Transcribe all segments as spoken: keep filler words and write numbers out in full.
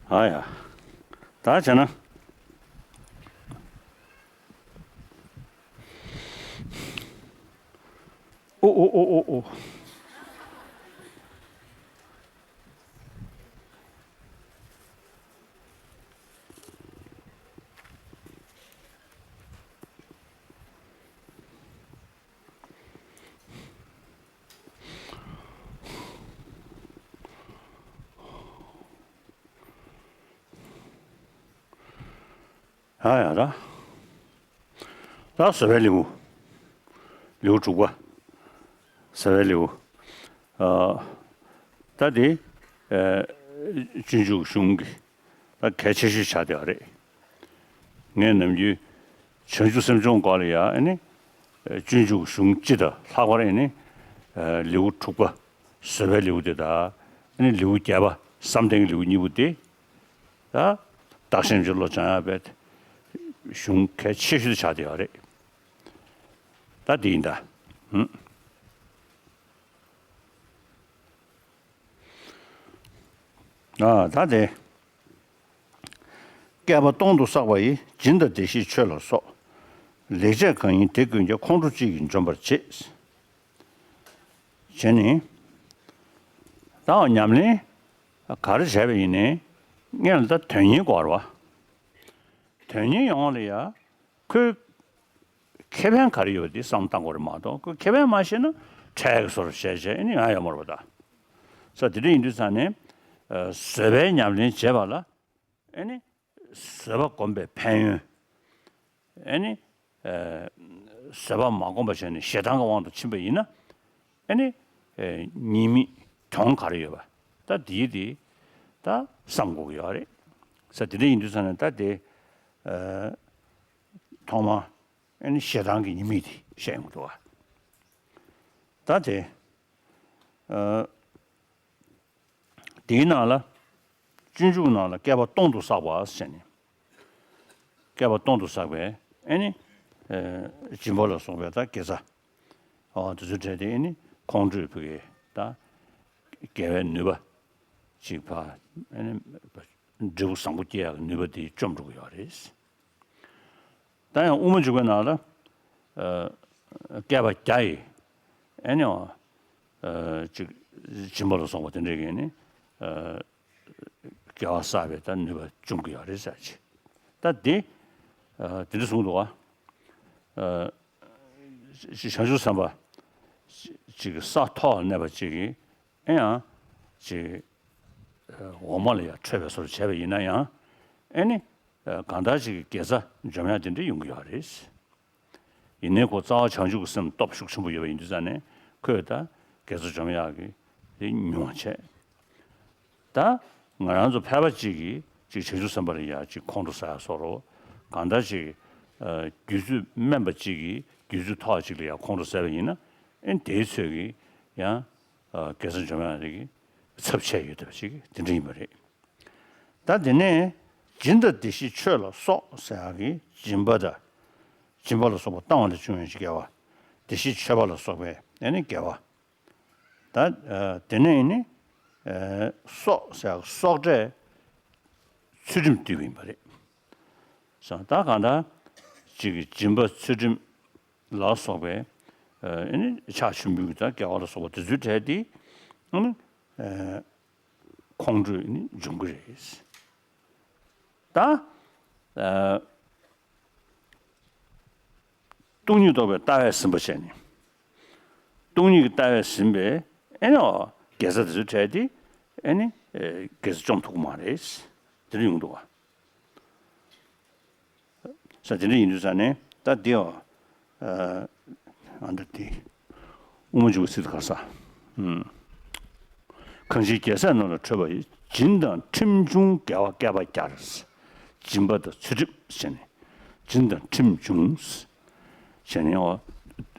ཨ་ཡ། ད་བྱས་ན། ཨོ་ཨོ་ཨོ་ཨོ་ཨོ། ཡ་ཡ་ད། ད་བཟོད་པའི་ལེའུ། ལེའུ་དྲུག་པ། བཟོད་པའི་ལེའུ། ཨ། ད་དེ། ཨ། སྤྱོད་འཇུག་གཞུང་གི་ད་གལ་ཆེ་ཤོས་ཆགས་བསྡད་པ་རེད། ངས་ནམ་རྒྱུན་བྱང་ཆུབ་སེམས་སྦྱོང་སྐོར་ལ་ཡ་ཨ་ནི། སྤྱོད་འཇུག་གཞུང་སྤྱི་དང་ལྷག་པར་ཨ་ནི། ལེའུ་དྲུག་པ། བཟོད་པའི་ལེའུ་དེ་དང་། ཨ་ནི་ལེའུ་བརྒྱད་པ། བསམ་གཏན་གྱི་ལེའུ་གཉིས་པོ་དེ། ད། བདག་གཞན་མཆོག་བློ་སྦྱང་ཡག་པའི་གཞུང་གལ་ཆེ་ཤོས་དེ་ཆགས་བསྡད་ཡོད་རེད། ད་དེ་ཡིན་ད། ཧུམ། ཨ། ད་དེ། བསྐལ་པ་སྟོང་དུ་བསགས་པ་ཡི། སྦྱིན་དང་བདེ་གཤེགས་མཆོད་ལ་སོགས། ལེགས་སྤྱད་གང་ཡིན་དེ་ཀུན་ཀྱང་། ཁོང་ཁྲོ་གཅིག་གིས་འཇོམས་པར་བྱེད། བྱས་ནས། ད་ཉམས་ལེན་ག་རེ་བྱས་པ་ཡིན་ནའི་སྔོན་ལ་ད་དོན་གཉེར་དགོས་རེད་བ། དོན་གཉེར་ཡོང་བ་ལ་ཡ་ཁོའི་ཁེ་ཕན་ག་རེ་ཡོད་དེ་བསམ་བཏང་དགོས་རེད་མ་གཏོགས། ཁོའི་ཁེ་ཕན་མ་ཤེས་ན་འཕྲལ་གྱི་བཟོ་འདྲ་བྱས་བྱས་ནི་ཡང་ཡོད་མ་རེད་པ་ད། ས་དེ་འདྲ་ཡིན་དུས་ཙང་ནས། ཨ། བཟོད་པའི་ཉམས་ལེན་བྱེད་པ་ལ། ཨ་ནི། བཟོད་པ་སྒོམ་པའི་ཕན་ཡོན། ཨ་ནི། ཨ། བཟོད་པ་མ་སྒོམ་པ་བྱས་ནས་ཞེ་སྡང་གི་དབང་དུ་ཕྱིན་པ་ཡིན་ན། ཨ་ནི། ཨ། ཉེས་དམིགས་གྱོང་ག་རེ་ཡོད་པ། ད་དེའི་དེ་ད་བསམ་དགོས་ཀྱི་ཡོད་རེད། ས་དེ་འདྲ་ཡིན་དུས་ཙང་ནས་ད་དེ། ཨ། ཐོག་མ། ཨ་ནི་ཞེ་སྡང་གི་ཉེས་དམིགས་དེ་བཤད་ཡོང་གི་འདུག་བ། ད་དེ། ཨ། དེའི་ནང་ལ། སྤྱོད་འཇུག་ནང་ལ་བསྐལ་པ་སྟོང་དུ་བསགས་པ་ཟེར་ནས། བསྐལ་པ་སྟོང་དུ་བསགས་པའི་ཨ་ནི། ཨ། སྦྱིན་པ་ལ་སོགས་པའི་ད་དགེ་རྩ། ཨོ། དེ་ཚོའི་གྲས་དེ་ཨ་ནི་ཁོང་ཁྲོས་ཕུག་གི་ད། དགེ་བའི་ནུས་པ། ཅིག་ཕ། ཨ་ནི། འབྲས་བུ་བཟང་པོ་སྐྱེ་ཡག་གི་ནུས་པ་དེ་བཅོམ་འགྲོ་གི་ཡོད་རེད། ད་ཡང་དབུ་མ་འཇུག་པའི་ནང་ལ། ཨ། བསྐལ་པ་བརྒྱ་ཡི། ཨ་ནི། ཨ། ཅིག་སྦྱིན་པ་ལ་སོགས་པ་དེ་འདྲས་ཀྱི་ནི། ཨ། དགེ་བ་བསགས་པའི་ད་ནུས་པ་འབྱུང་གི་ཡོད་རེད་ཟེར་ཅིག་ད་དེ། ཨ། དེ་འདྲ་གསུངས་འདུག་བ། ཨ། བྱང་ཆུབ་སེམས་དཔའ་ཅིག་ས་ཐོག་ལ་གནས་པ་ཅིག་གིས། ཨེ་ཡང་། ཅིག་འོག་མ་ལ་ཡང་འཕྲོད་པའི་བཟོ་འདྲ་བྱས་པ་ཡིན་ན་ཡང་། ཨེ་ནི། གང་ལྟར་ཅིག་གི་དགེ་རྩ་འཇོམས་ཡག་དེ་འདྲ་ཡོང་གི་ཡོད་རེད། ཡིན་ནའི་ཁོ་རྩ་བ་བྱང་ཆུབ་ཀྱི་སེམས་སྟོབས་ཤུགས་ཆེན་པོ་ཡོད་པ་ཡིན་དུས་ཙང་ནས་ཁོས་ད་དགེ་རྩ་འཇོམས་ཡག་གི་དེ་ཉུང་བ་བྱས། ད་ང་རང་ཚོ་ཕལ་པ་ཅིག་གིས་ཅིག་བྱང་ཆུབ་སེམས་དཔའ་ལ་ཡང་ཅིག་ཁོང་ཁྲོ་ཟ་ཡག་བཟོ་འདྲ། གང་ལྟར་ཅིག་ཨ། རྒྱུད་ཚོད་དམན་པ་ཅིག་གིས་རྒྱུད་ཚོད་མཐོ་བ་ཅིག་ལ་ཡང་ཁོང་ཁྲོ་ཟ་བ་ཡིན་ན། ཨེ་དེའི་ཚོད་ཀྱིས་ཡང་། ཨ། དགེ་རྩ་འཇོམས་ཡག་གི་ཚབས་ཆེ་ཡོད་བསྡད་པ་ཅིག་དེ་འདྲ་ཡིན་པ་རེད། ད་དེ་ནས་སྦྱིན་དང་བདེ་གཤེགས་མཆོད་ལ་སོགས་ཟེར་ཡག་གི་སྦྱིན་པ་དང་། སྦྱིན་པ་ལ་སོགས་པ་བཏང་བ་ལས་བྱུང་བའི་དགེ་བ། བདེ་གཤེགས་མཆོད་པ་ལ་སོགས་པའི་ཨ་ནི་དགེ་བ། ད། ཨ། དེ་ནས་ནི། ཨ། སོགས་ཟེར་ཡག་གི་སོགས་གྲས་ཚུལ་ཁྲིམས་བསྡུས་པ་ཡིན་པ་རེད། སོ། ད་གང་ལྟར་ཅིག་གི་སྦྱིན་པ་ཚུལ་ཁྲིམས་ལ་སོགས་པའི། ཨ། ཨ་ནི་ཕྱག་མཆོད་འབུལ་གྱི་ད་དགེ་བ་ལ་སོགས་པ་དེ་ཚོའི་གྲས་དེ། ཨ་ནི། ཨ། ཁོང་ཁྲོས་ནི་འཇོམས་ཀྱི་རེད། ད། ཨ། སྟོང་ཉིད་རྟོགས་པའི་ལྟ་བས་ཟིན་པ་བྱས་ནས། སྟོང་ཉིད་ཀྱི་ལྟ་བས་ཟིན་པའི་ཨེ་ནི་དགེ་རྩ་དེ་ཚོའི་གྲས་དེ་ཨེ་ནི་དགེ་རྩ་བཅོམ་ཐུབ་ཀྱི་མ་རེད། དེ་འདྲ་ཡོང་འདུག་བ། ས་དེ་འདྲ་ཡིན་དུས་ཙང་ནས་ད་འདི་ཨ། ཨ་འདྲ་དེ། དབུ་མ་འཇུག་པའི་ཚིག་དེ་ག་རེ་ཟེར། ཨུམ། གང་ཕྱིར་རྒྱལ་སྲས་རྣམས་ལ་ཁྲོས་པ་ཡི། སྦྱིན་དང་ཁྲིམས་བྱུང་དགེ་བ་བསྐལ་པ་བརྒྱར། སྦྱིན་པ་དང་ཚུལ་ཁྲིམས་ཟེར་ནས། སྦྱིན་དང་ཁྲིམས་བྱུང་། ཟེར་ནས་འོ།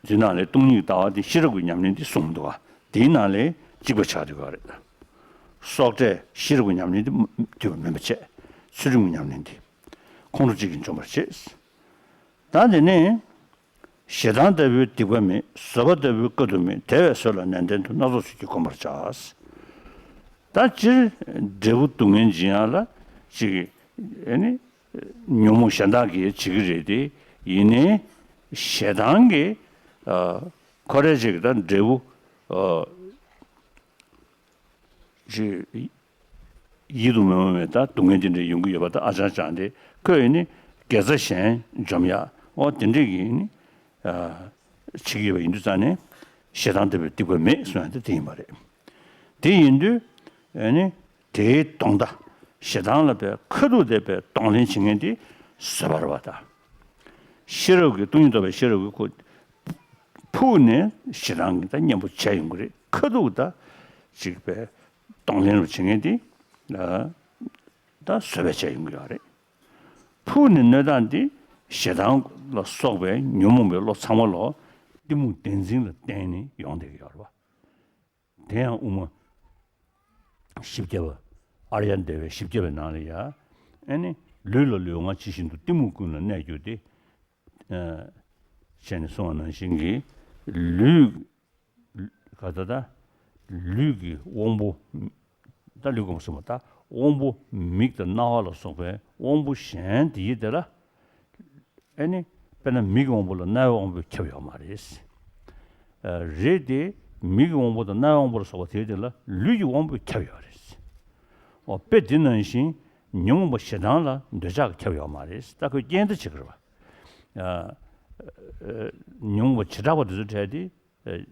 དེ་ནང་ལས་སྟོང་ཉིད་ཀྱི་ལྟ་བ་དེ་ཤེས་རབ་ཀྱི་ཉམས་ལེན་དེ་གསུངས་འདུག་བ། དེའི་ནང་ལས་གཅིག་པ་ཆགས་འདུག་ག་རེད། སོགས་གྲས་ཤེས་རབ་ཀྱི་ཉམས་ལེན་དེ་འདུས་པ་མིན་པ་བྱས། ཚུལ་ཁྲིམས་ཀྱི་ཉམས་ལེན་དེ། ཁོང་ཁྲོ་གཅིག་གིས་འཇོམས་པར་བྱེད། ད་དེ་ནས། ཞེ་སྡང་ལྟ་བུའི་སྡིག་པ་མེད། བཟོད་པ་ལྟ་བུའི་དཀའ་ཐུབ་མེད། དེ་བས་བཟོད་ལ་ནན་ཏན་དུ། སྣ་ཚོགས་ཚུལ་གྱིས་བསྒོམ་པར་བྱ། ད་སྤྱིར་འབྲས་བུ་སྡུག་བསྔལ་འབྱིན་ཡག་ལ་ ཅིག་ཨེ་ནི་ཉོན་མོངས་གཞན་དག་གིས་བྱེད་ཀྱི་རེད་དེ། ཡིན་ནའི་ཞེ་སྡང་གིས་ཨ་ཁོ་རའི་ཅིག་ད་འབྲས་བུ་ཨ་ཅིག་ཡིད་དུ་མི་འོང་བའི་ད་སྡུག་བསྔལ་དེ་འདྲ་ཡོང་གི་ཡོད་པ་ད་ཨ་ཅང་ཅང་དེ། ཁོས་ཨེ་ནི་དགེ་རྩ་གཞན་འཇོམས་ཡ་འོ་དེ་འདྲས་ཀྱི་ཨེ་ནི་ཨ་བྱེད་ཀྱི་ཡོད་པ་ཡིན་དུས་ཙང་ནས་ཞེ་སྡང་འདོད་པའི་སྡིག་པ་མེད་གསུང་ཡ་དེ་དེ་ཡིན་པ་རེད། དེ་ཡིན་དུས་ཨེ་ནི་དེའི་གདོང་མདའ་ཞེ་སྡང་ལ་པའི་ཁ་ཐུག་དེ་པའི་གདོང་ལེན་བྱེད་མཁན་དེ་བཟོད་པ་རེད་པ་ད། ཤེས་རབ་ཀྱི་སྟོང་ཉིད་རྟོགས་པའི་ཤེས་རབ་ཀྱི་ཁོ་ཕུགས་ནས་ཞེ་སྡང་གི་ད་གཉེན་པོ་བྱས་ཡོང་གི་རེད། ཁ་ཐུག་ད་ཅིག་པའི་གདོང་ལེན་རུ་བྱེད་མཁན་དེ་ད་བཟོད་པ་བྱས་ཡོང་གི་ཡོད་རེད། ཕུགས་ནས་གནོད་སྟངས་འདི་ཞེ་སྡང་ལ་སོགས་པའི་ཉོན་མོངས་པའི་བློ་ཚང་མ་ལོ་གཏི་མུག་བདེན་འཛིན་ལ་བརྟེན་ནས་ཡོང་བསྡད་ཀྱི་ཡོད་རེད་བ། དེ་ཡང་དབུ་མ་བཞི་བརྒྱ་པ་ཨཱརྱ་དེ་བའི་བཞི་བརྒྱ་པའི་ནང་ལ་ཡ་ཨེ་ནི་ལུས་ལ་ལུས་ངག་ཇི་བཞིན་དུ་གཏི་མུག་ཀུན་ལ་གནས་གྱུར་ཏེ། ཨ་བྱས་ནས་གསུངས་པ་ནང་བཞིན་གྱི་ལུས་ག་ད་ད་ལུས་ཀྱི་དབང་པོ་ད་ལུས་ཀྱི་དབང་པོ་གསུངས་པ་ད་དབང་པོ་མིག་དང་རྣ་བ་ལ་སོགས་པའི་དབང་པོ་གཞན་དེ་ཡི་དེ་ལ་ཨེ་ནི་དཔེར་ན་མིག་གི་དབང་པོ་ལ་རྣ་བའི་དབང་པོས་ཁྱབ་ཡོད་མ་རེད། ཨ་རེད་དེ་མིག་གི་དབང་པོ་དང་རྣ་བའི་དབང་པོ་ལ་སོགས་པ་དེའི་དེ་ལ་ལུས་ཀྱི་དབང་པོས་ཁྱབ་ཡོད་རེད། འོ་དཔེ་འདི་ནང་བཞིན་ཉོན་མོངས་པ་ཞེ་སྡང་ལ་འདོད་ཆགས་ཀྱིས་ཁྱབ་ཡོད་མ་རེད། ད་ཁོས་རྐྱེན་དེ་བྱེད་ཀྱི་རེད་བ། ཨ་ཨ་ཉོན་མོངས་པ་བྱེ་བྲག་པ་དེ་ཚོ་བྲལ་ཏེ་ཨ་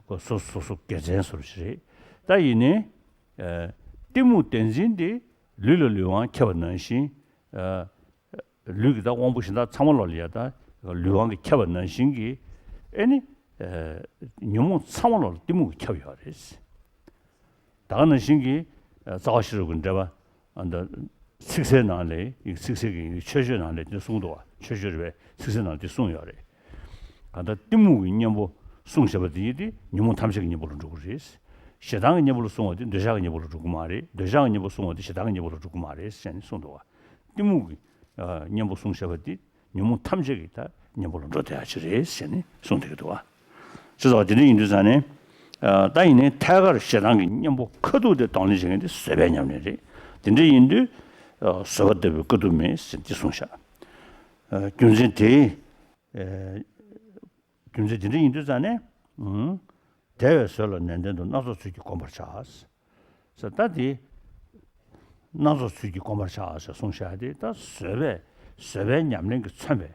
ཁོ་སོ་སོ་སོ་དགེ་མཚན་བཟོ་འདྲ་ཞིག་རེད། ད་ཡིན་ནའི་ཨ་གཏི་མུག་བདེན་འཛིན་དེ་ལུས་ལ་ལུས་དབང་ཁྱབ་པ་ནང་བཞིན་ཨ་ལུས་ཀྱི་ད་དབང་པོ་གཞན་དག་ཚང་མ་ལོག་ལ་ཡ་ད་ལུས་དབང་གིས་ཁྱབ་པ་ནང་བཞིན་གྱི་ཨེ་ནི་ཨ་ཉོན་མོངས་ཚང་མ་ལོག་ལ་གཏི་མུག་གིས་ཁྱབ་ཡོད་རེད། ད་ག་ནང་བཞིན་གྱི་ཨ་རྩ་བ་ཤེས་རབ་ཀྱི་འགྲེལ་པ་ཨ་ད་ཚིག་གསལ་ནང་ལས་ཡིག་ཚིག་གསལ་གྱི་ཡིག་མཆོད་བརྗོད་ནང་ལས་དེ་གསུངས་འདུག་བ། མཆོད་བརྗོད་རེད་པས་ཚིག་གསལ་ནང་དེ་གསུངས་ཡོད་རེད། གང་ལྟར་གཏི་མུག་གི་གཉེན་པོ་བསྲུང་བྱ་བ་དེ་ཡིན་ཏེ་ཉོན་མོངས་ཐམས་ཅད་ཀྱི་གཉེན་པོ་ལ་འགྲོ་གི་རེད། ཞེ་སྡང་གི་གཉེན་པོ་ལ་བསྲུང་བ་དེ་འདོད་ཆགས་ཀྱི་གཉེན་པོ་ལ་འགྲོ་གི་མ་རེད། འདོད་ཆགས་ཀྱི་གཉེན་པོ་བསྲུང་བ་དེ་ཞེ་སྡང་གི་གཉེན་པོ་ལ་འགྲོ་གི་མ་རེད་ཟེར་ནས་གསུངས་འདུག་བ། གཏི་མུག་གི་ཨ་གཉེན་པོ་བསྲུང་བྱ་བ་དེ་ཉོན་མོངས་ཐམས་ཅད་ཀྱི་ད་གཉེན་པོ་ལ་འགྲོ་བསྡད་ཡ་ཅིག་རེད་ཟེར་ནས་གསུངས་བསྡད་ཀྱི་འདུག་བ། ཅེས་སོགས་དེ་འདྲ་ཡིན་དུས་ཙང་ནས་ཨ་ད་ཡིན་ནའི་ཐད་ཀར་ཞེ་སྡང་གི་གཉེན་པོ་ཁ་ཐུག་དེ་གདོང་ལེན་བྱེད་མཁན་དེ་བཟོད་པའི་ཉམས་ལེན་རེད། དེ་འདྲ་ཡིན་དུས་ཨ་བཟོད་པ་འདོད་པའི་དཀའ་ཐུབ་མེད་ཟེར་འདི་གསུངས་བཞག་ཨ་རྒྱུ་མཚན་དེ། ཨེ་རྒྱུ་མཚན་དེ་འདྲ་ཡིན་དུས་ཙང་ནས། ཨུང་། དེ་བས་བཟོད་ལ་ནན་ཏན་དུ། སྣ་ཚོགས་ཚུལ་གྱིས་བསྒོམ་པར་བྱ། ཟེར་ད་དེ། སྣ་ཚོགས་ཚུལ་གྱིས་བསྒོམ་པར་བྱ་ཟེར་གསུངས་བཞག་དེ་ད་བཟོད་པས་བཟོད་པའི་ཉམས་ལེན་གྱིས་མཚོན་པའི་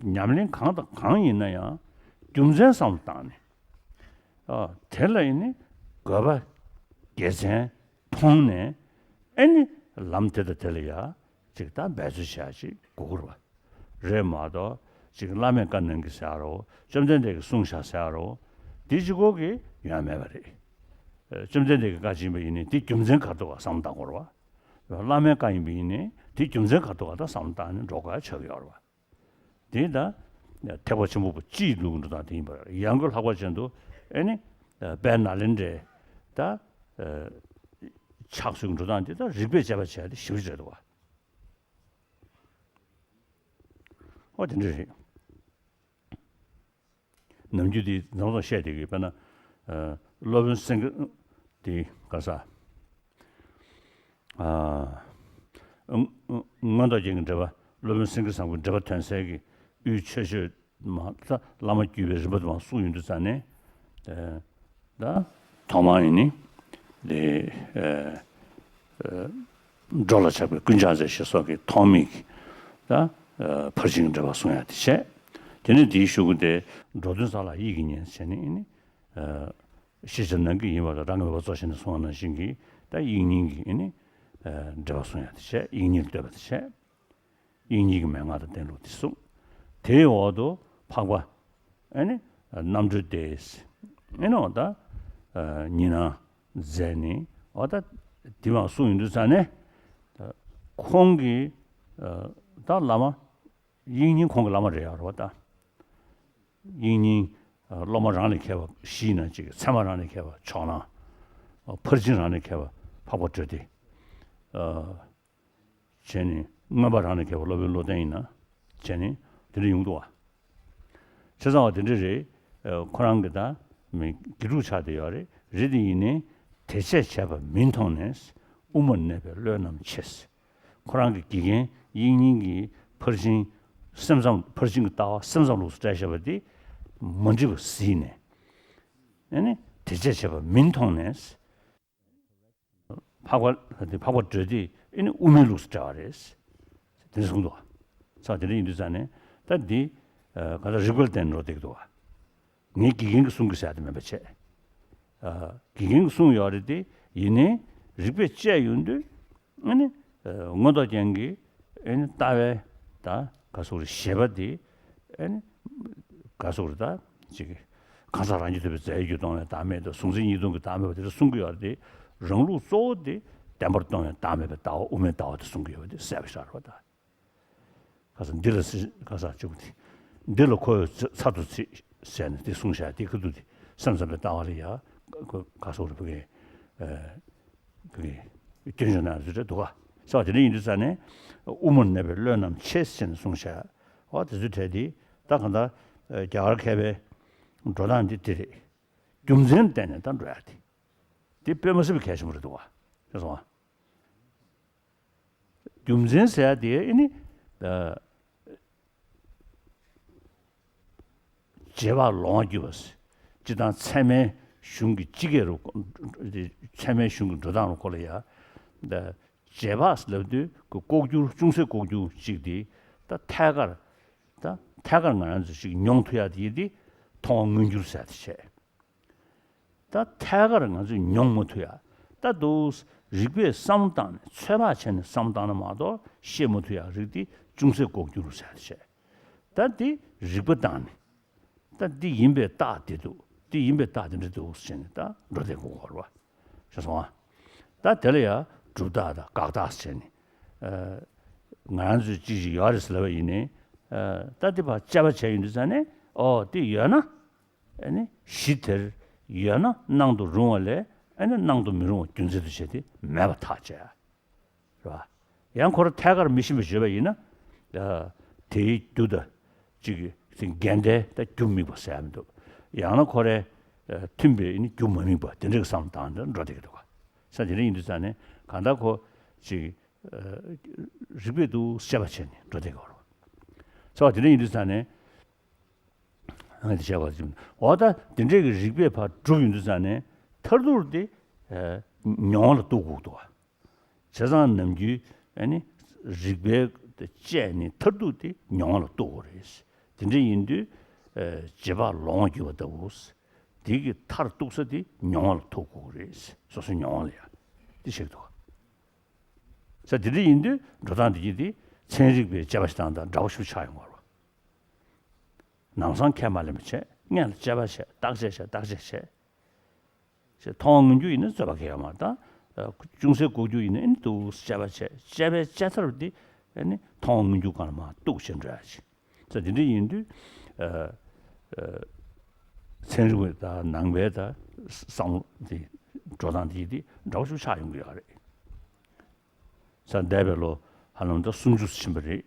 ཉམས་ལེན་གང་དང་གང་ཡིན་ན་ཡང་རྒྱུ་མཚན་བསམ་བློ་བཏང་ནས། ཨ་དེ་ལ་ཡིན་ནི་དགོས་པ་དགེ་མཚན་མཐོང་ནས་ཨེ་ནི་ལམ་དེ་དང་དེ་ལ་ཡ་ཅིག་ད་འབད་རྩོལ་བྱ་ཅིག་དགོས་ཀྱི་རེད་བ། རེད་མ་གཏོགས་ཅིག་བླ་མས་བཀའ་གནང་གི་ཟེར་རོ། བཅོམ་ལྡན་འདས་ཀྱིས་གསུངས་བཞག་ཟེར་རོ། འདི་གཅིག་པོ་གིས་ཡོང་མེད་པ་རེད། ཨ་བཅོམ་ལྡན་འདས་ཀྱི་བཀའ་ཅིག་ཡིན་པ་ཡིན་ནའི་དེ་རྒྱུ་མཚན་ག་རེ་འདུག་ག་བསམ་བློ་བཏང་དགོས་རེད་བ། བླ་མའི་བཀའ་ཡིན་པ་ཡིན་ནའི་དེ་རྒྱུ་མཚན་ག་རེ་འདུག་ག་ད་བསམ་བློ་བཏང་ནས་འགྲོ་དགོས་ཡ་ཆགས་ཀྱི་ཡོད་རེད་བ། དེ་ད་ཐེག་པ་ཆེན་པོ་པོ་སྤྱིའི་ལུགས་ཀྱི་འགྲོ་སྟངས་དེ་ཡིན་པ་རེད། ཡང་སྒོས་ལྷག་པ་ཅན་དུ་ཨེ་ནི་དཔལ་ནཱ་ལེནྡྲའི་ད་ཕྱག་སྲོལ་གྱི་འགྲོ་སྟངས་དེ་ད་རིགས་པས་དཔྱད་པ་བྱས་ཏེ་ཞིབ་བྱས་འདུག་བ། ཨོ་དེ་འདྲ་རེད། ནམ་རྒྱུན་དེ་ནང་དུ་བཤད་དེ་གི་དཔེར་ན་ཨ་སློབ་དཔོན་སེང་གེ་དེ་ག་ས་ཨ་མངོན་རྟོགས་རྒྱན་གྱི་འགྲེལ་པ། སློབ་དཔོན་སེང་གེ་བཟང་པོའི་འགྲེལ་པ་དོན་གསལ་གྱི་དབུས་མཆོད་བརྗོད་མ་ད་བླ་མ་བརྒྱུད་པའི་རིམ་པ་དུ་མ་གསུངས་ཡོང་དུས་ཙང་ནས་ཨ་ད་ཐོག་མར་ཡིན་ནི་དེ་ཨ་ཨ་འགྲོ་ལ་ཆགས་པའི་ཀུན་ཀྱང་མཛེས་ཞེས་སོགས་ཀྱི་ཐོགས་མེད་ཀྱི་ད་ཨ་ཕར་ཕྱིན་གྱི་འགྲེལ་པ་གསུང་ཡ་དེ་བྱས། དེ་ནས་དེའི་གཞུག་གུ་དེ་འགྲོ་དོན་གསལ་བ་ལ་ཡིད་ཀྱིས་ཉན་བྱས་ནས་ཡིན་ནི་ཨ་ཤེས་བྱ་ནང་གི་ཡིན་པ་དང་རང་གི་མོས་པ་གཙོ་བྱས་ནས་གསུངས་པ་ནང་བཞིན་གྱི་ད་དབྱིག་གཉེན་གྱི་ཡིན་ནི་ཨ་འགྲེལ་པ་གསུང་ཡ་དེ་བྱས། དབྱིག་གཉེན་བསྟོད་པ་དེ་བྱས། དབྱིག་གཉེན་གྱི་མན་ངག་དང་བསྟན་ལུགས་དེ་གསུངས། དེའི་འོག་ཏུ་འཕགས་པ་ཨེ་ནི་རྣམ་གྲོལ་ཏེ་ཨེ་ནི་འོ་ད་ཉི་སྣང་མཛད་ནི་འོ་ད་དེ་མ་གསུངས་ཡོང་དུས་ཙང་ནས་ཁོང་གི་ད་བླ་མ་དབྱིག་གཉེན་ཁོང་གི་བླ་མ་རེད་ཡ་རོ་ད། དབྱིག་གཉེན་སློབ་མ་རང་ལས་མཁས་པ་བཞི་ཡིན་ན་གཅིག་ཚད་མ་རང་ལས་མཁས་པ་ཕྱོགས་གླང་། ཕར་ཕྱིན་རང་ལས་མཁས་པ་འཕགས་པ་གྲོལ་ཏེ། བྱས་ནས་མངོན་པ་རང་ལས་མཁས་པ་སློབ་དཔོན་བློ་ལྡན་ཡིན་ན་བྱས་ནས་དེ་འདྲ་ཡོང་འདུག་བ། བྱས་ཙང་བ་དེ་འདྲ་རེད། ཁོ་རང་གི་ད་མི་དགེ་ཕྲུག་ཆགས་བསྡད་ཡོད་རེད། རེད་དེ་ཡིན་ནའི་དེ་བྱས་བྱས་པ་མིན་མཐོང་ནས་དབུ་མར་གནས་པའི་བློས་རྣམ་ཕྱེ། ཁོ་རང་གི་དགེ་རྒན་དབྱིག་གཉེན་གྱི་ཕར་ཕྱིན་སེམས་ཙམ། ཕར་ཕྱིན་གྱི་ལྟ་བ་སེམས་ཙམ་ལུགས་སུ་བཀྲལ་བཞག་པ་དེ་མ་འགྲིག་པ་གཟིགས་ནས། ཨ་ནི་དེ་བྱས་བྱས་པ་མིན་མཐོང་ནས། འཕགས་པ་དེ་འཕགས་པ་སྒྲོལ་དེ་ཨ་ནི་དབུ་མའི་ལུགས་སུ་བཀྲལ་བ་རེད། དེ་འདྲ་གསུངས་འདུག། ས་དེ་འདྲ་ཡིན་དུས་ཙང་ནས་ད་འདི་ག་ད་རིགས་པར་བརྟེན་འགྲོ་བསྡད་ཀྱི་འདུག་བ། ངའི་དགེ་རྒན་གྱིས་གསུང་གི་ཟེར་དེ་མིན་པ་བྱས། དགེ་རྒན་གྱིས་གསུངས་ཡོད་རེད་དེ། ཡིན་ནའི་རིགས་པས་དཔྱད་ཡོང་དུས་ཨ་ནི་མངོན་རྟོགས་རྒྱན་གྱི་ཨ་ནི་ལྟ་བའི་ད་ག་སོགས་རེད། བཞེད་པ་དེ་ཨ་ནི་ག་སོགས་རེད། ད་ཅིག་གང་ཟག་རང་རྒྱུད་ཐོབ་པའི་རྫས་ཡོད་རྒྱུར་སྟོང་པའི་བདག་མེད་དང་། གཟུང་འཛིན་གཉིས་སྟོང་གི་བདག་མེད་པ་དེ་འདྲ་གསུང་གི་ཡོད་རེད་དེ། རང་ལུགས་གཙོ་བོ་དེ་བདེན་པར་སྟོང་པའི་བདག་མེད་པའི་ལྟ་བ། དབུ་མའི་ལྟ་བ་དེ་གསུང་གི་ཡོད་པ་དེ་གསལ་པོ་ཤར་བ་དང་། ཁ་སང་འདི་ལ་སྲིད་ཁ་སང་གཅིག་པུ་དེ། འདི་ལ་ཁོ་བོས་ཚ་ཚར་དུ་ཚིག་ཟེར་ནས་དེ་གསུངས་བཞག། དེ་ཁ་ཐུག་དེ་སེམས་ཙམ་པའི་ལྟ་བ་ལ་ཡ་ཁོ་ག་སོགས་རེ་བུ་གའི་བུ་གའི་སྐྱོན་བརྗོད་གནང་ཚུལ་རེད་འདུག་ག། ས་བ་དེ་འདྲ་ཡིན་དུས་ཙང་ནས་དབུ་མར་གནས་པའི་བློས་རྣམ་འབྱེད་ཟེར་ནས་གསུངས་བཞག། འོ་དེ་ཚོའི་གྲས་དེ་ད་གང་ལྟར་རྒྱ་གར་མཁས་པའི་འགྲོ་སྟངས་འདི་དེ་རེད། རྒྱུ་མཚན་བསྟན་ནས་ད་འགྲོ་ཡ་དེ། དེ་དཔེ་མ་སྲིད་པའི་གལ་ཆེན་པོ་རེད་འདུག་ག། ཤེས་སོང་ཨ། རྒྱུ་མཚན་ཟེར་ཡ་དེ་ཨ་ནི། ཨ། རྗེས་དཔག་ལོང་བརྒྱུད་པ་ཟེར། སྤྱིར་བཏང་ཚད་མའི་གཞུང་གི་སྤྱི་སྐད་རུ། ཚད་མའི་གཞུང་གི་འགྲོ་སྟངས་རུ་ཁོ་ལ་ཡ། ད་རྗེས་དཔག་ལབ་དུས་ཀྱི་ལྐོག་གྱུར། ཅུང་ཟད་ལྐོག་གྱུར་ཅིག་དེ་ད་ཐད་ཀར། ད་ཐད་ཀར་ང་རང་ཚོས་ཅིག་མྱོང་ཐུབ་ཡ་དེ་དེ་མཐོང་བ་མངོན་གྱུར་ཟེར་དེ་བྱས། ད་ཐད་ཀར་ང་ཚོས་མྱོང་མ་ཐུབ་ཡ། ད་དུ་རིགས་པས་བསམ་བློ་བཏང་ནས་ཚོད་དཔག་བྱས་ནས་བསམ་བློ་བཏང་ན་མ་གཏོགས་ཤེས་མ་ཐུབ་ཡ་རིགས་དེ་ཅུང་ཟད་ལྐོག་གྱུར་ཟེར་བྱས། ད་དེ་རིགས་པ་བཏང་ནས། ད་འདི་ཡིན་པའི་རྟགས་དེ་འདུག། འདི་ཡིན་པའི་རྟགས་དེ་འདྲ་འདུག་ཟེར་ནས་ད་འགྲོ་བསྡད་དགོས་ཀྱི་ཡོད་རེད་བ། ཤེས་སོང་ཨ། ད་དེ་ལ་ཡ་སྒྲུབ་རྟགས་དང་དགག་རྟགས་ཟེར་ནས། ཨ། ང་རང་ཚོས་ཅི་ཞིག་ཡོད་རེད་ཟེར་ལབ་པ་ཡིན་ནའི། ཨ། ད་འདི་ཕར་དཔྱད་པ་བྱས་ཡོང་དུས་ཙང་ནས། ཨོ་དེ་ཡོད་ན། ཨ་ནི་གཞི་དེར་ཡོད་ན་སྣང་དུ་རུང་བ་ལས། ཨ་ནི་སྣང་དུ་མི་རུང་བ་རྒྱུ་མཚན་དུ་བྱས་ཏེ་མེད་པར་ཐག་བཅད། རེད་བ། ཡང་ཁོ་རང་ཐད་ཀར་མི་ཤེས་པ་བརྗོད་པ་ཡིན་ན། ཨ། དེའི་རྒྱུ་དང་གཅིག་གི་འགལ་ཟླའི་ད་རྒྱུ་དམིགས་པ་ཟེར་ཡ་མི་འདུག། ཡང་ན་ཁོ་རའི། ཨ། མཐུན་པའི་ནི་རྒྱུ་མ་དམིགས་པ་དེ་འདྲ་གི་བསམ་བློ་བཏང་ནས་འགྲོ་བསྡད་ཀྱི་འདུག་ག། ས་དེ་འདྲ་ཡིན་དུས་ཙང་ནས་གང་ལྟར་ཁོ་ཅིག། ཨ། རིགས་པས་དུ་དཔྱད་པ་བྱས་ནས་འགྲོ་བསྡད་ཀྱི་ཡོད་རེད། ས་བ་དེ་འདྲ་ཡིན་དུས་ཙང་ནས། ཨ། དེ་བྱས་པ་ཅིག། འོ་ད་དེ་འདྲས་ཀྱི་རིགས་པས་ཕར་གྲུབ་ཡོང་དུས་ཙང་ནས་མཐར་ཐུག་དེ། ཨ། མྱོང་བ་ལ་གཏུག་དགོས་འདུག་བ། བྱས་ཙང་ནམ་རྒྱུན་ཨ་ནི་རིགས་པས་དཔྱད་ནས་མཐར་ཐུག་དེ་མྱོང་བ་ལ་གཏུག་དགོས་རེད། དེ་འདྲ་ཡིན་དུས། ཨ། རྗེས་དཔག་ལོང་བརྒྱུད་པ་ལྟ་བུ། དེ་གི་མཐར་གཏུག་ས་དེ་མྱོང་བ་ལ་གཏུག་དགོས་རེད། སོ་སོའི་མྱོང་བ་ལ་ཡ། དེ་བཤད་འདུག། ས་དེ་འདྲ་ཡིན་དུས་འགྲོ་སྟངས་དེ་གྱིས་དེ་ཚན་རིག་པའི་དཔྱད་པ་ཞིག་བཏང་དང་འདྲ་བོ་ཞིག་ཆགས་ཡོང་གི་རེད་བ། ནམ་སང་ཁས་མ་ལེན་པ་བྱས། སྔོན་ལ་དཔྱད་པ་བྱས། བརྟག་དཔྱད་བྱས། བརྟག་དཔྱད་བྱས། ཞེས་མཐོང་བ་མངོན་གྱུར་ཡིན་ན་རྩོད་པ་གང་ཡང་མ་དང་། ཅུང་ཟད་ལྐོག་གྱུར་ཡིན་ན་ཨེ་ནི་འདུག་དཔྱད་པ་བྱས། དཔྱད་པའི་དཔྱད་མཐར་དེ་ཨེ་ནི་མཐོང་བ་མངོན་གྱུར་སྒང་ལ་མར་གཏུག་བྱས་འགྲོ་ཡ་ཅིག། ས་དེ་འདྲ་ཡིན་དུས། ཨ། ཨ། ཚན་རིག་པ་དང་ནང་པའི་ད་བསམ་བློ་དེ་འགྲོ་སྟངས་དེ་དེ་འདྲ་བོ་ཞིག་ཆགས་ཡོང་གི་ཡོད་རེད། ས་འདས་པའི་ལོ་ཧ་ལམ་ད་སུམ་ཅུ་ཕྱིན་པ་རེད།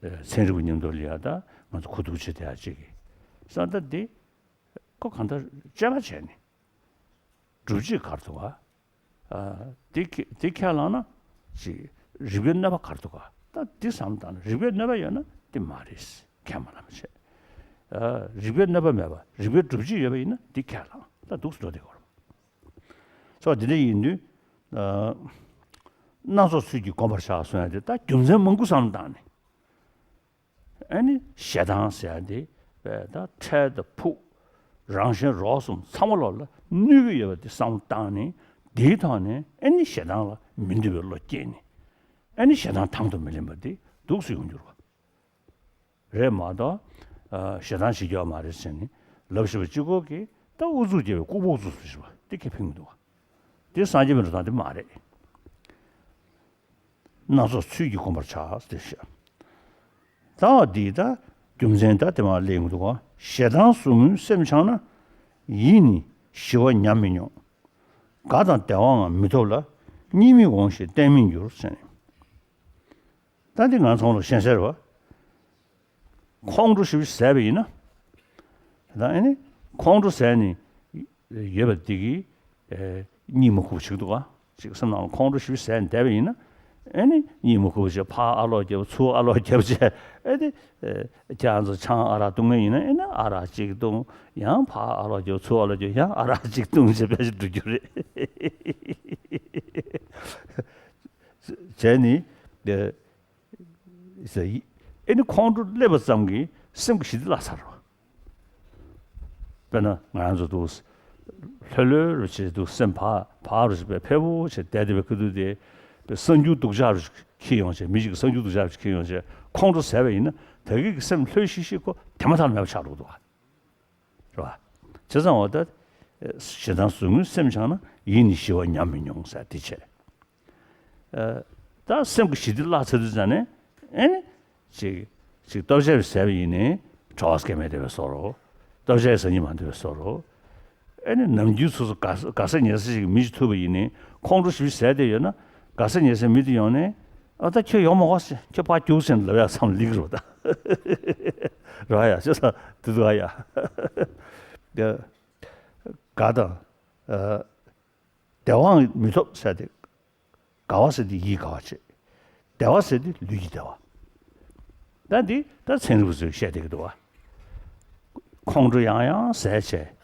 ཨ། ཚན་རིག་པ་མཉམ་དུ་ལ་ཡ་ད་ང་ཚོ་གོ་བསྡུར་བྱེད་བསྡད་ཡ་ཅིག་གི། ས་ད་དེ་ཁོ་གང་ལྟར་དཔྱད་པ་བྱས་ནས་སྒྲུབ་བྱེད་ག་རེ་འདུག་ག། ཨ། དེ་ཁས་དེ་ཁས་བླངས་ན་ཅིག་རིགས་པའི་གནོད་པ་ག་རེ་འདུག་ག། ད་འདི་བསམ་བློ་བཏང་ན་རིགས་པའི་གནོད་པ་ཡོད་ན་འདི་མ་རེད། ཁས་མ་བླངས་པ་བྱས། ཨ། རིགས་པའི་གནོད་པ་མེད་པ་རིགས་པའི་སྒྲུབ་བྱེད་ཡོད་པ་ཡིན་ན་འདི་ཁས་བླངས། ད་འདུག་སེ་འགྲོ་བསྡད་ཀྱི་ཡོད་རེད། སོ་འདི་འདྲ་ཡིན་དུས། ཨ། སྣ་ཚོགས་ཚུལ་གྱིས་བསྒོམ་པར་བྱ་གསུང་ཡ་དེ་ད་རྒྱུ་མཚན་མང་པོ་བསམ་བློ་བཏང་ནས། ཨ་ནི་ཞེ་སྡང་ཟེར་ཡ་དེ་བས་ད་འཕྲལ་དང་ཕུགས། རང་གཞན་རོགས་གསུམ་ཚང་མ་ལོག་ལ་གནོད་ཀྱི་ཡོད་པ་དེ་བསམ་བློ་བཏང་ནས། དེའི་ཐོག་ནས་ཨ་ནི་ཞེ་སྡང་ལ་མི་འདོད་པའི་བློ་སྐྱེས་ནས། ཨ་ནི་ཞེ་སྡང་དང་དུ་མི་ལེན་པ་དེ་འདུག་སེ་ཡོང་འགྱུར་བ་རེད་མ་གཏོགས། ཨ། ཞེ་སྡང་བྱེད་རྒྱུ་མ་རེད་ཟེར་ནས་ལབ་བཞིན་པ་གཅིག་པོ་གིས་ད་ཨུ་ཚུགས་རྒྱབ་པའི་ལྐུགས་པ་ཨུ་ཚུགས་སུ་བཞག་པ་དེ་ཁས་ཕན་གྱི་འདུག་བ། དེ་སངས་རྒྱས་པའི་འགྲོ་སྟངས་དེ་མ་རེད། སྣ་ཚོགས་ཚུལ་གྱིས་བསྒོམ་པར་བྱ་ཟེར་བཤད། ད་འདི་ད་རྒྱུ་མཚན་ད་དེ་མར་སླེབས་ཀྱི་འདུག་ག། ཞེ་སྡང་ཟུག་རྔུས་སེམས་འཆང་ན། ཡིད་ནི་ཞི་བ་ཉམས་མི་མྱོང་། དགའ་དང་བདེ་བའང་མི་ཐོབ་ལ། གཉིད་མི་འོང་ཞིང་བརྟན་མི་འགྱུར་ཟེར། ད་འདི་ང་ཚོ་ལ་ཤེས་གསལ་རེད་བ། ཁོང་ཁྲོ་ཞེ་པོ་ཟ་བ་ཡིན་ན། ད་ཨ་ནི་ཁོང་ཁྲོ་ཟ་ནས་ཡོད་པ་འདི་གིས་ཨེ་གཉིད་མ་ཁུག་པ་བྱེད་ཀྱི་འདུག་ག། ཅིག་སེམས་ནང་ལ་ཁོང་ཁྲོ་ཞེ་པོ་ཟ་ནས་བསྡད་པ་ཡིན་ན། ཨེ་ནི་གཉིད་མ་ཁུག་བྱས་ཕར་ཨ་ལོག་རྒྱབ་ཚུར་ཨ་ལོག་རྒྱབ་བྱས། ཨེ་ནི་ཨེ་ཁྱེད་རང་ཚོ་ཆང་ཨ་རག་བཏུང་མཁན་ཡིན་ན། ཨེ་ནི་ཨ་རག་གཅིག་བཏུང་། ཡང་ཕར་ཨ་ལོག་རྒྱབ་ཚུར་ཨ་ལོག་རྒྱབ། ཡང་ཨ་རག་གཅིག་བཏུང་བྱས་ཕལ་ཆེར་འགྲོ་རྒྱུ་རེད། བྱས་ནི། ཨེ་ནི་ཁོང་ཁྲོ་སླེབས་པ་ཙམ་གྱིས་སེམས་ཀྱི་ཞི་བདེ་བརླག་ཚར་བ། དཔེར་ན་ང་རང་ཚོ་འདུག་ལྷོད་ལྷོད་རུ་བྱས་འདུག་སེམས་བག་ཕབ་རུ་བྱས་པའི་ཕེབས་པོ་བྱས་བསྡད་བསྡད་པའི་ཁ་ཐུག་དེ། དཔེ་གསར་འགྱུར་སྡུག་ཅག་རུ་འཁྱེར་ཡོང་བྱས། མི་གཅིག་གིས་གསར་འགྱུར་སྡུག་ཅག་རུ་འཁྱེར་ཡོང་བྱས་ཁོང་ཁྲོ་ཟ་བ་ཡིན་ན། ད་གིན་གྱི་སེམས་ལྷོད་ཤིག་ཤིག་ཁོ་དེ་མ་ཐག་མེད་པ་ཆགས་འགྲོ་གི་འདུག་བ། རེད་བ། བྱས་ཙང་འོ་ད་ཞེ་སྡང་ཟུག་རྔུའི་སེམས་འཆང་ན། ཡིད་ནི་ཞི་བ་ཉམས་མི་མྱོང་ཟེར་དེ་བྱས། ཨ། ད་སེམས་ཀྱི་ཞི་བདེ་བརླག་ཚར་དུས་ཙམ་ནས། ཨེ་ནི་ཅིག་ཅིག་ལྟོ་ཆས་ཟས་པ་ཡིན་ནའི་བྲོ་བ་སྐྱེ་མེད་བསྡད་པའི་བཟོ་འདྲ། ལྟོ་ཆས་ཟ་སྙིང་མ་འདོད་པའི་བཟོ་འདྲ། ཨེ་ནི་ནམ་རྒྱུན་སོ་སོ་དགའ་ས་དགའ་ས་ཉལ་ས་ཞིག་མི་ཞིག་ཐུག་པ་ཡིན་ནའི། ཁོང་ཁྲོ་ཞེ་པོ་ཟ་བསྡད་ཡོད་ན། དགའ་ས་ཉལ་ས་མི་དེ་ཡོང་ནས། ཨ། ད་ཁྱོད་ཡོང་མ་དགོས་ཟེར། ཁྱོད་ཕར་རྒྱུགས་ཟེར་ལབ་ཡག་ཙམ་ལེགས་རེད་པ། ད་རེད་པ་ཡ། བྱས་ཙང་དེ་འདུག་ཨ་ཡ། དེ་དགའ་དང་། ཨ། བདེ་བའང་མི་ཐོབ་ཟེར་ཏེ། དགའ་བ་ཟེར་དེ་ཡིད་དགའ་བ་བྱེད། བདེ་བ་ཟེར་དེ་ལུས་ཀྱི་བདེ་བ། ད་འདི་ད་ཚན་རིག་པ་ཚོས་བཤད་བསྡད་ཀྱི་འདུག་བ། ཁོང་ཁྲོ་ཡང་ཡང་ཟ་བྱས།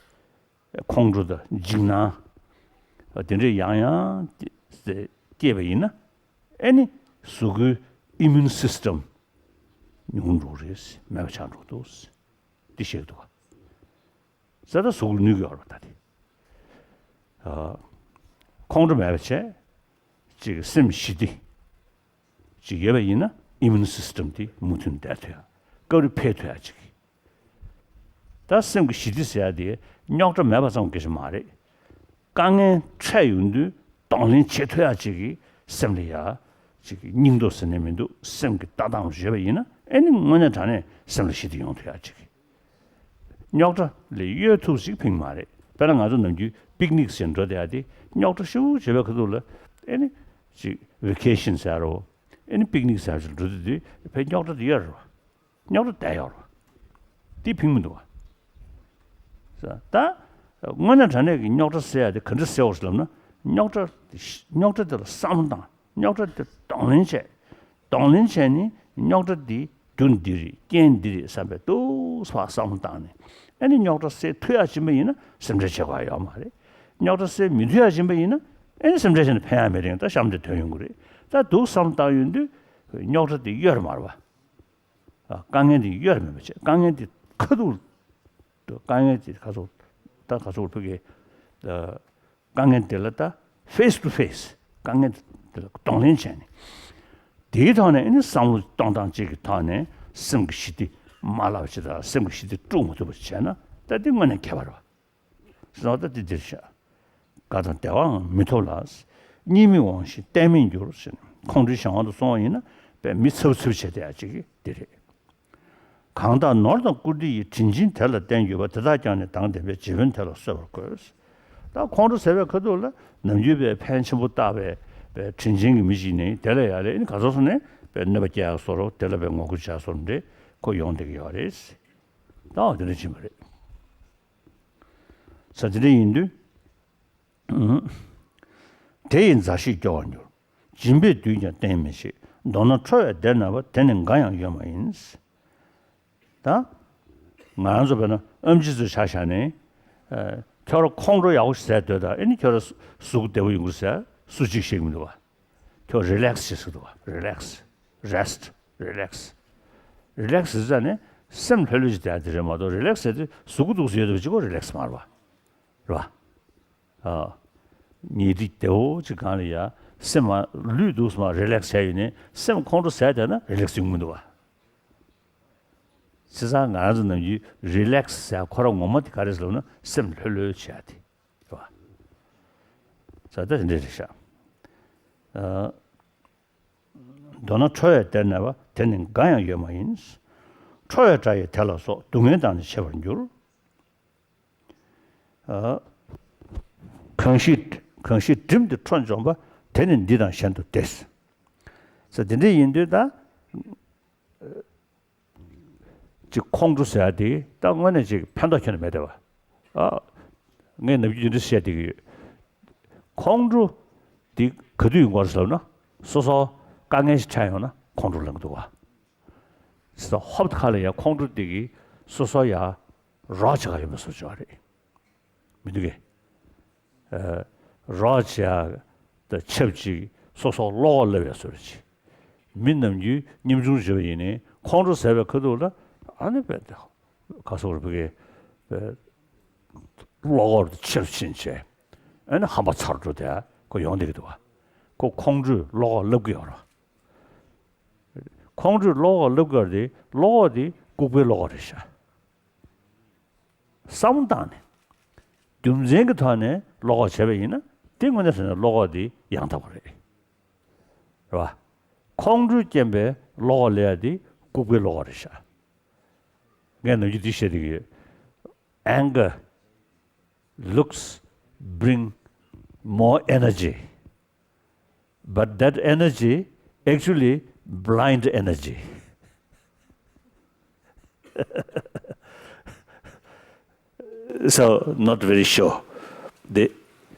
ཁོང་ཁྲོ་དང་འཇིགས་སྣང་དེ་འདྲས་ཡང་ཡང་སྐྱེས་པ་ཡིན་ན། ཨེ་ནི་གཟུགས་པོའི་ཨི་མིའུན་སིས་ཊམ་ཉུང་འགྲོ་གི་རེད། མེད་པ་ཆགས་འགྲོ་གི་འདུག་འདི་བཤད་ཀྱི་འདུག་བ། ཟ་ད་གཟུགས་ལ་གནོད་ཀྱི་ཡོད་རེད་པ། ད་དེ། ཨ། ཁོང་ཁྲོ་མེད་པ་བྱས། ཅིག་སེམས་ཞི་བདེ་ཅིག་ཡོད་པ་ཡིན་ན། ཨི་མིའུན་སིས་ཊམ་དེ་མུ་མཐུད་བསྡད་ཐུབ་ཡ། སྐབས་རེ་འཕེལ་ཐུབ་ཡ་ཅིག་ད་སེམས་ཀྱི་ཞི་བདེ་ཟེར་ཡ་དེ་རྙོག་དྲ་མེད་པ་ཙམ་གྱི་ཞིག་མ་རེད། དཀའ་ངལ་འཕྲད་ཡོང་དུས་གདོང་ལེན་བྱེད་ཐུབ་ཡ་ཅིག་གི་སེམས་ལ་ཡ་ཅིག་སྙིང་སྟོབས་ཟེར་ནས་མི་འདུག་སེམས་ཀྱི་ལྟ་སྟངས་ཡོད་པ་ཡིན་ན། ཨེ་ནི་དངོས་གནས་དྲང་གནས་སེམས་ལ་ཞི་བདེ་ཡོང་ཐུབ་ཡ་ཅིག་རྙོག་དྲ་ལས་གཡོལ་ཐུབ་ཞིག་ཕིང་མ་རེད། དཔེར་ན་ང་ཚོ་ནམ་རྒྱུན་པིག་ནིག་ཟེར་འགྲོ་བསྡད་ཡ་དེ། རྙོག་དྲ་ཞེ་པོ་བྱེད་པའི་ཁ་ཐུག་ལ། ཨེ་ནི་ཅིག་ཝེ་ཀེ་ཤན་ཟེར་རོ། ཨེ་ནི་པིག་ནིག་ཟེར་ཞིག་འགྲོ་དུས་དེ་ཕའི་རྙོག་དྲ་དེ་ཡོད་རེད་པ། རྙོག་དྲ་བསྡད་ཡོད་རེད་པ། དེ་ཕིང་མི་འདུག་བ། ད་དངོས་གནས་དྲང་གནས་ཀྱི་རྙོག་དྲ་སེལ་ཡ་དེ་ག་འདྲ་སེལ་དགོས་ཟེར་ལབ་ན། རྙོག་དྲ་རྙོག་དྲ་དེ་ལ་བསམ་བློ་བཏང་། རྙོག་དྲ་དེ་གདོང་ལེན་བྱས། གདོང་ལེན་བྱས་ནས་རྙོག་དྲ་འདི་རྒྱུ་འདི་རེད། རྐྱེན་འདི་རེད་བསམ་པའི་འདུག་སེ་བསམ་བློ་བཏང་ནས། ཨ་ནི་རྙོག་དྲ་སེལ་ཐུབ་ཡ་ཕྱིན་པ་ཡིན་ན་སེམས་ཁྲལ་བྱེད་དགོས་ཡ་ཡོད་མ་རེད། རྙོག་དྲ་སེལ་མི་ཐུབ་ཡ་ཕྱིན་པ་ཡིན་ན། ཨ་ནི་སེམས་ཁྲལ་བྱས་ནས་ཕན་ཡ་མེད་རེད། ད་གཤམ་དེ་ཐོན་ཡོང་གི་རེད། ད་འདུག་བསམ་བློ་བཏང་ཡོང་དུས་རྙོག་དྲ་དེ་གཡོལ་མ་རེད་པ། ཨ། དཀའ་ངལ་དེ་གཡོལ་མེད་པ་བྱས། དཀའ་ངལ་དེ་ཁ་ཐུག་དཀའ་ངལ་དེ་ག་ཚོད། ད་ག་ཚོད་ཕ་གི། ཨ། དཀའ་ངལ་དེ་ལ་ད་ཕེས་ཊུ་ཕེས། དཀའ་ངལ་དེ་ལ་གདོང་ལེན་བྱས་ནས། དེའི་ཐོག་ནས་ཨ་ནི་བསམ་བློ་གཏོང་སྟངས་གཅིག་གི་ཐོག་ནས་སེམས་ཀྱི་ཞི་བདེ་མ་བརླག་པ་ཅིག་དང་། སེམས་ཀྱི་ཞི་བདེ་དཀྲུག་མ་ཐུབ་པ་ཅིག་བྱས་ན། ད་དེ་དངོས་གནས་ཁྱད་པར་རེད་པ། ཟེར་བ་ད་དེ་འདིར་བཞག་དགའ་དང་བདེ་བའང་མི་ཐོབ་ལ། གཉིད་མི་འོང་ཞིང་གཏན་མེད་འགྱུར་ཟེར། ཁོང་ཁྲོའི་གཞན་དབང་དུ་སོང་བ་ཡིན་ན། དཔེ་མི་འཚབ་འཚུབ་བྱས་བསྡད་ཡ་ཅིག་གི་དེ་རེད། གང་དག་ནོར་དང་བཀུར་སྟི་ཡིས། དྲིན་ཆེན་དེ་ལ་བརྟེན་གྱུར་པ། དེ་དག་ཀྱང་ནི་དང་ལྡན་པས། རྗེ་དཔོན་དེ་ལ་གསོལ་བར་དགོས། ད་ཁོང་ཁྲོ་ཟ་བའི་ཁ་ཐུག་ལ་ནམ་རྒྱུན་དཔེ་ཕན་ཆེན་པོ་བཏགས་པའི་དཔེ་དྲིན་ཆེན་གྱི་མི་ཞིག་ནི་དེ་ལ་ཡ་ལས་ཨ་ནི་ག་ཚོད་སོང་ནས་དཔེ་གནོད་པ་སྐྱེལ་ཡ་བཟོ་འདྲ། དེ་ལ་དཔེ་ངོ་རྒོལ་བྱ་བཟོ་འདྲ་ཁོ་ཡོང་བསྡད་ཀྱི་ཡོད་རེད། ད་འོ་དེ་འདྲ་ཕྱིན་པ་རེད། ས་དེ་འདྲ་ཡིན་དུས། དེ་ཡི་མཛའ་བཤེས་སྐྱོ་བར་འགྱུར། སྦྱིན་པས་བསྡུས་ཀྱང་བརྟན་མི་ཤེས། མདོར་ན་ཁྲོ་བའི་བདེ་རྣམ་པ། དེ་ནི་འགའ་ཡང་ཡོད་མ་ཡིན། ད་ང་རང་ཚོ་དཔེར་ན་ཨེམ་ཆི་ཚོ་ཆ་བཞག་ནས། ཨ། ཁྱོད་རང་ཁོང་ཁྲོ་ཡག་པོ་ཞིག་ཟ་སྡོད་དང་། ཨ་ནི་ཁྱོད་རང་གཟུགས་བདེ་པོ་ཡོང་གི་རེད་ཟེར་སུ་གཅིག་བཤད་ཀྱི་མི་འདུག་བ། ཁྱོད་རི་ལེག་སི་བྱེད་ཟེར་གི་འདུག་བ། རི་ལེག་སི། རེ་སི་ཊི། རི་ལེག་སི། རི་ལེག་སི་ཟེར་ནས་སེམས་ལྷོད་ལྷོད་ཅིག་བསྡད་ཡ་དེ་རེད་མ་གཏོགས། རི་ལེག་སི་ཟེར་དུས་གཟུགས་པོ་འདུག་སེ་ཡོད་པ་གཅིག་པོ་རི་ལེག་སི་མ་རེད་པ། རེད་པ། ཨ། ཉལ་ཁྲི་བདེ་པོ་ཅིག་སྒང་ལ་ཡ་སེམས་མ་ལུས་འདུག་སེ་མར་རི་ལེག་སི་བྱས་ཡོད་ནས་སེམས་ཁོང་ཁྲོ་ཟ་བསྡད་ན་རི་ལེག་སི་ཡོང་གི་མི་འདུག་བ། བྱས་ཙང་ང་རང་ཚོ་ནམ་རྒྱུན་རི་ལེག་སི་ཟེར་ཡ་ཁོ་རང་ངོ་མ་དེ་ག་རེ་ཟེར་ལབ་ན་སེམས་ལྷོད་ལྷོད་བྱེད་ཡ་དེ་རེད་པ། ས་ད་དེ་འདྲ་རེད་ཤག་ཨ། མདོར་ན་ཁྲོ་བའི་བདེ་རྣམ་པ། དེ་ནི་འགའ་ཡང་ཡོད་མ་ཡིན། ཁྲོ་བའི་དགྲ་ཡིས་དེ་ལ་སོགས། སྡུག་བསྔལ་དང་ནི་ཕྱད་པར་འགྱུར། ཨ། གང་ཞིག་གང་ཞིག་བསྒྲིམས་ཏེ་ཁྲོ་འཇོམས་པ། དེ་ནི་འདི་དང་གཞན་དུ་བདེ། ས་དེ་འདྲ་ཡིན་དུས་ད། ཅིག་ཁོང་ཁྲོ་ཟེར་ཡ་དེ་ད་དངོས་གནས་ཅིག་ཕན་ཐོགས་ཁྱོན་ནས་མེད་བསྡད་པ། ཨ། ངས་ནམ་རྒྱུན་འདི་འདྲ་བཤད་བསྡད་ཀྱི་ཡོད། ཁོང་ཁྲོ་འདི་ག་དུས་ཡོང་གི་རེད་ཟེར་ལབ་ན། སོ་སོ་ དཀའ་ངལ་ཞིག་འཕྲད་ཡོང་ན་ཁོང་ཁྲོ་ལངས་འདུག་བ། ས་ཧོབ་ཁ་ལ་ཡ་ཁོང་ཁྲོ་དེ་གིས་སོ་སོ་ཡ་རོགས་བྱེད་ག་ཡོད་པ་བཟོ་བྱུང་བ་རེད། མི་འདུག་གས། ཨ། རོགས་བྱེད་ཡ་དང་ཆབས་ཅིག་སོ་སོ་བློ་ཁོག་སླེབས་ཡ་བཟོ་འདྲ་ཅིག་མི་ནམ་རྒྱུན་ཉམ་ཆུང་བྱེད་པ་ཡིན་ནའི་ཁོང་ཁྲོ་ཟ་བའི་ཁ་ཐུག་ལ་ཨ་ནི་དཔེ་དེ་ག་སོགས་རེད་པ་གི་བློ་ཁོག་ཆེར་ཕྱིན་བྱས་ཨ་ནི་ཧམ་པ་ཚ་དྲོད་དེ་ཁོ་ཡོང་བསྡད་ཀྱི་འདུག་བ། ཁོ་ཁོང་ཁྲོས་བློ་ཁོག་སླེབས་ཀྱི་ཡོད་རེད། ཁོང་ཁྲོས་བློ་ཁོག་སླེབས་ཀྱི་ཡོད་རེད་དེ་བློ་ཁོག་དེ་ལྐུགས་པའི་བློ་ཁོག་རེད་ཤག་བསམ་བློ་བཏང་ནས། རྒྱུ་མཚན་གྱི་ཐོག་ནས་བློ་ཁོག་བྱས་པ་ཡིན་ན་དེ་དངོས་གནས་དྲང་གནས་བློ་ཁོག་དེ་ཡང་དག་པ་རེད། རེད་བ། ཁོང་ཁྲོས་རྐྱེན་པས་བློ་ཁོག་སླེབས་ཡ་དེ་ལྐུགས་པའི་བློ་ཁོག་རེད་ཤག་ངས་ནམ་རྒྱུན་འདི་བཤད་བསྡད་ཀྱི་ཡོད། Anger looks bring more energy, but that energy actually blind energy. So, not very sure. The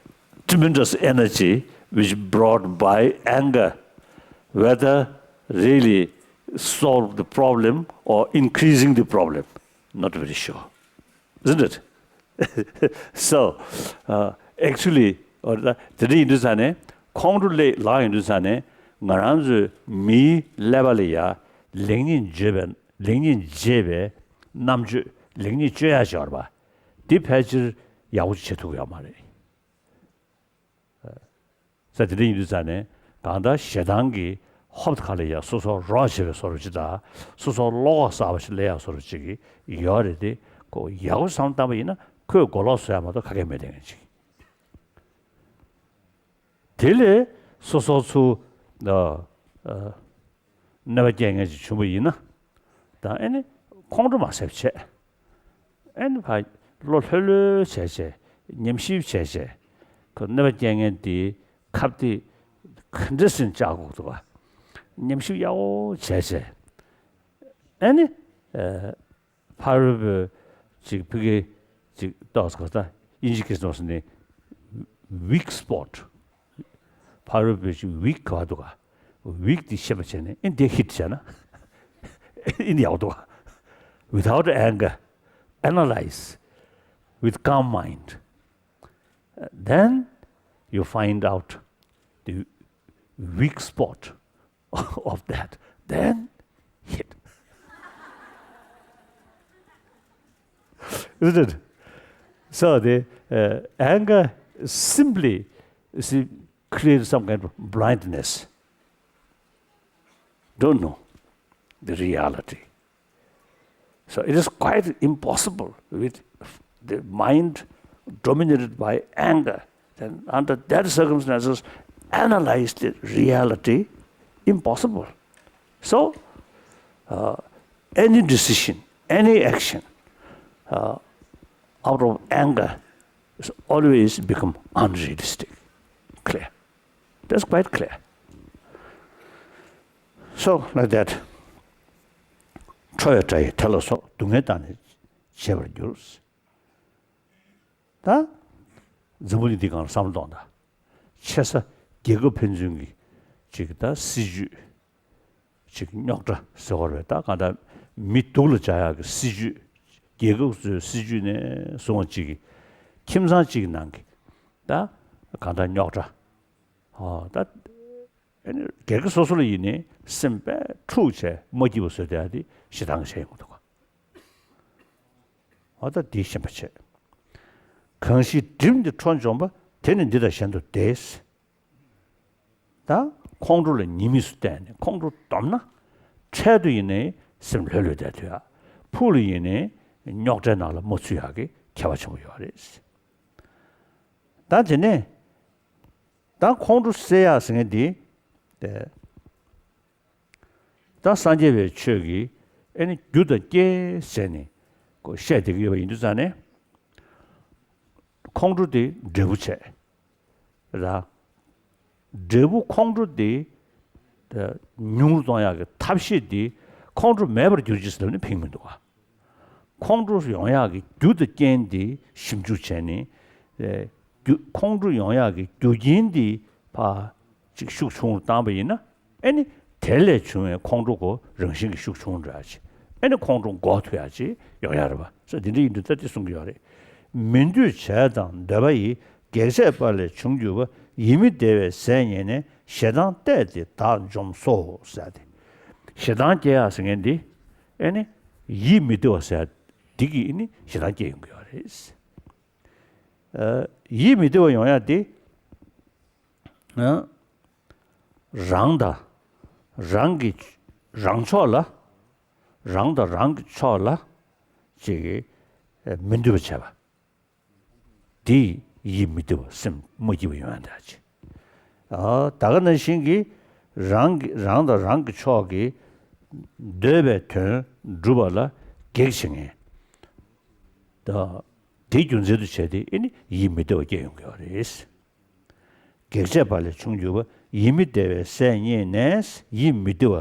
tremendous energy which brought by anger, whether really solve the problem or increasing the problem, not very sure. Isn't it? So, uh, actually, དེ་འདྲ་ཡིན་དུས་ཙང་ནས་ཁོང་ཁྲོ་ལངས་ཡོང་དུས་ཙང་ནས་ང་རང་ཚོའི་མིའི་ཀླད་པ་ལ་ཡ་ལེགས་ཉེས་འབྱེད་པའི་ལེགས་ཉེས་འབྱེད་པའི་རྣམ་དཔྱོད་ལེགས་ཉེས་དཔྱོད་ཡ་ཅིག་ཡོད་རེད་པ། འདི་ཕལ་ཆེར་ཡག་པོ་ཅིག་བྱེད་ཐུབ་ཀྱི་ཡོད་མ་རེད། ས་དེ་འདྲ་ཡིན་དུས་ཙང་ནས་གང་ལྟར་ཞེ་སྡང་གིས་ཧོབ་ཁ་ལ་ཡ་སོ་སོར་རོགས་བྱེད་པའི་བཟོ་འདྲ་ཅིག་དང་སོ་སོར་བློ་ཁོག་གསར་པ་ཞིག་སླེབས་ཡ་བཟོ་འདྲ་ཅིག་གི་ཡོད་རེད་དེ། ཁོ་ཡག་པོ་བསམ་བློ་བཏང་པ་ཡིན་ན་ཁོས་མགོ་ལོག་བཟོ་ཡ་མ་གཏོགས་ཁ་སྐད་མེད་དེ་ངན་ཅིག་དེ་ལས་སོ་སོ་ཚུར་ཨ་ཨ་གནོད་པ་སྐྱེལ་མཁན་ཅིག་བྱུང་བ་ཡིན་ན། ད་ཨེ་ནི་ཁོང་ཁྲོ་མ་ཟ་བྱས། ཨེ་ནི་ཕར་བློ་ལྷོད་ལྷོད་བྱས་བྱས་ཉམས་ཞིབ་བྱས་བྱས་ཁོ་གནོད་པ་སྐྱེལ་མཁན་དེའི་ཁ་གཏད་ག་འདྲ་སེ་བཅག་དགོས་འདུག་ག་ཉམས་ཞིབ་ཡག་པོ་བྱས་བྱས་ཨེ་ནི་ཨ། ཕ་རོལ་པོས་ཅིག་ཕ་གི་ཅིག་ཏོག་ཙམ་ག་ས་དབྱིན་ཇི་སྐད་ནང་ནས་weak spot། ཕ་རོལ་པོས་ཅིག་weak ག་བ་འདུག་ག weak དེ་ཤེས་པ་བྱས་ནས་ཨེ་འདི་hit བྱས་ན་ཨེ་འདི་ཡག་འདུག་ག without anger, analyze with calm mind, then you find out the weak spot of that, then hit. Isn't it? So the uh, anger simply is creates some kind of blindness. Don't know the reality. So it is quite impossible with the mind dominated by anger. Then under that circumstances, analyze the reality impossible. So uh, any decision, any action uh, out of anger is always become unrealistic. Clear. That's quite clear. So like that. ཁྲོ་བའི་སྒྲ་ཡིས་དེ་ལ་སོགས་སྡུག་བསྔལ་བཏང་ནས་བྱེད་པར་འགྱུར། ད་འཛམ་བུ་གླིང་འདི་སྒང་ལ་བསམ་བློ་གཏོང་དང་། ཆེ་ས་རྒྱལ་ཁབ་ཕན་ཚུན་གྱི་ཅིག་ད་སྲིད་ཇུས་ཅིག་རྙོག་དྲ་ཟེར་བ་རེད། ད་གང་ལྟར་མི་སྡུག་ལ་སྦྱར་ཡག་གི་སྲིད་ཇུས། རྒྱལ་ཁབ་ཚོའི་སྲིད་ཇུས་ནས་བཟུང་བ་ཅིག་གི་ཁྱིམ་ཚང་གཅིག་གི་ནང་གི་ད་གང་ལྟར་རྙོག་དྲ། ཨོ་ད། ཨ་ནི་སྒེར་གྱི་སོ་སོ་ལ་ཡིན་ནའི་སེམས་དཔེ་འཁྲུག་བྱས་མ་སྐྱིད་པ་བཟོས་བསྡད་ཡ་དེ་ཞེ་སྡང་གི་ཆ་ཡིན་དགོས་འདུག་ག་ཨོ་ད་འདི་ཤེས་པ་བྱས། གང་ཞིག་བསྒྲིམས་ཏེ་ཁྲོ་འཇོམས་པ། དེ་ནི་འདི་དང་གཞན་དུ་བདེ། ད་ཁོང་ཁྲོ་ལ་ཉེས་དམིགས་སུ་བལྟས་ནས་ཁོང་ཁྲོ་བསྡོམས་ན། འཕྲལ་དུ་ཡིན་ནའི་སེམས་ལྷོད་ལྷོད་བསྡད་ཐུབ་ཡ། ཕུགས་ལ་ཡིན་ནའི་རྙོག་དྲའི་ནང་ལ་མ་ཚུད་ཡག་གི་ཁྱད་པར་ཆེན་པོ་ཡོད་རེད། ད་དེ་ནས། ད་ཁོང་ཁྲོ་སེལ་ཡག་ཟེར་མཁན་འདི། ད་སངས་རྒྱས་པའི་ཆོས་ཀྱིས་ཨེ་ནི་རྒྱུ་དང་རྐྱེན་ཟེར་ནས་ཁོ་བཤད་བསྡད་ཀྱི་ཡོད་པ་ཡིན་དུས་ཙང་ནས། ཁོང་ཁྲོ་དེ་འབྲས་བུ་བྱས། ར། འབྲས་བུ་ཁོང་ཁྲོ་དེ་ཉུང་རུ་གཏོང་ཡག་གི་ཐབས་ཤེས་དེ་ཁོང་ཁྲོ་མེད་པར་གྱུར་ཅིག་ཟེར་ནས་ཕན་མི་འདུག་ག་ཁོང་ཁྲོ་ཡོང་ཡག་གི་རྒྱུ་དང་རྐྱེན་དེ་ཞིབ་འཇུག་བྱས་ནས། ཨེ། རྒྱུ་ཁོང་ཁྲོ་ཡོང་ཡག་གི་རྒྱུ་རྐྱེན་དེ་ཕར་ཅིག་ཤུགས་ཆུང་རུ་བཏང་པ་ཡིན་ན་ཨེ་ནི་ དེ་ལས་བྱུང་བའི་ཁོང་ཁྲོ་གོ་རང་བཞིན་གྱིས་ཤུགས་ཆུང་འགྲོ་ཡ་ཅིག་ཨེ་ནི་ཁོང་ཁྲོ་འགོག་ཐུབ་ཡ་ཅིག་ཡོང་ཡ་རེད་པ། ས་འདི་འདྲ་ཡིན་དུས་ད་འདི་གསུང་གི་ཡོད་རེད། མི་འདོད་བྱས་དང་འདོད་པ་ཡི། གེགས་བྱས་པ་ལས་བྱུང་གྱུར་པ། ཡིད་མི་བདེ་བའི་ཟས་རྙེད་ནས། ཞེ་སྡང་བརྟས་ཏེ་བདག་འཇོམས་སོ་ཟེར་ཏེ། ཞེ་སྡང་སྐྱེ་ཡ་ཟེར་མཁན་འདི་ཨེ་ནི་ཡིད་མི་བདེ་བ་ཟེར་འདི་གིས་ཨེ་ནི་ཞེ་སྡང་སྐྱེ་ཡོང་གི་ཡོད་རེད། ཨ། ཡིད་མི་བདེ་བ་ཡོང་ཡ་དེ། ཨ། རང་དང་རང་གི་རང་ཕྱོགས་ལ། རང་དང་རང་གི་ཕྱོགས་ལ་ཅིག་མི་འདོད་པ་བྱས་པ། དེ་ཡིད་མི་བདེ་བ་སེམས་མ་སྐྱིད་པ་ཡོང་ཡ་འདྲ་ཅིག་ཨ། ད་ག་ནང་བཞིན་གྱི་རང་གི་རང་དང་རང་གི་ཕྱོགས་ཀྱི་འདོད་པའི་དོན་སྒྲུབ་པ་ལ་གེགས་བྱེད་མཁན། ད་དེ་རྒྱུ་མཚན་དུ་བྱས་ཏེ་ཨེ་ནི་ཡིད་མི་བདེ་བ་སྐྱེ་ཡོང་གི་ཡོད་རེད། གེགས་བྱས་པ་ལས་བྱུང་གྱུར་པ། ཡིད་མི་བདེ་བའི་ཟས་རྙེད་ནས། ཡིད་མི་བདེ་བ་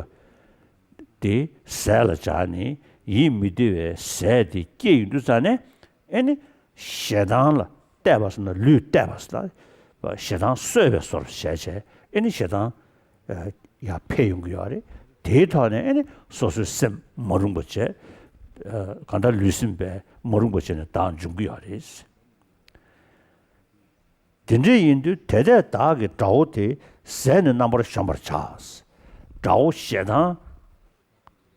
དེ་ཟས་ལ་སྦྱར་ནས་ཡིད་མི་བདེ་བའི་ཟས་དེ་སྐྱེས་ཡོང་དུས་ཙ་ནས་ཨེ་ནི་ཞེ་སྡང་ལ་བརྟས་པ་ཟེར་ན་ལུས་བརྟས་པ་ཟེར་ན་ཞེ་སྡང་གསོད་པའི་བཟོ་འདྲ་བྱས་བྱས་ཨེ་ནི་ཞེ་སྡང་ཡར་འཕེལ་ཡོང་གི་ཡོད་རེད། དེའི་ཐོག་ནས་ཨེ་ནི་སོ་སོའི་སེམས་མ་རུངས་པ་བྱས། གང་ལྟར་ལུས་སེམས་པས་མ་རུངས་པ་བྱས་ནས་བདག་འཇོམས་ཀྱི་ཡོད་རེད། དེ་འདྲ་ཡིན་དུས་དེ་ལྟས་བདག་གིས་དགྲ་བོ་དེ་ཟས་ནི་རྣམ་པར་གཞོམ་པར་བྱ། དགྲ་བོ་ཞེ་སྡང་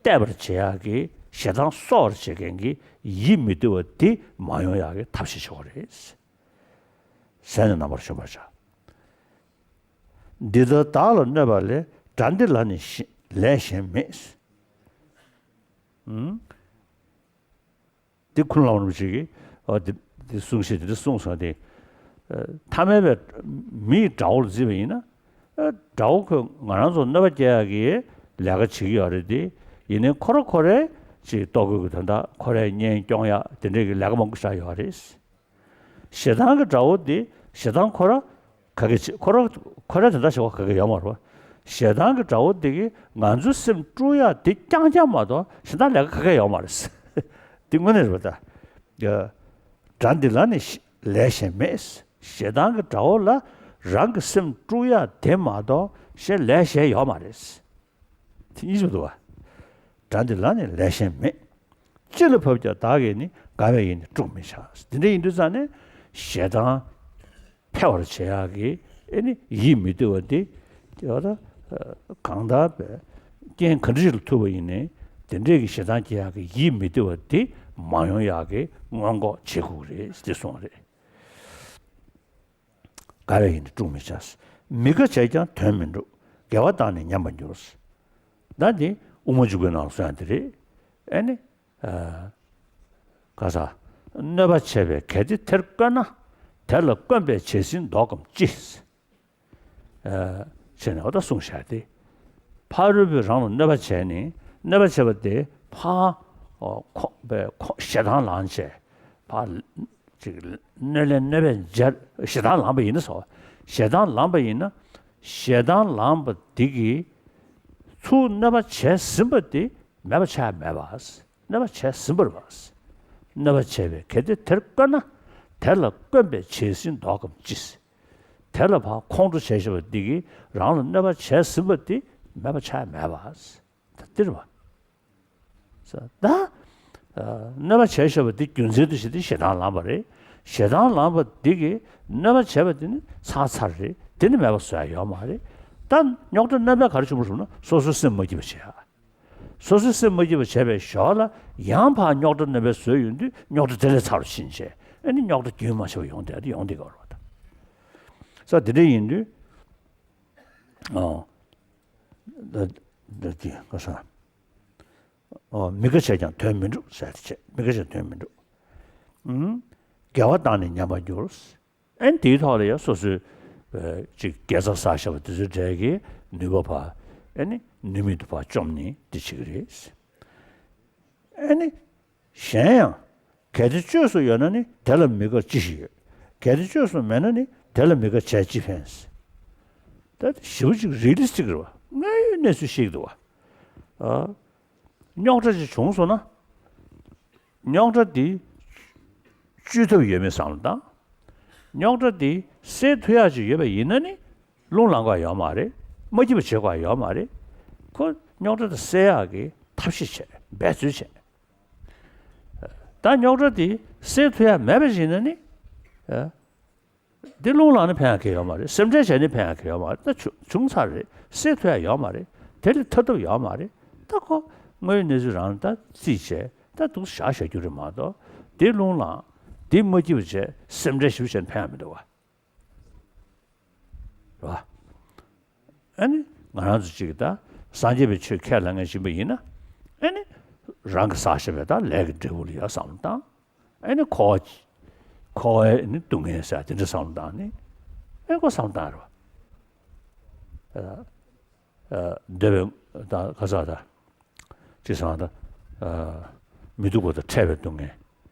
བརྟས་པར་བྱེད་ཡག་གི་ཞེ་སྡང་གསོག་པར་བྱེད་མཁན་གྱི་ཡིད་མི་བདེ་བ་དེ་མ་ཡོང་ཡག་གི་ཐབས་ཤེས་བྱེད་དགོས་རེད། ཟས་ནི་རྣམ་པར་གཞོམ་པར་བྱ། འདི་ལྟར་བདག་ལ་གནོད་པ་ལས། དགྲ་འདི་ལ་ནི་ལས་གཞན་མེད། ཨུམ། འདི་ཀུན་སློང་རིན་པོ་ཆེ་གིས་འོ་འདི་འདི་གསུང་བཤད་འདི་འདི་གསུངས་སོང་སྟེ། ཨ། ཐ་མལ་པའི་མི་ཡི་དགྲ་བོ་ལ་བརྩིས་པ་ཡིན་ན། ཨ། དགྲ་བོ་ཁོས་ང་རང་ཚོར་གནོད་པ་སྐྱེལ་ཡག་གི་ལས་ཀ་བྱེད་ཀྱི་ཡོད་རེད་དེ། ཡིན་ནའི་ཁོ་ར་ཁོ་རའི་ཅིག་ལྟོ་གོས་ཀྱི་དོན་དག་ཁོ་རའི་གཉེན་སྐྱོང་ཡག་དེ་འདྲས་ཀྱི་ལས་ཀ་མང་པོ་བཞག་ཡོད་རེད། ཞེ་སྡང་གི་དགྲ་བོ་དེ་ཞེ་སྡང་ཁོ་ར་ག་གེ་བྱེད་ཁོ་ར་ཁོ་ར་དེ་འདྲ་ཞེ་བ་ག་གེ་ཡོད་མ་རེད་པ། ཞེ་སྡང་གི་དགྲ་བོ་དེ་གིས་ང་ཚོའི་སེམས་དཀྲུག་ཡག་དེ་རྐྱང་རྐྱང་མ་གཏོགས་ཞེ་སྡང་ལས་ཀ་ག་གེ་ཡོད་མ་རེད། དེ་དངོས་གནས་རེད་པ་ད། དགྲ་འདི་ལ་ནི་ལས་གཞན་མེད། ཞེ་སྡང་གི་དགྲ་བོ་ལ་རང་གི་སེམས་དཀྲུག་ཡག་དེ་མ་གཏོགས་གཞན་ལས་གཞན་ཡོད་མ་རེད། དེ་གཉིས་ཆོག་འདུག་བ། དགྲ་འདི་ལ་ནི་ལས་གཞན་མེད། ཅི་ལ་བབ་ཀྱང་བདག་གིས་ནི། དགའ་བའི་ཡིད་ནི་དཀྲུག་མི་བྱ། འདི་འདྲ་ཡིན་དུས་ཙང་ནས་ཞེ་སྡང་འཕེལ་བར་བྱེད་ཡག་གི་ཨེ་ནི་ཡིད་མི་བདེ་བ་འདི་དེ་བ་ད་གང་ལྟར་པའི་རྐྱེན་ག་འདྲ་ཞིག་ལ་ཐུག་པ་ཡིན་ནའི་དེ་འདྲས་ཀྱི་ཞེ་སྡང་སྐྱེ་ཡག་གི་ཡིད་མི་བདེ་བ་འདི་མ་ཡོང་ཡག་གི་སྔོན་འགོག་བྱེད་དགོས་རེད་ཅེས་གསུངས་པ་རེད། དགའ་བའི་ཡིད་ནི་དཀྲུག་མི་བྱ། མི་དགའ་བྱས་ཀྱང་དོན་མི་འགྲུབ། དགེ་བ་དག་ནི་ཉམས་པར་འགྱུར། ད་འདི་དབུ་མ་འཇུག་པའི་ནང་ལ་གསུངས་ཡག་འདི་རེད། ཨེ་ནི། ཨ། ག་ས། གནོད་པ་བྱས་པའི་གལ་ཏེ་དེར་བཀོད་ན། དེ་ལ་བཀོད་པའི་བྱད་བཞིན་བཟློག་གམ་ཅི། ཨ། བྱས་ནས་འོ་ད་གསུངས་བཞག་སྟེ། ཕ་རོལ་པོས་རང་ལ་གནོད་པ་བྱས་ནས་གནོད་པ་བྱས་པ་དེ་ཕར། ཨོ། ཁོ་པའི་ཁོ་ཞེ་སྡང་ལངས་བྱས། ཕར་ཅིག་གནོད་ལན་གནོད་པས་འཇལ། ཞེ་སྡང་ལངས་པ་ཡིན་ན་སོ། ཞེ་སྡང་ལངས་པ་ཡིན་ན། ཞེ་སྡང་ལངས་པ་འདི་གིས་ཚུར་གནོད་པ་བྱས་ཟིན་པ་དེ་མེད་པ་ཆགས་མེད་པ། གནོད་པ་བྱས་ཟིན་པ་རེད་པ། གནོད་པ་བྱས་པའི་གལ་ཏེ་དེར་བཀོད་ན། དེ་ལ་བཀོད་པའི་བྱད་བཞིན་བཟློག་གམ་ཅི། དེ་ལ་ཕར་ཁོང་ཁྲོ་བྱས་བཞག་པ་འདི་གིས་རང་ལ་གནོད་པ་བྱས་ཟིན་པ་དེ་མེད་པ་ཆགས་མེད་པ། ད་འདི་རེད་པ། ད། ཨ། གནོད་པ་བྱས་བཞག་པ་འདི་རྒྱུ་མཚན་དུ་བྱས་ཏེ་ཞེ་སྡང་ལངས་པ་རེད། ཞེ་སྡང་ལངས་པ་འདི་གིས་གནོད་པ་བྱས་པ་དེ་ནི་ཚར་ཚར་རེད། དེ་ནི་མེད་པ་བཟོ་ཡག་ཡོད་མ་རེད། ད་རྙོག་དྲ་གནོད་པས་ག་རེ་བྱུང་བ་ཞུ་ན་སོ་སོའི་སེམས་མ་སྐྱིད་པ་བྱེད་ཡག་སོ་སོའི་སེམས་མ་སྐྱིད་པ་བྱས་པའི་ཞོར་ལ་ཡང་ཕར་རྙོག་དྲ་གནོད་པས་བཟོས་ཡོང་དུས་རྙོག་དྲ་དེ་ལས་ཚ་རུ་ཕྱིན་བྱས་ཨ་ནི་རྙོག་དྲ་རྒྱུན་མ་ཆད་པ་ཡོང་བསྡད་དེ་ཡོང་བསྡད་ཀྱི་ཡོད་རེད་པ། ད་ས་དེ་འདྲ་ཡིན་དུས། ཨོ། ད་ད་དེ་ག་ས། ཨོ། མི་དགའ་བྱས་ཀྱང་དོན་མི་འགྲུབ་ཟེར་དེ་བྱས་མི་དགའ་བྱས་དོན་མི་འགྲུབ། ཨུམ། དགེ་བ་དག་ནི་ཉམས་པར་འགྱུར། ཨ་ནི་དེའི་ཐོག་ལ་ཡང་སོ་སོའི་ཨ་ཅིག་དགེ་རྩ་བསགས་བཞག་པ་དེ་ཚོའི་གྲས་ཀྱི་ནུས་པ་ཕར་ཨ་ནི་ནུས་མེད་དུ་ཕར་བཅོམ་ནས་དེ་བྱེད་ཀྱི་རེད། ཨ་ནི་གཞན་ཡང་། གལ་ཏེ་བཅོས་སུ་ཡོད་ན་ནི་དེ་ལ་མི་དགའ་ཅི་ཞིག་ཡོད། གལ་ཏེ་བཅོས་སུ་མེད་ན་ནི་དེ་ལ་མི་དགའ་བྱས་ཅི་ཕན། ད་ཞེ་པོ་ཅིག་རི་ལི་སི་ཊིག་རེད་པ། དངོས་ཡོད་གནས་ཚུལ་ཤེས་ཀྱི་འདུག་པ། ཨ། རྙོག་དྲ་ཅིག་བྱུང་སོང་ན། རྙོག་དྲ་འདི་བཅོས་ཐབས་ཡོད་མེད་བསམ་བློ་བཏང་། རྙོག་དྲ་འདི་སེལ་ཐུབ་ཡག་ཅིག་ཡོད་པ་ཡིན་ན་ནི་རླུང་ལངས་དགོས་ཡོད་མ་རེད། མ་སྐྱིད་པ་བྱེད་དགོས་ཡོད་མ་རེད། ཁོ་རྙོག་དྲ་དེ་སེལ་ཡག་གི་ཐབས་ཤེས་བྱས། འབད་རྩོལ་བྱས། ད་རྙོག་དྲ་དེ་སེལ་ཐུབ་ཡག་མེད་པ་ཞིག་ཡིན་ན་ནི། ཨ། འདི་རླུང་ལངས་ནས་ཕན་ཡག་གང་ཡང་ཡོད་མ་རེད། སེམས་ཁྲལ་བྱས་ནས་ཕན་ཡག་གང་ཡང་ཡོད་མ་རེད། ད་བྱུང་བྱུང་ཚར་རེད། སེལ་ཐུབ་ཡག་ཡོད་མ་རེད། དེ་ལས་ཐར་ཐབས་ཡོད་མ་རེད། ད་ཁོ་དངོས་ཡོད་གནས་ཚུལ་རང་ལ་ད་རྩིས་བྱས། ད་འདུག་སེ་བཞག་བཞག་རྒྱུ་རེད་མ་གཏོགས། འདི་རླུང་ལངས། འདི་མ་སྐྱིད་པ་བྱས། སེམས་ཁྲལ་ཞེ་པོ་བྱས་ནས་ཕན་ཡག་མི་འདུག་བ། རེད་བ། ཨ་ནི་ང་རང་ཚོ་གཅིག་གིས་ད་སངས་རྒྱས་པའི་ཆོས་ཁས་བླངས་མཁན་ཞིག་ཡིན་པ་ཡིན་ན། ཨ་ནི་རང་གིས་བསགས་བཞག་པའི་ད་ལས་ཀྱི་འབྲས་བུ་ལ་ཡང་བསམ་བློ་བཏང་། ཨ་ནི་འཁོར་བ། འཁོར་བའི་ནི་སྡུག་བསྔལ་ཟེར་དེ་འདྲ་བསམ་བློ་བཏང་ནས། ཨ་ནི་ཁོ་བསམ་བློ་བཏང་རེད་བ། ཨ། ཨ། འདོད་པའི་ད་ག་ས་ད། ཅི་ཟེར་ད། ཨ། མི་སྡུག་པ་དང་ཕྲད་པའི་སྡུག་བསྔལ།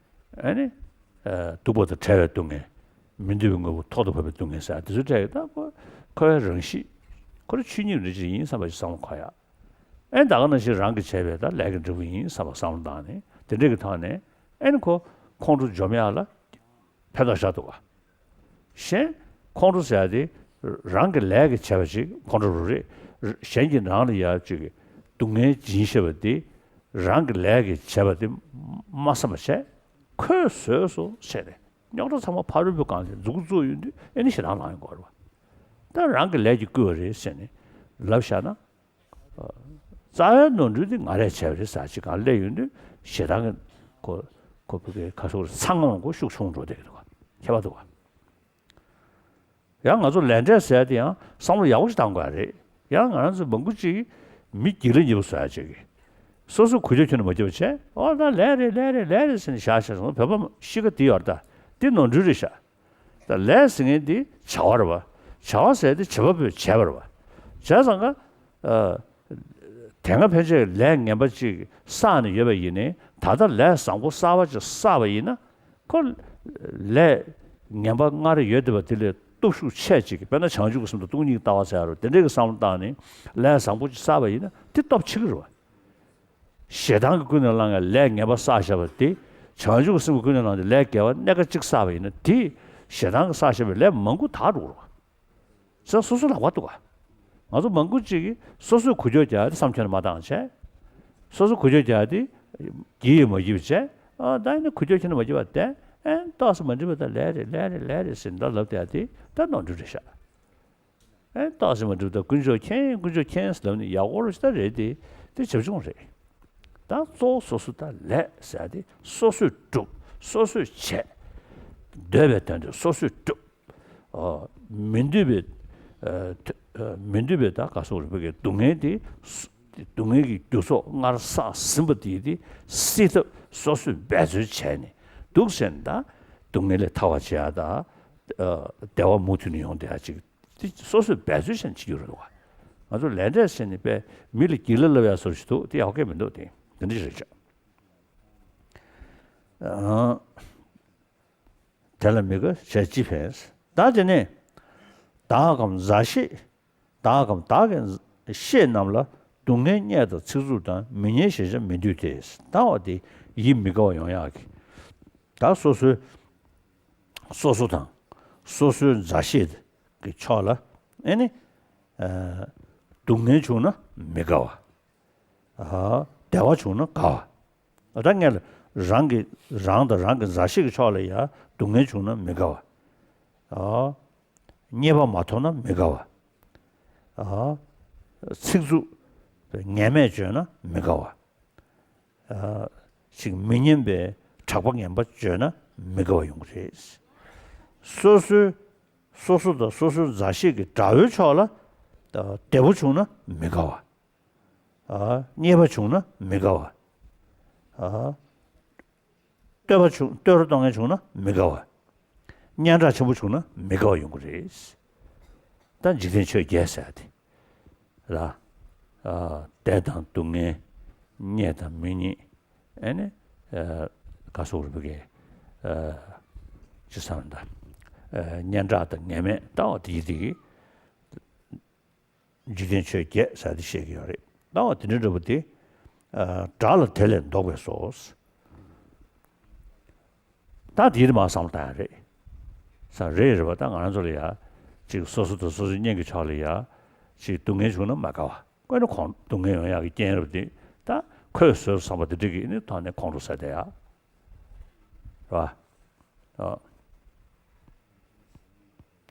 ཨ་ནི། ཨ། སྡུག་པ་དང་ཕྲད་པའི་སྡུག་བསྔལ། མི་འདོད་པའི་དངོས་པོ་ཐོག་ཏུ་བབས་པའི་སྡུག་བསྔལ་ཟེར་དེ་ཚོའི་གྲས་ཀྱི་ད་ཁོ་འཁོར་བའི་རང་གཤིས། ཁོ་རང་ཆོས་ཉིད་རང་བཞིན་ཡིན་བསམ་པ་ཞིག་བསམ་བློ་འཁོར་ཡག་ཨེ་ད་ག་ནང་བཞིན་རང་གིས་བྱས་པའི་ད་ལས་ཀྱི་འབྲས་བུ་ཡིན་བསམ་པ་བསམ་བློ་བཏང་ནས་དེ་འདྲ་གི་ཐོག་ནས་ཨེ་ནི་ཁོ་ཁོང་ཁྲོ་འཇོམས་ཡག་ལ་ཕན་ཐོགས་ཤར་འདུག་ག་གཞན་ཁོང་ཁྲོ་ཟེར་ཡག་དེ་རང་གི་ལས་ཀྱིས་བྱས་པ་ཞིག་ཁོང་ཁྲོ་རུ་རེད། གཞན་གྱིས་རང་ལ་ཡག་ཅིག་སྡུག་བསྔལ་སྦྱིན་ཤེས་པ་དེ་རང་གི་ལས་ཀྱིས་བྱས་པ་དེ་མ་བསམ་པ་བྱས། ཁོས་བཟོས་སོ་བྱས་ནས་རྙོག་དྲ་ཚང་མ་ཕ་རོལ་པོའི་སྒང་ལ་མཛུབ་གུ་བཙུགས་ཡོང་དུས་ཨེ་ནི་ཞེ་སྡང་ལངས་ཡོང་གི་རེད་བ། ད་རང་གི་ལས་ཀྱིས་བསྐུལ་བ་རེད་ཟེར་ནས་ལབ་བཞག་ན། རྩ་བའི་ནོར་འཁྲུལ་དེ་ང་རས་བྱས་པ་རེད་ཟེར་ཅིག་སྒང་སླེབས་ཡོང་དུས་ཞེ་སྡང་གི་ཁོ་ཁོ་བོད་སྐད་ཁ་སོ་རེ་ཚང་ངོ་ཁོ་ཤུགས་ཆུང་འགྲོ་བསྡད་ཀྱི་འདུག་ག་ཁྱད་པར་འདུག་ག་ཡང་ང་ཚོ་ལས་འབྲས་ཟེར་ཡག་དེ་ཡང་བསམ་བློ་ཡག་པོ་ཞིག་བཏང་དགོས་ཡག་རེད། ཡང་ང་རང་ཚོ་མང་པོ་ཅིག་མི་སྒྱིད་ལ་ཉེ་པོ་བཟོ་ཡག་ཅིག་གིས་སོ་སོས་འགུལ་སྐྱོད་ཁྱོན་ནས་མ་བརྒྱབ་པ་བྱས། ཨོ་ད་ལས་རེད་ལས་རེད་ལས་རེད་ཟེར་ནས་བཞག་བཞག་སོང་། བོད་པ་གཤིས་ཀ་དེ་ཡོད་རེད། ད་དེ་ནོར་འཁྲུལ་རེད་ཤག་ད་ལས་ཟེར་མཁན་དེ་བྱ་བ་རེད་བ། བྱ་བ་ཟེར་དེ་བྱེད་པ་པོས་བྱས་པ་རེད་བ། བྱས་ཙང་ཀ་ཨ། དེ་སྔ་ཕན་ཆད་ལས་ངན་པ་ཅིག་བསགས་ནས་ཡོད་པ་ཡིན་ནའི་ད་ལྟ་ལས་བཟང་པོ་གསར་པ་ཅིག་བསགས་པ་ཡིན་ན། ཁོ་ལས་ངན་པ་སྔར་ཡོད་བསྡད་པ་དེ་ལས་སྟོབས་ཤུགས་ཆེ་ཅིག་དཔེར་ན་བྱང་ཆུབ་ཀྱི་སེམས་དང་སྟོང་ཉིད་ཀྱི་ལྟ་བ་ཟེར་ཡག་རེད་བ། དེ་འདྲའི་གི་བསམ་བློ་བཏང་ནས་ལས་བཟང་པོ་ཅིག་བསགས་པ་ཡིན་ན་དེ་སྟོབས་ཆེ་གི་རེད་བ། ཞེ་སྡང་གིས་ཀུན་ནས་བསླངས་ཡག་ལས་ངན་པ་བསགས་བཞག་པ་དེ་བྱང་ཆུབ་ཀྱི་སེམས་ཀྱིས་ཀུན་ནས་བསླངས་ཏེ་ལས་དགེ་བ་སྣ་ཁ་གཅིག་བསགས་པ་ཡིན་ན་དེ་ཞེ་སྡང་གིས་བསགས་བཞག་པའི་ལས་མང་པོ་དག་འགྲོ་གི་རེད་བ། ཟེར་སོ་སོ་ལག་པ་འདུག་ག་ང་ཚོ་མང་པོ་ཅིག་གིས་སོ་སོས་འགུལ་སྐྱོད་རྒྱག་ཡག་དེ་བསམ་ཁྱོན་ནས་མ་བཏང་བྱས། སོ་སོས་འགུལ་སྐྱོད་རྒྱག་ཡག་དེ་བགྱིས་ཡོད་མ་བགྱིས་པ་བྱས། ཨ་ད་ཡིན་ན་འགུལ་སྐྱོད་ཁྱོན་ནས་མ་བགྱིས་པ་བསྡད། ཨེ་ཏོག་ཙམ་མ་འགྲིག་པ་ད་ལས་རེད་ལས་རེད་ལས་རེད་ཟེར་ད་ལབ་བསྡད་ཡག་དེ་ད་ནོར་འཁྲུལ་རེད་ཤག་ཨེ་ཏོག་ཙམ་མ་འགྲིག་པ་ད་དཀོན་མཆོག་མཁྱེན་དཀོན་མཆོག་མཁྱེན་ཟེར་ལབ་ནས་ཡག་པོ་རེད་ཤག་ད་རེད་དེ། དེ་བྱབ་ཆུང་རེད། ད་གཙོ་བོ་སོ་སོ་ད་ལས་ཟེར་ཡག་དེ་སོ་སོས་སྒྲུབ། སོ་སོས་བྱས། འདོད་པའི་དོན་དེ་སོ་སོས་སྒྲུབ། ཨ། མི་འདོད་པའི། ཨ། ཐ་ཨ། མི་འདོད་པའི་ད་ག་སོགས་རིགས་པའི་སྡུག་བསྔལ་དེ། སྡུག་བསྔལ་གྱི་རྒྱུ་ཚོགས་སྔར་བསགས་ཟིན་པ་དེ་དེ་སེལ་ཐབས་སོ་སོས་འབད་རྩོལ་བྱས་ནས་འདུག་ཟེར་ན། ད་སྡུག་བསྔལ་ལས་ཐར་བར་བྱེད་ཡག་ད། ཨ། བདེ་བ་མུ་མཐུད་ནས་ཡོང་བསྡད་ཡག་ཅིག་དེ་སོ་སོས་འབད་རྩོལ་བྱས་ནས་བྱེད་རྒྱུ་རེད་འདུག་ག་ང་ཚོ་ལས་འབྲས་ཟེར་ནས་དཔེ་མི་ལ་སྒྱིད་ལ་ལབ་ཡག་བཟོ་འདྲ་ཞིག་འདུག་དེ་ཡག་པོ་སྐད་མི་འདུག་དེ་དེ་འདྲ་ཞིག་རེད་ཤག་ཨ། དེ་ལ་མི་དགའ་བྱས་ཅི་ཕན། ད་དེ་ནས་བདག་གམ་མཛའ་བཤེས། བདག་གམ་བདག་གི་བཤེས་རྣམས་ལ་སྡུག་བསྔལ་བརྙས་དང་ཚིག་རྩུབ་དང་མི་སྙན་ཞེས་བྱ་མི་འདོད་དེ། ད་བ་དེ་ཡིད་མི་དགའ་བ་ཡོང་ཡག་གི། ད་སོ་སོའི་སོ་སོ་དང་སོ་སོའི་མཛའ་བཤེས་ཀྱི་ཕྱོགས་ལ་ཨེ་ནི། ཨ། སྡུག་བསྔལ་བྱུང་ན་མི་དགའ་བ། ཨ། བདེ་བ་བྱུང་ན་དགའ་བ། ད་སྔོན་ལ་རང་གི་རང་དང་རང་གི་མཛའ་བཤེས་ཀྱི་ཕྱོགས་ལ་ཡང་སྡུག་བསྔལ་བྱུང་ན་མི་དགའ་བ། ཨ། མཉེས་པ་མ་ཐོབ་ན་མི་དགའ་བ། ཨ། ཚིག་རྩུབ། ངན་སྨྲས་བརྗོད་ན་མི་དགའ་བ། ཨ། ཅིག་མི་སྙན་པའི་གྲགས་པ་ངན་པ་བརྗོད་ན་མི་དགའ་བ་ཡོང་གི་རེད། སོ་སོའི་སོ་སོ་དང་སོ་སོའི་མཛའ་བཤེས་ཀྱི་དགྲ་བོའི་ཕྱོགས་ལ་བདེ་པོ་བྱུང་ན་མི་དགའ་བ། ཨ། མཉེས་པ་བྱུང་ན་མི་དགའ་བ། ཨ། བསྟོད་པ་བྱུང་བསྟོད་ར་གཏོང་མཁན་བྱུང་ན་མི་དགའ་བ། སྙན་གྲགས་ཆེན་པོ་བྱུང་ན་མི་དགའ་བ་ཡོང་གི་རེད། ད་འཇིག་རྟེན་ཆོས་བརྒྱད་ཟེར་ཡག་དེ་ལ། ཨ། བདེ་དང་སྡུག་བསྔལ། མཉེས་དང་མི་མཉེས། ཨ་ནི། ཨ། ག་སོགས་རིགས་པའི། ཨ། ཅི་བསམ་ད། ཨ། སྙན་གྲགས་དང་ངན་སྨྲས་ལྟ་བ་དེ་ཡི་དེ་གི། འཇིག་རྟེན་ཆོས་བརྒྱད་ཟེར་དེ་བཤད་ཀྱི་ཡོད་རེད། ལྟ་བ་དེ་འདྲ་འདྲ་པོ་དེ། ཨ། དགྲ་ལ་དེ་ལས་བཟློག་པས་སོ། ད་དེ་རེད་མ་བསམ་བློ་བཏང་ཡག་རེད། ས་རེད་རེད་པ། ད་ང་རང་ཚོ་ལ་ཡ། ཅིག་སོ་སོ་དང་སོ་སོའི་གཉེན་གྱི་ཕྱོགས་ལ་ཡ། ཅིག་སྡུག་བསྔལ་བྱུང་ན་མ་དགའ་བ། ཁོ་ནི་ཁོང་སྡུག་བསྔལ་ཡོང་ཡག་གི་རྐྱེན་རབ་དེ་ད་ཁོས་བཟོས་བསམ་པ་དེ་འདྲ་གི་ནི་ཐོག་ནས་ཁོང་ཁྲོ་ཟ་བསྡད་ཡག་རེད་བ། ཨ།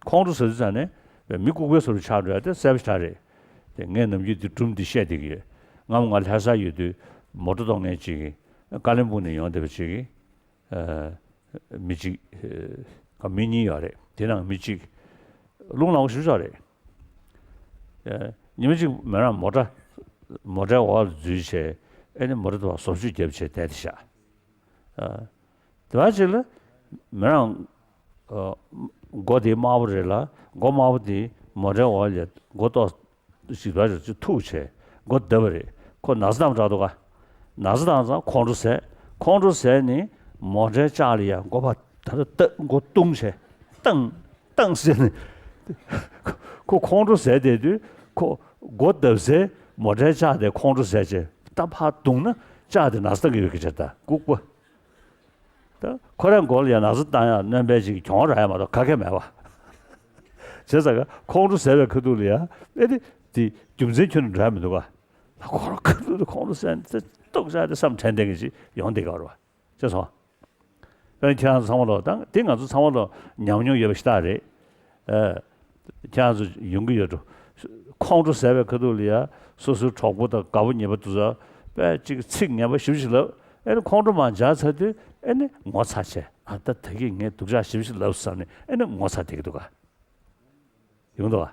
ཁོང་ཁྲོ་ཟ་དུས་ཙང་ནས་མི་ལྐུགས་པའི་བཟོ་འདྲ་ཆགས་འགྲོ་ཡ་དེ་གསལ་པོ་ཞེ་དྲག་རེད། དེ་ངས་ནམ་རྒྱུན་དེ་སྒྲུང་འདི་བཤད་བསྡད་ཀྱི་ཡོད། སྔ་མོ་ང་ལྷ་སར་ཡོད་དུས་མོ་ཊ་གཏོང་མཁན་ཅིག་གིས་ཀ་ལོན་སྦུག་ནས་ཡོང་བསྡད་པ་ཅིག་གིས། ཨ། མི་གཅིག་ཨ། མི་གཉིས་ཡོད་རེད། དེ་ནང་མི་གཅིག་རླུང་ལངས་པོ་ཞེ་པོ་ཅིག་རེད། ཨ། ཉི་མ་གཅིག་མོ་རང་མོ་ཊ་མོ་ཊའི་འོག་ལ་འཛུལ་བྱས། ཨ་ནི་མོ་ཊ་དེ་བཟོ་བཅོས་བརྒྱབ་བྱས་བསྡད་དེ་བཞག་ཨ། དེ་བ་ཅིག་ལ་མོ་རང་ཨ། མགོ་དེ་དམར་པོ་རེད་ལ། མགོ་དམར་པོ་དེ་མོ་ཊའི་འོག་ལ་མགོ་ཏོག་ཞིག་བ་ཅིག་ཐུག་བྱས་མགོ་བརྡབས་པ་རེད། ཁོ་ན་ཚ་བཏང་དྲགས་འདུག་ག་ན་ཚ་བཏང་ཙང་ཁོང་ཁྲོ་ཟས། ཁོང་ཁྲོ་ཟས་ནི་མོ་ཊའི་ལྕགས་ལ་ཡ་མགོ་ཕར་ད་ལྟ་བཏང་མགོ་བརྡུངས་བྱས་བཏང་བཏང་ཟེར་ནས། ཁོ་ཁོང་ཁྲོ་ཟས་བསྡད་དུས་ཁོ་མགོ་བརྡབས་ཚེ་མོ་ཊའི་ལྕགས་དེ་ཁོང་ཁྲོ་ཟས་བྱས་ད་ཕར་བརྡུངས་ན་ལྕགས་དེ་ན་ཚ་བཏང་གི་ཡོད་ཀྱི་རེད། ད་ལྐུགས་པ། ད་ཁོ་རང་མགོ་ལ་ཡ་ན་ཚ་བཏང་ཡ་སྣོན་པའི་ཅིག་གྱོང་རག་ཡ་མ་གཏོགས་ག་གེ་མེད་པ། བྱས་ཙང་ཁོང་ཁྲོ་ཟས་པའི་ཁ་ཐུག་ལ་ཡ་ཨེ་དེ་དེ་རྒྱུ་མཚན་ཁྱོན་ནས་འགྲོ་ཡ་མི་འདུག་ག་ད་ཁོ་རང་ཁ་ཐུག་ལ་ཁོང་ཁྲོ་ཟས་ནས་ད་སྡུག་ཅག་དེ་བསམ་དྲན་བསྡད་མཁན་ཅིག་ཡོང་བསྡད་ཀྱི་ཡོད་རེད་བ། ཤེས་སོང་། དཔེར་ན་ཁྱེད་རང་ཚོ་ཚང་མ་ལོ་ད་དེ་ང་ཚོ་ཚང་མ་ལོ་ཉམས་མྱོང་ཡོད་པ་ཞིག་ད་རེད། ཨ། ཁྱེད་རང་ཚོ་ཡོང་གི་ཡོད་འགྲོ། ཁོང་ཁྲོ་ཟ་བའི་ཁ་ཐུག་ལ་ཡ་སོ་སོའི་གྲོགས་པོ་དང་དགའ་པོ་ཉེ་པོ་དེ་ཚོ་དཔེ་ཅིག་ཚིག་ངན་པ་ཞེ་པོ་ཞིག་ལབ། ཨེ་ནི་ཁོང་ཁྲོ་མར་འཇགས་ཚར་དུས་ཨེ་ནི་ངོ་ཚ་བྱས། ཨ། ད་ད་གིན་ངས་སྡུག་ཅག་ཞེ་པོ་ཞིག་ལབ་བསམ་ནས་ཨེ་ནི་ངོ་ཚ་བསྡད་ཀྱི་འདུག་ག་ཡོང་འདུག་ག་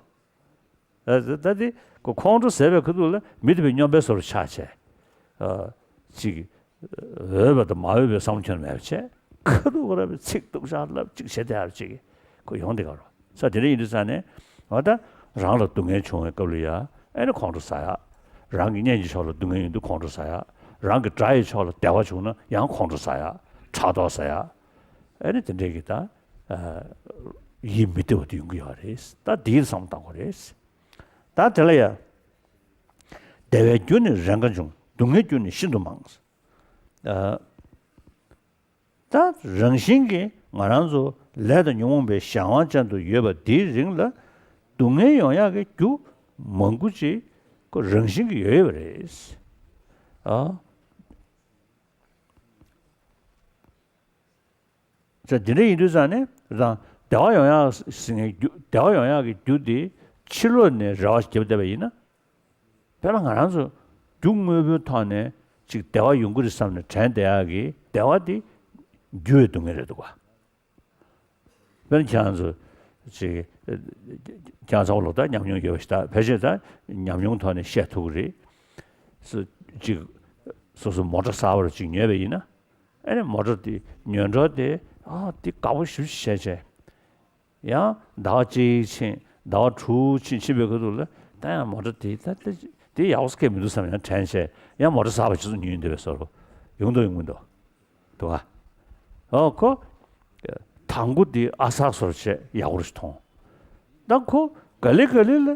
ཨ། ད་དེ་ཁོ་ཁོང་ཁྲོ་ཟ་བའི་ཁ་ཐུག་ལ་མི་དེ་བས་སྨྱོན་པའི་བཟོ་འདྲ་ཆགས་བྱས། ཨ། ཅིག་འོས་པ་དང་མ་འོས་པའི་བསམ་བློ་ཁྱོན་མེད་པ་བྱས། ཁ་ཐུག་ཁོ་རང་གི་ཚིག་སྡུག་ཅག་ལབ་ཅིག་བྱེད་བསྡད་ཡ་ཅིག་ཁོ་ཡོང་བསྡད་ཀྱི་ཡོད་རེད་བ། ས་དེ་འདྲ་ཡིན་དུས་ཙང་ནས་འོ་ད་རང་ལ་སྡུག་བསྔལ་བྱུང་བའི་སྐབས་ལ་ཡ་ཨེ་ནི་ཁོང་ཁྲོ་ཟ་ཡ། རང་གི་གཉེན་གྱི་ཕྱོགས་ལ་སྡུག་བསྔལ་ཡོང་དུས་ཁོང་ཁྲོ་ཟ་ཡ། རང་གི་དགྲ་ཡི་ཕྱོགས་ལ་བདེ་བ་བྱུང་ན་ཡང་ཁོང་ཁྲོ་ཟ་ཡ། ཕྲག་དོག་ཟ་ཡ། ཨེ་ནི་དེ་འདྲའི་གི་ད་ཨ། ཡིད་མི་བདེ་བ་དེ་ཡོང་གི་ཡོད་རེད། ད་དེའི་བསམ་བློ་བཏང་དགོས་རེད། ད་དེ་ལ་ཡ། བདེ་བའི་རྒྱུ་ནི་རེས་འགའ་འབྱུང་། སྡུག་བསྔལ་རྒྱུ་ནི་ཤིན་ཏུ་མང་། ཨ། ད་རང་བཞིན་གྱིས་ང་རང་ཚོ་ལས་དང་ཉོན་མོངས་པའི་གཞན་དབང་ཅན་དུ་ཡོད་པ་འདིའི་རིང་ལ་སྡུག་བསྔལ་ཡོང་ཡག་གི་རྒྱུ་མང་པོ་ཅིག་ཁོ་རང་བཞིན་གྱིས་ཡོད་ཡོད་པ་རེད། ཨ། ཅེས་འདི་འདྲ་ཡིན་དུས་ཙང་ནས་རང་བདེ་བ་ཡོང་ཡག་ཟེར་མཁན་རྒྱུ་བདེ་བ་ཡོང་ཡག་གི་རྒྱུ་དེ་ཕྱི་ལོགས་ནས་རེ་བ་བརྒྱབ་བསྡད་པ་ཡིན་ན། དཔེར་ན་ང་རང་ཚོ་རྒྱུ་དངོས་པོའི་ཐོག་ནས་ཅིག་བདེ་བ་ཡོང་གི་རེད་བསམ་ནས་དྲན་བསྡད་ཡག་གི་བདེ་བ་དེ་འགྱུར་བའི་སྡུག་བསྔལ་རེད་འདུག་ག་དཔེར་ན་ཁྱེད་རང་ཚོ་ཅིག་ཁྱེད་རང་ཚོ་ལོ་ལྟར་ཉམས་མྱོང་ཡོད་པ་ཞིག་ད་ཕལ་ཆེར་ད་ཉམས་མྱོང་ཐོག་ནས་བཤད་ཐུབ་ཀྱི་རེད། སུ་ཅིག་སོ་སོ་མོ་ཊ་གསར་པ་ཅིག་ཉོས་པ་ཡིན་ན། ཨ་ནི་མོ་ཊ་དེ་ཉོས་འཕྲོ་དེ་ཨ་དེ་དགའ་པོ་ཞེ་པོ་ཅིག་བྱས་བྱས། ཡང་ཟླ་བ་གཅིག་ཕྱིན་ཟླ་བ་དྲུག་ཕྱིན་ཕྱིན་པའི་ཁ་ཐུག་ལ་ད་ཡང་མོ་ཊ་དེ་ད་དེ་དེ་ཡག་པོ་སྐད་མི་འདུག་བསམ་ཡང་དྲན་བྱས་ཡང་མོ་ཊ་གསར་པ་ཅིག་ཉོས་འདོད་པའི་བཟོ་འདྲ་ཡོང་འདུག་ཡོང་གི་འདུག་འདུག་ག་ཨོ་ཁོ། དང་པོ་དེ་ཨ་གསར་བཟོ་འདྲ་བྱས་ཡག་པོ་ཞིག་མཐོང་། ད་ཁོ་ག་ལེ་ག་ལེ་ལ་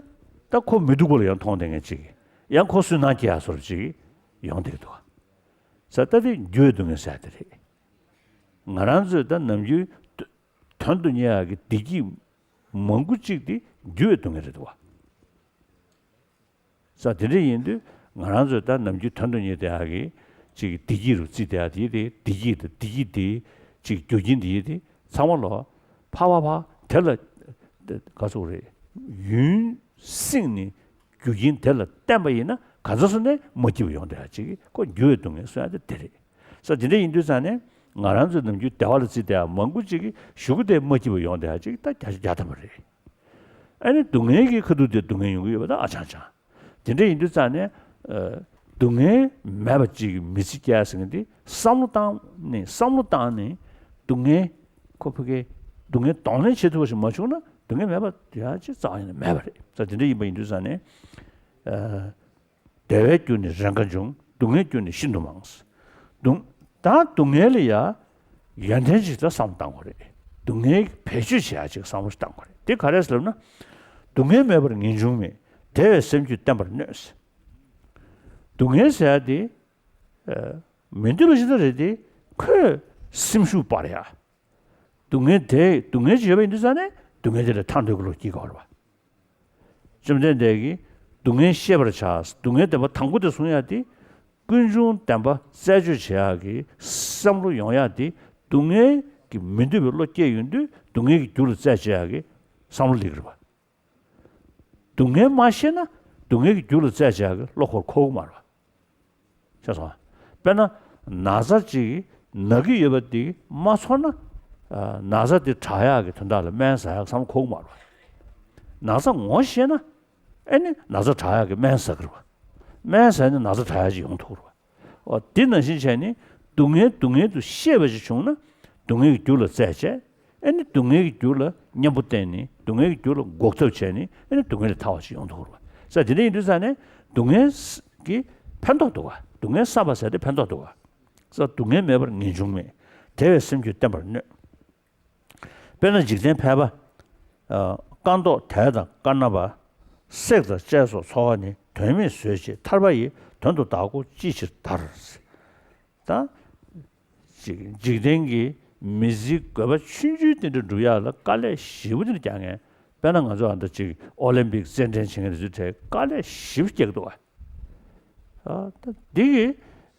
ད་ཁོ་མི་སྡུག་པ་ལ་ཡང་མཐོང་བསྡད་མཁན་ཅིག་ཡང་ཁོ་སུན་སྣང་སྐྱེ་ཡག་བཟོ་འདྲ་ཅིག་ཡོང་བསྡད་འདུག་ག་ས་ད་དེ་འགྱུར་བའི་སྡུག་བསྔལ་ཟེར་ཡག་དེ་རེད། ང་རང་ཚོས་ད་ནམ་རྒྱུན་དོན་དུ་གཉེར་ཡག་གི་བདེ་སྐྱིད་མང་པོ་ཅིག་དེ་འགྱུར་བའི་སྡུག་བསྔལ་རེད་འདུག་ག་ས་དེ་འདྲ་ཡིན་དུས་ང་རང་ཚོས་ད་ནམ་རྒྱུན་དོན་དུ་གཉེར་བསྡད་ཡག་གི་ཅིག་བདེ་སྐྱིད་རུ་བརྩིས་བསྡད་ཡག་དེ་དེ་བདེ་སྐྱིད་དང་བདེ་སྐྱིད་དེ་ཅིག་རྒྱུ་རྐྱེན་དེ་དེ་ཚང་མ་ལོ་ཕ་བ་ཕ་དེ་ལ་ག་ཚོད་རེད། ཡུན་བསྲིངས་ནས་རྒྱུ་རྐྱེན་དེ་ལ་བརྟེན་པ་ཡིན་ན་ག་ཚོད་སོང་ནས་མ་སྐྱིད་པ་ཡོང་བསྡད་ཡག་ཅིག་ཁོ་འགྱུར་བའི་སྡུག་བསྔལ་གསུང་ཡག་དེ་དེ་རེད། ས་དེ་འདྲ་ཡིན་དུས་ཙང་ནས་ང་རང་ཚོའི་ནམ་རྒྱུན་བདེ་བ་ལ་བརྩིས་བསྡད་ཡག་མང་པོ་ཅིག་གི་གཞུག་གུ་དེ་མ་སྐྱིད་པ་ཡོང་བསྡད་ཡག་ཅིག་ད་རྒྱ་རྒྱ་ཐམ་པ་རེད། ཨ་ནི་སྡུག་བསྔལ་གྱི་ཁ་ཐུག་དེ་སྡུག་བསྔལ་ཡོང་གི་ཡོད་པ་ད་ཨ་ཅང་ཅང་། དེ་འདྲ་ཡིན་དུས་ཙང་ནས་ཨ་སྡུག་བསྔལ་མེད་པ་ཅིག་གི་མི་ཚེ་སྐྱེལ་ཟེར་མཁན་དེ་བསམ་བློ་བཏང་ནས་བསམ་བློ་བཏང་ནས་སྡུག་བསྔལ་ཁོ་ཕ་གི་སྡུག་བསྔལ་གདོང་ལེན་བྱེད་ཐུབ་པ་ཞིག་མ་བྱུང་ན་སྡུག་བསྔལ་མེད་པ་ཡ་ཅིག་རྩ་བ་ཉིད་ནས་མེད་པ་རེད། ས་དེ་འདྲ་ཡིན་པ་ཡིན་དུས་ཙང་ནས་ཨ། བདེ་བའི་རྒྱུ་ནི་རེས་འགའ་འབྱུང་། སྡུག་བསྔལ་རྒྱུ་ནི་ཤིན་ཏུ་མང་། སྡུག་ད་སྡུག་བསྔལ་ལ་ཡ་ཡོན་ཏན་ཅིག་ལ་བསམ་བློ་བཏང་དགོས་རེད། སྡུག་བསྔལ་བེད་སྤྱོད་བྱེད་ཡ་ཅིག་བསམ་བློ་ཞིག་བཏང་དགོས་རེད། དེ་ག་རེ་ཟེར་ལབ་ན། སྡུག་བསྔལ་མེད་པར་ངེས་འབྱུང་མེད། བདེ་བའི་སེམས་རྒྱུད་བརྟན་པར་གནོད། སྡུག་བསྔལ་ཟེར་ཡ་དེ། ཨ། མི་འདོད་པ་ཞིག་ད་རེད་དེ། ཁོས་སེམས་ཤུགས་སྤར་ཡ། སྡུག་བསྔལ་དེ་སྡུག་བསྔལ་ཅིག་ཡོད་པ་ཡིན་དུས་ཙང་ནས་སྡུག་བསྔལ་དེ་ལས་ཐར་འདོད་ཀྱི་བློ་སྐྱེ་དགོས་རེད་བ། བཅོམ་ལྡན་འདས་ཀྱིས་ སྡུག་བསྔལ་ཤེས་པར་བྱ། སྡུག་བསྔལ་བདེན་པ་དང་པོ་དེ་བཟུང་ཡག་དེ། ཀུན་འབྱུང་བདེན་པ་རྩད་གཅོད་བྱེད་ཡག་གི་བསམ་བློ་ཡོང་ཡག་དེ། སྡུག་བསྔལ་གྱི་མི་འདོད་པའི་བློ་སྐྱེས་ཡོང་དུས་སྡུག་བསྔལ་གྱི་རྒྱུ་ལ་རྩད་གཅོད་ཡག་གི་བསམ་བློ་སླེབས་ཀྱི་རེད་པ། སྡུག་བསྔལ་མ་ཤེས་ན་སྡུག་བསྔལ་གྱི་རྒྱུ་ལ་རྩད་གཅོད་ཡག་གི་བློ་ཁོ་རང་འཁོར་གྱི་མ་རེད་པ། ཤེས་སོང་ང་། དཔེར་ན། ན་ཚ་ཅིག་ན་གི་ཡོད་པ་དེ་མ་ཚོར་ན། ཨ། ན་ཚ་དེ་དྲག་ཡག་གི་དོན་དག་ལ་སྨན་ཟ་ཡག་བསམ་བློ་འཁོར་གྱི་མ་རེད་པ། ན་ཚ་ངོ་ཤེས་ན། ཨེ་ནི་ན་ཚ་དྲག་ཡག་གི་སྨན་ཟ་གི་རེད་པ། སྨན་ཟ་ནས་ན་ཚ་དྲག་ཡག་ཅིག་ཡོང་ཐུབ་རེད་པ། འོ། དེ་ནང་བཞིན་བྱས་ནས་སྡུག་བསྔལ་སྡུག་བསྔལ་དུ་ཤེས་པ་ཞིག་བྱུང་ན་སྡུག་བསྔལ་གྱི་རྒྱུ་ལ་རྩད་བཅད། ཨེ་ནི་སྡུག་བསྔལ་གྱི་རྒྱུ་ལ་གཉེན་པོ་བསྟེན་ནས་སྡུག་བསྔལ་གྱི་རྒྱུ་ལ་འགོག་ཐབས་བྱས་ནས། ཨེ་ནི་སྡུག་བསྔལ་ལས་ཐར་བ་ཞིག་ཡོང་ཐུབ་རེད་པ། ས་དེ་འདྲ་ཡིན་དུས་ཙང་ནས་སྡུག་བསྔལ་གྱི་ཕན་ཐོགས་འདུག་ག་སྡུག་བསྔལ་བསམ་པ་ཟེར་དེ་ཕན་ཐོགས་འདུག་ག་ས་སྡུག་བསྔལ་མེད་པར་ངེས་འབྱུང་མེད། བདེ་བའི་སེམས་རྒྱུད་བརྟན་པར་གནོད། དཔེར་ན་འཇིག་རྟེན་ཕལ་པ། ཨ། རྐང་ཐོག་དལ་དང་དཀར་ནག་པ། བསྲེགས་དང་བཅད་སོགས་འཚོ་བ་ནི། དོན་མེད་བཟོད་བྱེད་ཐར་པ་ཡི། དོན་དུ་བདག་སྒོ་ཅི་ཕྱིར་དར། ད། ཅིག་འཇིག་རྟེན་གྱི་མི་ཚེའི་དགོས་པ་ཆུང་ཆུང་དེ་འདྲ་སྒྲུབ་ཡག་ལ་དཀའ་ལས་ཞེ་པོ་ཅིག་རྒྱག་མཁན། དཔེར་ན་ང་ཚོ་ཨ་འདྲ་ཅིག་ཨོ་ལིམ་པིག་རྩེད་འགྲན་བྱེད་མཁན་དེ་ཚོའི་གྲས་དཀའ་ལས་ཞེ་པོ་རྒྱག་གི་འདུག་ག་ཨ། ད་འདི་གི་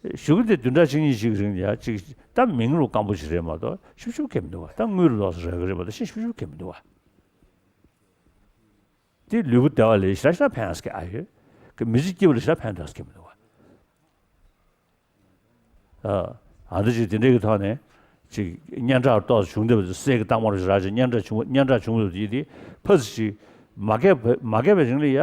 གཞུག་གུ་དེ་བདུན་ཕྲག་གཅིག་གཉིས་ཤིག་གི་རིང་ལ་ཡ་ཅིག་ད་མིང་རུ་སྐམ་པོ་ཞིག་རེད་མ་གཏོགས་ཤུབ་ཤུབ་གང་ཡང་མི་འདུག་ག་ད་དངུལ་རུ་ཏོག་ཙམ་རག་གི་རེད་མ་གཏོགས་ཤི་ཤུབ་ཤུབ་གང་ཡང་མི་འདུག་ག་དེ་ལུས་པོ་བདེ་བ་ལ་ཞེ་དྲག་ཞེ་དྲག་ཕན་ཡག་ཅིག་ཨ་ཡོད། གི་མི་ཚེ་སྐྱིད་པ་ལ་ཞེ་དྲག་ཕན་ཐོགས་ཀྱི་མི་འདུག་ག་ཨ། ཨ་འདི་ཅིག་དེ་འདྲའི་གི་ཐོག་ནས་ཅིག་སྙན་གྲགས་ཏོག་ཙམ་བྱུང་བསྡད་པ་དེ། གསེར་གྱི་རྟགས་མ་རུ་ཞེ་དྲག་ཅིག་སྙན་གྲགས་བྱུང་། སྙན་གྲགས་བྱུང་བ་དེ་དེ་ཕ་ཙི་ཅིག་མ་རྒས་པ། མ་རྒས་པའི་རིང་ལ་ཡ་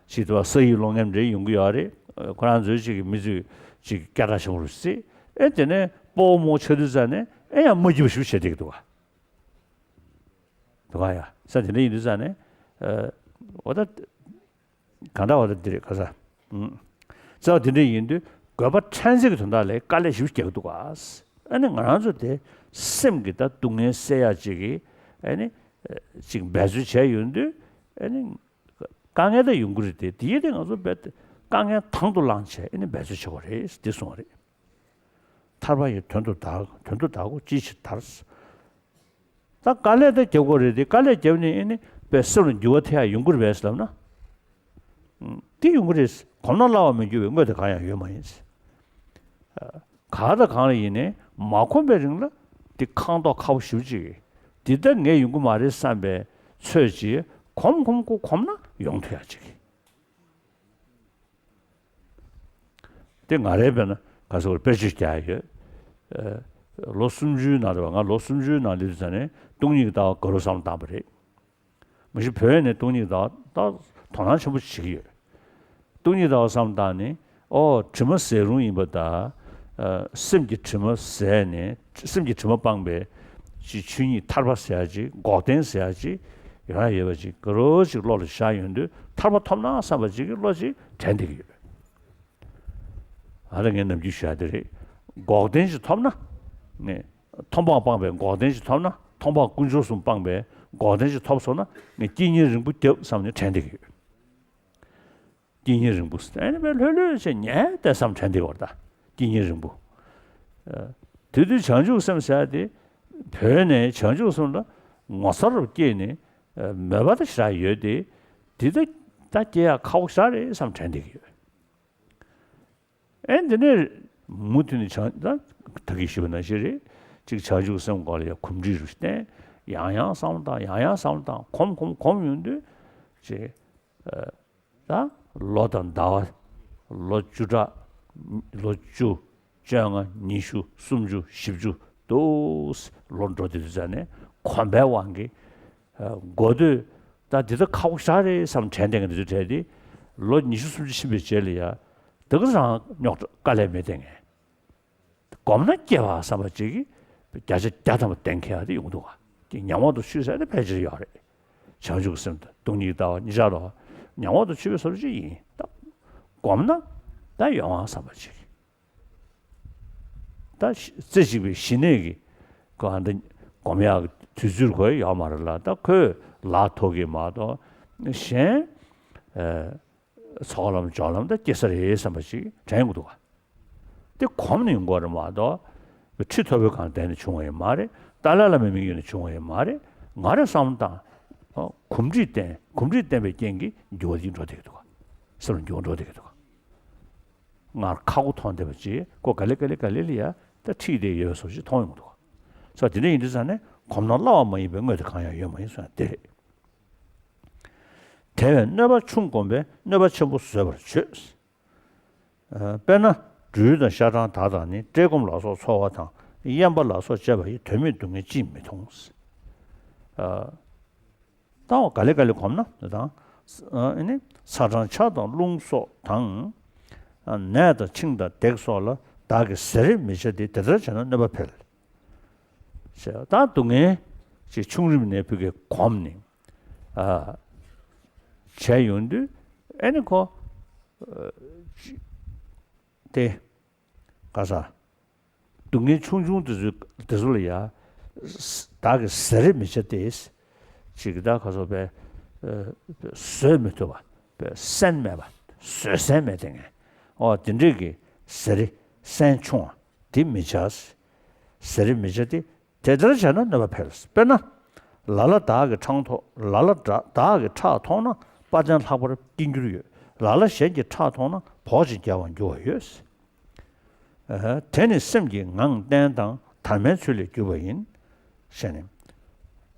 ཅིག་དེ་བ་ས་ཡི་གློག་བརྙན་འདྲ་ཡོང་གི་ཡོད་རེད། ཁོ་རང་ཚོའི་ཅིག་གི་མི་ཚོས་ཅིག་སྐད་གྲགས་ཆེན་པོ་རུ་བརྩིས། ཨེ་དེ་ནས་སྤོ་བོ་རྨོ་ཆགས་དུས་ཙང་ནས་ཨེ་ཡང་མ་སྐྱིད་པ་ཞིག་བྱེད་བསྡད་ཀྱི་འདུག་ག་འདུག་ག་ཡ། ས་དེ་འདྲ་ཡིན་དུས་ཙང་ནས། ཨ། འོ་ད། གང་འདྲ་བ་ད་འདི་རེད་ག་ས། ཨུམ། རྩ་བ་འདི་འདྲ་ཡིན་དུས་དགོས་པ་ཕྲན་ཚེགས་ཀྱི་དོན་དག་ལ་དཀའ་ལས་ཞེ་པོ་རྒྱག་གི་འདུག་ག་ཨ་ནི་ང་རང་ཚོ་དེ་སེམས་ཀྱི་ད་སྡུག་བསྔལ་སེལ་ཡག་ཅིག་གི། ཨ་ནི་ཅིག་འབད་རྩོལ་བྱས་ཡོང་དུས། ཨ་ནི་དཀའ་ངལ་ད་ཡོང་གི་རེད་དེ། དེའི་དེ་ང་ཚོ་རྦད་དེ་དཀའ་ངལ་དང་དུ་བླངས་བྱས་ཨ་ནི་འབད་རྩོལ་བྱེད་དགོས་རེད་དེ་གསུངས་པ་རེད། ཐར་པ་ཡི་དོན་དུ་བདག་དོན་དུ་བདག་སྒོ་ཅི་ཕྱིར་དར། ད་དཀའ་ལས་ད་རྒྱབ་དགོས་རེད་དེ། དཀའ་ལས་བརྒྱབ་ནས་ཨེ་ནི་དཔེ་སེམས་ལ་འགྱུར་བ་ཐེབས་ཡག་ཡོང་གི་རེད་པས་ལབ་ན། ཨུམ། དེ་ཡོང་གི་རེད། གོམས་ན་སླ་བར་མི་འགྱུར་བའི་དངོས་དེ་གང་ཡང་ཡོད་མ་ཡིན། ག་ད་གང་ལ་ཡིན་ནའི་མ་གོམས་པའི་རིང་ལ་དེ་ཁང་ཐོག་ཁ་པོ་ཞེ་པོ་ཅིག་གིས་འདི་ལྟ་ངས་ཡོང་གི་མ་རེད་བསམ་པའི་ཚོད་ཅིག་གོམས་གོམས་གོམས་གོམས་ན་ཡོང་ཐུབ་ཡག་ཅིག་གིས། དེ་ང་རའི་དཔེར་ན་ག་ཟེར་དགོས་རེད། དཔེར་བརྗོད་རྒྱག་ཡག་ཡོད། ཨ། ལོ་སུམ་ཅུའི་ནང་རེད་པ། ང་ལོ་སུམ་ཅུའི་ནང་སླེབས་དུས་ཙང་ནས་སྟོང་ཉིད་ཀྱི་ལྟ་བ་ག་རེ་བསམ་བློ་བཏང་པ་རེད། མ་གཞི་བོད་ནས་སྟོང་ཉིད་ཀྱི་ལྟ་བ་ད་དོ་སྣང་ཆེན་པོ་བྱེད་ཀྱི་ཡོད། སྟོང་ཉིད་ཀྱི་ལྟ་བ་བསམ་བློ་བཏང་ནས། ཨོ། དྲི་མ་ཟད་རུང་ཡིན་པ་དང་། ཨ། སེམས་ཀྱི་དྲི་མ་ཟད་ནས། སེམས་ཀྱི་དྲི་མ་སྤངས་པའི་ཅིག་ཆོས་ཉིད་ཐར་པ་ཟེར་ཡག་ཅིག་འགོག་བདེན་ཟེར་ཡག་ཅིག་ཡོང་ཡག་ཡོད་པ་ཅིག་ག་རེ་ཅིག་བློ་ལ་ཤར་ཡོང་དུས། ཐར་པ་ཐོབ་ན་བསམ་པ་ཅིག་གི་བློ་ཅིག་དྲན་བསྡད་ཀྱི་ཡོད། ཨ་ད་ངས་ནམ་རྒྱུན་ཞུ་ཡག་དེ་རེད། འགོག་བདེན་ཞིག་ཐོབ་ན། ངས་མཐོང་སྤང་སྤངས་པའི་འགོག་བདེན་ཞིག་ཐོབ་ན། མཐོང་སྤང་ཀུན་སྦྱོར་གསུམ་སྤངས་པའི་འགོག་བདེན་ཞིག་ཐོབ་སོང་ན་ངས་དཀྱིལ་སྙིང་རིང་པོ་བརྒྱབ་བསམ་ནས་དྲན་བསྡད་ཀྱི་ཡོད། དཀྱིལ་སྙིང་རིང་པོ་ཟེར་ཨ་ནི་དཔེ་ལྷོད་ལྷོད་བྱས་ཉལ་བསྡད་བསམ་དྲན་བསྡད་ཀྱི་ཡོད་རེད་ད། དཀྱིལ་སྙིང་རིང་པོ། ཨ། དེ་དུས་བྱང་ཆུབ་སེམས་ཟེར་ཡག་དེ་བོད་ནས་བྱང་ཆུབ་སེམས་ལ་ངོ་མཚར་རུ་སྐྱེས་ནས། ཨ། མོས་པ་ད་ཞེ་དྲག་ཡོད་དེ། དེ་ད་ད་སྐྱེ་ཡག་ཁག་པོ་ཞེ་དྲག་རེད་བསམ་དྲན་བསྡད་ཀྱི་ཡོད། ཨེ་འདི་ནས་མུ་མཐུད་ནས་བྱང་ད་ད་གིན་ཞུས་པ་ནང་བཞིན་རེད། ཅིག་བྱང་ཆུབ་སེམས་སྐོར་ལ་ཡང་གོམས་འདྲིས་རུ་བསྟེན། ཡང་ཡང་བསམ་བློ་བཏང་། ཡང་ཡང་བསམ་བློ་བཏང་། གོམས་གོམས་གོམས་ཡོང་དུས་ཅིག་ཨ། ད་ལོ་དང་ཟླ་བ། ལོ་བཅུ་ཕྲག་ལོ་བཅུ། བཅོ་ལྔ། ཉི་ཤུ། སུམ་ཅུ། བཞི་བཅུ་འདུག་ལོ་འགྲོ་དུས་ཙང་ནས་གོམས་པའི་དབང་གིས། ཨ། འགོ་སྟོད་ད་འདི་ད་ཁག་པོ་ཞེ་དྲག་རེད་བསམ་དྲན་བསྡད་མཁན་དེ་ཚོའི་གྲས་དེ། ལོ་ཉི་ཤུ་སུམ་ཅུ་ཕྱིན་པའི་རྗེས་ལ་ཡ་དེ་ག་རང་རྙོག་དྲ་དཀའ་ལས་མེད་བསྡད་མཁན། གོམས་ན་སྐྱེ་བ་བསམ་པ་ཅིག་གིས་བརྒྱ་ཆ་བརྒྱ་ཐམ་པ་གཏན་འཁེལ་ཡག་དེ་ཡོང་གི་འདུག་ག་དེ་ཉམས་འོག་ཏུ་ཆུད་ཟེར་དེ་ཕལ་ཆེར་ཡོད་རེད། བྱང་ཆུབ་སེམས་དང་སྟོང་ཉིད་ལྟ་བ་གཉིས་ཆར་ལ་ཉམས་འོག་ཏུ་ཆུད་པའི་བཟོ་འདྲ་ཅིག་ཡིན། ད་གོམས་ན་ད་ཡོང་བ་བསམ་པ་ཅིག་ད་རྩེ་གཅིག་པའི་ཞི་གནས་ཀྱི་གོ་ཨ་འདི་སྒོམ་ཡག་གི་དུས་ཚོད་གོ་ཡོད་མ་རེད་ལ། ད་ཁོས་ལག་ཐོག་གི་མ་གཏོགས་གཞན། ཨ། ཚོགས་ལམ་སྦྱོར་ལམ་ད་སྐྱེ་ས་རེད་བསམ་པ་ཞིག་དྲན་གྱི་འདུག་ག་དེ་གོམས་ནས་ཡོང་གི་རེད་མ་གཏོགས། ཁྲི་ཐོབ་པའི་སྒང་བསྡད་ནས་བྱུང་བ་ཡང་མ་རེད། ཏཱ་ལའི་བླ་མའི་མིང་ཡོད་ནས་བྱུང་བ་ཡང་མ་རེད། ང་རེ་བསམ་བློ་བཏང་། ཨ། གོམས་འདྲིས་བསྟེན། གོམས་འདྲིས་བསྟེན་པའི་རྐྱེན་གྱིས་འགྱུར་བ་ཅིག་འགྲོ་བསྡད་ཀྱི་འདུག་ག་སེམས་ལ་འགྱུར་བ་འགྲོ་བསྡད་ཀྱི་འདུག་ང་ཁག་པོ་མཐོང་བསྡད་པ་ཅིག་ཁོ་ག་ལེ་ག་ལེ་ག་ལེ་ལ་ཡ་ད་ཁྲིད་བསྡད་ཡོད་པ་བཟོ་ཞིག་མཐོང་ཡོང་གི་འདུག་སོ་དེ་འདྲ་ཡིན་དུས་ཙང་ནས་གོམས་ན་སླ་བ་མ་ཡིན་པའི་དངོས་དེ་གང་ཡང་ཡོད་མ་ཡིན་གསུངས་ཡ་དེ་རེད། དེ་བས་གནོད་པ་ཆུང་བསྒོམས་པས་གནོད་པ་ཆེན་པོ་བཟོད་པར་བྱོས། ཨ། དཔེར་ན་སྦྲུལ་དང་ཤ་སྦྲང་དག་དང་ནི། བཀྲེས་སྐོམ་ལ་སོགས་ཚོར་བ་དང་། གཡན་པ་ལ་སོགས་བཅས་པ་ཡི། དོན་མེད་སྡུག་བསྔལ་ཅིས་མི་མཐོང་། ཨ། ད་འོ་ག་ལེ་ག་ལེ་གོམས་ན་དང་། ཨ་ནི་ཚ་གྲང་ཆར་དང་རླུང་སོགས་དང་། ཨ། ནད་དང་འཆིང་དང་བརྡེག་སོགས་ལ་བདག་གིས་བཟོད་རེས་མི་བྱ་སྟེ། དེ་ལྟར་བྱས་ན་གནོད་པ་འཕེལ། ཞེས་ད་སྡུག་བསྔལ་ཅིག་ཆུང་རིམ་ནས་ཕ་གིར་གོམས་ནས། ཨ། བྱས་ཡོང་དུས་ཨ་ནི་ཁོ། ཨ། ཅི། དེ། ག་ས། སྡུག་བསྔལ་ཆུང་ཆུང་དེ་ཚོ་དེ་ཚོ་ལ་ཡ། བདག་གིས་བཟོད་རེས་མི་བྱ་སྟེ། ཅིག་ད་ག་ཚོད་པས། ཨ། བཟོད་མི་ཐུབ་པ། པས་སྲན་མེད་པ། བཟོད་སྲན་མེད་དེ་ངས། འོ་དེ་འདྲས་ཀྱི་བཟོད་རེས་སྲན་ཆུང་བ་དེ་མི་བྱ། བཟོད་རེས་མི་བྱ་སྟེ། དེ་ལྟར་བྱས་ན་གནོད་པ་འཕེལ། དཔེར་ན། ལ་ལ་བདག་གི་ཕྲག་མཐོང་། ལ་ལ་བདག་གི་ཕྲག་མཐོང་ན་དཔའ་གདན་ལྷག་པར་སྐྱེ་འགྱུར་ཡོད། ལ་ལ་གཞན་གྱི་ཕྲག་མཐོང་ན་བོགས་ཅིག་རྒྱག་པར་འགྱུར་བ་ཡོད། ཨ། དེ་ནི་སེམས་ཀྱི་ངང་བརྟན་དང་དར་མའི་ཚུལ་ལས་གྱུར་པ་ཡིན། ཞེས་ནས།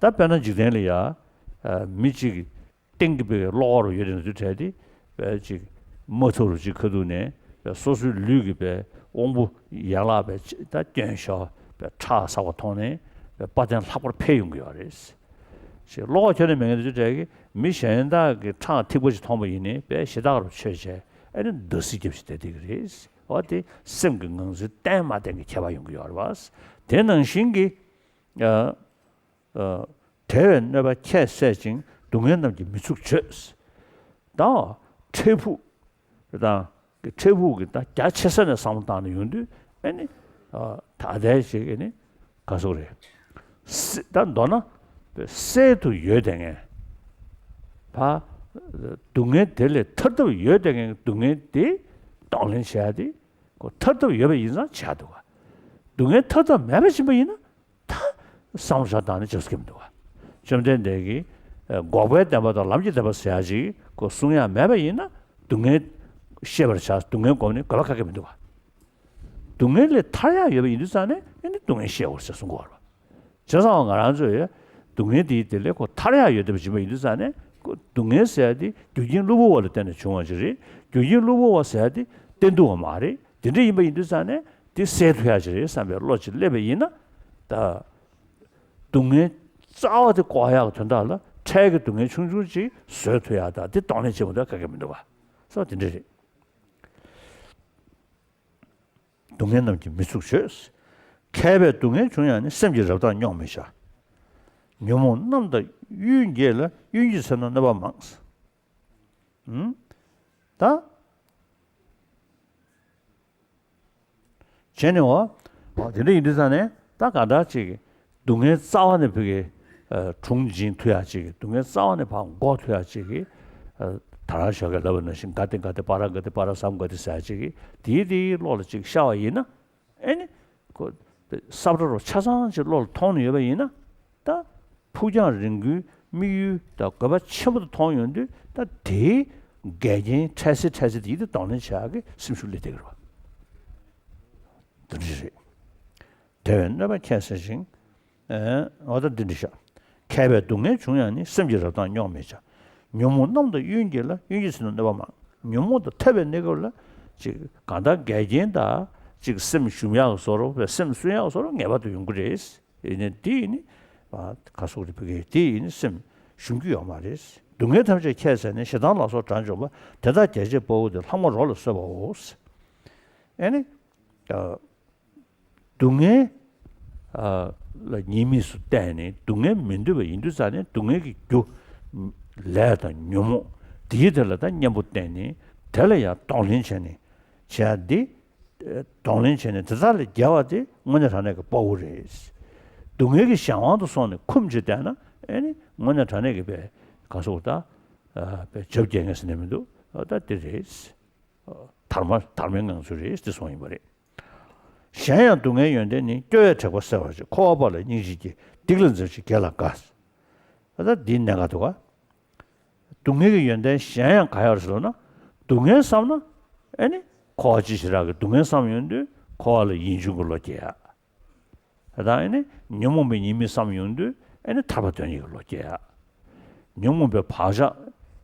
ད་དཔེར་ན་འཇིག་རྟེན་ལ་ཡ། ཨ། མི་གཅིག་གིས་སྟེང་གི་བེའུའི་གློ་བ་རུ་ཡོད་དེ་འདུག་བྲལ་ཏེ། བེའུ་གཅིག་མ་ཐུབ་རུ་གཅིག་ཁ་ཐུག་ནས་བེའུ་སོ་སོའི་ལུས་ཀྱི་བེའུ་དབང་པོ་ཡན་ལག་བེའུ་ད་སྐྱོན་ཤོར་བེའུ་ཁྲག་ཟག་པ་མཐོང་ནས་བེའུ་དཔའ་གདན་ལྷག་པར་འཕེལ་ཡོང་གི་ཡོད་རེད། ཞེས་གློ་བ་ཁྱོན་ནས་མེད་མཁན་དེ་ཚོ་གྲས་ཀྱིས་མི་གཞན་དག་གི་ཁྲག་ཐིགས་པ་ཞིག་མཐོང་པ་ཡིན་ནའི་བེའུ་ཞེ་དྲག་རུ་ཆོས་བྱས་ཨ་ནི་འདར་སིག་རྒྱབ་ཞིག་བསྡད་བསྡད་ཀྱི་རེད། འོ་དེ་སེམས་ཀྱི་ངང་ཚུལ་བརྟན་མ་བརྟན་གྱི་ཁྱད་པར་ཡོང་གི་ཡོད་རེད་བ། དེ་ནང་བཞིན་གྱི། ཨ། ཨ། དེ་བས་གནོད་པ་ཁྱད་བསད་ཅིང་། སྡུག་བསྔལ་རྣམས་ཀྱིས་མི་ཚུགས་བྱོས། ད་འཕྲལ་ཕུགས་དང་འཕྲལ་ཕུགས་ཀྱི་ད་རྒྱ་ཆེ་ས་ནས་བསམ་བློ་བཏང་ནས་ཡོང་དུས་ཨ་ནི། ཨ། ད་ལྟའི་ཞིག་ཨ་ནི་ག་ཟེར་དགོས་རེད། སེ། ད་མདོར་ན་སེལ་དུ་ཡོད་བསྡད་མཁན། ཕ། སྡུག་བསྔལ་དེ་ལས་ཐར་ཐབས་ཡོད་བསྡད་མཁན་གྱི་སྡུག་བསྔལ་དེ་གདོང་ལེན་བྱེད་ཡ་དེ། ཁོ་ཐར་ཐབས་ཡོད་པ་ཡིན་ཙང་བྱ་འདུག་ག་སྡུག་བསྔལ་ཐར་ཐབས་མེད་པ་ཡིན་པ་ཡིན་ན། ད་བསམ་བློ་བཏང་ནས་བྱེད་ས་མི་འདུག་ག་བཅོམ་ལྡན་འདས་ཀྱིས་འགོག་པའི་བདེན་པ་དང་ལམ་གྱི་བདེན་པ་ཟེར་ཡ་ཅིག་ཁོ་གསུང་ཡ་མེད་པ་ཡིན་ན་སྡུག་བསྔལ་ཤེས་པར་བྱ། སྡུག་བསྔལ་བསྒོམས་ནས་དགོས་པ་ག་གེ་མི་འདུག་ག་སྡུག་བསྔལ་ལས་ཐར་ཡ་ཡོད་པ་ཡིན་དུས་ཙང་ནས་ཨ་ནི་སྡུག་བསྔལ་ཤེས་དགོས་ཟེར་གསུང་གི་ཡོད་རེད་པ། བྱས་ཙང་ང་རང་ཚོས་སྡུག་བསྔལ་དེའི་དེ་ལས་ཁོ་ཐར་ཡག་ཡོད་བསྡད་པ་ཅིག་ཡིན་པ་ཡིན་དུས་ཙང་ནས་ཁོ་སྡུག་བསྔལ་ཟེར་ཡ་དེ་རྒྱུ་རྐྱེན་གློ་བུར་བ་ལ་བརྟེན་ནས་བྱུང་བ་ཅིག་རེད། རྒྱུ་རྐྱེན་གློ་བུར་བ་ཟེར་ཡ་དེ་བརྟན་སྡུག་བ་མ་རེད། དེ་འདྲ་ཡིན་པ་ཡིན་དུས་ཙང་ནས་དེ་སེལ་ཐུབ་ཡག་ཅིག་རེད་བསམ་པའི་བློ་ཅིག་སླེབས་པ་ཡིན་ན། ད་སྡུག་བསྔལ་རྩ་བ་དེ་བཀག་ཡག་གི་དོན་དག་ལ་འཕྲལ་གྱི་སྡུག་བསྔལ་ཆུང་ཆུང་ཅིག་བཟོད་ཐུབ་ཡག་དང་དེ་གདོང་ལེན་བྱེད་དགོས་འདུག་ག་གེ་མི་འདུག་ག་སོ་དེ་འདྲ་རེད། སྡུག་བསྔལ་རྣམས་ཀྱིས་མི་ཚུགས་བྱོས། མཁས་པས་སྡུག་བསྔལ་བྱུང་ཡང་ནི། སེམས་ཀྱི་རབ་དང་རྙོག་མི་བྱ། ཉོན་མོངས་རྣམས་དང་གཡུལ་འགྱེད་ལ། གཡུལ་འགྱེད་ཚེ་ན་གནོད་པ་མང་། ཨུམ། ད། བྱས་ནས་འོ། འོ་དེ་འདྲ་ཡིན་དུས་ཙང་ནས་ད་ག་འདྲ་ཅིག་སྡུག་བསྔལ་རྩ་བ་ནས་ཕ་གི། ཨ། དྲུང་འབྱིན་ཐུབ་ཡག་ཅིག་སྡུག་བསྔལ་རྩ་བ་ནས་ཕར་འགོག་ཐུབ་ཡག་ཅིག་ཨ། ད་རང་ཞོགས་ཀས་ལབ་པ་ནང་བཞིན་ག་ཏེ་ག་ཏེ་པ་ར་ག་ཏེ་པ་ར་སམ་ག་ཏེ་ཟེར་ཡག་ཅིག་དེའི་དེའི་བློ་ལ་ཅིག་ཤར་བ་ཡིན་ན། ཨེ་ནི། ཁོ། ས་བཀྲ་རོ་ཆ་ཚང་ཅིག་བློ་ལ་ཐོངས་ནས་ཡོད་པ་ཡིན་ན། ད། ཕུགས་རྒྱང་རིང་པོའི་དམིགས་ཡུལ་དང་དགོས་པ་ཆེན་པོ་དེ་མཐོང་ཡོང་དུས་ད་དེའི་འགལ་རྐྱེན་འཕྲལ་སེལ་འཕྲལ་སེལ་དེ་ཡིད་དུ་གདོང་ལེན་བྱ་ཡག་གི་སེམས་ཤུགས་སླེབས་བསྡད་ཀྱི་རེད་པ། འདི་འདྲ་རེད། དེ་བས་གནོད་པ་ཁྱད་བསད་ཅིང་། ཨེ། འོ་ད་འདི་འདྲ་བྱ། མཁས་པས་སྡུག་བསྔལ་བྱུང་ཡང་ནི། སེམས་ཀྱི་རབ་དང་རྙོག་མི་བྱ། ཉོན་མོངས་རྣམས་དང་གཡུལ་འགྱེད་ལ། གཡུལ་འགྱེད་ཚེ་ན་གནོད་པ་མང་། ཉོན་མོངས་དང་འཐབ་པའི་གནས་སྐབས་ལ། ཅིག་གང་ལྟར་འགལ་རྐྱེན་དང་ཅིག་སེམས་ཞུམ་ཡག་བཟོ་འདྲ་བའི་སེམས་སུན་ཡག་བཟོ་འདྲ་ངེས་པར་དུ་ཡོང་གི་རེད། ཡིན་ནའི་འདི་ཡིན་ནི། ཨ། ག་སོགས་རིག་པའི་གེ་འདི་ཡིན་ནི་སེམས་ཞུམ་རྒྱུ་ཡོད་མ་རེད། སྡུག་བསྔལ་ཐམས་ཅད་ཁྱད་བསད་ནས། ཞེ་སྡང་ལ་སོགས་གྲངས་འཇོམས་པ། དེ་དག་རྒྱལ་བྱེད་དཔའ་བོ་སྟེ། ལྷག་མ་རོ་ལ་གསོད་པའོ། ཨེ་ནི། ཨ། སྡུག་བསྔལ། ཨ། ལ་ཉེས་དམིགས་སུ་བལྟས་ནས་སྡུག་བསྔལ་མི་འདོད་པ་ཡིན་དུས་ཙང་ནས་སྡུག་བསྔལ་གྱི་རྒྱུ། ལས་དང་ཉོན་མོངས། དེའི་དེ་ལ་ད་གཉེན་པོ་བསྟེན་ནས་དེ་ལ་ཡང་གདོང་ལེན་བྱས་ནས་བྱས་ཏེ། གདོང་ལེན་བྱས་ནས་དེ་དག་ལས་རྒྱལ་བ་དེ་དངོས་གནས་དྲང་གནས་ཀྱི་དཔའ་བོ་རེད། སྡུག་བསྔལ་གྱི་གཞན་དབང་དུ་སོང་ནས་འཁུམས་བྱས་བསྡད་ན་ཨེ་ནི་དངོས་གནས་དྲང་གནས་ཀྱི་པའི་ག་སོགས་ད། ཨ། པའི་བྱབ་རྒྱལ་ངེས་ཟེར་ནས་མི་འདུག་ཨ། ད་དེ་རེད། ཨ། དར་མ་དར་མའི་ངང་ཚུལ་རེད་དེ་གསུངས་ཡིན་པ་རེད། གཞན་ཡང་སྡུག་བསྔལ་ཡོན་ཏན་ནི། སྐྱོ་བས་དྲེགས་པ་སེལ་བར་བྱེད། འཁོར་བ་པོ་ལ་སྙིང་རྗེ་སྐྱེ། སྡིག་ལ་འཛེམ་ཞིང་དགེ་ལ་དགའ། ད་འདིའི་གནད་འགག་འདུག་ག་སྡུག་བསྔལ་གྱི་ཡོན་ཏན་གཞན་ཡང་ག་ཡོད་རེད་ཟེར་ན། སྡུག་བསྔལ་བསམ་ན་ཨེ་ནི་འཁོར་བ་སྤྱི་ཞེས་རག་གི། སྡུག་བསྔལ་བསམ་ཡོང་དུས་འཁོར་བ་ལ་ཡིད་འབྱུང་གི་བློ་སྐྱེ་ཡ། ད་ཨེ་ནི་ཉོན་མོངས་པའི་ཉེས་དམིགས་བསམ་ཡོང་དུས་ཨེ་ནི་ཐར་པ་དོན་གཉེར་གྱི་བློ་སྐྱེ་ཡ། ཉོན་མོངས་པའི་བག་ཆགས་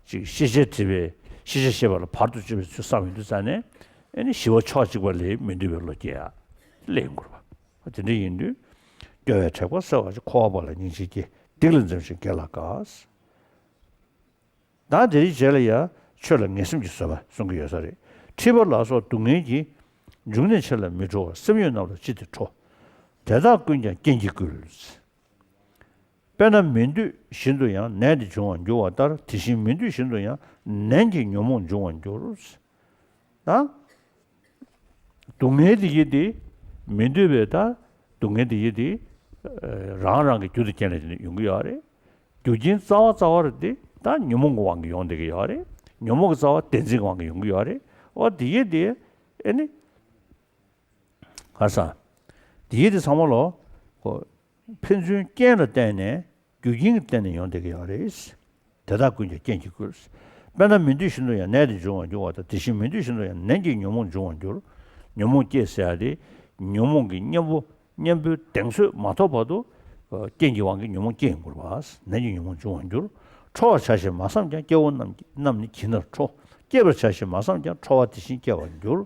ཅིག་ཤེས་བྱའི་སྒྲིབ་པའི་ཤེས་བྱ་ཤེས་པ་ལ་བར་དུ་གཅོད་པའི་ཚུལ་བསམ་ཡོང་དུས་ཙ་ནས་ཨེ་ནི་ཞི་བ་ཕྱོགས་གཅིག་པ་ལས་མི་འདོད་པའི་བློ་སྐྱེ་ཡ། སླེབས་ཡོང་གི་རེད་པ། དེ་འདྲ་ཡིན་དུས་སྐྱོ་བའི་དྲེགས་པ་སེལ་བར་བྱ། འཁོར་བ་པོ་ལ་སྙིང་རྗེ་སྐྱེ། སྡིག་ལ་འཛེམ་ཞིང་དགེ་ལ་དགའ། ད་དེའི་རྗེས་ལ་ཡང་ཆོས་ལ་ངེས་སེམས་ཀྱིས་བཟོད་པ་གསུང་གི་ཡོད་ས་རེད། མཁྲིས་པ་ལ་སོགས་སྡུག་བསྔལ་གྱི། འབྱུང་གནས་ཆེ་ལ་མི་སྤྲོ་བར། སེམས་ཡོད་རྣམས་ལ་ཅི་སྟེ་སྤྲོ། དེ་དག་ཀུན་ཀྱང་རྐྱེན་གྱིས་བསྐུལ། དཔེར་ན་མི་འདོད་བཞིན་དུ་ཡང་ནད་དེ་འབྱུང་བར་འགྱུར་བ་ལྟར། དེ་བཞིན་མི་འདོད་བཞིན་དུ་ཡང་ནན་གྱིས་ཉོན་མོངས་འབྱུང་བར་འགྱུར། ད་སྡུག་བསྔལ་དེ་ཡི་དེ་མི་འདོད་པའི་ད་སྡུག་བསྔལ་དེ་ཡི་དེ་རང་རང་གི་རྒྱུ་དང་རྐྱེན་ལས་ཡོང་གི་ཡོད་རེད། རྒྱུ་རྐྱེན་རྩ་བ་རྩ་བ་རེད་དེ་ད་ཉོན་མོངས་ཀྱི་དབང་གིས་ཡོང་བསྡད་ཀྱི་ཡོད་རེད། ཉོན་མོངས་ཀྱི་རྩ་བ་བདེན་འཛིན་གྱི་དབང་གིས་ཡོང་གི་ཡོད་རེད། འོ་དེ་ཡི་དེ་ཨེ་ནི། ཧ་སང་། དེའི་དེ་ཚང་མ་ལོ། ཁོ། ཕན་ཚུན་རྐྱེན་ལ་བརྟེན་ནས་རྒྱུ་རྐྱེན་གྱི་སྟེང་ནས་ཡོང་བསྡད་ཀྱི་ཡོད་རེད། དེ་དག་ཀུན་ཀྱང་རྐྱེན་གྱིས་བསྐུལ། དཔེར་ན་མི་འདོད་བཞིན་དུ་ཡང་ནད་དེ་འབྱུང་བར་འགྱུར་བ་དང་། དེ་བཞིན་མི་འདོད་བཞིན་དུ་ཡང་ནན་གྱིས་ཉོན་མོངས་འབྱུང་བར་འགྱུར། ཉོན་མོངས་སྐྱེ་ཟེར་ཡ་དེ། ཉོན་མོངས་ཀྱི་གཉེན་པོ་གཉེན་པོའི་གདེང་ཚོད་མ་ཐོབ་བར་དུ། རྐྱེན་གྱི་དབང་གིས་ཉོན་མོངས་སྐྱེ་ཡོང་གི་རེད་པ། ནན་གྱིས་ཉོན་མོངས་འབྱུང་བར་འགྱུར། ཁྲོ་བར་བྱ་ཞེས་མ་བསམས་ཀྱང་། སྐྱེ་བོ་རྣམས་ཀྱི་རྣམས་ནི་གྱི་ནར་ཁྲོ། སྐྱེ་བར་བྱ་ཞེས་མ་བསམས་ཀྱང་། ཁྲོ་བ་དེ་བཞིན་སྐྱེ་བར་འགྱུར།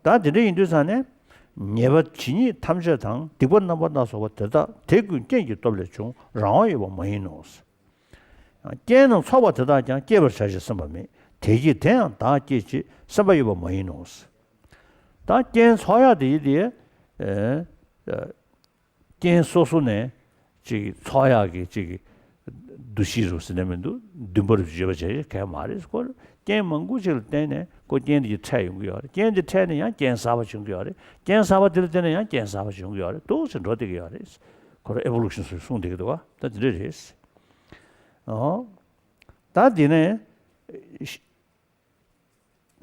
ད་དེ་འདྲ་ཡིན་དུས་ཙང་ནས། ཉེས་པ་ཇི་སྙེད་ཐམས་ཅད་དང་། སྡིག་པ་རྣམ་པ་སྣ་ཚོགས་པ་དེ་དག། དེ་ཀུན་རྐྱེན་གྱི་སྟོབས་ལས་བྱུང་། རང་དབང་ཡོད་པ་མ་ཡིན་ནོ། རྐྱེན་རྣམས་ཚོགས་པ་དེ་དག་ཀྱང་། སྐྱེད་པར་བྱ་ཞེས་སེམས་པ་མེད། དེ་གིས་དེ་ཡང་བདག་བསྐྱེད་ཅེས། སེམས་པ་ཡོད་པ་མ་ཡིན་ནོ། ད་རྐྱེན་ཚོགས་ཡག་དེ་ཡི་དེ། རྐྱེན་སོ་སོ་ནས་ཅིག་ཚོགས་ཡག་གི་ཅིག་འདུ་ཤེས་རུ་ཟེར་ནས་མི་འདུག་འདུན་པ་རུ་བརྗོད་པ་བྱས་གལ་མ་རེད། ཁོ་རྐྱེན་མང་པོ་ཅིག་ལ་བརྟེན་ནས་ཁོ་རྐྱེན་དེ་ཡི་འཕྲད་ཡོང་གི་ཡོད་རེད། རྐྱེན་དེ་འཕྲད་ནས་ཡང་རྐྱེན་གསར་པ་བྱུང་གི་ཡོད་རེད། རྐྱེན་གསར་པ་དེ་ལ་བརྟེན་ནས་ཡང་རྐྱེན་གསར་པ་བྱུང་གི་ཡོད་རེད། འདུག་ཅེས་འགྲོ་བསྡད་ཀྱི་ཡོད་རེད། ཁོ་རང་ཨེ་བོ་ལུ་ཤན་སུ་གསུངས་བསྡད་ཀྱི་འདུག་བ། ད་དེ་འདྲ་རེད། ཨོ། ད་དེ་ནས།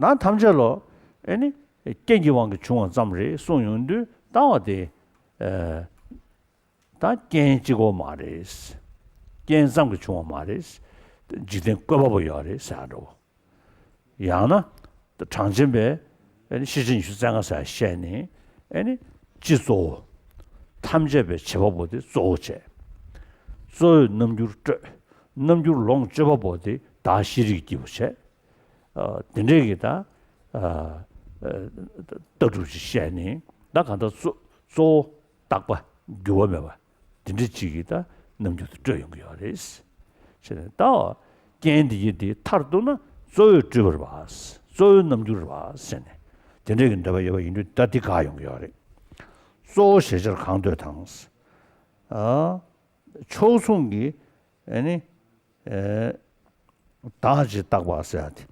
ནང་ཐམས་ཅད་ལོ། ཨེ་ནི། རྐྱེན་གྱི་དབང་གིས་བྱུང་བ་ཙམ་རེད་གསུངས་ཡོང་དུས་ལྟ་བ་དེ། ཨེ། ད་རྐྱེན་གཅིག་པོ་མ་རེད། རྐྱེན་ཙམ་གྱིས་བྱུང་བ་མ་རེད། འཇིག་རྟེན་བཀོད་པ་པོ་ཡོད་རེད་ཟེར་འགྲོ། ཡང་ན། གྲངས་ཅན་པའི། ཨེ་ནི་ཤེས་བྱ་ཉི་ཤུ་རྩ་ལྔ་ཟེར་བཤད་ནས། ཨེ་ནི། སྤྱི་གཙོ་བོ། ཐམས་ཅད་པའི་བྱེད་པ་པོ་དེ་གཙོ་བོ་བྱས། གཙོ་བོའི་རྣམ་འགྱུར་སྤྲོད། རྣམ་འགྱུར་ལོངས་སྤྱོད་པ་པོ་དེ་བདག་ཤེས་རིག་གི་སྐྱེས་བུ་བྱས། ཨ། དེ་འདྲས་ཀྱི་ད། ཨ། ཨ། ལྟ་གྲུབ་ཅིག་བཤད་ནས་ད་གང་ལྟར་གཙོ་གཙོ་བོ་རྟག་པ་འགྱུར་བ་མེད་པ་དེ་འདྲས་ཅིག་གི་ད་རྣམ་འགྱུར་དུ་སྤྲོད་ཡོང་གི་ཡོད་རེད། བྱས་ནས་ད་རྐྱེན་འདི་ཡི་དེ་མཐར་གཏུགས་ན་གཙོ་བོའི་སྤྲུལ་པ་རེད་པ། གཙོ་བོའི་རྣམ་འགྱུར་རེད་པ་ཟེར་ནས་དེ་འདྲས་ཀྱི་འདོད་པ་ཡོད་པ་ཡིན་དུས་ད་འདི་དགག་ཡོང་གི་ཡོད་རེད། གཙོ་བོ་ཞེས་བྱར་གང་འདོད་དང་། ཨ། ཕྱོགས་མཚུངས་ཀྱི། ཨ་ནི། ཨེ། བདག་ཅེས་བཏགས་པ་ཟེར་ཡ་དེ།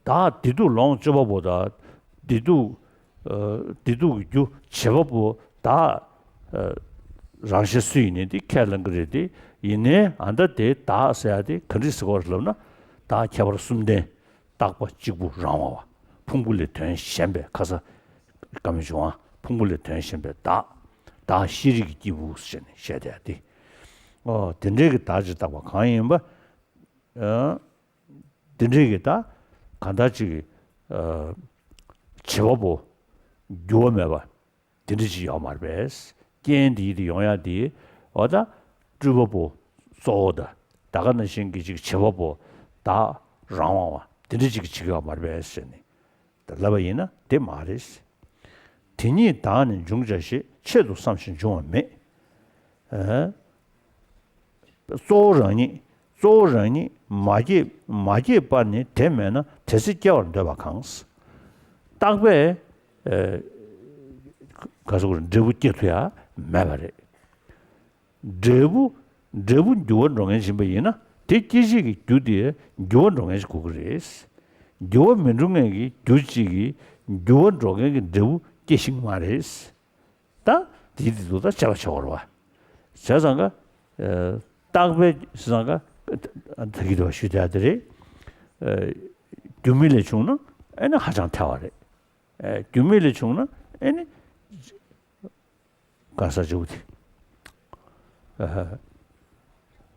བདག་བདེ་སྡུག་ལོངས་སྤྱོད་པ་པོ་དང་། བདེ་སྡུག་ཨ། བདེ་སྡུག་གི་རྒྱུ་བྱེད་པ་པོ་བདག་ཨ། རང་གཞན་སུ་ཡིན་ནའི་དེ་ཁས་ལེན་གྱི་རེད་དེ། ཡིན་ནའི་ཨ་ད་དེ་བདག་ཟེར་ཡ་དེ་ག་འདྲ་ཟེར་དགོས་རེད་ལབ་ན། བདག་ཁྱད་པར་གསུམ་ལྡན། རྟག་པ་གཅིག་པུ་རང་དབང་བ། ཕུང་པོ་ལས་དོན་གཞན་པའི་ཁ་ས། ཀ་མི་བྱུང་བ། ཕུང་པོ་ལས་དོན་གཞན་པའི་བདག་བདག་ཤེས་རིག་གི་སྐྱེས་བུ་ཟེར་ནས་བཤད་བསྡད་ཡ་དེ། ཨོ། དེ་འདྲའི་གི་བདག་ཅེས་བཏགས་པ་གང་ཡིན་པ། ཨ། དེ་འདྲའི་གི་ད་གང་ལྟར་ཅིག་གི། ཨ། བྱེད་པ་པོ་འགྱུར་བ་མེད་པ་དེ་འདྲ་ཅིག་ཡོད་མ་རེད་པས། རྐྱེན་དེ་ཡི་དེ་ཡོང་ཡ་དེ། འོ་ད་སྤྲུལ་པ་པོ་གཙོ་བོ་དང་། ད་ག་ནང་བཞིན་གྱི་ཅིག་བྱེད་པ་པོ་བདག་རང་དབང་བ་དེ་འདྲ་ཅིག་གིས་བྱེད་ཀྱི་ཡོད་མ་རེད་པས་ཟེར་ནས། ད་ལབ་པ་ཡིན་ན་དེ་མ་རེད། དེ་ཉིད་བདག་ནི་འབྱུང་བྱ་ཞེས། ཆེད་དུ་བསམ་ཞིང་འབྱུང་བ་མེད། ཨ། གཙོ་བོ་རང་ཉིད། གཙོ་བོ་རང་ཉིད་མ་སྐྱེས་མ་སྐྱེས་པ་ནི་དེ་མེད་ན། དེ་ཚེ་སྐྱེ་བར་འདོད་པ་གང་། རྟག་པས། ཨ། ག་ཟེར་དགོས་རེད། འབྲས་བུ་སྐྱེ་ཐུབ་ཡ་མེད་པ་རེད། འབྲས་བུ། འབྲས་བུ་འགྱུར་བ་འགྲོ་མཁན་ཡིན་པ་ཡིན་ན། དེ་སྐྱེད་བྱེད་ཀྱི་རྒྱུ་དེ་འགྱུར་བ་འགྲོ་མཁན་ཞིག་དགོས་ཀྱི་རེད། འགྱུར་བ་མི་འགྲོ་མཁན་གྱི་རྒྱུ་གཅིག་གིས་འགྱུར་བ་འགྲོ་མཁན་གྱི་འབྲས་བུ་སྐྱེ་ཤེས་ཀྱི་མ་རེད། ད་དེའི་དེ་དུ་ད་དཔྱད་པ་བྱེད་དགོས་རེད་པ། བྱས་ཙང་ཀ། ཨ། རྟག་པའི་བྱས་ཙང་ཀ། ད་གི་དུ་བ་ཞུ་བསྡད་དེ་རེད། ཨ། རྒྱུ་མེད་ལས་བྱུང་ན་ཨེ་ནི་ཧ་ཅང་ཐལ་བ་རེད། ཨ། རྒྱུ་མེད་ལས་བྱུང་ན་ཨེ་ནི། ག་ས་བྱེད་དེ། ཨ།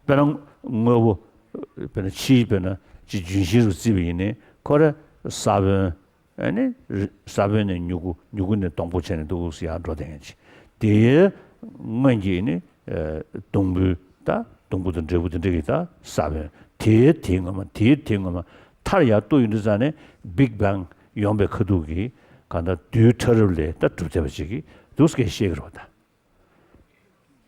དཔེར་ན་དངོས་པོ། དཔེར་ན་ཕྱིའི་དཔེར་ན་ཅིག་ལྗོན་ཤིང་རུ་བརྩིས་པ་ཡིན་ནའི་ཁོ་ར་ས་བོན། ཨ་ནི་རི་ས་བོན་ནས་མྱུ་གུ། མྱུ་གུ་ནས་སྡོང་པོ་བྱས་ནས་འདུག་སེ་ཡར་འགྲོ་བསྡད་མཁན་ཅིག་དེའི་སྔོན་གྱི་ནི་ཨ་སྡོང་བུ་དང་སྡོང་པོ་དང་འབྲས་བུ་དེ་འདྲ་གི་ད་ས་བོན། དེའི་དེའི་སྔོན་མ། དེའི་དེའི་སྔོན་མ། མཐར་ཡར་གཏུགས་ཡོང་དུས་ཙང་ནས་Big Bang ཡོང་པའི་ཁ་ཐུག་གི་གང་ལྟར་རྡུལ་ཕྲ་རབ་ལས་ད་གྲུབ་བསྡད་པ་ཅིག་གི་འདུག་སེ་བཤད་ཀྱི་རེད་པ་ད།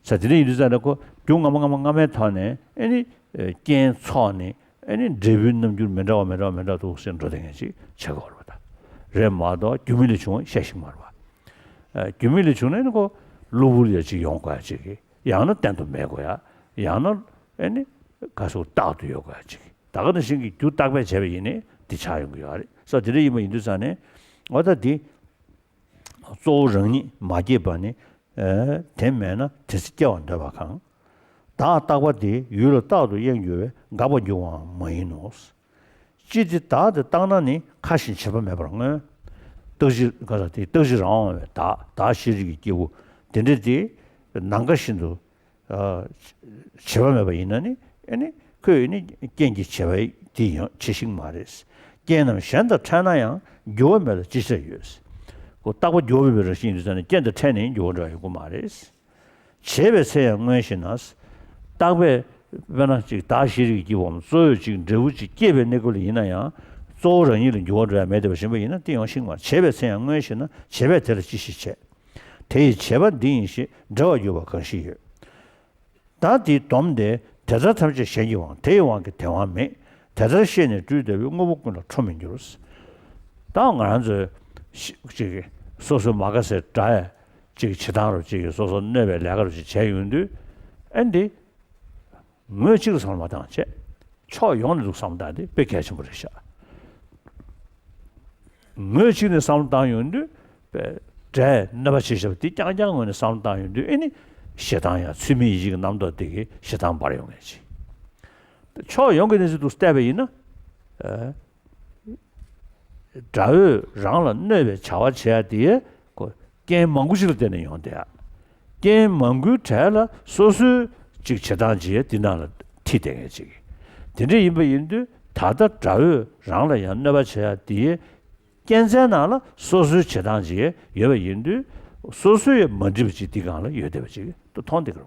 ས་དེ་འདྲ་ཡིན་དུས་ཙང་ནས་ཁོ་རྒྱུ་སྔ་མ་སྔ་མ་སྔ་མའི་ཐོག་ནས་ཨ་ནི་ཨ་རྐྱེན་ཚོགས་ནས་ཨ་ནི་འབྲས་བུའི་རྣམ་འགྱུར་མི་འདྲ་བ་མི་འདྲ་བ་མི་འདྲ་འདུག་སེ་འགྲོ་བསྡད་མཁན་ཅིག་ཆགས་ཀྱི་ཡོད་རེད་པ་ད། རེད་མ་གཏོགས་རྒྱུ་མེད་ལས་བྱུང་བ་ཤེས་ཤིག་མ་རེད་པ། ཨ་རྒྱུ་མེད་ལས་བྱུང་ནས་ནི་ཁོ་གློ་བུར་ཡ་ཅིག་ཡོང་དགོས་ཡ་ཅིག་གི། ཡང་ན་གཏན་དུ་མེད་དགོས་ཡ། ཡང་ན་ཨ་ནི་ག་སོ་རྟག་ཏུ་ཡོད་དགོས་ཡ་ཅིག་གི། ད་ག་ནང་བཞིན་གྱི་རྒྱུ་བརྟག་པས་བྱས་པ་ཡིན་ནའི་འདི་ཆགས་ཡོང་གི་ཡོད་རེད། ས་དེ་འདྲ་ཡིན་པ་ཡིན་དུས་ཙང་ནས་འོ་ད་འདི། གཙོ་བོ་རང་ཉིད་མ་སྐྱེས་པ་ནི། ཨེ་དེ་མེད་ན་དེ་ཚེ་སྐྱེ་བར་འདོད་པ་གང་། བདག་རྟག་པ་དེ་ཡུལ་ལ་རྟག་ཏུ་གཡེང་འགྱུར་བས་འགག་པར་འགྱུར་བའང་མ་ཡིན་ནོ། ཅི་སྟེ་བདག་དེ་རྟག་ན་ནི་ཁ་ཞེ་བྱེད་པ་མེད་པར་མངོན། རྟག་གཅིག་ག་ས་དེ་རྟག་གཅིག་རང་དབང་བའི་བདག་བདག་ཤེས་རིག་གི་སྐྱེས་བུ་དེ་འདྲ་དེ་ནམ་མཁའ་བཞིན་དུ། བྱེད་པ་མེད་པ་ཡིན་ན་ནི་ཨ་ནི་ཁོས་ནི་རྐྱེན་གྱི་བྱེད་པ་དེ་ཡང་བྱེད་ཤིང་མ་རེད། རྐྱེན་རྣམས་གཞན་དང་ཕྲད་ན་ཡང་འགྱུར་བ་མེད་ལ་ཅི་བྱར་ཡོད། ཁོ་རྟག་པ་འགྱུར་བ་མེད་པའི་རང་བཞིན་ཡིན་དུས་ཙང་ནས་རྐྱེན་དང་ཕྲད་ནས་འགྱུར་བ་འགྲོ་ཡ་ཡོང་གི་མ་རེད། བྱེད་པའི་ཚེ་ཡང་སྔོན་ཞེ་ན། རྟག་པས་དཔེར་ན་ཅིག་བདག་ཤེས་རིག་གི་སྐྱེས་བུའམ་གཙོ་བོས་ཅིག་འབྲས་བུ་ཅིག་སྐྱེས་པའི་གནས་སྐབས་ལ་ཡིན་ན་ཡང་གཙོ་བོ་རང་ཉིད་ལ་འགྱུར་བ་འགྲོ་ཡ་མེད་བསྡད་པ་བཞིན་པ་ཡིན་ན་དེ་ཡང་ཤིང་མ་རེད། བྱེད་པའི་ཚེ་ཡང་སྔོན་ཞེ་ན་བྱེད་པས་དེ་ལ་ཅི་ཞིག་བྱེད། དེ་ཡི་བྱེད་པ་འདི་ཡིན་ཞེས་འབྲེལ་བར་གྱུར་པ་གང་ཞིག་ཡོད། བདག་དེའི་སྡོམ་སྟེ་དེ་ལྟར་ཐམས་ཅད་གཞན་གྱི་དབང་། དེ་ཡི་དབང་གིས་དེ་དབང་མེད། དེ་ལྟར་ཤེས་ནས་སྤྲུལ་བསྡད་པས་དངོས་པོ་ཀུན་ལ་ཁྲོ་མི་འགྱུར། ད་ང་རང་ཚོས་ཅིག་སོ་སོའི་མ་དགའ་སའི་དགྲ་ཡ་ཅིག་བྱེད་སྟངས་རུ་ཅིག་སོ་སོ་གནོད་པའི་ལས་ཀ་རུ་ཅིག་བྱས་ཡོང་དུས་ཨ་འདི། ངོས་གཅིག་ལ་བསམ་བློ་མ་བཏང་བྱས། ཕྱོགས་ཡོངས་ནས་འདུག་བསམ་བློ་བཏང་དེ་དཔེ་གལ་ཆེན་པོ་རེད་ཤག་ངོས་གཅིག་ནས་བསམ་བློ་བཏང་ཡོང་དུས་པའི་དགྲས་གནོད་པ་བྱེད་བཞག་པ་དེ་རྐྱང་རྐྱང་ངོས་ནས་བསམ་བློ་བཏང་ཡོང་དུས་ཨེ་ནི་ཞེ་སྡང་ཡང་ཚུལ་མིན་ཡིད་བྱེད་ཀྱི་རྣམ་རྟོག་དེ་གིས་ཞེ་སྡང་འབར་ཡོང་ངེས་ཅིག་ཕྱོགས་ཡོངས་ཀྱི་གནས་ཚུལ་འདུག་བལྟས་པ་ཡིན་ན། དགྲ་བོས་རང་ལ་གནོད་པའི་བྱ་བ་བྱེད་ཡ་དེ་ཁོ་རྐྱེན་མང་པོ་ཞིག་ལ་བརྟེན་ནས་ཡོང་བསྡད་ཡ། རྐྱེན་མང་པོའི་གྲས་ལ་སོ་སོའི་ཅིག་བྱེད་སྟངས་ཅིག་འདི་ནང་ལ་ཁྲིད་བསྡད་མཁན་ཅིག་དེ་འདྲ་ཡིན་པ་ཡིན་དུས་ད་ལྟ་དགྲ་བོས་རང་ལ་ཡང་གནོད་པ་བྱེད་ཡ་དེའི་རྐྱེན་རྩའི་ནང་ལ་སོ་སོའི་བྱེད་སྟངས་ཅིག་ཡོད་པ་ཡིན་དུས་སོ་སོས་ཡང་མ་འགྲིག་པ་ཅིག་འདི་སྒང་ལ་ཡོད་བསྡད་པ་ཅིག་ཏུ་མཐོང་བསྡད་ཀྱི་རེད་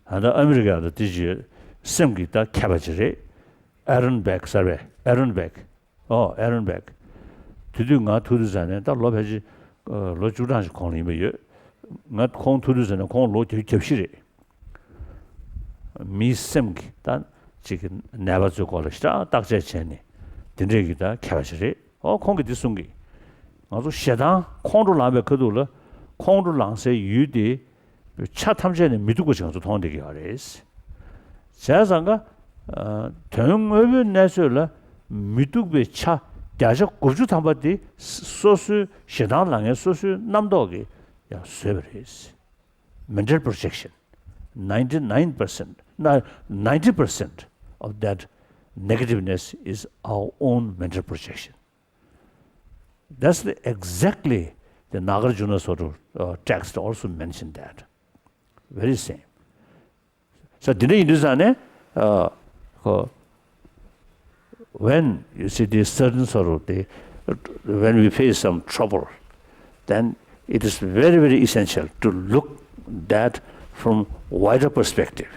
བ། ད་ལྟ་ཨ་མི་རི་ཀ་ལ་དེ་ཅིག་སེམས་ཀྱི་ད་མཁས་པ་ཅིག་རེད། ཨ་རོན་བེག་ཟེར་བས། ཨ་རོན་བེག་ཨོ་ཨ་རོན་བེག་དེ་དུས་ང་ཐུག་དུས་ཙང་ནས་ད་ལོ་ཕལ་ཆེར་ལོ་བཅུ་གྲངས་ཤིག་གོང་ལ་ཡིན་པ་ཡོད། ང་ཁོང་ཐུག་དུས་ཙང་ནས་ཁོང་ལོ་བརྒྱད་ཅུ་གྱ་བཞི་རེད། མིའི་སེམས་ཀྱི་ད་ཅིག་གི་ནད་པ་ཚོའི་སྐོར་ལ་ཞེ་དྲག་བརྟག་དཔྱད་བྱས་ནས་དེ་འདྲས་ཀྱི་ད་མཁས་པ་ཞིག་རེད། ཨོ་ཁོང་གིས་འདི་གསུང་གི། ང་ཚོ་ཞེ་སྡང་ཁོང་ཁྲོ་ལངས་པའི་ཁ་ཐུག་ལ་ཁོང་ཁྲོ་ལངས་སའི་ཡུལ་དེ་ཆ་ཐམས་ཅད་ནས་མི་སྡུག་པ་ཞིག་ང་ཚོ་མཐོང་བསྡད་ཀྱི་ཡོད་རེད། བྱས་ཙང་ཀ་དོན་དངོས་པོའི་གནས་ཚོད་ལ་མི་སྡུག་པའི་ཆ་བརྒྱ་ཆ་དགུ་བཅུ་ཐམ་པ་དེ་སོ་སོའི་ཞེ་སྡང་ལངས་མཁན་སོ་སོའི་རྣམ་རྟོག་གིས་ཡང་བཟོས་པ་རེད། Mental projection. Ninety-nine percent, no, ninety percent of that negativeness is our own mental projection. That's the, exactly the Nagarjuna Sutro uh, text also mentioned that. Very same. So, འདི་འདྲ་ཡིན་དུས་ཙང་ནས། ཨ། ཁོ། When you see this certain sort of the, when we face some trouble, then it is very, very essential to look that from wider perspective.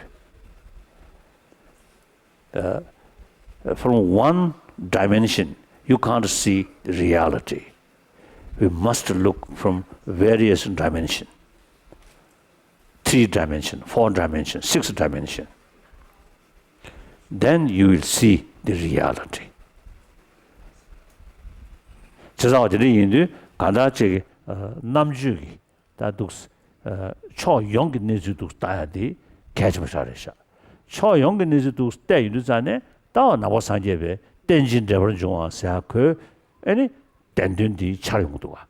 Uh, from one dimension, you can't see the reality. We must look from various dimension. Three dimension, four dimension, six dimension, then you will see the reality. བྱས་ཙང་དེ་འདྲ་ཡིན་དུས་གང་ལྟར་ཅིག་རྣམ་དཔྱོད་ཀྱི་ད་འདུག་ཕྱོགས་ཡོངས་ཀྱི་གནས་ཚུལ་འདུག་ལྟ་ཡ་དེ་གལ་ཆེན་པོ་ཞིག་རེད་ཤག་ཕྱོགས་ཡོངས་ཀྱི་གནས་ཚུལ་འདུག་བལྟས་ཡོང་དུས་ཙང་ནས་ད་བ་ནང་པ་སངས་རྒྱས་པའི་རྟེན་ཅིང་འབྲེལ་པར་འབྱུང་བ་ཟེར་ཡ་ཁོས་ཨེ་ནི་བདེན་དོན་འདི་འཆར་ཡོང་གི་འདུག་བ།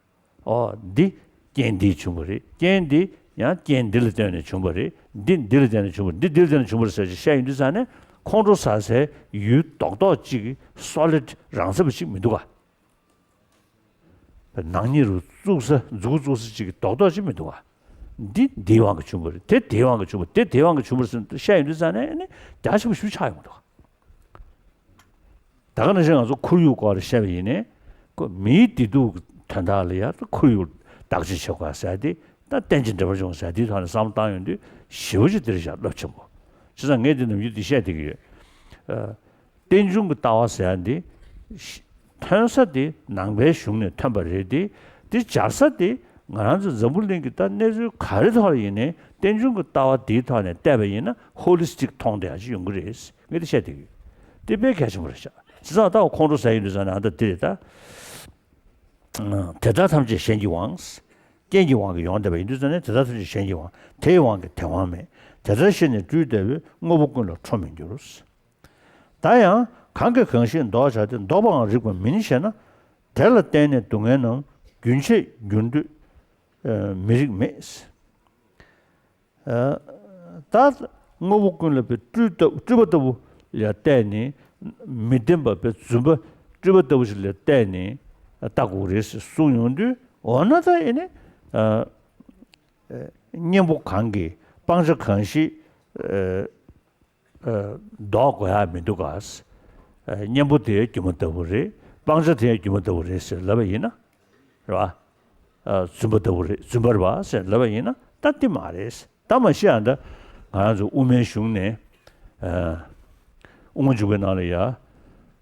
ཨོ། འདི་རྐྱེན་འདིས་བྱུང་བ་རེད། རྐྱེན་འདི་ཡང་རྐྱེན་འདི་ལ་བརྟེན་ནས་བྱུང་བ་རེད། འདི་འདི་ལ་བརྟེན་ནས་བྱུང་བ་རེད། འདི་འདི་ལ་བརྟེན་ནས་བྱུང་བ་རེད་ཟེར་ཅིག་བཤད་ཡོང་དུས་ཙང་ནས་ཁོང་ཁྲོ་ཟ་སའི་ཡུལ་རྡོག་རྡོག་ཅིག་སོ་ལིཌ་རང་ཚབ་ཅིག་མི་འདུག་ག་ནག་ཉེས་རུ་བཙུགས་ས་མཛུ་གུ་བཙུགས་ས་ཅིག་རྡོག་རྡོག་ཅིག་མི་འདུག་ག་འདི་འདིའི་དབང་གིས་བྱུང་བ་རེད། དེ་དེའི་དབང་གིས་བྱུང་བ། དེ་དེའི་དབང་གིས་བྱུང་བ་རེད་ཟེར་བཤད་ཡོང་དུས་ཙང་ནས་ནི་རྒྱ་ཆེན་པོ་ཞེ་པོ་ཆགས་ཡོང་གི་འདུག་ད་ག་ནང་བཞིན་ང་ཚོ་ཁོར་ཡུག་སྐོར་བཤད་པ་ཡིན་ནའི། ཁོ་མིའི་བདེ་སྡུག་གི་དོན་དག་ལ་ཡང་ཁོར་ཡུག་བདག་གཅེས་བྱེད་དགོས་ཟེར་ཏེ། ད་རྟེན་ཅིང་འབྲེལ་བར་འབྱུང་ཟེར་དེའི་ཐོག་ནས་བསམ་བློ་བཏང་ཡོང་དུས་ཞེ་པོ་ཅིག་འདིར་བཞག་རླབས་ཆེན་པོ། བྱས་ཙང་ངས་འདི་ནམ་རྒྱུན་འདི་བཤད་བསྡད་ཀྱི་ཡོད། ཨ། རྟེན་འབྱུང་གི་ལྟ་བ་ཟེར་ཡ་འདི། ཐོན་ས་དེ་ནང་པའི་གཞུང་ནས་ཐོན་པ་རེད་དེ། དེ་སྦྱར་ས་དེ་ང་རང་ཚོ་འཛམ་བུ་གླིང་གི་ད་གནས་ཚུལ་ག་རེ་ཐོག་ལ་ཡིན་ནའི་རྟེན་འབྱུང་གི་ལྟ་བ་དེའི་ཐོག་ནས་བལྟས་པ་ཡིན་ན་ཧོ་ལི་སི་ཊིག་མཐོང་བསྡད་ཡ་ཅིག་ཡོང་གི་རེད། ངས་དེ་བཤད་བསྡད་ཀྱི་ཡོད། དེ་དཔེ་གལ་ཆེན་པོ་རེད་ཤག་བྱས་ཙང་ད་ཁོང་ཁྲོ་ཟ་ཡི་འདུག་ཟེར་ན་ཨ་ད་འདི་རེད་ད། དེ་དག་ཐམས་ཅད་གཞན་གྱི་དབང་། རྐྱེན་གྱི་དབང་གིས་ཡོང་བསྡད་པ་ཡིན་དུས་ཙང་ནས་དེ་དག་ཐམས་ཅད་གཞན་གྱི་དབང་། དེའི་དབང་གིས་དེ་དབང་མེད། དེ་ལྟར་ཤེས་ནས་སྤྲུལ་ལྟ་བུའི། དངོས་པོ་ཀུན་ལ་ཁྲོ་མི་འགྱུར། ད་ཡང་གང་གིས་གང་ཞིག་འདོགས་བྱ་སྟེ། འདོགས་པའང་རིགས་པ་མིན་ཞེ་ན། དེ་ལ་བརྟེན་ནས་སྡུག་བསྔལ་རྣམས། རྒྱུན་ཆད་འགྱུར་འདུས་མི་རིགས་མེད། ད་དངོས་པོ་ཀུན་ལ་སྤྲུལ་ལྟ་སྤྲུལ་པ་ལྟ་བུ་ལ་བརྟེན་ནས་མི་བདེན་པ་བའི་རྫུན་པ་སྤྲུལ་པ་ལྟ་བུ་ཞིག་ལ་བརྟེན་ནས་ལྟ་དགོས་རེད་ཟེར་གསུངས་ཡོང་དུས། འོ་ན་ད་ཨེ་ནི་གཉེན་པོ་གང་གིས་སྤང་བྱ་གང་ཞིག་ལྡོག་དགོས་ཡ་མི་འདུག་ག་གཉེན་པོ་དེ་སྒྱུ་མ་ལྟ་བུ་རེད། སྤང་བྱ་དེ་སྒྱུ་མ་ལྟ་བུ་རེད་ཟེར་ལབ་པ་ཡིན་ན། རེད་བ། རྫུན་པ་ལྟ་བུ་རེད། རྫུན་པ་རེད་བ་ཟེར་ལབ་པ་ཡིན་ན་ད་དེ་མ་རེད། ད་མ་གཞི་ཨ་ད་ང་རང་ཚོ་དབུ་མའི་གཞུང་ནས་དབུ་མ་འཇུག་པའི་ནང་ལ་ཡ།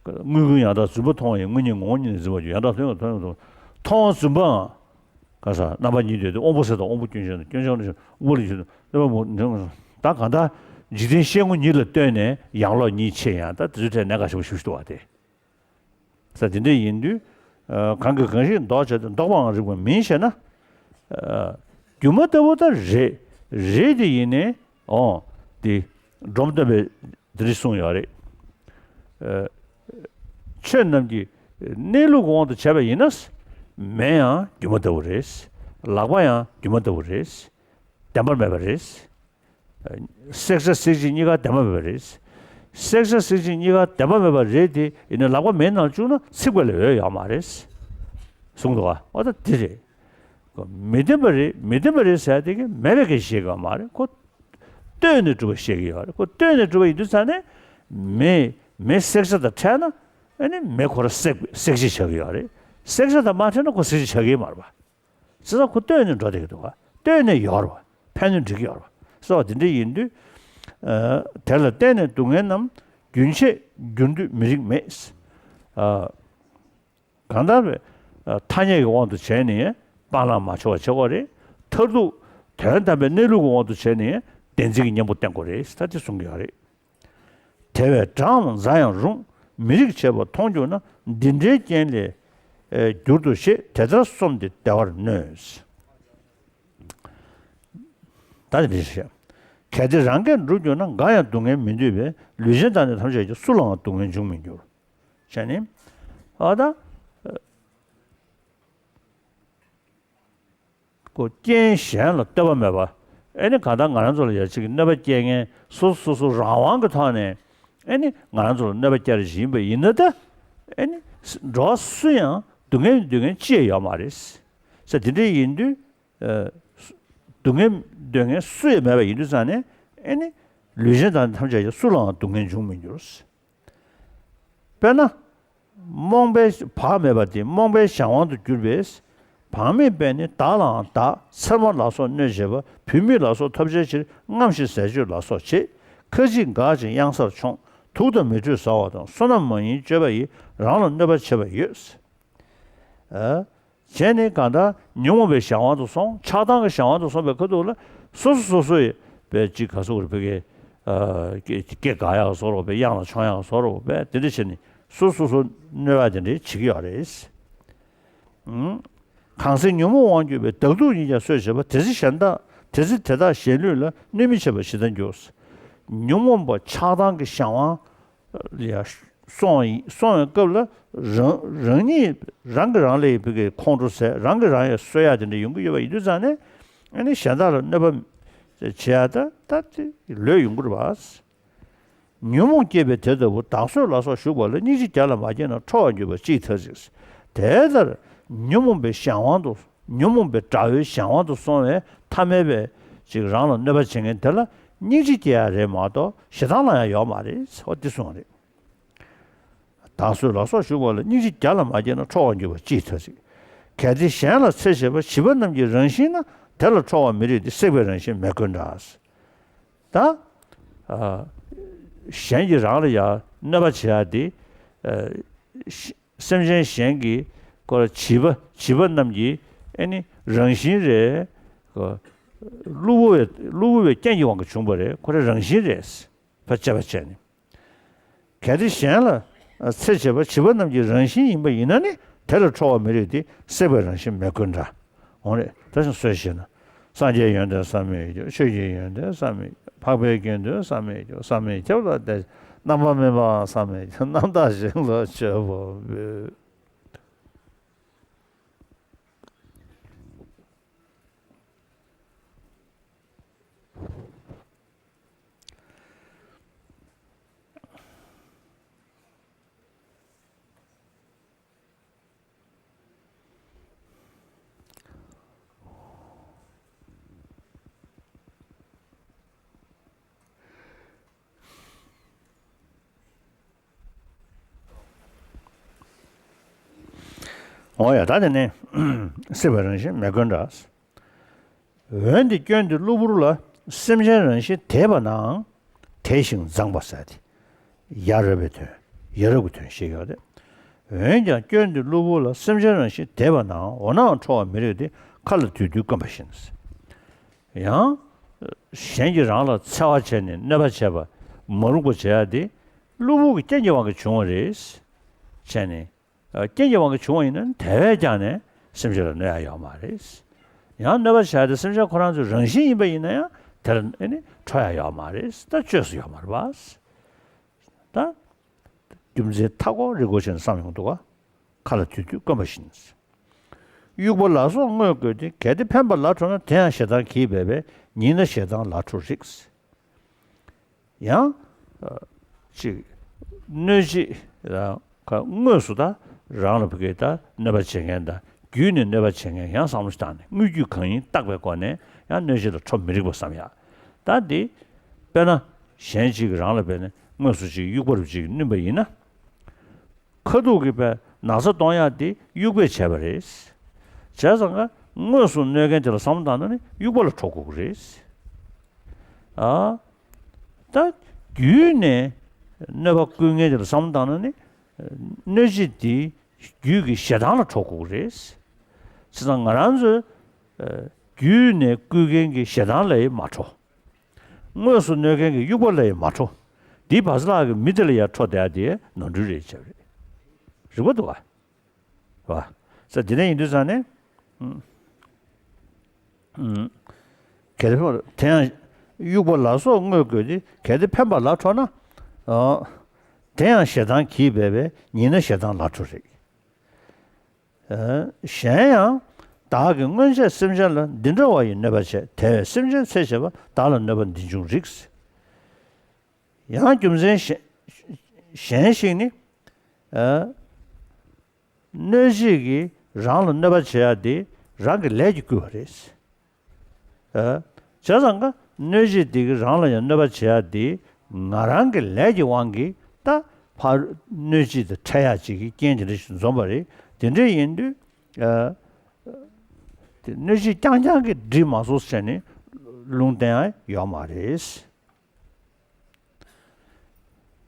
དངོས་ཀུན་ཡང་དག་རྫུན་པ་མཐོང་བ་ཡི། དངོས་ཉིད་ངོ་བོ་ཉིད་ནི་རྫུན་པ་བརྗོད། ཡང་དག་དོན་ཡོད་དོན་ཡོད་དུ་མཐོང་བ་རྫུན་པའང་། ག་ས་རྣམ་པ་གཉིས་ཐོགས་ཏེ། དབང་པོ་གསལ་དང་དབང་པོ་སྐྱོན་ཅན་དང་། སྐྱོན་ཅན་དབང་པོ་ལ་ཞུགས་ཏེ། ད་གང་ལྟར་འཇིག་རྟེན་ཤེས་ངོ་ཉིད་ལ་ལྟོས་ནས་ཡང་ལོག་གཉིས་ཕྱེ་ཡང་ད་དེ་ཚོའི་གྲས་གནད་འགག་ཆེན་པོ་ཞིག་འདུག་བ་དེ། ས་དེ་འདྲ་ཡིན་དུས། གང་གིས་གང་ཞིག་འདོགས་བྱ་སྟེ། འདོགས་པའང་རིགས་པ་མིན་ཞེ་ན། སྒྱུ་མ་ལྟ་བུ་ད་རེད། རེད་དེ་ཡིན་ནའི་འོང་དེ་འབྲོམ་སྟོན་པས་འདི་འདྲ་གསུངས་ཡོད་རེད། ཆོས་རྣམས་ཀྱི་གནས་ལུགས་ཀྱི་དབང་དུ་བྱས་པ་ཡིན་ན། མེ་ཡང་སྒྱུ་མ་ལྟ་བུ་རེད། ལག་པ་ཡང་སྒྱུ་མ་ལྟ་བུ་རེད། བདེན་པར་མེད་པ་རེད། བསྲེག་བྱ་བསྲེག་བྱེད་གཉིས་ཀ་བདེན་པར་མེད་པ་རེད། བསྲེག་བྱ་བསྲེག་བྱེད་གཉིས་ཀ་བདེན་པར་མེད་པ་རེད་དེ་ཡིན་ན་ལག་པ་མེའི་ནང་བཅུག་ན་ཚིག་པ་ལས་འོས་ཡོད་མ་རེད། གསུངས་འདུག་ག་འོ་ད་འདི་རེད། མི་བདེན་པ་རེད། མི་བདེན་པ་རེད་ཟེར་དེ་གི་མེད་པའི་སྐད་ཆ་བཤད་ཀྱི་ཡོད་མ་རེད། ཁོ་ལྟོས་ནས་གྲུབ་པ་བཤད་ཀྱི་ཡོད་རེད། ཁོ་ལྟོས་ནས་གྲུབ་པ་ཡིན་དུས་ཙང་ནས་མེ་མེ་བསྲེག་བྱ་དང་ཕྲད་ན་ཨ་ནི་མེ་ཁོ་རང་བསྲེག་བསྲེག་བྱེད་ཆགས་ཀྱི་ཡོད་རེད། བསྲེག་བྱ་དང་མ་ཕྲད་ན་ཁོ་བསྲེག་བྱེད་ཆགས་ཀྱི་མ་རེད་པ། བྱས་ཙང་ཁོ་ལྟོས་ནས་འགྲོ་བསྡད་ཀྱི་འདུག་ག་ལྟོས་ནས་ཡོད་རེད་པ། ཕན་ནུས་འགྲིག་གི་ཡོད་རེད་པ། སོགས་དེ་འདྲ་ཡིན་དུས། ཨ། དེ་ལ་བརྟེན་ནས་སྡུག་བསྔལ་རྣམས། རྒྱུན་ཆད་འགྱུར་འདུས་མི་རིགས་མེད། ཨ། གང་ལྟར་བའི་ཐ་སྙད་ཀྱི་དབང་དུ་བྱས་ནས་སྤང་བླང་མ་བྱ་བ་བྱེད་དགོས་རེད། མཐར་ཐུག་དོན་དམ་པའི་གནས་ལུགས་ཀྱི་དབང་དུ་བྱས་ནས་བདེན་འཛིན་གྱི་གཉེན་པོ་བསྟེན་དགོས་རེད། ད་དེ་གསུང་གི་ཡོད་རེད། དེ་བས་བགྲང་བ་མཛའ་ཡང་རུང་། མི་རིགས་བྱེད་པ་མཐོང་གྱུར་ན། འདི་འདྲའི་རྐྱེན་ལས་བསྒྱུར་ཏོ་ཞེས། དེ་ལྟར་སོམས་ཏེ་བདེ་བར་མནོས། ད་དེ་འདྲ་ཞིག་གལ་ཏེ་རང་གིས་འགྲུབ་གྱུར་ན། འགའ་ཡང་སྡུག་བསྔལ་མི་འདོད་པས། ལུས་ཅན་དང་ནི་ཐམས་ཅད་ཀྱང་། སུ་ལའང་སྡུག་བསྔལ་འབྱུང་མི་འགྱུར། བྱས་ནས། ཨ་ད། ཁོ་རྐྱེན་གཞན་ལ་ལྟོས་པ་མེད་པ། ཨེ་ནི་གང་ལྟར་ང་རང་ཚོ་ལ་ཡ་གཅིག་གི་གནོད་པ་སྐྱེལ་མཁན་སོ་སོ་སོ་སོ་རང་དབང་གི་ཐོག་ནས་ཨེ་ནི་ང་རང་ཚོ་ལ་གནོད་པ་སྐྱེལ་རེ་བཞིན་པ་ཡིན་ན་ད། ཨེ་ནི་འགྲོ་བ་སུ་ཡང་སྡུག་བསྔལ་འདོད་མཁན་ཅི་ཡང་ཡོད་མ་རེད། ས་དེ་འདྲ་ཡིན་དུས། ཨ། སྡུག་བསྔལ་འདོད་མཁན་སུ་ཡང་མེད་པ་ཡིན་དུས་ཙང་ནས་ཨེ་ནི་ལུས་ཅན་དང་ཐམས་ཅད་ཀྱང་། སུ་ལའང་སྡུག་བསྔལ་འབྱུང་མི་འགྱུར། དཔེར་ན། རྨོངས་པའི་བག་མེད་པ་དེ་རྨོངས་པའི་གཞན་དབང་དུ་གྱུར་པས། བག་མེད་པས་ནི་བདག་ལའང་བདག་ཚེར་མ་ལ་སོགས་གནོད་བྱེད་པ། བུད་མེད་ལ་སོགས་ཐོབ་བྱའི་ཕྱིར། རྔམ་ཞིང་ཟས་སྤྱོད་ལ་སོགས་བྱེད། ཁ་ཅིག་འགག་ཅིང་གཡང་སར་མཆོང་། དུག་དང་མེ་དྲོད་ཟ་བ་དང་། བསོད་ནམས་མ་ཡིན་སྤྱོད་པ་ཡིས། རང་ལ་གནོད་པ་བྱེད་པ་ཡོད། ཨ། བྱས་ནས་གང་ལྟར་ཉོན་མོངས་པའི་གཞན་དབང་དུ་སོང་། ཆགས་སྡང་གི་གཞན་དབང་དུ་སོང་བའི་ཁ་ཐུག་ལ་སོ་སོ་སོ་སོ་ཡི་བས་ཅིག་ག་སོགས་རེ་བོད་ཀྱི་སྐད་དགའ་ཡག་བཟོ་རོགས་བས། གཡང་ལ་མཆོང་ཡག་བཟོ་རོགས་བས། དེ་འདྲ་བྱས་ནས་སོ་སོ་སོ་གནོད་པ་དེ་འདྲ་བྱེད་ཀྱི་ཡོད་རེད། གང་ཚེ་ཉོན་མོངས་དབང་གྱུར་པའི། བདག་སྡུག་གཉིས་ཀྱང་གསོད་བྱེད་པ། དེ་ཚེ་གཞན་དག་དེ་ཚེ་དེ་དག་གཞན་ལུས་ལ། གནོད་མི་བྱེད་པ་ཇི་ལྟར་འགྱུར། ཉོན་མོངས་པ་ཆགས་སྡང་གི་གཞན་དབང་ལ་སོང་སོང་བའི་སྐབས་ལ་རང་རང་ཉིད་རང་གིས་རང་ལ་ཡི་བུ་གའི་ཁོང་ཁྲོ་ཟད། རང་གིས་རང་ཡང་གསོད་ཡག་དེ་འདྲ་ཡོང་གི་ཡོད་པ་ཡིན་དུས་ཙང་ནས་ཨ་ནི་གཞན་དག་ལ་གནོད་པ་བྱེད་ཡག་ད་ད་དེ་ལོས་ཡོང་གི་རེད་པ། ཉོན་མོངས་སྐྱེས་པས་དེ་ལྟ་བུ། བདག་གསོད་ལ་སོགས་ཞུགས་པ་ལ། སྙིང་རྗེ་བརྒྱ་ལ་མ་སྐྱེས་ན། ཁྲོ་བར་གྱུར་པ་ཅིས་ཐར་ཅིག། དེ་ལྟར་ཉོན་མོངས་པའི་གཞན་དབང་དུ་ ཉོན་མོངས་པའི་དགྲ་བོའི་གཞན་དབང་དུ་སོང་བའི་ཐ་མལ་པའི་ཅིག་རང་ལ་གནོད་པ་བྱེད་མཁན་དེ་ལ་སྙིང་རྗེ་སྐྱེ་ཡ་རེད་མ་གཏོགས་ཞེ་སྡང་ལ་ཡང་ཡོད་མ་རེད། འོ་འདི་གསུངས་པ་རེད། བདག་གསོད་ལ་སོགས་ཞུགས་པ་ལ། སྙིང་རྗེ་བརྒྱ་ལ་མ་སྐྱེས་ན། ཁྲོ་བར་འགྱུར་བ་ཅི་ཡིས་ཐར་ཞིག་གལ་ཏེ་གཞན་ལ་འཚེ་བྱེད་པ། བྱིས་པ་རྣམས་ཀྱི་རང་བཞིན་ན། དེ་ལ་ཁྲོ་བ་མི་རིགས་ཏེ། བསྲེགས་པའི་རང་བཞིན་མེ་བཀོན་འདྲ། ད། ཨ། གཞན་གྱིས་རང་ལ་ཡང་གནོད་པ་བྱེད་ཡ་དེ། ཨ། ཤ- སེམས་ཅན་གཞན་གྱི་སྐོར་བྱིས་པ་བྱིས་པ་རྣམས་ཀྱི་ཨེ་ནི་རང་བཞིན་རེད། ཀླུ་བུ་བའི་ཀླུ་བུ་བའི་རྐྱེན་གྱི་དབང་གིས་བྱུང་བ་རེད། ཁོ་རའི་རང་བཞིན་རེད། ཕར་དཔྱད་པ་བྱས་ནས། གལ་ཏེ་གཞན་ལ་འཚེ་བྱེད་པ་བྱིས་པ་རྣམས་ཀྱི་རང་བཞིན་ཡིན་པ་ཡིན་ན་ནི། དེ་ལ་ཁྲོ་བ་མི་རིགས་ཏེ། བསྲེགས་པའི་རང་བཞིན་མེ་བཀོན་འདྲ། འོང་རེད། ད་ཅིག་གསལ་བཤད་ན། སངས་རྒྱས་ཡོན་ཏན་བསམ་མེད་ཀྱང་། ཆོས་ཀྱི་ཡོན་ཏན་བསམ་མེད་ཀྱང་། འཕགས་པའི་དགེ་འདུན་བསམ་མེད་ཀྱང་། བསམ་མེད་ཁྱབ་ལ་དད། རྣམ་པར་སྨིན་པའང་བསམ་མེད་ཀྱང་། རྣམ་དག་ཞིང་ལ་མཆོད་པ་འབུལ། འོ་ཡ། ད་དེ་ནས་བསྲེགས་པའི་རང་བཞིན་མེ་བཀོན་འདྲ། འོན་ཏེ་སྐྱོན་དེ་གློ་བུར་ལ། སེམས་ཅན་རང་བཞིན་དེས་པ་ནའང་། དེས་ཤིང་མཛངས་པ་ཟེར་ཏེ། ཡ་རབས་པའི་དོན། ཡ་རབས་ཀྱི་དོན་བཤད་ཡོད་རེད། འོན་ཀྱང་སྐྱོན་དེ་གློ་བུར་ལ། སེམས་ཅན་རང་བཞིན་དེས་པ་ནའང་། འོ་ནའང་ཁྲོ་བ་མི་རིགས་ཏེ། མཁའ་ལ་དུས་དུས་བསྐོན་པ་བཞིན། ཡང་། གཞན་གྱིས་རང་ལ་འཚེ་བ་བྱས་ནས་གནོད་པ་བྱས་པ། མ་རུངས་པ་བྱེད་ཡ་དེ། གློ་བུར་གྱི་རྐྱེན་གྱི་དབང་གིས་བྱུང་བ་རེད། བྱས་ནས། རྐྱེན་གྱི་དབང་གིས་བྱུང་བ་ཡིན་ན་དེ་བས་ཀྱང་ནས་སེམས་ཅན་ལ་གནོད་ཡ་ཡོད་མ་རེད། ཡང་གནོད་པ་བྱ་ཡ་དེ་སེམས་ཅན་ཁོ་རང་ཚོའི་རང་བཞིན་ཡིན་པ་ཡིན་ན་ཡང་དེར་ཨེ་ནི་ཁྲོ་ཡ་ཡོད་མ་རེད། ད་བཅོས་སུ་ཡོད་མ་རེད་པ། ད་རྒྱུ་མཚན་མཐའ་འཁོར་རིག་པ་ཅན་བསམ་ཡོང་འདུག་ག་མཁའ་ལ་དུས་དུས་བསྐོན་པ་བཞིན། དབྱུག་པ་ལ་སོགས་དངོས་བཀོལ་ཏེ། གལ་ཏེ་ཕན་པ་ལ་ཁྲོ་ན། དེ་ཡང་ཞེ་སྡང་གིས་སྦད་པས། ཉེས་ན་ཞེ་སྡང་ལ་ཁྲོ་རིགས། ཡང་། ཨ། ཅིག་གནོད་བྱེད་རང་ག་དངོས་སུ་ད་རང་ལ་ཕ་གི་ད་གནོད་པ་བྱེད་མཁན་དང་བརྒྱུད་ནས་གནོད་པ་བྱེད་མཁན་ཡང་བསམ་བློ་བཏང་ནས་དངོས་བརྒྱུད་གང་ཡིན་བརྟག་པའི་སྒོ་ནས་ཡང་གནོད་བྱེད་ལ་ཁྲོ་མི་རིགས་པ་བསམ་ཡ། ད་འདི་དཔེར་ན་གཞན་ཅིག་གིས་རང་ལ་དཔེར་ན་དངོས་སུ་ཅིག་དབྱུག་པ་རུ་ཅིག་བསྣུན་པ་ཡིན་ན། ཁ་ཐུག་གི་པའི་ན་ཚ་གཏོང་ཡག་དེ་དབྱུག་པས་བྱས་པ་རེད། བྱས་ཙང་ཀ་དངོས་སུ་གནོད་མཁན་དེ་ལ་བསམ་བློ་བཏང་ན་ནི་དབྱུག་པ་ལ་ཁྲོ་དགོས་ཀྱི་རེད། ཨ། ད་བརྒྱུད་ནས་གནོད་པ་བསྐུལ་མཁན་དེ་ལ་བསམ་བློ་བཏང་ན་ནི་གནོད་བྱེད་དེ་བརྒྱུད་ཀྱི་ཞེ་སྡང་ལ་ཁྲོ་དགོས་ཀྱི་རེད། བྱས་ཙང་ང་རང་ཚོས་བརྒྱུད་ནས་བསྐུལ་མཁན་གྱི་ཞེ་སྡང་ལ་ཡང་མ་ཁྲོ། དངོས་སུ་གནོད་མཁན་གྱི་དབྱུག་པ་ལ་ཡང་མ་ཁྲོ། འདིའི་བར་ལ་གི་མི་དེ་ལ་ཡང་ཁྲོ་བསྡད་དེ་ནོར་འཁྲུལ་རེད་བྱས་པ་རེད། རིག་པ་འདུག་ག་བ། ས་འདི་ནས་ཡིན་དུས་ཙང་ནས། ཨུམ། ཨུམ། གལ་ཏེ་དེ་ཡང་དབྱུག་པ་ལ་སོགས་དངོས་བཀོལ་ཏེ། གལ་ཏེ་ཕན་པ་ལ་ཁྲོ་ན། ཨ། དེ་ཡང་ཞེ་སྡང་གིས་སྦད་པས། ཉེས་ན་ཞེ་སྡང་ལ་ཁྲོ་རིགས། ཨ། གཞན་ཡང་། བདག་གིས་སྔོན་ཆད་སེམས་ཅན་ལ། འདི་འདྲ་བ་ཡི་གནོད་པ་བྱས། དེ་བས་སེམས་ཅན་འཚེ་བྱེད་པ། བདག་ལ་གནོད་པ་འདི་འབྱུང་རིགས། ཡང་རྒྱུ་མཚན་གཞན་གཞན་ཞིག་ནི། ཨ། གནོད་བྱེད་ཀྱིས་རང་ལ་གནོད་པ་བྱེད་ཡ་དེ་རང་གི་ལས་ཀྱིས་བསྐུལ་བ་རེད། ཨ། བྱས་ཙང་ཀ་གནོད་བྱེད་དེ་གིས་རང་ལ་ཡང་གནོད་པ་བྱེད་ཡ་དེ་ང་རང་གི་ལས་ཀྱི་དབང་གིས་ད་ཕར་གནོད་བྱེད་དེ་འཕྲད་ཡ་ཅིག་གི་རྐྱེན་དེ་འདྲ་ཞིག་འཛོམས་པ་རེད། དེ་འདྲ་ཡིན་དུས། ཨ། དེ་གནོད་བྱེད་རྐྱང་རྐྱང་གིས་འགྲིག་མ་སོང་ཟེར་ནས་ལུང་བསྟན་ཡ་ཡོད་མ་རེད།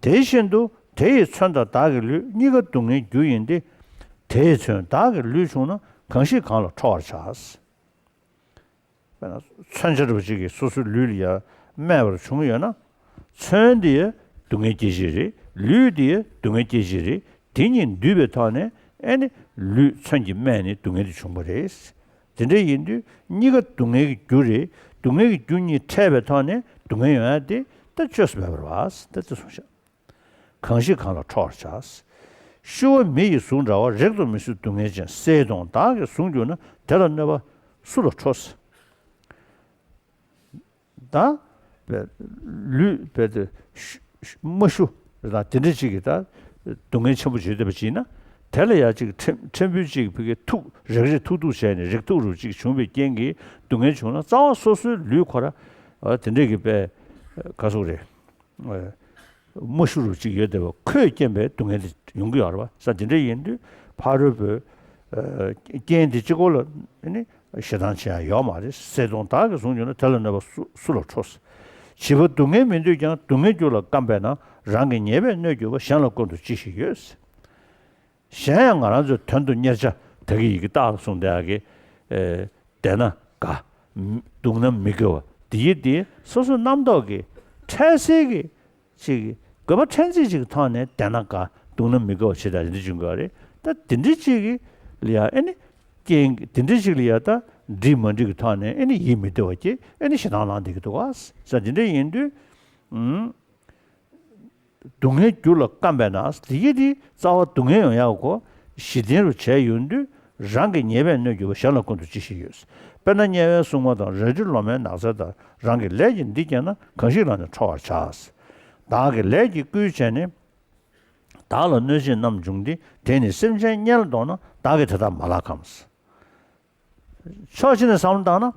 དེ་བཞིན་དུ་དེ་ཡི་མཚོན་དང་བདག་གི་ལུས། གཉིས་ཀ་སྡུག་བསྔལ་རྒྱུ་ཡིན་ཏེ། དེ་ཡི་མཚོན་བདག་གི་ལུས་བྱུང་ན། གང་ཞིག་གང་ལ་ཁྲོ་བར་བྱ། དཔེར་ན་མཚོན་ཆ་འདྲ་པོ་ཅིག་གིས་སོ་སོའི་ལུས་ལ་ཡ་རྨས་པར་བྱུང་ཡོད་ན། མཚོན་དེ་ཡ་སྡུག་བསྔལ་སྐྱེད་བྱེད་རེད། ལུས་དེ་ཡ་སྡུག་བསྔལ་སྐྱེད་བྱེད་རེད། དེ་གཉིས་འདུས་པའི་ཐོག་ནས་ཨེ་ནི་ལུས་མཚོན་གྱིས་རྨས་ནས་སྡུག་བསྔལ་དེ་བྱུང་བ་རེད། དེ་འདྲ་ཡིན་དུས་གཉིས་ཀ་སྡུག་བསྔལ་གྱི་རྒྱུ་རེད། སྡུག་བསྔལ་གྱི་རྒྱུ་གཉིས་འཕྲད་པའི་ཐོག་ནས་སྡུག་བསྔལ་ཡོང་ཡ་དེ་ད་བཅོས་སུ་མེད་པ་རེད་པ། ད་དེ་གསུངས་ཤག་གང་ཞིག་གང་ལ་ཁྲོ་བར་བྱ། ཤི་བ་མི་ཡི་གཟུགས་འདྲ་བ། རེག་ཏུ་མི་བཟོད་སྡུག་བསྔལ་ཅན། གསེར་གདུང་བདག་གི་གཟུགས་གྱུར་ན། དེ་ལ་གནོད་པ་སུ་ལ་ཁྲོ། ད་ལུས་རྦད་དེ་མ་ཞུ་རེད་ད། དེ་འདྲ་ཅིག་གིས་ད་སྡུག་བསྔལ་ཆེན་པོ་བྱེད་བསྡད་པ་ཅིག་ཡིན་ན། དེ་ལ་ཡང་ཅིག་ཕྲན་ཕྲན་བུ་ཅིག་ཕ་གི་ཐུག་རེག་རེག་ཐུག་ཐུག་བྱས་ནས་རེག་ཐུག་རུ་ཅིག་བྱུང་བའི་རྐྱེན་གྱིས་སྡུག་བསྔལ་བྱུང་ན་རྩ་བ་སོ་སོའི་ལུས་ཁོ་ར་ཨ་དེ་འདྲས་ཀྱི་པའི་ག་སོག་རེད། མ་ཤི་རུ་ཅིག་ཡོད་བསྡད་པ་ཁོས་རྐྱེན་པས་སྡུག་བསྔལ་དེ་ཡོང་གི་ཡོད་རེད་བ། ས་དེ་འདྲ་ཡིན་དུས་ཕ་རོལ་པོའི་རྐྱེན་དེ་གཅིག་པོ་ལ་ནི་ཞེ་སྡང་བྱེད་ཡ་ཡོད་མ་རེད། གསལ་སྟོང་བདག་གིས་བཟུང་གྱུར་ན། དེ་ལ་གནོད་པ་སུ་སུ་ལ་འཕྲོག། བྱིས་པ་སྡུག་བསྔལ་མི་འདོད་ཀྱང་། སྡུག་བསྔལ་རྒྱུ་ལ་བརྐམ་པས་ན། རང་གི་ཉེས་པས་གནོད་གྱུར་པ། གཞན་ལ་བཀོད་དུ་ཅི་ཞིག་ཡོད། གཞན་ཡང་ང་རང་ཚོའི་དོན་དུ་གཉེར་བྱ་ད་གི་ཡི་གེ་རྟགས་ལ་གསུངས་བསྡད་ཡག་གི་ཨེ། བདེ་ན་དགའ། སྡུག་ན་མི་དགའ་བ་འདི་ཡི་འདི་སོ་སོའི་རྣམ་རྟོག་གི་འཕྲལ་སེལ་གྱི་ཅིག་དགོས་པ་ཕྲན་ཚེགས་ཅིག་གི་ཐོག་ནས་བདེ་ན་དགའ་སྡུག་ན་མི་དགའ་བ་ཞེས་དང་འདི་འདྲ་བྱུང་གི་རེད། ད་འདི་འདྲ་ཅིག་གི་ལ་ཡ་ཨེ་ནི་རྐྱེན་འདི་འདྲ་ཅིག་ལ་ཡ་ད་འགྲིག་མ་འགྲིག་གི་ཐོག་ནས་ཨེ་ནི་ཡིད་མི་བདེ་བ་སྐྱེ་ཨེ་ནི་ཞེ་སྡང་ལངས་བསྡད་ཀྱི་འདུག་ག་ས་འདི་འདྲ་ཡིན་དུས། སྡུག་བསྔལ་རྒྱུ་ལ་བརྐམ་པས་ན། དེ་ཡི་དེ་རྩ་བ་སྡུག་བསྔལ་ཡོང་ཡག་གོ་གཞི་རྟེན་རུ་བྱས་ཡོང་དུས་རང་གི་ཉེས་པས་གནོད་གྱུར་པ། གཞན་ལ་བཀོད་དུ་ཅི་ཞིག་ཡོད། དཔེར་ན་དམྱལ་བའི་སྲུང་མ་དང་རལ་གྲི་ལོ་མའི་ནགས་ཚལ་ལྟར། རང་གི་ལས་ཀྱིས་འདི་བསྐྱངས་ན། གང་ཞིག་ལ་ནི་ཁྲོ་བར་བྱ། བདག་གི་ལས་ཀྱིས་བསྐུལ་བྱས་ནས། བདག་ལ་གནོད་བྱེད་རྣམས་བྱུང་སྟེ། དེས་ནི་སེམས་ཅན་དམྱལ་ལ་ལྡོག་ན། བདག་གིས་དེ་དག་མ་བརླག་གམ། ཕྱོགས་གཅིག་ནས་བསམ་བློ་བཏང་ན་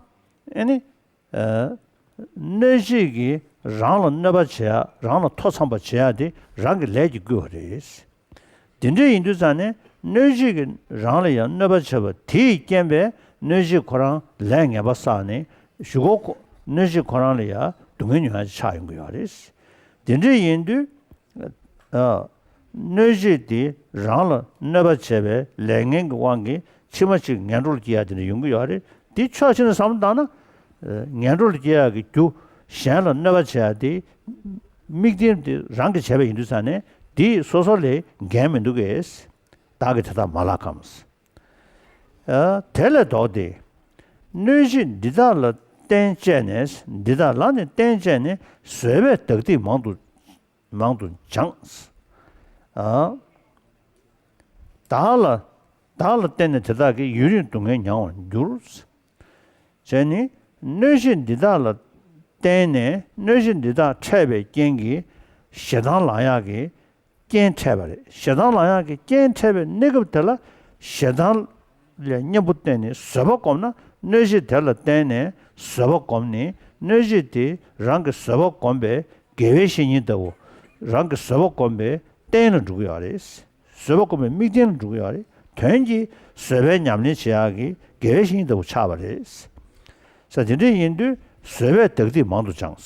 ཨེ་ནི། གནོད་བྱེད་ཀྱིས་རང་ལ་གནོད་པ་བྱེད་ཡ་རང་ལ་མཐོ་འཚམ་པ་བྱེད་ཡ་དེ་རང་གི་ལས་ཀྱིས་བསྐུལ་བ་རེད། དེ་འདྲ་ཡིན་དུས་ཙང་ནས་གནོད་བྱེད་ཀྱིས་རང་ལ་ཡང་གནོད་པ་བྱེད་པ་དེའི་རྐྱེན་པས་གནོད་བྱེད་ཁོ་རང་ལས་ངན་པ་བསགས་ནས་གཞུག་གུ་ཁོ་གནོད་བྱེད་ཁོ་རང་ལ་ཡང་སྡུག་བསྔལ་མྱོང་ཡ་ཆགས་ཡོང་གི་ཡོད་རེད། དེ་འདྲ་ཡིན་དུས། གནོད་བྱེད་དེ་རང་ལ་གནོད་པ་བྱས་པའི་ལས་ངན་གྱི་དབང་གིས་ཕྱི་མ་གཅིག་ངན་འགྲོ་ལ་སྐྱེ་ཡ་དེ་འདྲ་ཡོང་གི་ཡོད་རེད། དེ་ཕྱོགས་གཅིག་ནས་བསམ་བློ་བཏང་ན། ངན་འགྲོ་ལ་སྐྱེ་ཡག་གི་རྒྱུ་གཞན་ལ་གནོད་པ་བྱེད་ཡ་དེ་དམིགས་རྟེན་དེ་རང་གིས་བྱས་པ་ཡིན་དུས་ཙང་ནས་དེ་སོ་སོ་ལས་འགན་མི་འདུག་གས། བདག་གིས་དེ་དག་མ་བརླག་གམ། དེ་ལས་ལྡོག་སྟེ། གནོད་བྱེད་འདི་དག་ལ་བརྟེན་བཅས་ནས། འདི་དག་ལ་ནི་བརྟེན་བཅས་ནས་བཟོད་པས་བདག་སྡིག་མང་དུ་མང་དུ་སྦྱངས། ཨ། བདག་ལ་བདག་ལ་བརྟེན་ནས་དེ་དག་གིས་ཡུན་རིང་སྡུག་བསྔལ་མྱང་བར་འགྱུར། བྱས་ནས་གནོད་བྱེད་འདི་དག་ལ་བརྟེན་ནས་གནོད་བྱེད་འདི་དག་འཕྲད་པའི་རྐྱེན་གྱིས་ཞེ་སྡང་ལངས་ཡག་གི་རྐྱེན་འཕྲད་པ་རེད། ཞེ་སྡང་ལངས་ཡག་གི་རྐྱེན་འཕྲད་པའི་གནས་སྐབས་དེ་ལ་ཞེ་སྡང་ལ་གཉེན་པོ་བསྟེན་ནས་བཟོད་པ་བསྒོམས་ན། གནོད་བྱེད་དེ་ལ་བརྟེན་ནས་བཟོད་པ་བསྒོམས་ནས་གནོད་བྱེད་དེ་རང་གི་བཟོད་པ་བསྒོམས་པའི་དགེ་བའི་བཤེས་གཉེན་ལྟ་བུ། རང་གི་བཟོད་པ་སྒོམ་པའི་རྟེན་ལ་འགྲོ་གི་ཡོད་རེད། བཟོད་པ་སྒོམ་པའི་དམིགས་རྟེན་ལ་འགྲོ་གི་ཡོད་རེད། དོན་གྱིས་བཟོད་པའི་ཉམས་ལེན་བྱེད་ཡག་གི་དགེ་བའི་བཤེས་གཉེན་ལྟ་བུ་ཆགས་པ་རེད། ས་དེ་འདྲ་ཡིན་དུས་བཟོད་པས་བདག་སྡིག་མང་དུ་སྦྱངས།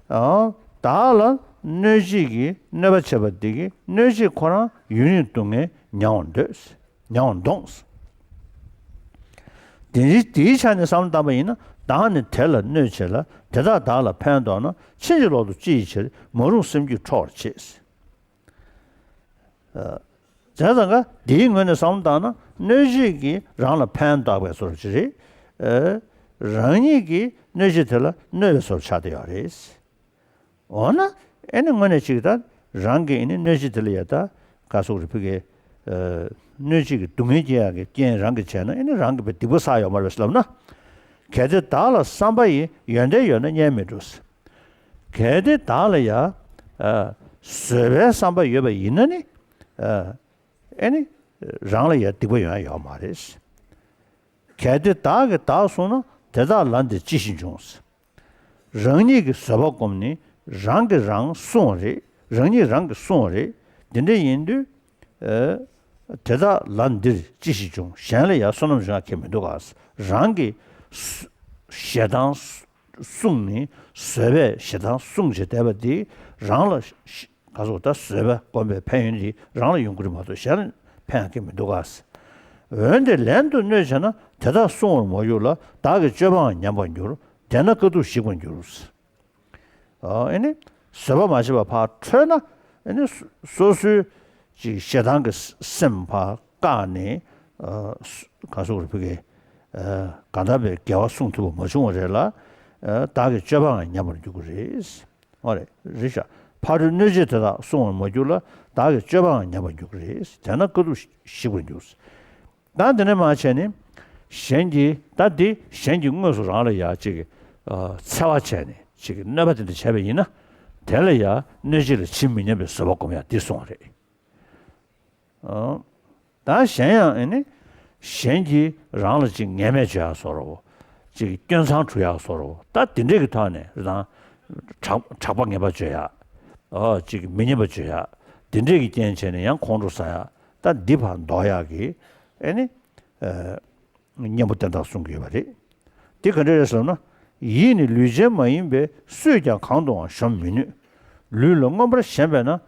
ཨ། བདག་ལ་གནོད་བྱེད་ཀྱིས་གནོད་པ་བྱེད་པ་འདི་གིས་གནོད་བྱེད་ཁོ་རང་ཡུན་རིང་སྡུག་བསྔལ་མྱང་བར་འདོད། མྱང་བར་འདོད། དེ་དེའི་ཆ་ནས་བསམ་བློ་བཏང་པ་ཡིན་ན། བདག་ནི་དེ་ལ་གནོད་བྱེད་ལ། དེ་དག་བདག་ལ་ཕན་འདོགས་ན། ཕྱིན་ཅི་ལོག་ཏུ་ཅི་ཡི་ཕྱིར། མ་རུངས་སེམས་རྒྱུད་འཕྲོག་པར་བྱེད། བྱས་ཙང་ཀ་འདིའི་ངོས་ནས་བསམ་བློ་བཏང་ན་གནོད་བྱེད་ཀྱིས་རང་ལ་ཕན་འདོགས་པའི་བཟོ་འདྲ་ཅིག་རེད། རང་ཉིད་ཀྱིས་གནོད་བྱེད་དེ་ལ་གནོད་པའི་བཟོ་འདྲ་ཆགས་བསྡད་ཡོད་རེད། འོ་ན་ཨེ་ནི་དངོས་གནས་ཅིག་ད་རང་གིས་ཨེ་ནི་གནོད་བྱེད་དེ་ལ་ཡ་ད་ག་སོག་རེ་ཕུ་གེ་གནོད་བྱེད་ཀྱི་སྡུག་བསྔལ་སྐྱེ་ཡག་གི་རྐྱེན་རང་གིས་བྱས་ན་ཨེ་ནི་རང་གིས་བས་སྡིག་པ་བསགས་ཡོད་མ་རེད་པས་ལབ་ན། གལ་ཏེ་བདག་ལ་བསམ་པ་ཡི། ཡོན་ཏན་ཡོད་ན་གཉེན་མི་འགྲོ། གལ་ཏེ་བདག་ལ་ཡ། ཨ། བཟོད་པའི་བསམ་པ་ཡོད་པ་ཡིན་ན་ནི། ཨ། ཨེ་ནི། རང་ལ་ཡ་སྡིག་པ་ཡོང་ཡ་ཡོད་མ་རེད། གལ་ཏེ་བདག་གིས་བདག་བསྲུངས་ན། དེ་དག་ལ་འདིར་ཅི་ཞིག་འབྱུང་། རང་ཉིད་ཀྱིས་བཟོད་པ་བསྒོམས་ནས་རང་གིས་རང་བསྲུང་བ་རེད། རང་ཉིད་རང་གིས་བསྲུང་བ་རེད། འདི་འདྲ་ཡིན་དུས། ཨེ། དེ་དག་ལ་འདིར་ཅི་ཞིག་འབྱུང་། གཞན་ལ་ཡང་བསོད་ནམས་འབྱུང་ཡ་གང་ཡང་མི་འདུག་ག་རང་གིས་སུ་ཞེ་སྡང་བསྲུངས་ནས་བཟོད་པས་ཞེ་སྡང་བསྲུངས་བྱས་བསྡད་པ་འདི་རང་ལ་ཤ་ག་སོགས་ད་བཟོད་པ་སྒོམ་པའི་ཕན་ཡོན་འདི་རང་ལ་ཡོང་གི་རེད་མ་གཏོགས་གཞན་ལ་ཕན་ཡང་གང་ཡང་མི་འདུག་ག་འོན་ཏེ་ལན་དུ་གནོད་བྱས་ན། དེ་དག་བསྲུང་བར་མ་གྱུར་ལ། བདག་གི་སྤྱོད་པའང་ཉམས་པར་འགྱུར། དེས་ན་དཀའ་ཐུབ་ཞིག་པར་འགྱུར། ཨ་ནི་བཟོད་པ་མ་བྱས་པར་ཕར་འཕྲོས་ན་ཨ་ནི་སོ་སོའི་ཅིག་ཞེ་སྡང་གི་སེམས་ཕར་བཀག་ནས། ཨ་ག་སོག་རེ་ཕུ་གེ་ཨ་གང་ལྟར་བའི་དགེ་བ་བསྲུང་ཐུབ་པ་མ་བྱུང་བ་རེད་ལ། ཨ་བདག་གི་སྤྱོད་པའང་ཉམས་པར་འགྱུར་གྱི་རེད། ཨོ་རེད་རེད་ཤག་ཕ་རོལ་གནོད་བྱེད་དེ་དག་བསྲུང་བར་མ་གྱུར་ལ། བདག་གི་སྤྱོད་པའང་ཉམས་པར་འགྱུར་གྱི་རེད། དེས་ན་དཀའ་ཐུབ་ཞིག་པར་འགྱུར། ད་འདི་ནས་མར་བྱས་ནས་གཞན་གྱི་ད་འདི་གཞན་གྱིས་དངོས་སུ་རང་ལ་ཡ་ཅིག་ཨ་འཚེ་བ་བྱས་ནས་ཅིག་གནོད་པ་དེ་འདྲ་བྱས་པ་ཡིན་ན། དེ་ལ་ཡ་གནོད་བྱེད་ལ་ཇི་མི་སྙམ་པའི་བཟོད་པ་སྒོམ་ཡ་འདི་གསུངས་པ་རེད། ཨོ། ད་གཞན་ཡང་ཨེ་ནི། གཞན་གྱིས་རང་ལ་ཅིག་ངན་སྨྲས་བྱེད་ཡག་བཟོ་འདྲ་བོ། ཅིག་སྐྱོན་མཚང་འབྲུ་ཡག་བཟོ་འདྲ་བོ། ད་དེ་འདྲས་ཀྱི་ཐོག་ནས་རང་གྲགས་གྲགས་པ་ངན་པ་བརྗོད་ཡག་ཨོ། ཅིག་མི་སྙན་པ་བརྗོད་ཡག་དེ་འདྲས་ཀྱི་རྐྱེན་བྱས་ནས་ཡང་ཁོང་ཁྲོ་ཟ་ཡག་ད་འདི་ཕར་ཟློག་ཡག་གི་ཨེ་ནི། ཨ། གཉེན་པོ་བསྟེན་སྟངས་གསུང་གི་ཡོད་པ་རེད། འདི་ག་འདྲ་རེད་ཟེར་ན། ཡིད་ནི་ལུས་ཅན་མ་ཡིན་པས། སུས་ཀྱང་གང་དུའང་གཞོམ་མི་ནུས། ལུས་ལ་མངོན་པར་ཞེན་པས་ན།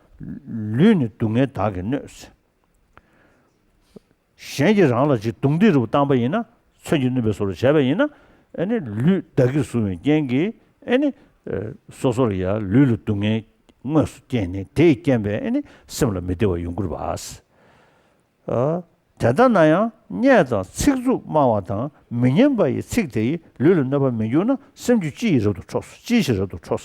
ལུས་ནི་སྡུག་བསྔལ་བདག་གིས་གནོད། གཞན་གྱིས་རང་ལ་ཅིག་རྡུང་རྡེག་རུ་བཏང་པ་ཡིན་ན། མཚོན་གྱིས་བསྣུན་པའི་བཟོ་འདྲ་བྱས་པ་ཡིན་ན། ཨེ་ནི་ལུས་བདག་གིར་བཟུང་བའི་རྐྱེན་གྱིས་ཨེ་ནི། ཨ། སོ་སོར་ཡང་ལུས་ལ་སྡུག་བསྔལ་དངོས་སུ་སྐྱེས་ནས་དེས་རྐྱེན་པས་ཨེ་ནི་སེམས་ལ་མི་བདེ་བ་ཡོང་གི་རེད་པ། ཨ། དེ་ལྟ་ན་ཡང་བརྙས་དང་ཚིག་རྩུབ་སྨྲ་བ་དང་མི་སྙན་པ་ཡི་ཚིག་དེ་ཡིས་ལུས་ལ་གནོད་པ་མི་འགྱུར་ན། སེམས་རྒྱུད་ཅི་ཡིས་རབ་ཏུ་འཕྲོག་ཅི་ཞིག་རབ་ཏུ་འཕྲོག་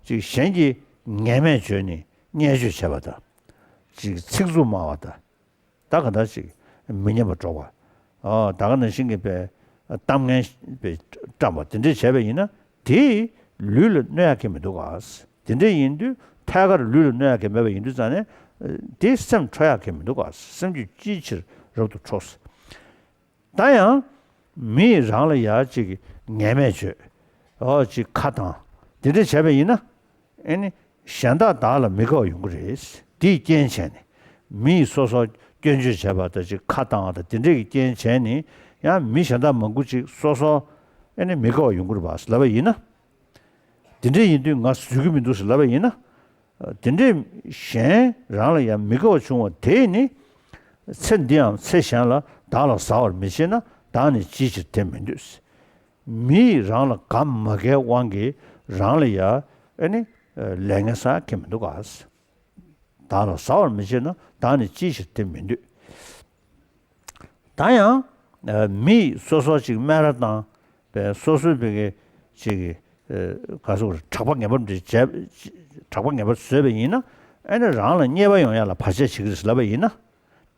ཅིག་གཞན་གྱིས་ངན་སྨྲས་བརྗོད་ནས་བརྙས་བཅོས་བྱས་པ་དང་། ཅིག་ཚིག་རྩུབ་སྨྲ་བ་དང་། ད་ག་འདྲ་ཅིག་མི་སྙན་པ་སྒྲོག་པ། ཨ། ད་ག་ནང་བཞིན་གྱི་པའི་གཏམ་ངན་པའི་བཀྲམ་པ་དེ་འདྲས་བྱས་པ་ཡིན་ན། དེས་ལུས་ལ་གནོད་ཡག་གི་མི་འདུག་ག་དེ་འདྲས་ཡིན་དུས་ཐད་ཀར་ལུས་ལ་གནོད་ཡག་གི་མེད་པ་ཡིན་དུས་ཙང་ནས། དེས་སེམས་འཕྲོག་ཡག་གི་མི་འདུག་ག་སེམས་རྒྱུད་ཅིའི་ཕྱིར་རབ་ཏུ་འཕྲོག་ད་ཡང་མི་ཡིས་རང་ལ་ཡ་ཅིག་ངན་སྨྲས་བརྗོད། ཨོ་ཅིག་ཁ་བཏང་། དེ་འདྲ་བྱས་པ་ཡིན་ན། ཨེ་ནི། གཞན་དག་བདག་ལ་མི་དགའ་བ་ཡོང་གི་རེད། དེའི་རྐྱེན་བྱས་ནས། མི་ཡིས་སོ་སོ་སྐྱོན་བརྗོད་བྱས་པ་དང་ཅིག་ཁ་བཏང་བ་དང་དེ་འདྲས་ཀྱི་རྐྱེན་བྱས་ནས། ཡང་མི་གཞན་དག་མང་པོ་ཅིག་སོ་སོ། ཨེ་ནི་མི་དགའ་བ་ཡོང་གི་རེད་པ་ལབ་པ་ཡིན་ན། དེ་འདྲས་ཡིན་དུས་ང་བཟོད་ཀྱི་མི་འདུག་ཟེར་ལབ་པ་ཡིན་ན། དེ་འདྲས་གཞན་རང་ལ་ཡང་མི་དགའ་བ་བྱུང་བ་དེས་ནི། ཚེ་འདིའམ་ཚེ་གཞན་ལ་བདག་ལ་ཟ་བར་མི་བྱེད་ན། བདག་ནི་ཅིའི་ཕྱིར་དེ་མི་འདོད། མི་ཡིས་རང་ལ་ག་མ་གའི་དབང་གིས་རང་ལ་ཡ་ཨེ་ནི་ལས་ངན་བསགས་ཀྱི་མི་འདུག་ག་བདག་ལ་ཟ་བར་མི་བྱེད་ན། བདག་ནི་ཅིའི་ཕྱིར་དེ་མི་འདོད། ད་ཡང་། ཨ། མི་ཡིས་སོ་སོ་ཅིག་སྨད་ར་བཏང་། པའི་སོ་སོའི་བི་གའི་ཅིག་གི། ཨ། ག་སོགས་གྲགས་པ་ངན་པ་འདྲ་བྱས། གྲགས་པ་ངན་པ་བཟོས་པ་ཡིན་ན། ཨེ་ནི་རང་ལ་བརྙས་པ་ཡོང་ཡ་ལ་བར་ཆད་བྱེད་ཀྱི་རེད་ལབ་པ་ཡིན་ན།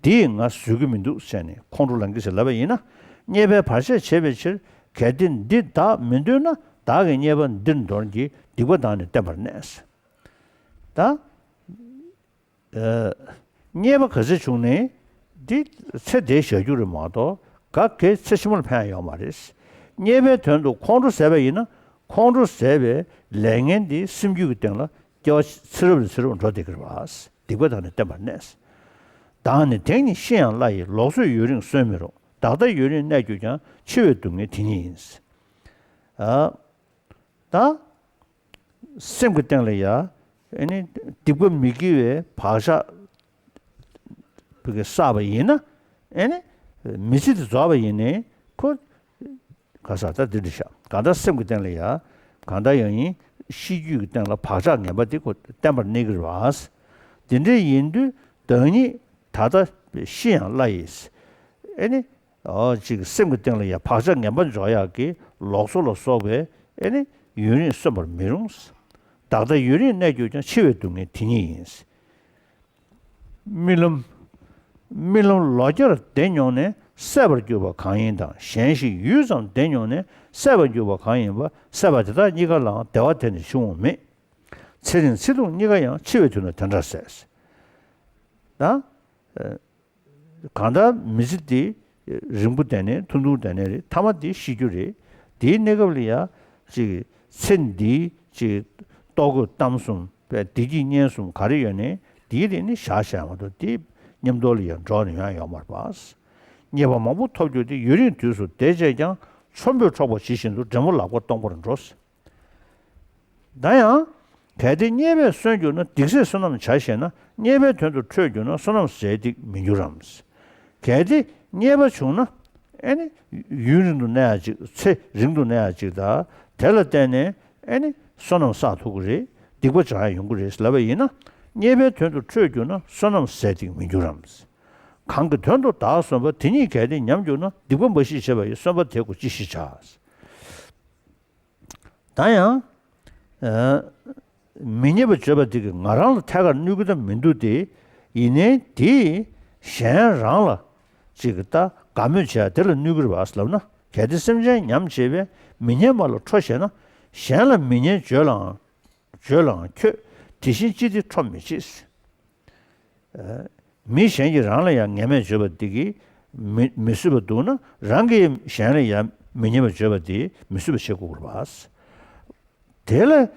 དེས་ང་བཟོད་ཀྱི་མི་འདུག་ཟེར་ནས་ཁོང་ཁྲོ་ལངས་ཀྱི་ཟེར་ལབ་པ་ཡིན་ན། བརྙས་པའི་བར་ཆད་བྱེད་པའི་ཕྱིར། གལ་ཏེ་འདི་བདག་མི་འདོད་ན། བདག་གི་རྙེད་པ་འདིར་འདོར་གྱིས། སྡིག་པ་དག་ནི་བསྟན་པར་གནས། ད། ཨ། རྙེད་པ་ག་ཚོད་བྱུང་ནའི། འདི་ཚེ་འདིར་བཞག་རྒྱུ་རེད་མ་གཏོགས། ག་གེ་ཚེ་ཕྱི་མར་ཕན་ཡོད་མ་རེད། རྙེད་པའི་དོན་དུ་ཁོང་ཁྲོ་ཟ་བ་ཡིན་ན། ཁོང་ཁྲོ་ཟ་བའི་ལས་ངན་འདི་སེམས་རྒྱུད་ཀྱི་སྟེང་ལ་སྐྱེ་བ་ཚེ་རབས་ནས་ཚེ་རབས་འགྲོ་བསྡད་ཀྱི་རེད་པ། སྡིག་པ་དག་ནི་བསྟན་པར་གནས། བདག་ནི་དེང་ནས་ཤི་ཡང་བླ་ཡི། ལོགས་སུ་ཡུན་རིང་གསོན་མི་རུང་། བདག་ལྟ་ཡུན་རིང་གནས་གྱུར་ཀྱང་། འཆི་བའི་སྡུག་བསྔལ་དེ་ཉིད་ཡིན། ཨ། ད། སེམས་ཀྱི་སྟེང་ལ་ཡ། ཨེ་ནི། སྡིག་པ་མི་དགེ་བའི་བག་ཆགས་བི་གེ་བསགས་པ་ཡིན་ན། ཨེ་ནི། མི་ཚེ་འདི་རྫོགས་པ་ཡིན་ནའི་ཁོ། ག་ས་ད་འདི་འདྲ་ཤག་གང་ལྟར་སེམས་ཀྱི་སྟེང་ལ་ཡ། གང་ལྟར་ཡང་ཡིན། ཤི་རྒྱུད་ཀྱི་སྟེང་ལ་བག་ཆགས་ངན་པ་འདི་ཁོ་བརྟན་པར་གནས་ཀྱི་རེད་པ། དེ་འདྲ་ཡིན་དུས་བདག་ཉིད་ད་ལྟ་ཤི་ཡང་བླ་ཡི། ཨེ་ནི། ཨོ་ཅིག་སེམས་ཀྱི་སྟེང་ལ་ཡང་བག་ཆགས་ངན་པ་འཇོག་ཡག་གི་ལོག་སོ་ལ་སོགས་པའི་ཨེ་ནི་ཡུན་རིང་གསོན་པར་མི་རུང་། བདག་ལྟ་ཡུན་རིང་གནས་གྱུར་ཀྱང་། འཆི་བའི་སྡུག་བསྔལ་དེ་ཉིད་ཡིན། རྨི་ལམ། རྨི་ལམ་ལོ་བརྒྱར་བདེ་མྱོང་ནས། སད་པར་གྱུར་པ་གང་ཡིན་དང་། གཞན་ཞིག་ཡུད་ཙམ་བདེ་མྱོང་ནས། སད་པར་གྱུར་པ་གང་ཡིན་པ། སད་པ་དེ་དག་གཉིས་ཀ་ལའང་བདེ་བ་དེ་ནི་ཆུང་ངུ་མེད། ཚེ་རིང་ཚེ་ཐུང་གཉིས་ཀ་ཡང་། འཆི་བའི་དུས་ན་དེ་འདྲ་ཟད། ད། གང་ལྟར་མི་ཚེ་འདི་རིང་པོ་བསྡད་ནའི་ཐུང་ཐུང་བསྡད་ནའི་རེད། མཐའ་མ་འདི་ཤི་རྒྱུ་རེད། དེའི་གནས་སྐབས་ལ་ཡ། ཅིག་ཚེ་འདིའི་ཅིག་ལྟོ་གོས་གཏམ་གསུམ་བདེ་སྐྱིད་གཉེན་གསུམ་ག་རེ་ཡོད་ནའི་དེའི་རིགས་ནི་བཞག་བཞག་མ་གཏོགས། དེ་མཉམ་དུ་ལ་ཡ་འགྲོ་ནི་ཡང་ཡོད་མ་རེད་པ། རྙེད་པ་མང་པོ་ཐོབ་རྒྱུ་དེ། ཡུན་རིང་དུས་སུ་བདེ་སྤྱད་ཀྱང་། ཚོམ་བུས་འཕྲོག་པ་ཇི་བཞིན་དུ། འདྲེ་མོ་ལག་པ་སྟོང་པར་འགྲོ། ད་ཡང་། གལ་ཏེ་རྙེད་པས་གསོན་གྱུར་ན། སྡིག་ཟས་བསོད་ནམས་བྱ་ཞེ་ན། རྙེད་པའི་དོན་དུ་འཕྲོད་གྱུར་ན། བསོད་ནམས་ཟད་སྡིག་མི་འགྱུར་རམ། གལ་ཏེ་རྙེད་པ་བྱུང་ན། ཨེ་ནི། ཡུན་རིང་དུ་གནས་ཡ་ཅིག་ཚེ་རིང་དུ་གནས་ཡ་ཅིག་དང་། དེ་ལ་བརྟེན་ནས་ཨེ་ནི། བསོད་ནམས་བསགས་ཐུབ་ཀྱི་རེད། སྡིག་པ་སྦྱང་ཡ་ཡོང་གི་རེད་ལབ་པ་ཡིན་ན། རྙེད་པའི་དོན་དུ་འཕྲོད་གྱུར་ན། བསོད་ནམས་ཟད་སྡིག་མི་འགྱུར་རམ། གང་གི་དོན་དུ་བདག་གསོན་པ། དེ་ཉིད་གལ་ཏེ་ཉམས་གྱུར་ན། སྡིག་པ་འབའ་ཞིག་བྱས་པ་ཡི། གསོན་པ་དེ་ཀོ་ཅི་ཞིག་བྱ། ད་ཡང་། ཨ། མི་སྙན་པ་བརྗོད་པ་འདི་གིས་ང་རང་ལ་ཐད་ཀར་གནོད་ཀྱི་ད་མི་འདུག་སྟེ། ཡིན་ནའི་དེས་གཞན་རང་ལ་ཅིག་ད་དགའ་མོས་བྱས་དེ་ལ་གནོད་ཀྱི་རེད་པ་ལབ་ན། གལ་ཏེ་སེམས་ཅན་ཉམས་བྱེད་པས། མི་སྙན་པ་ལ་ཁྲོ་ཞེ་ན། གཞན་ལ་མི་སྙན་བརྗོད་ལའང་། བརྗོད་ལའང་ཁྱོད་དེ་བཞིན་ཅི་སྟེ་ཁྲོ་མི་བྱེད། ཨ། མི་གཞན་གྱིས་རང་ལ་ཡང་ངན་སྨྲས་བརྗོད་པ་འདི་གིས་མི་མི་བཟོད་པ་འདུག་ན། རང་གིས་གཞན་ལ་ཡང་མི་སྙན་པ་བརྗོད་པ་འདིས་མི་བཟོད་པ་བྱེད་དགོས་པ་རེད་པ། དེ་ལས་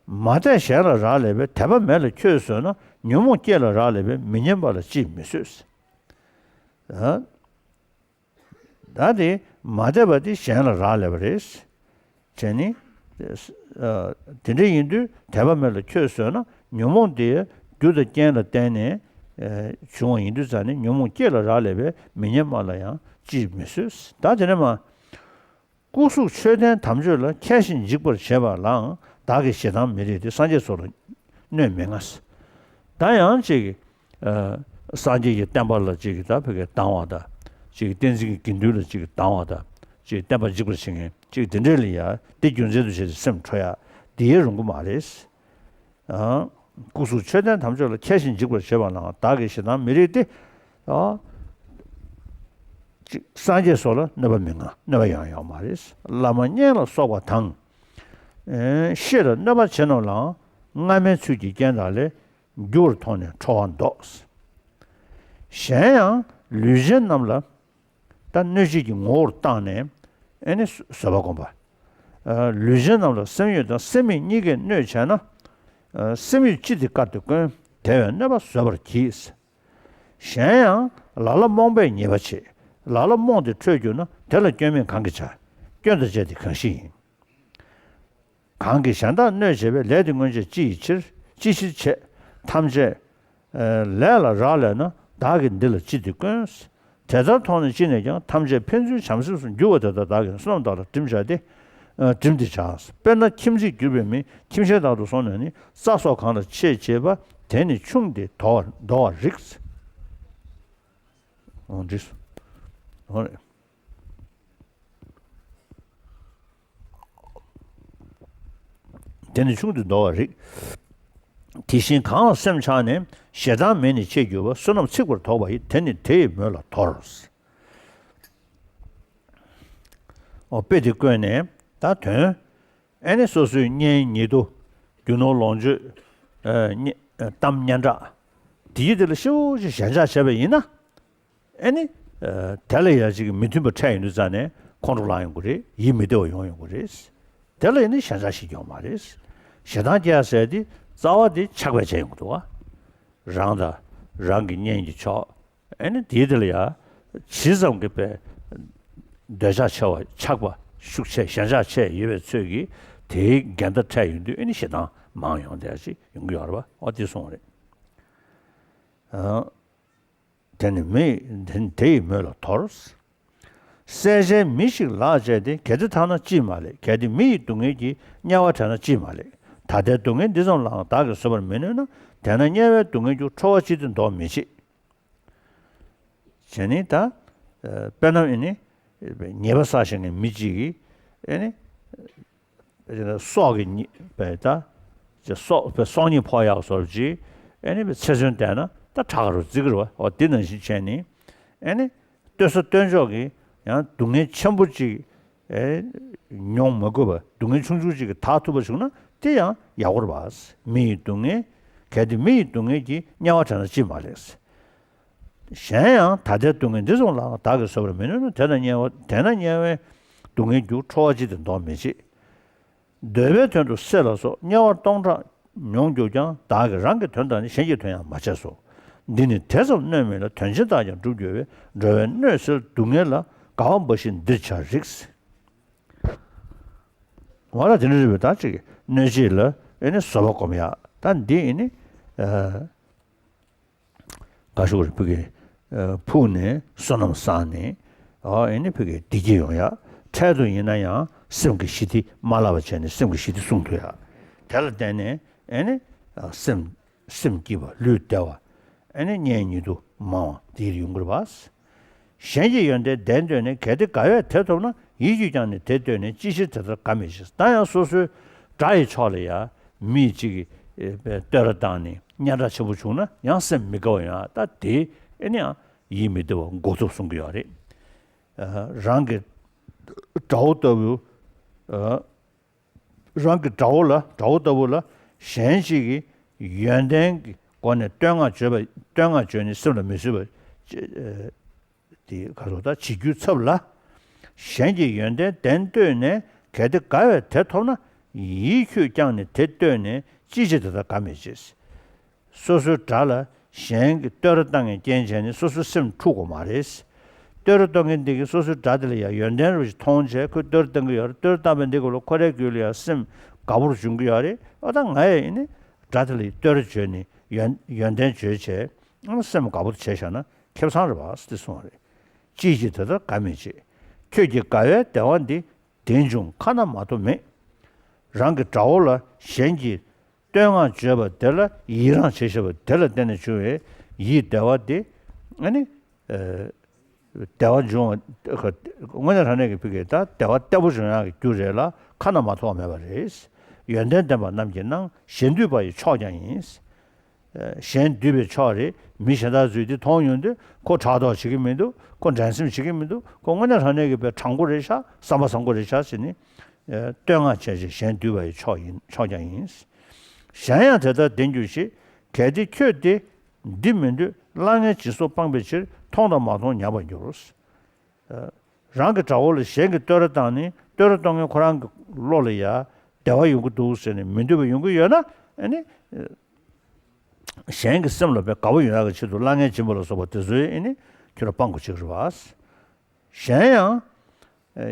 མ་དད་གཞན་ལ་རག་ལས་པས། དད་པ་མེད་ལ་ཁྱོད་བཟོད་ན། ཉོན་མོངས་སྐྱེས་ལ་རག་ལས་པས། མི་སྙན་པ་ལ་ཅིས་མི་བཟོད། ཨ། ད་དེ་མ་དད་པ་དེ་གཞན་ལ་རག་ལས་པ་རེད། བྱས་ནས། ཨ། དེ་འདྲ་ཡིན་དུས་དད་པ་མེད་ལ་ཁྱོད་བཟོད་ན། ཉོན་མོངས་དེ་རྒྱུ་དང་རྐྱེན་ལ་བརྟེན་ནས། ཨ། བྱུང་བ་ཡིན་དུས་ཙང་ནས། ཉོན་མོངས་སྐྱེས་ལ་རག་ལས་པས། མི་སྙན་པ་ལ་ཡང་ཅིས་མི་བཟོད། ད་དེ་ནས་མ། སྐུ་གཟུགས་མཆོད་རྟེན་དམ་ཆོས་ལ། མཁས་ཤིང་འཇིགས་པར་བྱེད་པ་ལའང་། བདག་གིས་ཞེ་སྡང་མི་རིགས་ཏེ། སངས་རྒྱས་སོགས་ལ་གནོད་མི་མངའ། ད་ཡང་ཅིག་ཨ། སངས་རྒྱས་ཀྱི་བསྟན་པ་ལ་ཅིག་ད་ཕ་གིར་སྡང་བ་དང་། ཅིག་བསྟན་འཛིན་གྱི་དགེ་འདུན་ལ་ཅིག་སྡང་བ་དང་། ཅིག་བསྟན་པ་འཇིགས་པར་བྱེད་མཁན་ཅིག་དེ་འདྲས་ལ་ཡང་དེ་རྒྱུ་མཚན་དུ་བྱས་ཏེ་སེམས་ཁྲོ་ཡ་དེ་ཡང་རུང་གི་མ་རེད། ཨ། སྐུ་གཟུགས་མཆོད་རྟེན་དམ་ཆོས་ལ། མཁས་ཤིང་འཇིགས་པར་བྱེད་པ་ལའང་། བདག་གིས་ཞེ་སྡང་མི་རིགས་ཏེ། ཨ། ཅིག་སངས་རྒྱས་སོགས་ལ་གནོད་པ་མི་མངའ། གནོད་པ་ཡང་ཡོང་མ་རེད། བླ་མ་གཉེན་ལ་སོགས་པ་དང་། ཨེ། བཤེས་ལ་གནོད་པ་བྱེད་རྣམས་ལའང་། སྔ་མའི་ཚུལ་གྱིས་རྐྱེན་དག་ལས། འགྱུར་བར་མཐོང་ནས་ཁྲོ་བ་བཟློག། གཞན་ཡང་ལུས་ཅན་རྣམས་ལ་ད་གནོད་བྱེད་ཀྱི་ངོ་བོར་བཏང་ནས། ཨེ་ནི་བཟོད་པ་བསྒོམ་པ། ཨ། ལུས་ཅན་རྣམས་ལ་སེམས་ཡུལ་དང་སེམས་མེད་གཉིས་ཀས་གནོད་བྱས་ན། ཨ། སེམས་ཡུལ་ཅི་སྟེ་བཀར་ཏེ་དཀོན། དེ་བས་གནོད་པ་བཟོད་པར་གྱིས། གཞན་ཡང་ལ་ལ་རྨོངས་པས་ཉེས་པ་བྱེད། ལ་ལ་རྨོངས་ཏེ་ཁྲོས་གྱུར་ན། དེ་ལ་སྐྱོན་མེད་གང་གིས་བྱ། སྐྱོན་དང་བཅས་ཏེ་གང་ཞིག་ཡིན། གང་གིས་གཞན་དག་གནོད་བྱེད་པའི། ལས་དེ་སྔོན་ཆད་ཅི་ཡི་ཕྱིར། ཅི་ཕྱིར་བྱེད། ཐམས་ཅད་ལས་ལ་རག་ལས་ན། བདག་གིས་འདི་ལ་ཅི་སྟེ་བཀོན། དེ་ལྟར་མཐོང་ནས་ཅི་ནས་ཀྱང་། ཐམས་ཅད་ཕན་ཚུན་བྱམས་སེམས་སུ། འགྱུར་བ་དེ་ལྟར་བདག་གིས། བསོད་ནམས་དག་ལ་བསྒྲིམས་བྱ་སྟེ། ཨ། བསྒྲིམས་ཏེ་བྱ། དཔེར་ན་ཁྱིམ་མཚེས་གྱུར་པའི་མི། ཁྱིམ་གཞན་དག་ཏུ་སོང་ནས་ནི། རྩྭ་སོགས་གང་ལ་ཆས་བྱེད་པ། དེ་ནི་ཆུང་སྟེ་འདོར་བར་འདོར་བར་རིགས། འོ་འདི་སོ། འོ་རེད། དེ་ནི་ཆུང་དུ་འདོར་བར་རིགས། དེ་བཞིན་གང་ལ་སེམས་ཆགས་ནས། ཞེ་སྡང་མེད་ནས་ཆས་གྱུར་པ། བསོད་ནམས་ཚིག་པར་དོགས་པ་ཡིས། དེ་ནི་དེ་ཡི་མོད་ལ་དོར། འོ་དཔེ་དེ་བཀོད་ནས་ད་དོན། ཨེ་ནི་སོ་སོའི་གཉེན་ཉེ་དུ། རྒྱུ་ནོར་ལོངས་སྤྱོད། ཨ། གཉེན། ཨ། གཏམ་སྙན་གྲགས། དེའི་དེ་ལ་ཞེ་པོ་ཅིག་ཞེན་ཆགས་བྱས་པ་ཡིན་ན། ཨེ་ནི། ཨ། དེ་ལ་ཡང་ཅིག་མི་མཐུན་པ་འཕྲད་ཡོང་དུས་ཙང་ནས་ཁོང་ཁྲོ་ལངས་ཡོང་གི་རེད། ཡིད་མི་བདེ་བ་ཡོང་ཡོང་གི་རེད། དེ་ལ་ཡིན་ན་ཞེན་ཆགས་ཤིག་ཡོང་མ་རེད། ཞེ་སྡང་སྐྱེ་ཡ་ཟེར་དེ་རྩ་བ་དེ་ཆགས་པས་བྱས་ཡོང་གི་འདུག་བ། རང་དང་རང་གི་གཉེན་གྱི་ཕྱོགས། ཨེ་ནི་དེའི་དེ་ལ་ཡང་ཇི་ཙམ་གྱི་པའི་འདོད་ཆགས་ཆེ་བ། ཆགས་པ་ཤུགས་ཆེ། ཞེན་ཆགས་ཆེ་ཡོད་པའི་ཚོད་ཀྱིས་དེའི་འགལ་ཟླ་འཕྲད་ཡོང་དུས། ཨེ་ནི་ཞེ་སྡང་མང་ཡོང་བསྡད་ཡ་ཅིག་ཡོང་གི་ཡོད་རེད་བ། འོ་དེ་གསུངས་པ་རེད། ཨ། དེ་ནི་མི་ཡི། དེ་ནི་དེ་ཡི་མོད་ལ་དོར། བསད་བྱའི་མི་ཞིག་ལག་བཅད་དེ། གལ་ཏེ་ཐར་ན་ཅིས་མ་ལེགས། གལ་ཏེ་མི་ཡི་སྡུག་བསྔལ་གྱིས། དམྱལ་བ་བྲལ་ན་ཅིས་མ་ལེགས། ད་ལྟའི་སྡུག་བསྔལ་འདི་ཙམ་ལའང་། བདག་གིས་བཟོད་པར་མི་ནུས་ན། དེས་ན་དམྱལ་བའི་སྡུག་བསྔལ་རྒྱུ། ཁྲོ་བ་ཅི་སྟེ་བཟློག་མི་བྱེད། བྱས་ནས་ད། ཨ། དཔེར་ན་ཨེ་ནི་ཉེས་པ་བསགས་བཞག་མཁན་མི་གཅིག་གིས་ཨེ་ནི། སྲོག་གི་ཉེས་པའི་ད། སྲོག་པའི་སྲོག་ཉེས་ཕོག་ཡག་བཟོ་འདྲ་ཅིག་ཨེ་ནི་ཚེ་བཙོན་བསྡད་ན་ད་དྲག་ག་རུ་བརྩི་གི་རེད་བ། འོ་དེ་ནང་བཞིན་བྱས་ནས་ཨེ་ནི་སྟོན་ས་སྟོན་ཕྱོགས་ཀྱི་ཡང་སྡུག་བསྔལ་ཆེན་པོ་ཅིག་ཨེ་མྱོང་མ་དགོས་པ། སྡུག་བསྔལ་ཆུང་ཆུང་ཅིག་གིས་དག་ཐུབ་པ་བྱུང་ན་དེ་ཡང་ཡག་པོ་རེད་བ། མི་ཡི་སྡུག་བསྔལ། གལ་ཏེ་མི་ཡི་སྡུག་བསྔལ་གྱིས། དམྱལ་བ་བྲལ་ན་ཅིས་མ་ལེགས། གཞན་ཡང་ད་ལྟའི་སྡུག་བསྔལ་འདི་ཙམ་ལའང་། བདག་གིས་བཟོད་པར་མི་ནུས་ན། དེས་ན་དམྱལ་བ། དེས་ན་དམྱལ་བའི་སྡུག་བསྔལ་རྒྱུ། ཁྲོ་བ་ཅི་སྟེ་བཟློག་མི་བྱེད། འདོད་པའི་དོན་དུ་བསད་ལ་སོགས། དམྱལ་བ་སྟོང་ཕྲག་མྱོང་གྱུར་ཀྱང་། བདག་གིས་རང་གི་དོན་དང་ནི། གཞན་གྱི་དོན་ཡང་མ་བྱས་སོ། འདི་ནི་དེ་ཙམ་གནོད་མིན་ལ། དོན་ཆེན་དག་ཀྱང་འགྲུབ་འགྱུར་བས། འགྲོ་བའི་གནོད་སེལ་སྡུག་བསྔལ་ལ། དགའ་བ་འབའ་ཞིག་འདིར་བྱ་རིགས། འོ་ན་དེ་འདྲ་རེད་པས། ད་ཅིག་གནོད་བྱེད་ལ་ཨེ་ནི་བཟོད་པ་སྒོམ་ཡག་ད་འདི་ཨེ་ནི། ཨ། ག་ཞུ་རེད། ཕ་གི། ཨ། ཕུགས་ནས་བསོད་ནམས་བསགས་ནས། ཨ། ཨེ་ནི་ཕ་གི་བདེ་སྐྱིད་ཡོང་ཡག་འཕྲལ་དུ་ཡིན་ན་ཡང་སེམས་ཀྱི་ཞི་བདེ་མ་བརླག་པ་བྱས་ནས་སེམས་ཀྱི་ཞི་བདེ་སྲུང་ཐུབ་ཡག་དེ་ལ་བརྟེན་ནས་ཨེ་ནི། ཨ། སེམས་སེམས་སྐྱིད་པ། ལུས་བདེ་བ། ཨེ་ནི་གཉེན་ཉེ་དུ་མང་བ་དེ་ཡོང་གི་རེད་པ། གཞན་གྱི་ཡོན་ཏན་བདེན་འདོད་ནས། གལ་ཏེ་དགའ་བས་དེ་ཐོབ་ན། ཡིད་ཀྱིས་ཀྱང་ནི་དེ་འདོད་ནས། ཅི་ཕྱིར་དེ་ལྟར་དགའ་མི་བྱེད། ད་ཡང་སོ་སོའི་དགྲ་ཡི་ཕྱོགས་ལ་ཡ་མི་གཅིག་གིས་བསྟོད་ར་བཏང་ནས་སྙན་གྲགས་ཆེན་པོ་བྱུང་ན་ཡང་སེམས་མི་དགའ་བ་ཡོང་ཡག་ད་དེ་ཨེ་ནི་ཡང་ཡིད་མི་བདེ་བ་འགོག་ཐབས་གསུང་གི་ཡོད་རེད། ཨ། རང་གི་དགྲ་བོ་ལྟ་བུ། ཨ། རང་གི་དགྲ་བོ་ལ། དགྲ་བོ་ལྟ་བུ་ལ་གཞན་ཞིག་གིས་ཡོན་ཏན་གྱི་སྒོ་ནས་བསྟོད་བསྔགས་བརྗོད་པ་ བསྟོད་བསྔགས་བརྗོད་ནས་སེམས་ལ་མི་བཟོད་པ་ཅི་ཨ་དེ་ག་རེ་ཟེར་ད་བྱེད་རྒྱུའི་ཚབ་ལ། གཞན་གྱི་ཡོན་ཏན་བདེན་བསྟོད་ནས་གལ་ཏེ་དགའ་བས་དེ་ཐོབ་ན། ཡིད་ཁྱོད་བསྐྱངས་ནས་དེ་བསྟོད་ནས་ཅིའི་ཕྱིར་དེ་ལྟར་དགའ་མི་བྱེད། སོ་སོའི་དགྲ་ལ་གཞན་གྱིས་བསྟོད་ར་བཏང་ངེས་རྐྱེན་བྱས་ནས་སོ་སོའི་སེམས་འཁྲུག་དགོས་མ་རེད། བསྟོད་ར་གཏོང་མཁན་འདི་གིས་སོ་སོའི་དགྲ་དེ་ལ་ཡང་ཡོན་ཏན་རུ་ཞིག་མཐོང་བྱས་ཁོས་བསྟོད་ར་བཏང་གི་ཡོད་རེད། བསྟོད་ར་བཏང་བའི་འདི་གུ་ལ་ཁོ་རའི་རྒྱུད་ལ་ཡང་སེམས་དགའ་པོར་འབྱུང་གི་ཡོད་རེད། ཨ་ད་ང་ཡང་ཡིན་ནི་དགྲ་དེ་ལ་བསྟོད་ར་བརྗོད་ནས་ཡོན་ཡོན་ཏན་བརྗོད་བྱས་ཨ་སེམས་དགའ་པོ་བྱས་བཞག་ན་ཁེ་བཟང་རེད་བ་ཟེར་གསུངས་པ་རེད། ཅིའི་ཕྱིར་དེ་ལྟར་དགའ་མི་བྱེད། ཁྱོད་ཀྱི་དགའ་བའི་བདེ་བ་འདི། དེ་འབྱུང་ཁ་ན་མ་ཐོ་མེད། རང་གི་དགྲ་བོ་ལ་གཞན་གྱིས་བསྟོད་བསྔགས་བརྗོད་པ་དེ་ལ་ཡི་རངས་བྱེད་ཤེས་པ་དེ་ལ་བརྟེན་ནས་བྱུང་བའི་ཡིད་བདེ་བ་དེ་ཨ་ནི་ཨ་བདེ་བ་འབྱུང་བ་དངོས་གནས་དྲང་གནས་ཀྱི་ཕ་གི་ད་བདེ་བ་བརྟན་པོ་འབྱུང་ཡག་གི་རྒྱུ་རེད་ལ་ཁ་ན་མ་ཐོ་བ་མེད་པ་རེད། ཡོན་ཏན་ལྡན་པ་རྣམས་ཀྱི་སྣང་གཞན་འདུལ་བ་ཡི་མཆོག་ཀྱང་ཡིན། གཞན་འདུལ་བའི་ཕྱོགས་རེད། མི་གཞན་དག་ཚོས་འདི་མཐོང་ཡོང་དུས་ཁོ་ཕྲག་དོག་བྱེད་ཀྱི་མི་འདུག་ཁོ་འགྲན་སེམས་བྱེད་ཀྱི་མི་འདུག་ཁོ་དངོས་གནས་དྲང་གནས་ཀྱི་དཔེ་དྲང་པོ་རེད་ཤག་བསམ་པ་བཟང་པོ་རེད་ཤག་ཟེར་ནས་བསྟོད་བསྔགས་བྱས་རྗེས་གཞན་འདུལ་བ་ཡི་མཆོག་ཡིན་མཆོག་ཀྱང་ཡིན། གཞན་ཡང་དེ་ལྟར་བདེན་གྱུར་ཅིག་གལ་ཏེ་ཁྱོད་དེ་འདི་མི་འདོད་བླ་ངའི་སྦྱིན་སོགས་སྤངས་པའི་ཕྱིར། མཐོང་དང་མ་མཐོང་ཉམས་པར་འགྱུར། རང་གི་དགྲ་བོ་ལ་གཞན་གྱིས་བསྟོད་ར་བཏང་ནས་བསྟོད་ར་གཏོང་མཁན་ཁོ་རང་གི་བློ་ལ་ཡ་བདེ་བ་ཡོང་གི་འདུག་ཟེར་ནས་མི་འདོད་པ་ཡོང་གི་ཡོད་ན་ཨ་ནི་གཞན་གྱི་སེམས་ལ་དཔེ་དགའ་བོ་ཡོང་ཡག་གི་ཆེད་དུ་བླ་ངའི་སྦྱིན་པ་ལ་སོགས་པ་དེ་ཚོའི་ཨ་ནི་ཁྱོད་ལ་སྤང་དགོས་ཀྱི་རེད་བ། གཞན་ཡང་།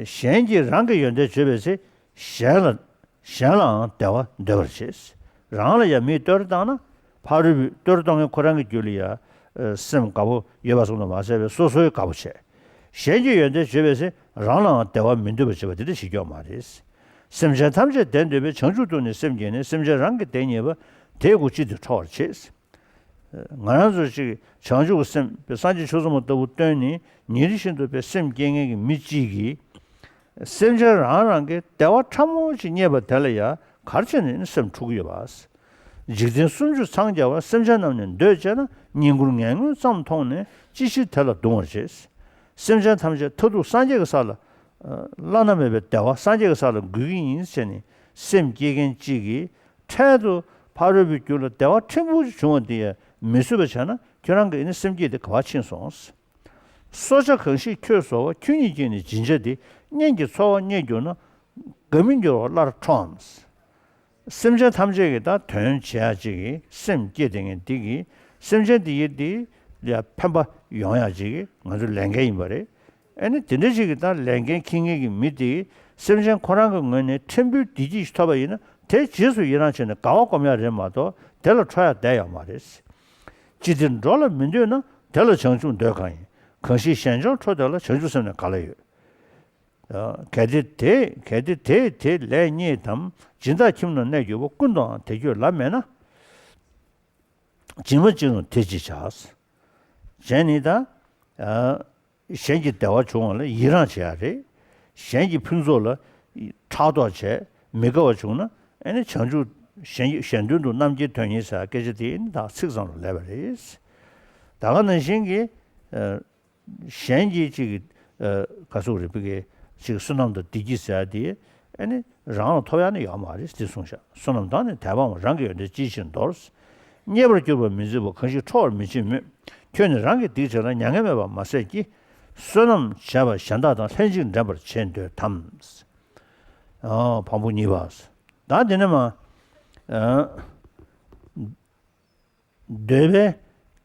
གཞན་གྱིས་རང་གི་ཡོན་ཏན་བརྗོད་པའི་ཚེ་གཞན་ལ་གཞན་ལའང་བདེ་བ་འདོད་པར་བྱེད། རང་ལ་ཡང་མིས་བསྟོད་ར་བཏང་ན་ཕ་རོལ་པོས་བསྟོད་ར་གཏོང་མཁན་ཁོ་རང་གི་རྒྱུད་ལ་ཡང་སེམས་དགའ་པོ་ཡོད་པ་ཙམ་དུ་མ་ཟད་པའི་སོ་སོའི་དགའ་པོ་བྱེད། གཞན་གྱི་ཡོན་ཏན་བརྗོད་པའི་ཚེ་རང་ལའང་བདེ་བ་མི་འདོད་པར་བྱེད་པ་དེ་འདྲ་ཞིག་ཡོད་མ་རེད། སེམས་ཅན་ཐམས་ཅད་བདེ་འདོད་པས་བྱང་ཆུབ་ཏུ་ནི་སེམས་བསྐྱེད་ནས་སེམས་ཅན་རང་གི་བདེ་རྙེད་པ་དེའི་སྒོ་ཅི་སྟེ་ཁྲོ་བར་བྱེད། ང་རང་ཚོ་ཅིག་བྱང་ཆུབ་ཀྱི་སེམས་དཔེ་སངས་རྒྱས་ཆོས་ཚོགས་མ་ལྟ་བུ་བཏོན་ནས་ཉིན་རེ་བཞིན་དུ་དཔེ་སེམས་བསྐྱེད་མཁན་གྱི་མི་གཅིག་གིས་སེམས་ཅན་རང་རང་གི་བདེ་བ་ཕྲ་མོ་ཅིག་རྙེད་པ་དེ་ལ་ཡང་ག་རེ་བྱས་ནས་ནི་སེམས་འཁྲུག་གི་ཡོད་པ། འཇིག་རྟེན་སུམ་ཅུ་འཚང་རྒྱ་བར་སེམས་ཅན་རྣམས་ནི་འདོད་ཅེ་ན། བསྙེན་བཀུར་ངན་ངོན་ཙམ་མཐོང་ནས་ཅི་ཕྱིར་དེ་ལ་གདུང་བར་བྱེད། སེམས་ཅན་ཐམས་ཅད་མཐར་ཐུག་སངས་རྒྱས་ཀྱི་ས་ལ་བླ་ན་མེད་པའི་བདེ་བ་སངས་རྒྱས་ཀྱི་ས་ལ་འགོད་ཀྱི་ཡིན་ཟེར་ནས་སེམས་བསྐྱེད་མཁན་གཅིག་གིས་འཕྲལ་དུ་ཕ་རོལ་པོའི་རྒྱུད་ལ་བདེ་བ་ཕྲན་བུ་ཞིག་བྱུང་བ་དེ་ཡང་མི་བཟོད་པ་བྱས་ན་ཁྱོད་རང་གི་ཨ་ནི་སེམས་བསྐྱེད་དེ་ག་པར་ཕྱིན་སོང་། གསོ་བྱ་གང་ཞིག་ཁྱོད་གསོ་བ། ཁྱོད་ཉིད་ཀྱིས་ནི་སྦྱིན་བྱ་སྟེ། གཉེན་གྱི་འཚོ་བ་རྙེད་གྱུར་ན། དགའ་མི་འགྱུར་བ་སླར་ཁྲོའམ། སེམས་ཅན་ཐམས་ཅད་ཀྱི་ད་དོན་བྱེད་ཡག་ཅིག་གི་སེམས་བསྐྱེད་དེ་ངས་འདི་གི་སེམས་ཅན་འདི་ཡི་འདི་ལ་ཕན་པ་ཡོང་ཡག་ཅིག་གི་ང་ཚོའི་ལས་འགན་ཡིན་པ་རེད། ཨ་ནི་དེ་འདྲ་ཞིག་གི་ད་ལས་འགན་འཁྱེར་མཁན་གྱི་མི་དེ་སེམས་ཅན་ཁོ་རང་གི་ངོས་ནས་ཕྲན་བུའི་བདེ་སྐྱིད་ཞིག་ཐོབ་པ་ཡིན་ན་དེ་རྗེས་སུ་ཡི་རང་བྱས་ནས་དགའ་བ་སྒོམ་ཡག་རེད་མ་གཏོགས་དེ་ལ་ཁྲོ་ཡག་བསྡད་ཡོད་མ་རེད། ཅི་སྟེ་འགྲོ་ལ་མི་འདོད་ན། དེ་ལ་བྱང་ཆུབ་འདོད་གང་ཡིན། གང་ཞིག་གཞན་འབྱོར་འཕྲོག་དེ་ལ། བྱང་ཆུབ་སེམས་ནི་ག་ལ་ཡོད། གལ་ཏེ་དེ་གལ་ཏེ་དེས་དེ་ལས་རྙེད་དམ། སྦྱིན་བདག་ཁྱིམ་ན་གནས་གྱུར་པ། ཀུན་ཏུའང་དེ་ཁྱོད་ལ་མེད་ན། སྦྱིན་པ་ཅི་རུང་དེ་ཅིས་བྱ། གཞན་ནི་ད། གཞན་གྱི་བདེ་བ་བྱུང་བ་ལ་ཡི་རངས་བྱེད་ཡ་རེད། གཞན་གྱི་ཕུན་ཚོགས་ལ་ཕྲག་དོག་བྱས་མི་དགའ་བ་བྱུང་ན་ཨ་ནི་བྱང་ཆུབ་གཞན་གཞན་དོན་དུ་རྣམ་མཁྱེན་དོན་གཉེར་ཟེར་སྐད་ཆ་དེ་ཨ་ནི་ད་ཚིག་ཙམ་ལ་ལས་པ་རེད། ད་ག་ནང་བཞིན་གྱི་གཞན་གྱི་ཅིག་ག་ཟུག་རེད་པི་ཀའི་ཅིག་བསོད་ནམས་དང་བདེ་སྐྱིད་ཟེར་ཡ་དེ་ཨ་ནི་རང་ལ་ཐོབ་ཡ་ནི་ཡོད་མ་རེད་དེ་གསུངས་ཤག་བསོད་ནམས་དང་ནི་དད་པའང་། རང་གི་ཡོན་ཏན་ཅིའི་ཕྱིར་འདོར། རྙེད་པར་གྱུར་པ་མི་བརྫི་བ། གང་ཞིག་ཁྲོ་བར་མི་བྱེད་མོད། ཁྱོད་ནི་རང་གི་སྡིག་བྱས་ལ། མྱ་ངན་མེད་པར་མ་ཟད་ཀྱི། བསོད་ནམས་བྱས་པ་གཞན་དག་དང་། ལྷན་ཅིག་འགྲན་པར་བྱེད་འདོད་དམ། ཨ། བམ་པོ་གཉིས་པ། ད་དེ་ནས་མ། ཨ། འདོད་པའི་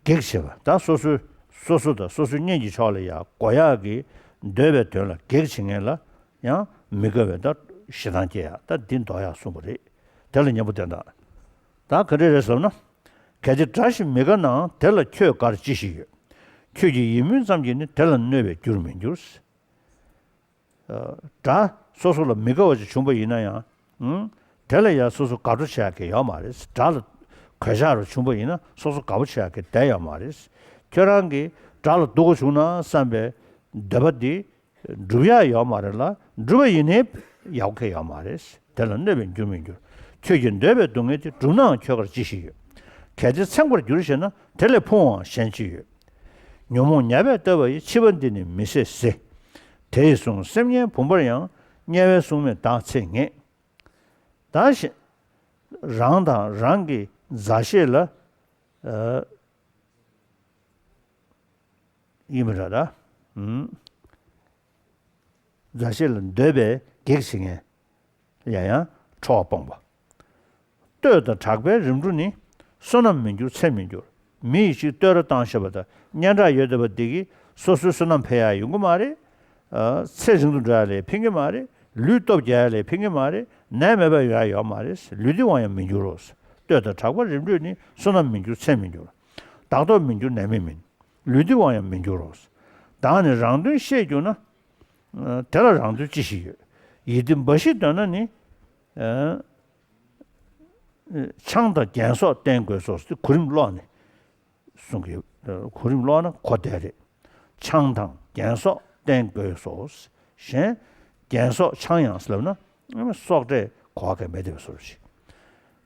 གེགས་བྱེད་པ། ད་སོ་སོའི་སོ་སོ་དང་སོ་སོའི་གཉེན་གྱི་ཕྱོགས་ལ་ཡང་དགོས་ཡག་གི་འདོད་པའི་དོན་ལ་གེགས་བྱེད་མཁན་ལ་ཡང་མི་དགའ་བའི་ད་ཞེ་སྡང་སྐྱེ་ཡག་ད་འདི་འདོར་ཡག་གསུངས་པ་རེད། དེ་ལ་གཉེན་པོ་བསྟེན་དང་། ད་ག་འདྲ་རེད་ཟེར་ན། གལ་ཏེ་དགྲ་ཞིག་མི་དགའ་ནའང་། དེ་ལ་ཁྱོད་དགར་ཅི་ཞིག་ཡོད། ཁྱོད་ཀྱི་ཡིད་སྨོན་ཙམ་གྱིས་ནི། དེ་ལ་གནོད་པའི་རྒྱུར་མི་འགྱུར། དགྲ་སོ་སོ་ལ་མི་དགའ་བ་ཅིག་བྱུང་པ་ཡིན་ན་ཡང་། ཨང་། དེ་ལ་ཡང་སོ་སོ་དགའ་སྤྲོ་བྱེད་ཡག་གི་ཡོད་མ་རེད། དགྲ་ལ་གོད་ཆག་རུ་བྱུང་པ་ཡིན་ན་སོ་སོ་དགའ་པོ་བྱེད་ཡག་གི་བསྡད་ཡོད་མ་རེད། ཁྱོད་རང་གིས་དགྲ་ལ་སྡུག་པོ་བྱུང་ན་བསམ་པའི་འདོད་པ་འདི་སྒྲུབ་ཡག་ཡོད་མ་རེད་ལ། སྒྲུབ་པ་ཡིན་ནའི་ཡག་པོ་གང་ཡོད་མ་རེད། དེ་ལ་གནོད་པའི་རྒྱུར་མི་འགྱུར། ཁྱོད་ཀྱི་འདོད་པའི་སྡུག་བསྔལ་དེ། བསྒྲུབས་ནའང་ཁྱོད་དགར་ཅི་ཞིག་ཡོད། གལ་ཏེ་ཚིམ་པར་འགྱུར་ཞེ་ན། དེ་ལས་ཕུང་བའང་གཞན་ཅི་ཡོད། ཉོན་མོངས་ཉ་བས་བཏབ་པ་ཡི། འཆི་བ་འདི་ནི་མི་བཟད་ཟེར། དེ་ཡི་གཟུངས་སེམས་ངན་བུམ་པར་ཡང་། དམྱལ་བའི་སྲུང་མས་བདག་ཚེ་ངེས། ད་ཞེ་རང་དང་རང་གི་མཛའ་བཤེས་ལ། ཨ། ཡིན་པ་འདྲ་ད། ཨུམ། མཛའ་བཤེས་ལ་འདོད་པའི་གེགས་བྱེད་མཁན། ཡང་ཡང་ཁྲོ་བ་སྤོང་བ། བསྟོད་དང་གྲགས་པའི་རིམ་གྲོ་ནི། བསོད་ནམས་མི་འགྱུར་ཚེ་མི་འགྱུར། མི་ཡིས་ཅིག་བསྟོད་ར་བཏང་ཤེས་པ་དང་སྙན་གྲགས་ཡོད་བསྡད་པ་འདི་གིས་སོ་སོའི་བསོད་ནམས་འཕེལ་ཡག་ཡོང་གི་མ་རེད། ཨ། ཚེ་རིང་དུ་འགྲོ་ཡག་ལ་ཕན་གྱི་མ་རེད། ལུས་སྟོབས་རྒྱས་ཡག་ལ་ཕན་གྱི་མ་རེད། ནད་མེད་པ་ཡོང་ཡག་ཡོད་མ་རེད། ལུས་བདེ་བའང་ཡང་མི་འགྱུར་རོ། བསྟོད་དང་གྲགས་པའི་རིམ་གྲོ་ནི། བསོད་ནམས་མི་འགྱུར་ཚེ་མི་འགྱུར། བདག་སྟོབས་མི་འགྱུར་ནད་མེད་མིན། ལུས་བདེ་བའང་ཡང་མི་འགྱུར་རོ། བདག་ནི་རང་དོན་ཤེས་གྱུར་ན། ཨ། དེ་ལ་རང་དོན་ཅི་ཞིག་ཡོད། ཡིད་བདེ་འབའ་ཞིག་འདོད་ན་ནི། ཨ། ཆང་དང་རྒྱན་སོགས་བསྟེན་དགོས་སོ། གོ་རིམ་ཀློག་ནས་གསུང་གི། གོ་རིམ་ཀློག་ན་གོ་བདེ་རེད། ཆང་དང་རྒྱན་སོགས་བསྟེན་དགོས་སོ། གཞན། རྒྱན་སོགས་ཆང་ཡང་ཟེར་ལབ་ན། སྲོག་བསྲེགས་གོ་བ་ག་མེད་དེ་བཟོ་འདྲ་ཞིག་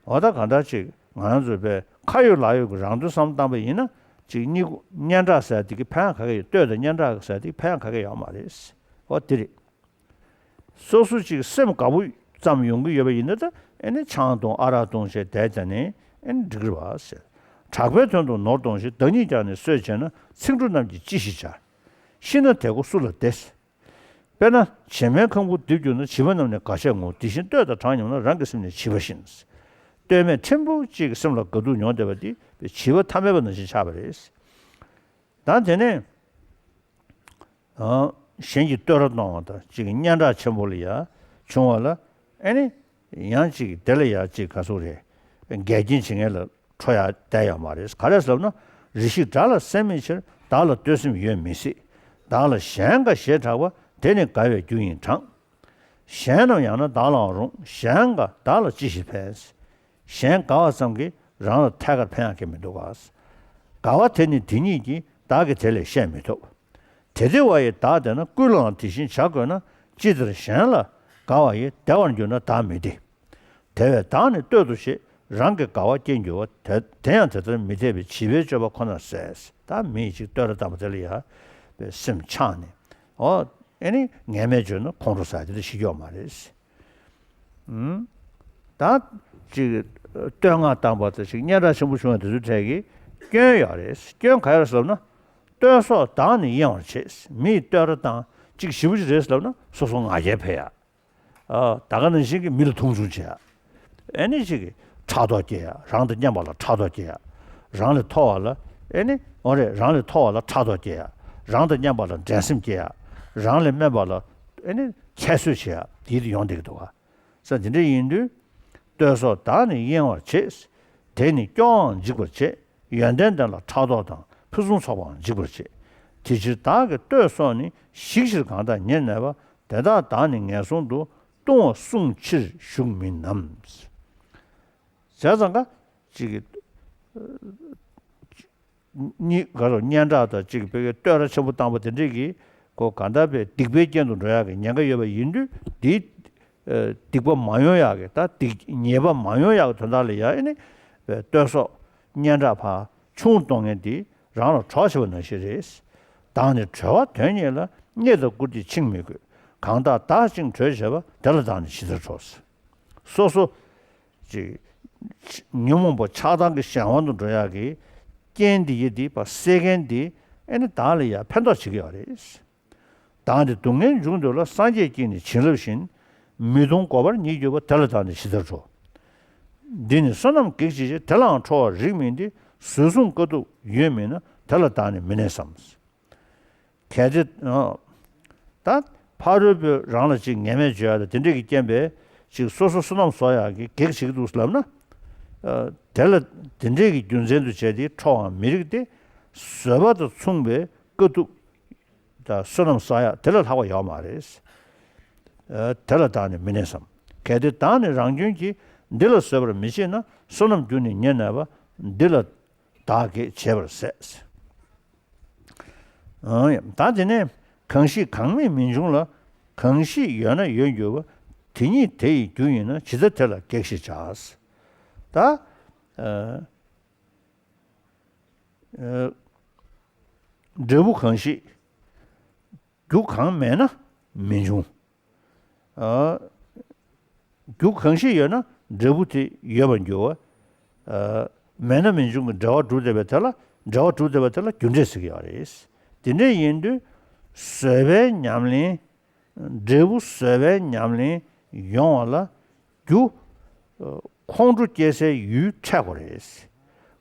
འོ་ད་གང་ལྟར་ཅིག་ང་རང་ཚོའི་པའི་ཁ་ཡོད་ལག་ཡོད་ཀྱི་རང་དོན་བསམ་བློ་བཏང་པ་ཡིན་ན། ཅིག་གཉིས་སྙན་གྲགས་ཟེར་དེ་གི་ཕན་ག་གེ་ཡོད། བསྟོད་དང་སྙན་གྲགས་ཟེར་དེ་གི་ཕན་ག་གེ་ཡོད་མ་རེད། འོ་དེ་རེད། སོ་སོ་ཅིག་སེམས་དགའ་པོ་ཙམ་ཡོང་གི་ཡོད་པ་ཡིན་ན། ད་ཨེ་ནི་ཆང་འཐུང་ཨ་རག་འཐུང་བྱས་བསྡད་བསྡད་ནས་ཨེ་ནི་འགྲིག་གི་རེད་པ་ཟེར། གྲགས་པའི་དོན་དུ་ནོར་གཏོང་ཞིང་། བདག་ཉིད་ཀྱང་ནི་གསོད་བྱས་ན། ཚིག་འབྲུ་རྣམས་ཀྱིས་ཅི་ཞིག་བྱ། ཤི་ན་དེ་ཁོ་སུ་ལ་བདེ། དཔེར་ན་བྱེ་མའི་ཁང་བུ་རྡིབ་གྱུར་ན། བྱིས་པ་རྣམས་ནི་དགའ་བྱས་ངུ། དེ་བཞིན་བསྟོད་དང་གྲགས་ཉམས་ན། རང་གི་སེམས་ནི་བྱིས་པ་བཞིན། བསྟོད་སྨད་ཕྲན་བུ་གཅིག་གིས་སེམས་ལ་དགའ་སྡུག་མྱོང་བསྡད་པ་འདི་བྱིས་པ་ཐ་མལ་པ་ནང་བཞིན་ཆགས་པ་རེད། ད་དེ་ནས། ཨ། གཞན་གྱིས་བསྟོད་ར་གཏོང་བ་དང་གཅིག་གི་སྙན་གྲགས་ཆེན་པོ་ལ་ཡ་བྱུང་བ་ལ། ཨེ་ནི། ཡང་གཅིག་དེ་ལ་ཡ་གཅིག་ག་ཟེར་རེད། འགལ་རྐྱེན་བྱེད་མཁན་ལ་ཁྲོ་ཡག་བསྡད་ཡོད་མ་རེད། ག་རེ་ཟེར་ན། རེ་ཞིག་དགྲ་ལ་སེམས་མི་ཕྱིར། བདག་ལ་བསྟོད་སེམས་ཡོད་མི་སྲིད། བདག་ལ་གཞན་དགའ་ཞེས་གྲགས་པ། དེ་ནི་དགའ་བའི་རྒྱུ་ཡིན་གྲང་། གཞན་རྣམས་ཡང་ན་བདག་ལའང་རུང་། གཞན་དགའ་བདག་ལ་ཅི་ཞིག་ཕན། གཞན་དགའ་བ་ཙམ་གྱིས་རང་ལ་ཐད་ཀར་ཕན་ཡག་གི་མི་འདུག་ག་དགའ་བ་དེ་ནི་དེ་ཉིད་ཀྱིས། བདག་གིས་དེ་ལས་བཤད་མི་ཐུབ། དེ་བདེ་བ་ཡིས་བདག་བདེ་ན། ཀུན་ལའང་དེ་བཞིན་བྱ་དགོས་ན། ཅི་ལྟར་གཞན་ལ་དགའ་བ་ཡིས། བདེ་བར་འགྱུར་ན་བདག་མི་བདེ། དེ་བས་བདག་ནི་བསྟོད་དོ་ཞེས། རང་གི་དགའ་བ་རྐྱེན་གྱུར་པ། དེ་དེ་ཡང་དེ་ལྟར་མི་འཐད་པའི། བྱིས་པའི་སྤྱོད་པ་ཁོ་ནར་ཟད། ད་མི་ཡིས་ཅིག་བསྟོད་ར་བཏང་པ་དེ་ལ་ཡ་པའི་སེམས་ཆགས་ནས། ཨོ། ཨེ་ནི་ངན་སྨྲས་བརྗོད་ན་ཁོང་ཁྲོ་ཟ་དེ་འདྲ་ཞིག་ཡོད་མ་རེད། ཨུམ། ད་ཅིག་བསྟོད་བསྔགས་བཏང་པ་དང་ཅིག་སྙན་གྲགས་ཆེན་པོ་བྱུང་བ་དེ་ཚོའི་གྲས་ཀྱི་སྐྱོན་ཡོད་རེད། སྐྱོན་ག་ཡོད་ཟེར་ན། བསྟོད་སོགས་བདག་ནི་གཡེང་བར་བྱེད། མི་ཡིས་བསྟོད་ར་བཏང་། ཅིག་ཞེ་པོ་ཅིག་རེད་ཟེར་ལབ་ན་སོ་སོ་ང་རྒྱལ་འཕེལ་ཡག་ཨ། ད་ག་ནང་བཞིན་གྱི་མི་ལ་མཐོང་ཆུང་བྱེད་ཡག་ཨེ་ནི་ཅིག་ཕྲག་དོག་སྐྱེ་ཡག་རང་དང་མཉམ་པ་ལ་ཕྲག་དོག་སྐྱེ་ཡག་རང་ལས་མཐོ་བ་ལ། ཨེ་ནི། འོ་རེད། རང་ལས་མཐོ་བ་ལ་ཕྲག་དོག་སྐྱེ་ཡག་རང་དང་མཉམ་པ་ལ་འགྲན་སེམས་སྐྱེ་ཡག་རང་ལས་དམན་པ་ལ། ཨེ་ནི། ཁྱད་གསོད་བྱེད་ཡག་དེ་ཡོང་བསྡད་ཀྱི་འདུག་ག་ས་དེ་འདྲ་ཡིན་དུས། བསྟོད་སོགས་བདག་ནི་གཡེང་བར་བྱེད། དེ་ནི་སྐྱོ་བའང་འཇིག་པར་བྱེད། ཡོན་ཏན་ལྡན་ལ་ཕྲག་དོག་དང་། ཕུན་སུམ་ཚོགས་པའང་འཇིག་པར་བྱེད། དེ་ཕྱིར་བདག་གི་བསྟོད་སོགས་ནི། ཞིག་ཕྱིར་གང་དག་ཉེར་གནས་པ། དེ་དག་བདག་ནི་ངན་སོང་དུ། ལྟུང་བ་བསྲུང་ཕྱིར་ཞུགས་མིན་ནམ། བྱས་ཙང་ཀ་ཅིག་གི་གཉིས་ཀ་རུ་སྙན་གྲགས་དང་གཅིག་པའི་བསྟོད་ར་ཆེན་པོ་བཏང་པ་དེ་འདྲས་ཀྱིས་ཁོ་གང་ལྟར་པའི་སྡིག་པའི་རྐྱེན་དུ་འགྲོ་ཡག་གི་ཉེན་ཁ་ཡོད་པ་ཡིན་དུས། དེའི་ཨ་སྡིག་པ་མ་ཡོང་ཡག་གི། ད་སྡིག་ཉེས་པ་མ་ཡོང་ཡག་གི་དོན་དག་ལ་ཡ་ཨེ་ནི་བསྟོད་སོགས་སྙན་གྲགས་ཕར་ཆུང་གཏོང་མཁན་དེ་རང་ལ་གྲོགས་བྱེད་པ་ནང་བཞིན་རེད། བདག་ནི་གྲོལ་བ་དོན་གཉེར་ལ། རྙེད་དང་བཀུར་སྟི་འཆིང་མི་དགོས། གང་དག་བདག་བཅིངས་གྲོལ་བྱེད་པ། དེ་ལ་བདག་ནི་ཇི་ལྟར་གྲོལ། སོ་སོ་ཅིག་ཉོན་མོངས་པ་ཆགས་སྡང་གི་གཞན་དབང་དུ་འགྲོ་ཡག་གི་རྐྱེན་འདི་ཡི་འདི་པ་སེལ་མཁན་འདི་ཨེ་ནི་བདག་ལ་ཡ་ཕན་ཐོགས་བྱེད་ཀྱི་ཡོད་རེད། བདག་འདི་སྡུག་བསྔལ་འབྱུང་འདོད་ལ། སངས་རྒྱས་ཀྱིས་ནི་བྱིན་རླབས་བཞིན། མི་གདུང་གོ་བར་ཉིད་གྱུར་པ། དེ་ལ་བདག་ནི་ཇི་ལྟར་ཁྲོ། འདི་ནི་བསོད་ནམས་གེགས་བྱེད་ཕྱིར། དེ་ལའང་ཁྲོ་བར་རིགས་མིན་ཏེ། གཟོད་བཟུང་དཀའ་ཐུབ་ཡོད་མིན་ན། དེ་ལ་བདག་ནི་མི་གནས་སམ། གལ་ཏེ། ཨ། ད་ཕ་རོལ་པོས་རང་ལ་ཅིག་ངན་སྨྲས་བརྗོད་ཡག་དང་དེ་འདྲས་ཀྱི་རྐྱེན་པས་ཅིག་སོ་སོ་བསོད་ནམས་གསོག་ཡག་གི་གེགས་བྱེད་ཀྱི་འདུག་ལབ་ན། ཨ། དེ་ལ་དེ་འདྲས་ཀྱི་རྒྱུ་མཚན་དུ་བྱས་ཏེ་ཁྲོ་བའང་མི་རིགས་ཏེ། བཟོད་པ་དང་མཚུངས་པའི་དཀའ་ཐུབ་དང་བསོད་ནམས་བསགས་ཡག་དེ་ལས་ལྷག་པ་ཡོད་མ་རེད། ཨ། དེ་ལ་བདག་ནི་མི་གནས་སམ། གལ་ཏེ་བདག་ནི་རང་སྐྱོན་གྱིས། འདི་ལ་བཟོད་པར་མི་བྱེད་ན། བསོད་ནམས་རྒྱུ་ནི་ཉེར་གནས་པ། འདི་ལ་བདག་གེགས་བྱེད་པར་ཟད། ཨང་། ད་དེ་ནས་གང་ཞིག་གང་མེད་མི་འབྱུང་ལ། གང་ཞིག་ཡོད་ན་ཡོད་འགྱུར་བ། དེ་ཉིད་དེ་ཡི་རྒྱུ་ཡིན་ན། ཇི་ལྟར་དེ་ལ་གེགས་ཞེས་བྱ། ད། ཨ། ཨ། འབྲས་བུ་གང་ཞིག་རྒྱུ་གང་མེད་ན་མི་འབྱུང་། ཨ། རྒྱུ་གང་ཞིག་ཡོད་ན་འབྲས་བུ་དེ་ཡོད་པར་འགྱུར་བ། ཨ། མེད་ན་མི་འབྱུང་གི་འབྲེལ་བ་གྲུབ་བསྡད་པའི་དེ་ལ། འབྲེལ་བ་གྲུབ་བསྡད་པ་དེ་ལ་རྒྱུ་འབྲས་ཟེར་གྱི་ཡོད་རེད། དེ་འདྲ་ཡིན་དུས་བཟོད་པའི་ཉམས་ལེན། འབྲས་བུ་བཟོད་པའི་ཉམས་ལེན་ཡོང་བ་ལ་རྒྱུ། ཁོང་ཁྲོ་སྐྱེ་སའི་ཡུལ་འཕྲད་དགོས་རེད།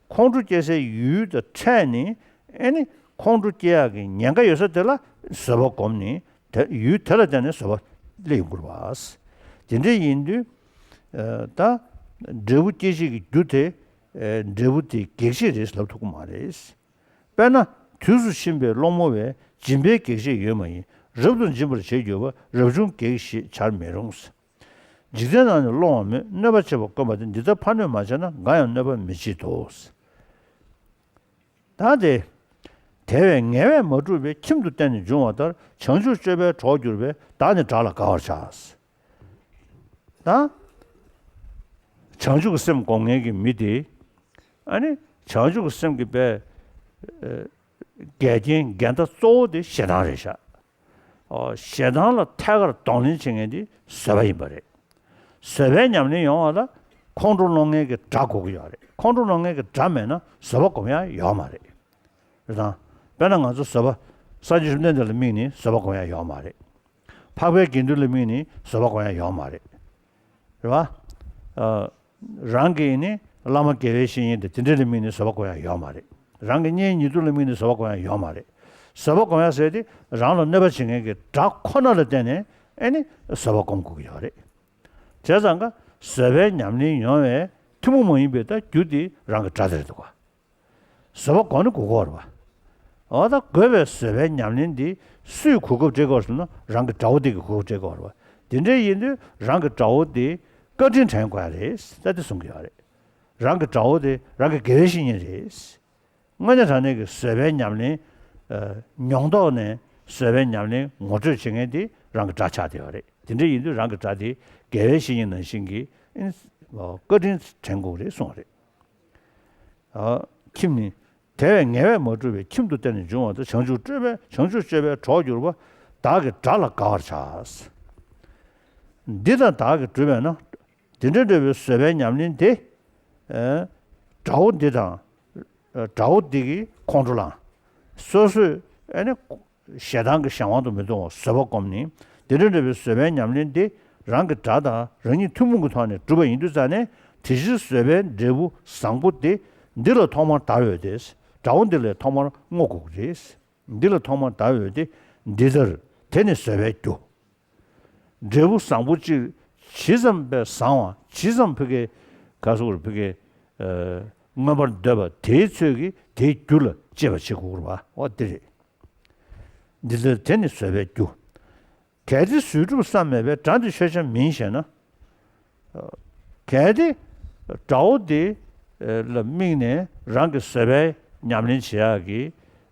ཁོང་ཁྲོ་སྐྱེ་སའི་ཡུལ་དང་འཕྲད་ནས། ཨེ་ནི་ཁོང་ཁྲོ་སྐྱེ་ཡག་གི་ཉེན་ཁ་ཡོད་ས་དེ་ལ་བཟོད་པ་སྒོམ་ནས། དེ་ཡུལ་དེ་ལ་བརྟེན་ནས་བཟོད་པ་སླེབས་ཡོང་གི་རེད་པ། དེ་འདྲ་ཡིན་དུས། ད་འབྲས་བུ་སྐྱེད་བྱེད་ཀྱི་རྒྱུ་དེ། འབྲས་བུ་དེ་གེགས་བྱེད་རེད་ལབ་ཐུབ་ཀྱི་མ་རེད། དཔེར་ན། དུས་སུ་ཕྱིན་པའི་སློང་མོ་བས། སྦྱིན་པའི་གེགས་བྱེད་ཡོད་མ་ཡིན། རབ་ཏུ་འབྱིན་པར་བྱེད་འགྱུར་བ། རབ་བྱུང་གེགས་ཞེས་བྱར་མི་རུང་། འཇིག་རྟེན་ན་ནི་སློང་བ་མེད། གནོད་པ་བྱེད་པ་དཀོན་པ་སྟེ། འདི་ལྟར་ཕར་གནོད་མ་བྱས་ན། འགའ་ཡང་གནོད་པ་མི་བྱེད་དོ། ད་དེ། དེ་བས་ངལ་བས་མ་བསྒྲུབས་པའི། ཁྱིམ་དུ་བརྟེན་ནས་འབྱུང་བ་ལྟར། བྱང་ཆུབ་སྤྱོད་པའི་གྲོགས་གྱུར་པས། བདག་ནི་དགྲ་ལ་དགའ་བར་བྱ། ད། བྱང་ཆུབ་ཀྱི་སེམས་སྒོམ་མཁན་གྱི་མི་དེ། ཨ་ནི་བྱང་ཆུབ་ཀྱི་སེམས་ཀྱི་པའི། ཨ། འགལ་རྐྱེན་འགལ་ཟླ་གཙོ་བོ་དེ་ཞེ་སྡང་རེད་ཤག་ཨོ། ཞེ་སྡང་ལ་ཐད་ཀར་གདོང་ལེན་བྱེད་མཁན་དེ་བཟོད་པ་ཡིན་པ་རེད། བཟོད་པའི་ཉམས་ལེན་ཡོང་བ་ལ་ཁོང་ཁྲོ་སློང་མཁན་གྱི་དགྲ་དགོས་ཀྱི་ཡོད་རེད། ཁོང་ཁྲོ་སློང་མཁན་གྱི་དགྲ་མེད་ན་བཟོད་པ་སྒོམ་ཡ་ཡོད་མ་རེད། རེད་དང་། དཔེར་ན་ང་ཚོ་བཟོད་པ། སངས་རྒྱས་བཅོམ་ལྡན་འདས་ལ་དམིགས་ནས་བཟོད་པ་སྒོམ་ཡ་ཡོད་མ་རེད། འཕགས་པའི་དགེ་འདུན་ལ་དམིགས་ནས་བཟོད་པ་སྒོམ་ཡ་ཡོད་མ་རེད། རེད་བ། ཨ། རང་གི་ནི་བླ་མ་དགེ་བའི་བཤེས་གཉེན་དེ་དེ་འདྲ་ལ་དམིགས་ནས་བཟོད་པ་སྒོམ་ཡ་ཡོད་མ་རེད། རང་གི་གཉེན་ཉེ་དུ་ལ་དམིགས་ནས་བཟོད་པ་སྒོམ་ཡ་ཡོད་མ་རེད། བཟོད་པ་སྒོམ་ཡ་ཟེར་དེ་རང་ལ་གནོད་པ་བྱེད་མཁན་གྱི་དགྲ་ཁོ་ན་ལ་བརྟེན་ནས་ཨེ་ནི་བཟོད་པ་སྒོམ་དགོས་ཀྱི་ཡོད་རེད། བྱས་ཙང་ཀ་བཟོད་པའི་ཉམས་ལེན་ཡོང་བའི་ཐུན་མོང་མ་ཡིན་པའི་ད་རྒྱུ་དེ་རང་གི་དགྲ་དེ་རེད་འདུག་ག་བཟོད་པ་སྒོམ་ནི་དགོས་ཀྱི་ཡོད་རེད་བ། འོ་ད་དགོས་པའི་བཟོད་པའི་ཉམས་ལེན་འདི་སུས་གོ་སྐབས་སྤྲད་ཀྱི་ཡོད་ཟེར་ན་རང་གི་དགྲ་བོ་དེ་གིས་གོ་སྐབས་སྤྲད་ཀྱི་ཡོད་རེད་བ། དེ་འདྲ་ཡིན་དུས་རང་གི་དགྲ་བོ་དེ་བཀའ་དྲིན་དྲན་དགོས་ཡ་རེད་ད་དེ་གསུང་གི་ཡོད་རེད། རང་གི་དགྲ་བོ་དེ་རང་གི་དགེ་བའི་བཤེས་གཉེན་རེད། དངོས་གནས་དྲང་གནས་ཀྱི་བཟོད་པའི་ཉམས་ལེན། ཨ། མྱོང་རྟོགས་ནས་བཟོད་པའི་ཉམས་ལེན་ངོ་སྤྲོད་བྱེད་མཁན་དེ་རང་གི་དགྲ་ཆགས་བསྡད་ཡོད་རེད། དེ་འདྲ་ཡིན་དུས་རང་གི་དགྲ་དེ་དགེ་བའི་བཤེས་གཉེན་ནང་བཞིན་གྱི་ཨིན། བཀའ་དྲིན་དྲན་དགོས་རེད་གསུངས་པ་རེད། ཨ། ཁྱིམ་ནི། དེ་བས་ངལ་བས་མ་བསྒྲུབས་པའི། ཁྱིམ་དུ་བརྟེན་ནས་འབྱུང་བ་དང་། བྱང་ཆུབ་སྤྱོད་པའི། བྱང་ཆུབ་སྤྱོད་པའི་གྲོགས་གྱུར་པ། བདག་གི་དགྲ་ལ་དགའ་བར་བྱ། འདི་དང་བདག་གིས་བསྒྲུབས་པས་ན། དེ་འདྲ་འདྲ་བའི་བཟོད་པའི་ཉམས་ལེན་དེ། ཨ། དགྲ་བོ་འདི་དང་། དགྲ་བོ་འདི་གི་ཁོང་ཁྲོ་ལངས། སོ་སོས་ཨ་ནི་ཞེ་སྡང་གི་གཞན་དབང་དུ་མི་གཏོང་བར་བཟོད་པ་བསྒོམས་ནས། དེ་འདྲ་འདྲ་བའི་བཟོད་པའི་ཉམས་ལེན་དེ་རང་གི་དགྲ་དང་རང་ཉིད་ཐུན་མོང་གི་ཐོག་ནས་གྲུབ་པ་ཡིན་དུས་ཙང་ནས། དེ་ཕྱིར་བཟོད་པའི་འབྲས་བུ་བཟང་པོ་དེ་འདི་ལ་ཐོག་མར་བདའ་འོས་ཏེ། དགྲ་བོ་འདི་ལ་ཐོག་མར་བསྔོ་དགོས་ཀྱི་རེད། འདི་ལ་ཐོག་མར་བདའ་འོས་ཏེ། འདི་ལྟར་དེ་ནི་བཟོད་པའི་རྒྱུ། འབྲས་བུ་བཟང་པོ་གཅིག་ཇི་ཙམ་པས་བཟང་བ། ཇི་ཙམ་ཕ་གི་ག་སོགས་ཕ་གི་ཨ་མངོན་པར་འདོད་པ་དེའི་ཚོད་ཀྱིས་དེའི་རྒྱུ་ལ་གཅེས་པར་བྱེད་དགོས་པ། འོ་འདི་རེད། འདི་ལྟར་དེ་ནི་བཟོད་པའི་རྒྱུ། གལ་ཏེ་བཟོད་སྒྲུབ་བསམ་མེད་པས། དགྲ་འདི་ཆོས་ཅན་མིན་ཞེ་ན། གལ་ཏེ་དགྲ་བོ་འདི་ལ་དམིགས་ནས་རང་གི་བཟོད་པའི་ཉམས་ལེན་བྱེད་ཡག་གི་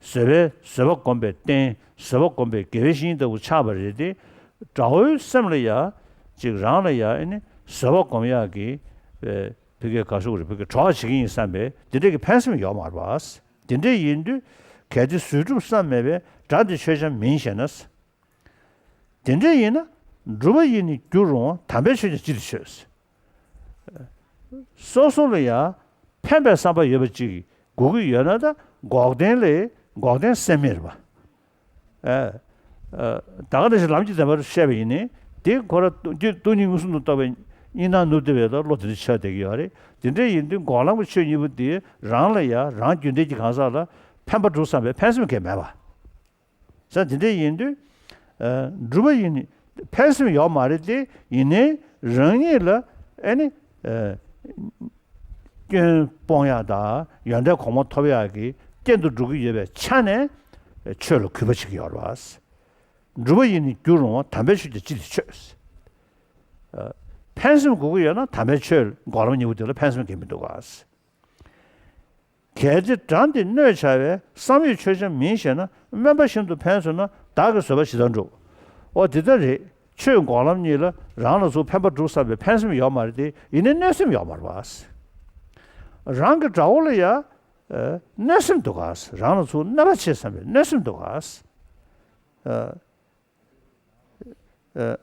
བཟོད་པའི་བཟོད་པ་སྒོམ་པའི་རྟེན། བཟོད་པ་སྒོམ་པའི་དགེ་བའི་བཤེས་གཉེན་ལྟ་བུ་ཆགས་པ་རེད་དེ། དགྲ་བོའི་སེམས་ལ་ཡ་ཅིག་རང་ལ་ཡ་ཨེ་ནི་བཟོད་པ་སྒོམ་ཡག་གི་ཕ་གི་ག་སོགས་རེད། ཕ་གི་གྲོགས་བྱེད་ཀྱི་ཡིན་བསམ་པའི་དེ་འདྲ་གི་ཕན་སེམས་ཡོད་མ་རེད་པ། དེ་འདྲ་ཡིན་དུས་གལ་ཏེ་བཟོད་སྒྲུབ་བསམ་མེད་པས། དགྲ་འདི་ཆོས་ཅན་མིན་ཞེ་ན། དེ་འདྲ་ཡིན་ན། སྒྲུབ་པ་ཡིས་ནི་རྒྱུར་རུང་བ། དམ་པའི་ཆོས་ཀྱང་ཅི་སྟེ་ཆོས། སོ་སོ་ལ་ཡང་ཕན་པའི་བསམ་པ་ཡོད་པ་ཅིག་དགོས་ཀྱི་ཡོད་ན། ད་འགོག་བདེན་ལས་འགོག་བདེན་སེམས་མེད་རེད་པ། ཨ། ཨ། ད་ག་ནང་བཞིན་ལམ་གྱི་བདེན་པར་བཤད་པ་ཡིན་ནའི། དེ་ཁོ་རང་སྟོང་ཉིད་དངོས་སུ་ནུབ་བཏགས་པའི་གཉིས་སྣང་ནུབ་བསྡད་པའི་བློ་དེ་འདྲ་ཆགས་བསྡད་ཀྱི་ཡོད་རེད། དེ་འདྲ་ཡིན་དུས་འགོག་ལམ་གྱི་ཆོས་གཉིས་པོ་དེ་རང་ལ་ཡང་རང་རྒྱུན་ལྡན་གྱི་གང་ཟག་ལ་ཕན་པ་སྒྲུབ་བསམ་པའི་ཕན་སེམས་གང་ཡང་མེད་པ། ས་དེ་འདྲ་ཡིན་དུས། ཨ། སྒྲུབ་པ་ཡིས་ནི་ཕན་སེམས་ཡོད་མ་རེད་དེ། ཡིན་ནའི་རང་ཉིད་ལ་ཨེ་ནི། ཨ། སྐྱོན་སྤོང་ཡག་དང་ཡོན་ཏན་གོང་མ་ཐོབ་ཡག་གི་རྐྱེན་དུ་འགྲོ་གི་ཡོད་པའི་ཆ་ནས་ཆོས་ལ་གུས་པ་བྱེད་ཀྱི་ཡོད་རེད་པ། སྒྲུབ་པ་ཡིས་ནི་རྒྱུར་རུང་བ། དམ་པའི་ཆོས་ཀྱང་ཅི་སྟེ་ཆོས། ཨ། ཕན་སེམས་དགོས་ཀྱི་ཡོད་ན་དམ་པའི་ཆོས་འགོག་ལམ་གཉིས་པོ་དེ་ལ་ཕན་སེམས་གང་ཡང་མི་འདུག་ག། གལ་ཏེ་དགྲ་འདི་གནོད་བྱ་བའི། བསམ་ཡོད་ཆོས་ཅན་མིན་ཞེ་ན། སྨོན་པ་ཤིན་ཏུ་ཕན་སོང་ན། བདག་གི་བཟོད་པ་ཇི་ལྟར་འགྲུབ། འོ་དེ་ལྟར་རེད། ཆོས་འགོག་ལམ་གཉིས་ལ་རང་ལ་ཚུར་ཕན་པ་སྒྲུབ་བསམ་པའི་ཕན་སེམས་ཡོད་མ་རེད་དེ། ཡིན་ནའི་གནོད་སེམས་ཡོད་མ་རེད་པ། རང་གི་དགྲ་བོ་ལ་ཡང་། ཨ། གནོད་སེམས་འདུག་ག། རང་ལ་ཚུར་གནོད་པ་བྱེད་བསམ་པའི་གནོད་སེམས་འདུག་ག། ཨ། ཨ།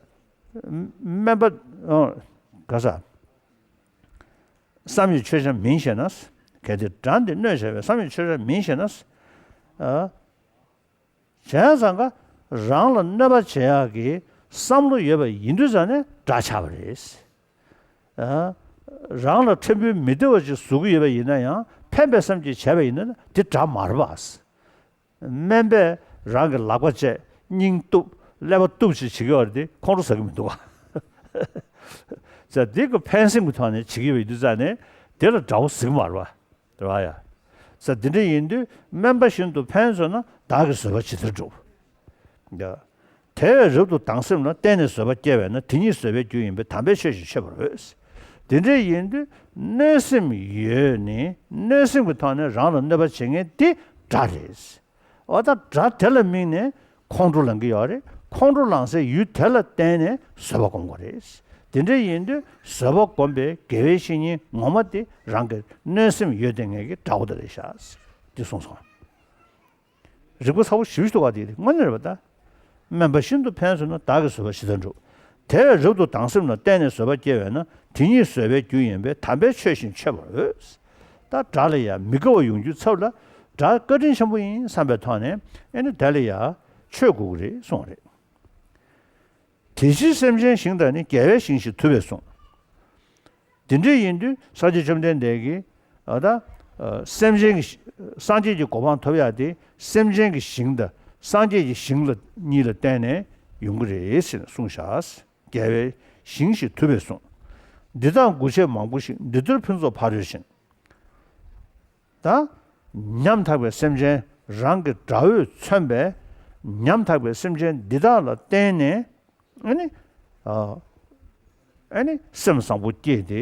སྨན་པ། ཨ། ག་ས། བསམ་ཡོད་ཆོས་ཅན་མིན་ཞེ་ན། གལ་ཏེ་དགྲ་འདི་གནོད་བྱ་བའི། བསམ་ཡོད་ཆོས་ཅན་མིན་ཞེ་ན། ཨ། བྱས་ཙང་ཀ་རང་ལ་གནོད་པ་བྱེད་ཡག་གི་བསམ་བློ་ཡོད་པ་ཡིན་དུས་ཙང་ནས་དགྲ་ཆགས་པ་རེད། ཨ། རང་ལ་ཕྲན་བུ་མི་བདེ་བ་ཅིག་བཟོ་གི་ཡོད་པ་ཡིན་ན་ཡང་ཕན་པའི་བསམ་གྱིས་བྱས་པ་ཡིན་ན་དེ་དགྲ་མ་རེད་པ། དམན་པས་རང་གི་ལག་པ་བཅད་སྙིང་གཏུབ་ཀླད་པ་གཏུབ་ཅིག་བྱེད་ཀྱི་ཡོད་རེད་དེ་ཁོང་ཁྲོ་ཟ་གི་མི་འདུག་ག་ཙང་འདི་གི་ཕན་སེམས་ཀྱི་ཐོག་ནས་བྱེད་ཀྱི་ཡོད་པ་ཡིན་དུས་ཙང་ནས་དེ་ལ་དགྲ་བོ་ཟེར་གི་མ་རེད་པ། རེད་བ་ཡ། ས་འདི་འདྲ་ཡིན་དུས་དམན་པ་བཞིན་དུ་ཕན་བཟོས་ན་བདག་གིས་བཟོད་པ་ཇི་ལྟར་འགྲུབ། ཡ། དེ་བས་རབ་ཏུ་སྡང་སེམས་ལ། བརྟེན་ནས་བཟོད་པ་སྐྱེ་བས་ན། དེ་ཉིད་བཟོད་པའི་རྒྱུ་ཡིན་པས། དམ་པའི་ཆོས་བཞིན་མཆོད་པར་འོས། འདི་འདྲ་ཡིན་དུས་གནོད་སེམས་ཡོད་ནི་གནོད་སེམས་ཀྱི་ཐོག་ནས་རང་ལ་གནོད་པ་བྱེད་མཁན་དེ་དགྲ་རེད། འོ་ད་དགྲ་དེ་ལ་དམིགས་ནས་ཁོང་ཁྲོ་ལངས་ཀྱི་ཡོད་རེད། ཁོང་ཁྲོ་ལངས་སའི་ཡུལ་དེ་ལ་བརྟེན་ནས་བཟོད་པ་སྒོམ་དགོས་རེད། དེ་འདྲ་ཡིན་དུས་བཟོད་པ་སྒོམ་པའི་དགེ་བའི་བཤེས་གཉེན་ངོ་མ་དེ་རང་གི་གནོད་སེམས་ཡོད་བསྡད་མཁན་གྱི་དགྲ་བོ་དེ་རེད་ཤག་འདི་གསུངས་སོང་། རིག་པ་ཚ་པོ་ཞེ་པོ་ཅིག་འདུག་ག་དེ་དངོས་གནས་རེད་པ་ད། དམན་པ་བཞིན་དུ་ཕན་བཟོས་ན། བདག་གིས་བཟོད་པ་ཇི་ལྟར་འགྲུབ། དེ་བས་རབ་ཏུ་སྡང་སེམས་ལ། བརྟེན་ནས་བཟོད་པ་སྐྱེ་བས་ན། དེ་ཉིད་བཟོད་པའི་རྒྱུ་ཡིན་པས། དམ་པའི་ཆོས་བཞིན་མཆོད་པར་འོས། ད་དགྲ་ལ་ཡང་མི་དགའ་བ་ཡོང་རྒྱུའི་ཚབ་ལ་དགྲ་བཀའ་དྲིན་ཆེན་པོ་ཡིན་བསམ་པའི་ཐོག་ནས་ཨེ་ནི་དེ་ལ་ཡང་མཆོད་དགོས་ཀྱི་རེད་གསུངས་རེད། དེ་ཕྱིར་སེམས་ཅན་ཞིང་དང་ནི། རྒྱལ་བའི་ཞིང་ཞེས་ཐུབ་པས་གསུངས། དེ་འདྲ་ཡིན་དུས་སངས་རྒྱས་བཅོམ་ལྡན་འདས་ཀྱིས་ཨ་ད་ཨ་སེམས་ཅན་གྱི་སངས་རྒྱས་ཀྱི་གོ་འཕང་ཐོབ་ཡག་དེ་སེམས་ཅན་གྱི་ཞིང་དང་སངས་རྒྱས་ཀྱི་ཞིང་ལ་གཉིས་ལ་བརྟེན་ནས་ཡོང་གི་རེད་ཟེར་ནས་གསུངས་ཤག་རྒྱལ་བའི་ཞིང་ཞེས་ཐུབ་པས་གསུངས། འདི་དག་མགུ་བྱས་མང་པོ་ཞིག་འདི་ལྟར་ཕུན་ཚོགས་ཕ་རོལ་ཕྱིན། ད། ཉམ་ཐག་པའི་སེམས་ཅན་རང་གི་དགྲ་བོས་མཚོན་པའི་ཉམ་ཐག་པའི་སེམས་ཅན་འདི་དག་ལ་བརྟེན་ནས་ཨ་ནི་ཨ་ཨ་ནི་སེམས་བཟང་པོ་སྐྱེས་ཏེ་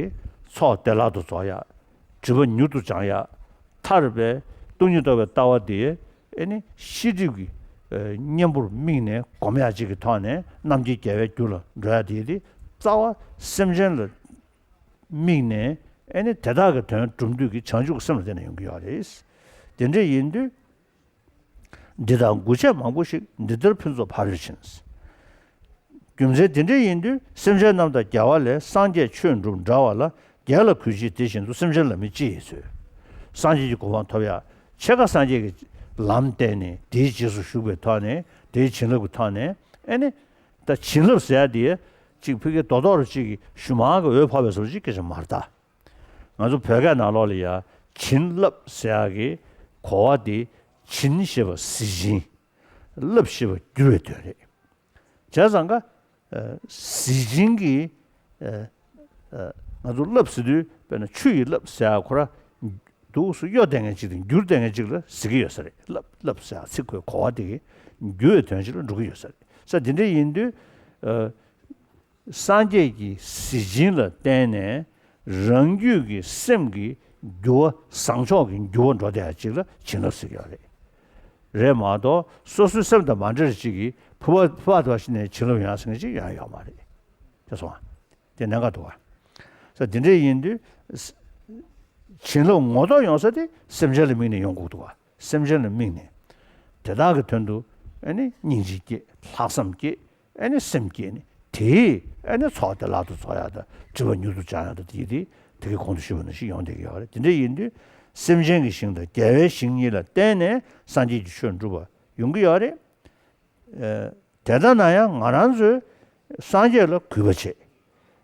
ཚོགས་བདེ་བླག་ཏུ་རྫོགས་ཡ། སྒྲིབ་པ་མྱུར་དུ་སྦྱང་ཡ། ཐར་པའི་སྟོང་ཉིད་རྟོགས་པའི་ལྟ་བ་དེ་ཨ་ནི་ཤེས་སྒྲིབ་ཀྱི་གཉེན་པོར་དམིགས་ནས་སྒོམ་ཡ་གཅིག་གི་ཐོག་ནས་རྣམ་མཁྱེན་རྒྱལ་བའི་རྒྱུ་ལ་འགྲོ་ཡ་དེ་དེ་རྩ་བ་སེམས་ཅན་ལ། དམིགས་ནས་ཨེ་ནི་དེ་དག་གི་དོན་སྒྲུབ་འདོད་ཀྱི་བྱང་ཆུབ་སེམས་ལ་བརྟེན་ནས་ཡོང་གི་ཡོད་རེད། དེ་འདྲ་ཡིན་དུས། འདི་དག་མགུ་བྱས་མང་པོ་ཞིག་འདི་ལྟར་ཕུན་ཚོགས་ཕ་རོལ་ཕྱིན། རྒྱུ་མཚན་དེ་འདྲ་ཡིན་དུས་སེམས་ཅན་རྣམས་དང་རྒྱལ་བ་ལས། སངས་རྒྱས་ཆོས་འགྲུབ་འདྲ་བ་ལ། རྒྱལ་ལ་གུས་བྱས་དེ་བཞིན་དུ། སེམས་ཅན་ལ་མི་ཅི་ཡིས་འཚོལ། སངས་རྒྱས་ཀྱི་གོ་འཕང་ཐོབ་ཡག་ཕྱེད་ཀ་སངས་རྒྱས་ཀྱི་ལམ་བསྟན་ནས་དེའི་རྗེས་སུ་ཞུགས་པའི་ཐོག་ནས་དེའི་བྱིན་རླབས་ཀྱི་ཐོག་ནས་ཨེ་ནི། ད་བྱིན་རླབས་ཟེར་ཡ་དེ་གཅིག་ཕ་གི་རྡོག་རྡོག་རེ་གཅིག་གི་ཞུ་མར་གི་འོད་ཕོག་པའི་བཟོ་འདྲ་ཅིག་སྐད་ཆ་མ་རེད་ད། ང་ཚོ་བོད་སྐད་ནང་ལོགས་ལ་ཡ་བྱིན་རླབས་ཟེར་ཡ་གི་གོ་བ་དེ་བྱིན་ཞེས་པ་གཟི་བྱིན། རླབས་ཞེས་པ་བསྒྱུར་བའི་དོན་རེད། བྱས་ཙང་ཀ་གཟི་བྱིན་གྱི་ང་ཚོ་རླབས་ཟེར་དུས་དཔེར་ན་ཆུ་ཡི་རླབས་ཟེར་ཡ་ཁོ་ར་འདུག་སུ་གཡོ་བསྡད་མཁན་ཅིག་དང་འགྱུར་བསྡད་མཁན་ཅིག་ལ་ཟེར་གྱི་ཡོད་ས་རེད། རླབས་རླབས་ཟེར་ཡ་ཚིག་ཁོའི་གོ་བ་དེ་གི་འགྱུར་བའི་དོན་ཅིག་ལ་འགྲོ་གི་ཡོད་ས་རེད། ས་དེ་འདྲ་ཡིན་དུས། སངས་རྒྱས་ཀྱི་གཟི་བྱིན་ལ་བརྟེན་ནས་རང་རྒྱུད་ཀྱི་སེམས་ཀྱི་འགྱུར་བ་བཟང་ཕྱོགས་ཀྱི་འགྱུར་བ་འགྲོ་བསྡད་ཡ་ཅིག་ལ་བྱིན་རླབས་ཟེར་གྱི་ཡོད་རེད། རེད་མ་གཏོགས་སོ་སོའི་སེམས་དང་མ་འབྲེལ་ཅིག་གིས་ཕུ་བ་ཕུ་བ་དེ་བ་ཞིག་ནས་བྱིན་རླབས་ཡོང་ཡ་ཟེར་མཁན་ཅིག་ཡོང་ཡ་ཡོད་མ་རེད། དེ་སོང་ཨ། དེ་གནད་འགག་འདུག་ག་ས་དེ་འདྲ་ཡིན་དུས། བྱིན་རླབས་ངོ་ཐོག་ཡོང་ས་དེ་སེམས་ཅན་ལ་དམིགས་ནས་ཡོང་དགོས་འདུག་ག་སེམས་ཅན་ལ་དམིགས་ནས། དེ་དག་གི་དོན་དུ་ཨེ་ནི་སྙིང་རྗེ་སྐྱེས། ལྷག་བསམ་སྐྱེས། ཨེ་ནི་སེམས་བསྐྱེད་ནས་དེས་ཨེ་ནི་ཚོགས་བདེ་བླག་ཏུ་རྫོགས་ཡག་དང་སྒྲིབ་པ་མྱུར་དུ་སྦྱང་ཡག་དང་དེ་དེ་དེ་གའི་གོང་དུ་ཞུས་པ་ནང་བཞིན་ཡོང་བསྡད་ཀྱི་ཡོད་རེད། དེ་འདྲ་ཡིན་དུས་སེམས་ཅན་གྱི་ཞིང་དང་རྒྱལ་བའི་ཞིང་གཉིས་ལ་བརྟེན་ནས་སངས་རྒྱས་ཀྱི་ཆོས་འགྲུབ་པ་ཡོང་གི་ཡོད་རེད། ཨེ། དེ་ལྟ་ན་ཡང་ང་རང་ཚོས་སངས་རྒྱས་ལ་གུས་པ་བྱེད།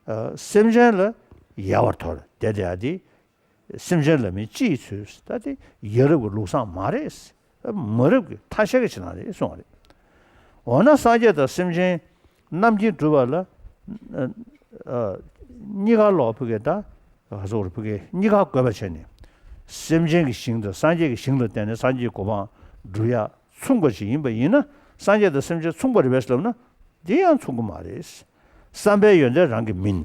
ཨ། སེམས་ཅན་ལ་ཡལ་བར་དོར་བསྡད་བསྡད་ཡ་དེ། སེམས་ཅན་ལ་མི་ཅི་ཡིས་འཚོལ། ད་དེ་ཡ་རབས་ཀྱི་ལུགས་བཟང་མ་རེད། མ་རབས་ཀྱི་ཐ་ཤལ་གྱི་བྱེད་སྟངས་རེད་གསུངས་པ་རེད། འོ་ན་སངས་རྒྱས་དང་སེམས་ཅན་རྣམ་མཁྱེན་གྲུབ་པ་ལ། ཨ། གཉིས་ཀ་ལོག་ཕ་གི་ད། ག་ཟེར་ཕ་གི་གཉིས་ཀ་དགོས་པ་བྱས་ནས། སེམས་ཅན་གྱི་ཞིང་དང་སངས་རྒྱས་ཀྱི་ཞིང་ལ་བརྟེན་ནས་སངས་རྒྱས་ཀྱི་གོ་འཕང་སྒྲུབ་ཡ་མཚུངས་པ་ཞིག་ཡིན་པ་ཡིན་ན། སངས་རྒྱས་དང་སེམས་ཅན་མཚུངས་པ་རེད་པས་ལབ་ན། འདི་ཡང་མཚུངས་ཀྱི་མ་རེད། བསམ་པའི་ཡོན་ཏན་རང་གི་མིན།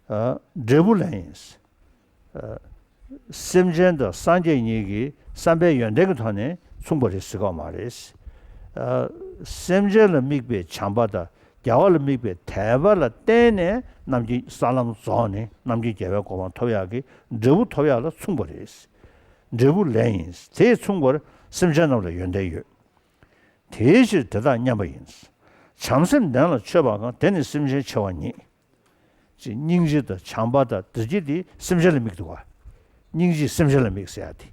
ཨ། འབྲས་བུ་ལེན་ཡིན། ཨ། སེམས་ཅན་དང་སངས་རྒྱས་གཉིས་ཀྱི་བསམ་པའི་ཡོན་ཏན་གྱི་ཐོག་ནས་མཚུངས་པ་རེད་ཟེར་གྱི་མ་རེད། ཨ། སེམས་ཅན་ལ་དམིགས་པའི་བྱམས་པ་དང་རྒྱལ་བ་ལ་དམིགས་པའི་དད་པ་ལ་བརྟེན་ནས་རྣམ་མཁྱེན་ས་ལམ་རྫོགས་ནས་རྣམ་མཁྱེན་རྒྱལ་བའི་གོ་འཕང་ཐོབ་ཡག་གི་འབྲས་བུ་ཐོབ་ཡག་ལ་མཚུངས་པ་རེད། འབྲས་བུ་ལེན་ཡིན། དེས་མཚུངས་པར་སེམས་ཅན་རྣམས་ལ་ཡོན་ཏན་ཡོད། དེའི་ཕྱིར་དེ་དག་མཉམ་པ་ཡིན། བྱམས་སེམས་ལྡན་ལ་མཆོད་པ་གང་། དེ་ནི་སེམས་ཅན་ཆེ་བ་ཉིད། ཅེས་སྙིང་རྗེ་དང་བྱམས་པ་དང་འདི་གྱིས་དེ་སེམས་ཅན་ལ་དམིགས་འདུག་ག་སྙིང་རྗེས་སེམས་ཅན་ལ་དམིགས་ཟེར་ཡ་དེ།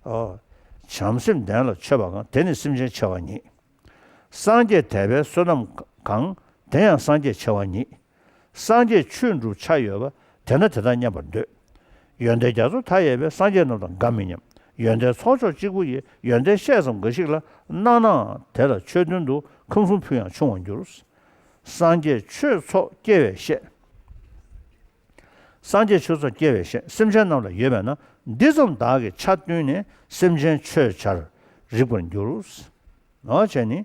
ཨོ། བྱམས་སེམས་ལྡན་ལ་མཆོད་པ་གང་། དེ་ནི་སེམས་ཅན་ཆེ་བ་ཉིད། སངས་རྒྱས་དད་པའི་བསོད་ནམས་གང་། དེ་ཡང་སངས་རྒྱས་ཆེ་བ་ཉིད། སངས་རྒྱས་ཆོས་སྒྲུབ་ཆ་ཡོད་པ། དེ་ན་དེ་དག་མཉམ་པར་འདོད། ཡོན་ཏན་རྒྱ་མཚོ་མཐའ་ཡས་པའི། སངས་རྒྱས་རྣམས་དང་འགའ་མི་མཉམ། ཡོན་ཏན་ཚོགས་མཆོག་གཅིག་པུ་ཡི། ཡོན་ཏན་བཤད་ཙམ་འགའ་ཞིག་ལ། གནང་ནའང་དེ་ལ་མཆོད་དོན་དུ། ཁམས་གསུམ་ཕུལ་ཡང་ཆུང་བར་འགྱུར། སངས་རྒྱས་ཆོས་ཚོགས་སྐྱེ་བས་བཤད། སངས་རྒྱས་ཆོས་ཚོགས་སྐྱེ་བས་བཤད། སེམས་ཅན་རྣམས་ལ་ཡོད་པས་ན། འདི་ཙམ་བདག་གིས་ཆ་བསྟུན་ནས། སེམས་ཅན་མཆོད་བྱར་རིག་པར་འགྱུར། ནོ་བྱས་ནི།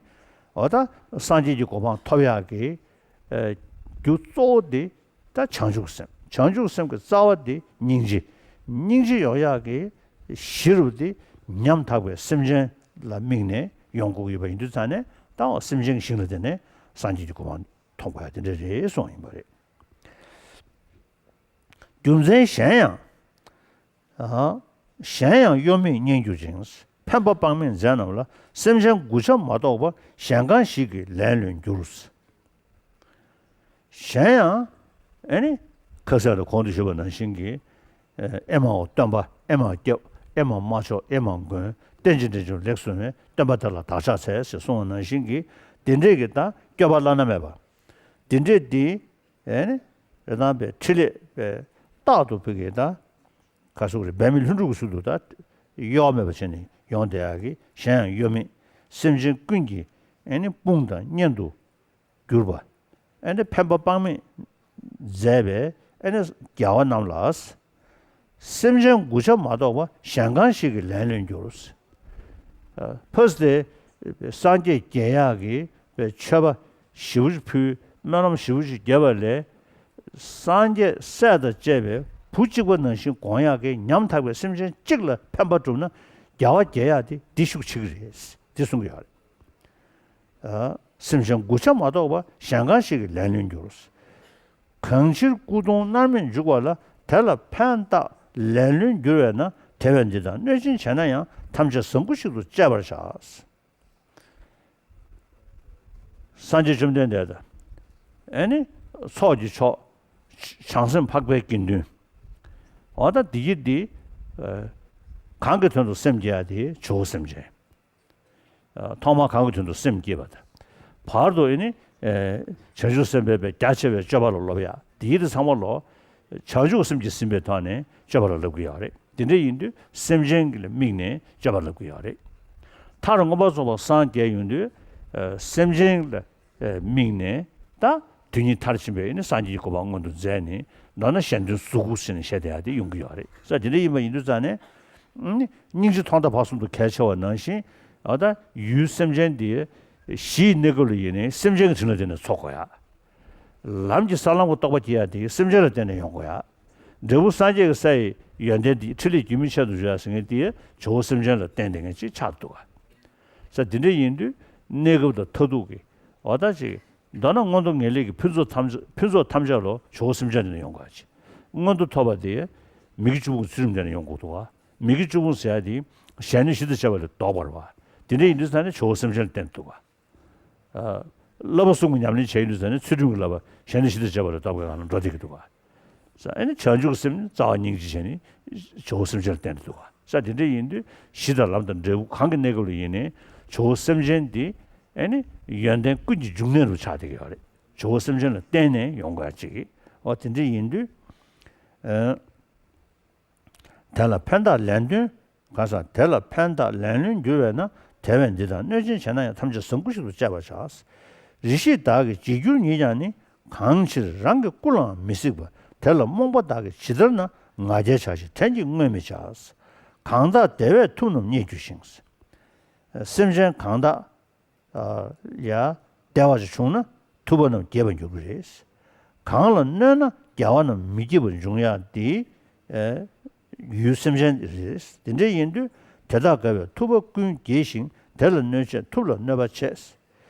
འོ་ད་སངས་རྒྱས་ཀྱི་གོ་འཕང་ཐོབ་ཡག་གི་ཨ་རྒྱུ་གཙོ་བོ་དེ་ད་བྱང་ཆུབ་སེམས། བྱང་ཆུབ་སེམས་ཀྱི་རྩ་བ་དེ་སྙིང་རྗེ། སྙིང་རྗེ་ཡོང་ཡག་གི་གཞི་རུ་དེ་ཉམ་ཐག་པའི་སེམས་ཅན་ལ་དམིགས་ནས་ཡོང་དགོས་ཀྱི་ཡོད་པ་ཡིན་དུས་ཙང་ནས། ད་འོ་སེམས་ཅན་གྱི་ཞིང་ལ་བརྟེན་ནས་སངས་རྒྱས་ཀྱི་གོ་འཕང་ཐོབ་དགོས་ཡ་དེ་འདྲ་རེད་གསུངས་ཡིན་པ་རེད། རྒྱུ་མཚན་གཞན་ཡང་། ཨ། གཞན་ཡང་གཡོ་མེད་མཉེན་གྱུར་ཅིང་། ཕན་པ་དཔག་མེད་མཛད་རྣམས་ལ། སེམས་ཅན་མགུ་ཆ་མ་གཏོགས་པ། གཞན་གང་ཞིག་གིས་ལན་ལོན་འགྱུར། གཞན་ཡང་། ཨེ་ནི། ཁ་སང་ལ་གོང་དུ་ཞུས་པ་ནང་བཞིན་གྱི། ཨེ་མའོ་སྟོན་པ། ཨེ་མ་སྐྱབས། ཨེ་མ་མ་ཆོག་ཨེ་མ་མགོན། བསྟན་ཅིང་འབྲེལ་འབྱུང་ལེགས་གསུངས་པས། སྟོན་པ་དེ་ལ་བདག་ཕྱག་འཚལ་ཞེས་གསུངས་པ་ནང་བཞིན་གྱི། དེ་འདྲས་ཀྱི་ད་སྐྱོབ་པ་བླ་ན་མེད་པ། དེ་འདྲས་དེ། ཨེ་ནི། རེ་དང་པའི་ཕྲིན་ལས་པའི་རྟག་ཏུ་ཕུག་གི་ད། ག་སོགས་རེད། འབད་མེད་ལྷུན་གྲུབ་ཀྱི་ཚུལ་དུ་ད། གཡོ་བ་མེད་པ་བྱས་ནས་ཡོང་བསྡད་ཡག་གི། གཞན་ཡང་གཡོ་མེད་སེམས་ཅན་ཀུན་གྱི། ཨེ་ནི་དཔུང་དང་གཉེན་དུ་གྱུར་པ། ཨེ་ནི་ཕན་པ་དཔག་མེད་མཛད་པའི། ཨེ་ནི་རྒྱལ་བ་རྣམས་ལ། སེམས་ཅན་མགུ་ཆ་མ་གཏོགས་པ། གཞན་གང་ཞིག་གིས་ལན་ལོན་འགྱུར། ཕ་སི་ཏེ་སངས་རྒྱས་རྒྱས་ཡག་གི་མཆོད་པ་ཞེ་པོ་ཅིག་ཕུལ། སྨོན་ལམ་ཞེ་པོ་ཅིག་བརྒྱབ་པ་ལས། སངས་རྒྱས་སྲས་དང་བཅས་པའི་བུ་གཅིག་པ་ནང་བཞིན་དགོངས་ཡག་གི་ཉམ་ཐག་པའི་སེམས་ཅན་གཅིག་ལ་ཕན་པ་བསྒྲུབས་ན། རྒྱལ་བ་རྒྱས་ཡག་དེ་འདི་ཤུགས་ཆེ་གི་རེད། འདི་གསུང་གི་ཡོད་རེད། ཨ། སེམས་ཅན་མགུ་ཆ་མ་གཏོགས་པ། གཞན་གང་ཞིག་གིས་ལན་ལོན་འགྱུར། གང་ཕྱིར་སྐུ་གདུང་མནར་མེད་འཇུག་པ་ལ། དེ་ལ་ཕན་བཏགས་ལན་ལོན་འགྱུར་བས་ན། དེ་བས་འདི་དག་གནོད་སྦྱིན་བྱས་ན་ཡང་། ཐམས་ཅད་བཟང་པོ་ཞིག་ཏུ་སྤྱད་པར་བྱ། སངས་རྒྱས་བཅོམ་ལྡན་འདས་དང་། ཨེ་ནི། ཚོགས་ཀྱི་མཆོག་བྱང་སེམས་འཕགས་པའི་དགེ་འདུན། འོ་ད་འདི་ཡི་འདི། ཨ། གང་གི་དོན་དུ་སེམས་བསྐྱེད་ཡ་དེ་ཇོ་བོ་སེམས་ཅན། ཨ། ཐོག་མར་གང་གི་དོན་དུ་སེམས་བསྐྱེད་པ་དང་། བར་དུ་ཨེ་ནི། ཨེ། བྱང་ཆུབ་སེམས་དཔའི་རྒྱ་ཆེ་བའི་སྤྱོད་པ་ལ་སློབ་ཡ། འདི་ཡི་འདི་ཚང་མ་ལོ། བྱང་ཆུབ་སེམས་ཀྱིས་ཟིན་པའི་ཐོག་ནས་སྤྱོད་པ་ལ་སློབ་ཀྱི་ཡོད་རེད། དེ་འདྲ་ཡིན་དུས་སེམས་ཅན་གྱི་ལ་དམིགས་ནས་སྤྱོད་པ་སློབ་ཀྱི་ཡོད་རེད། མཐར་མངོན་པར་རྫོགས་པར་སངས་རྒྱས་ཡོང་དུས། ཨ། སེམས་ཅན་ལ། ཨ། དམིགས་ནས་ད་དོན་གཉིས་མཐར་ཕྱིན་པའི་ནི་སངས་རྒྱས་ཀྱི་གོ་འཕང་མངོན་དུ་མཛད་ནས། མདོར་ན་གཞན་དོན་གཟུགས་སྐུ་ཟེར་ནས་བཤད་བསྡད་ཡ་དེ་ཡོང་གི་ཡོད་རེད། ས་དེ་འདྲ་ཡིན་པ་ཡིན་དུས་ཙང་ནས། ཨ་ནི་སྙིང་རྗེ་ཐོག་མཐའ་བར་གསུམ་དུ་གལ་ཆེ་བ་ནང་བཞིན། འོ་ད་ཡུལ་སེམས་ཅན་དེ་གཞིའི་གནས་སྐབས་ལ་ཡིན་ནའི་སེམས་ཅན་གྱི་དྲིན་ལ་བརྟེན་ནས་འཚོ་དགོས་ཡ། ལམ་གྱི་ས་ལམ་གྱི་རྟོགས་པ་སྐྱེ་ཡ་དེ་སེམས་ཅན་ལ་བརྟེན་ནས་ཡོང་དགོས་ཡ། འབྲས་བུ་སངས་རྒྱས་ཀྱི་ས་ཡི་ཡོན་ཏན་དེ་ཕྲིན་ལས་རྒྱུན་མི་ཆད་དུ་འཇུག་ཡ་ཟེར་མཁན་དེ་ཇོ་བོ་སེམས་ཅན་ལ་བརྟེན་བསྡད་མཁན་ཅིག་ཆགས་འདུག་ག། ས་དེ་འདྲ་ཡིན་དུས་གནས་སྐབས་དང་མཐར་ཐུག་གི། འོ་ད་ཅིག་མདོར་ན་མངོན་མཐོ་ངེས་ལེགས་ཀྱི་ཕུན་ཚོགས་ཐམས་ཅད། ཕུན་ཚོགས་ཐམས་ཅད་ལོ་ཇོ་བོ་སེམས་ཅན་དེ་ནས་ཡོང་དགོས་ཀྱི། མངོན་མཐོ་ཐོབ་པ་དེ་མི་དགེ་བཅུ་སྤོང་གི་ཚུལ་ཁྲིམས་དེ་ནས་ཡོང་དགོས་འདུག་ག། མི་དགེ་བཅུ་སྤོང་ཟེར་ཡ་དེ་གཞན་ནི་ཞི་བདེར་སྤྱད་པ་ལས་ལྡོག་པ་རེད་པ། དེ་འདྲ་ཡིན་དུས་ས་ནས་ཇོ་བོ་སེམས་ཅན་ལ་བརྟེན་འདུག་ག། ཨ། བསླབ་པ་གསུམ་གྱི་ཉམས་ལེན་བྱས་ཡོད་དུས་ཙང་ནས་ཚུལ་ཁྲིམས་ཀྱི་བསླབ་པ་གཞན་ནི་ཞི་བདེར་སྤྱད་པ་ལས་ལྡོག་པའི་སྒང་ལ་འགྲོ་བསྡད་ཀྱི་འདུག་ག། ས་ཨེ་ནི་བྱང་ཆུབ་ཀྱི་སེམས་ནི་རྩ་བ་སྙིང་རྗེ་བྱས་ནས་ཇོ་བོ་སེམས་ཅན་ལ་བརྟེན་ཏེ་འདུག་ག། ས་དེ་འདྲ་ཡིན་དུས་གཞི་དང་ལམ་དང་འབྲས་བུ་གང་གི་གནས་སྐབས་ལ་ཡིན་ནའི་ཇོ་བོ་སེམས་ཅན་འདི་ཨེ་ནི་ཡོན་ཏན་ཀུན་གྱི་འབྱུང་གནས་རུ་ཆགས་བསྡད་ཀྱི་ཡོད་རེད། ཇོ་བོ་སེམས་ཅན་ལ་བརྟེན་ནས་ཡོང་དགོས་ཡ་གཅིག་གི། འོ་དེ་འདྲ་ཡིན་དུས། ཨ། དེ་ལ་ཕན་བཏགས་ལན་ལོན། ག་ས་དེ་ལ་ཕན་བཏགས་ལན་ལོན་འགྱུར་བས་ན། དེ་བས་འདི་དག་གནོད་སྦྱིན་བྱས་ན་ཡང་། ཐམས་ཅད་བཟང་པོ་ཞིག་ཏུ་སྤྱད་པར་བྱ། རེ་ཞིག་བདག་གིས་བྱེད་འགྱུར་ཉིད་ཀྱང་ནི། གང་ཕྱིར་རང་གི་སྐུ་ལའང་མི་གཟིགས་པ། དེ་ལ་རྨོངས་པ་བདག་གིས་ཇི་ལྟར་ན། ང་རྒྱལ་བྱ་ཞིང་བྲན་གྱིས་བསྔོ་མི་བྱ། གང་དག་བདེ་བས་ཐུབ་རྣམས་རྙེད་འགྱུར་ཞིང་། སེམས་ཅན་གང་དག་ཡ། བདེ་བ་ཞིག་བྱུང་ན་ཐུབ་པ་རྣམས་རྒྱས་པར་འགྱུར་གྱི་རེད། གང་ལ་གནོད་ན་རྒྱལ་བ་རྣམས་མི་སྐྱིད་པར་འབྱུང་ཡ་དེ། ཨེ། ཡུལ་སེམས་ཅན་རེད། དེ་འདྲ་ཡིན་དུས་དེ་དག་དགའ་བས་ཐུབ་པ་ཀུན་རྒྱས་ཤིང་། དེ་ལ་གནོད་བྱས་ཐུབ་ལ་གནོད་པ་བྱས།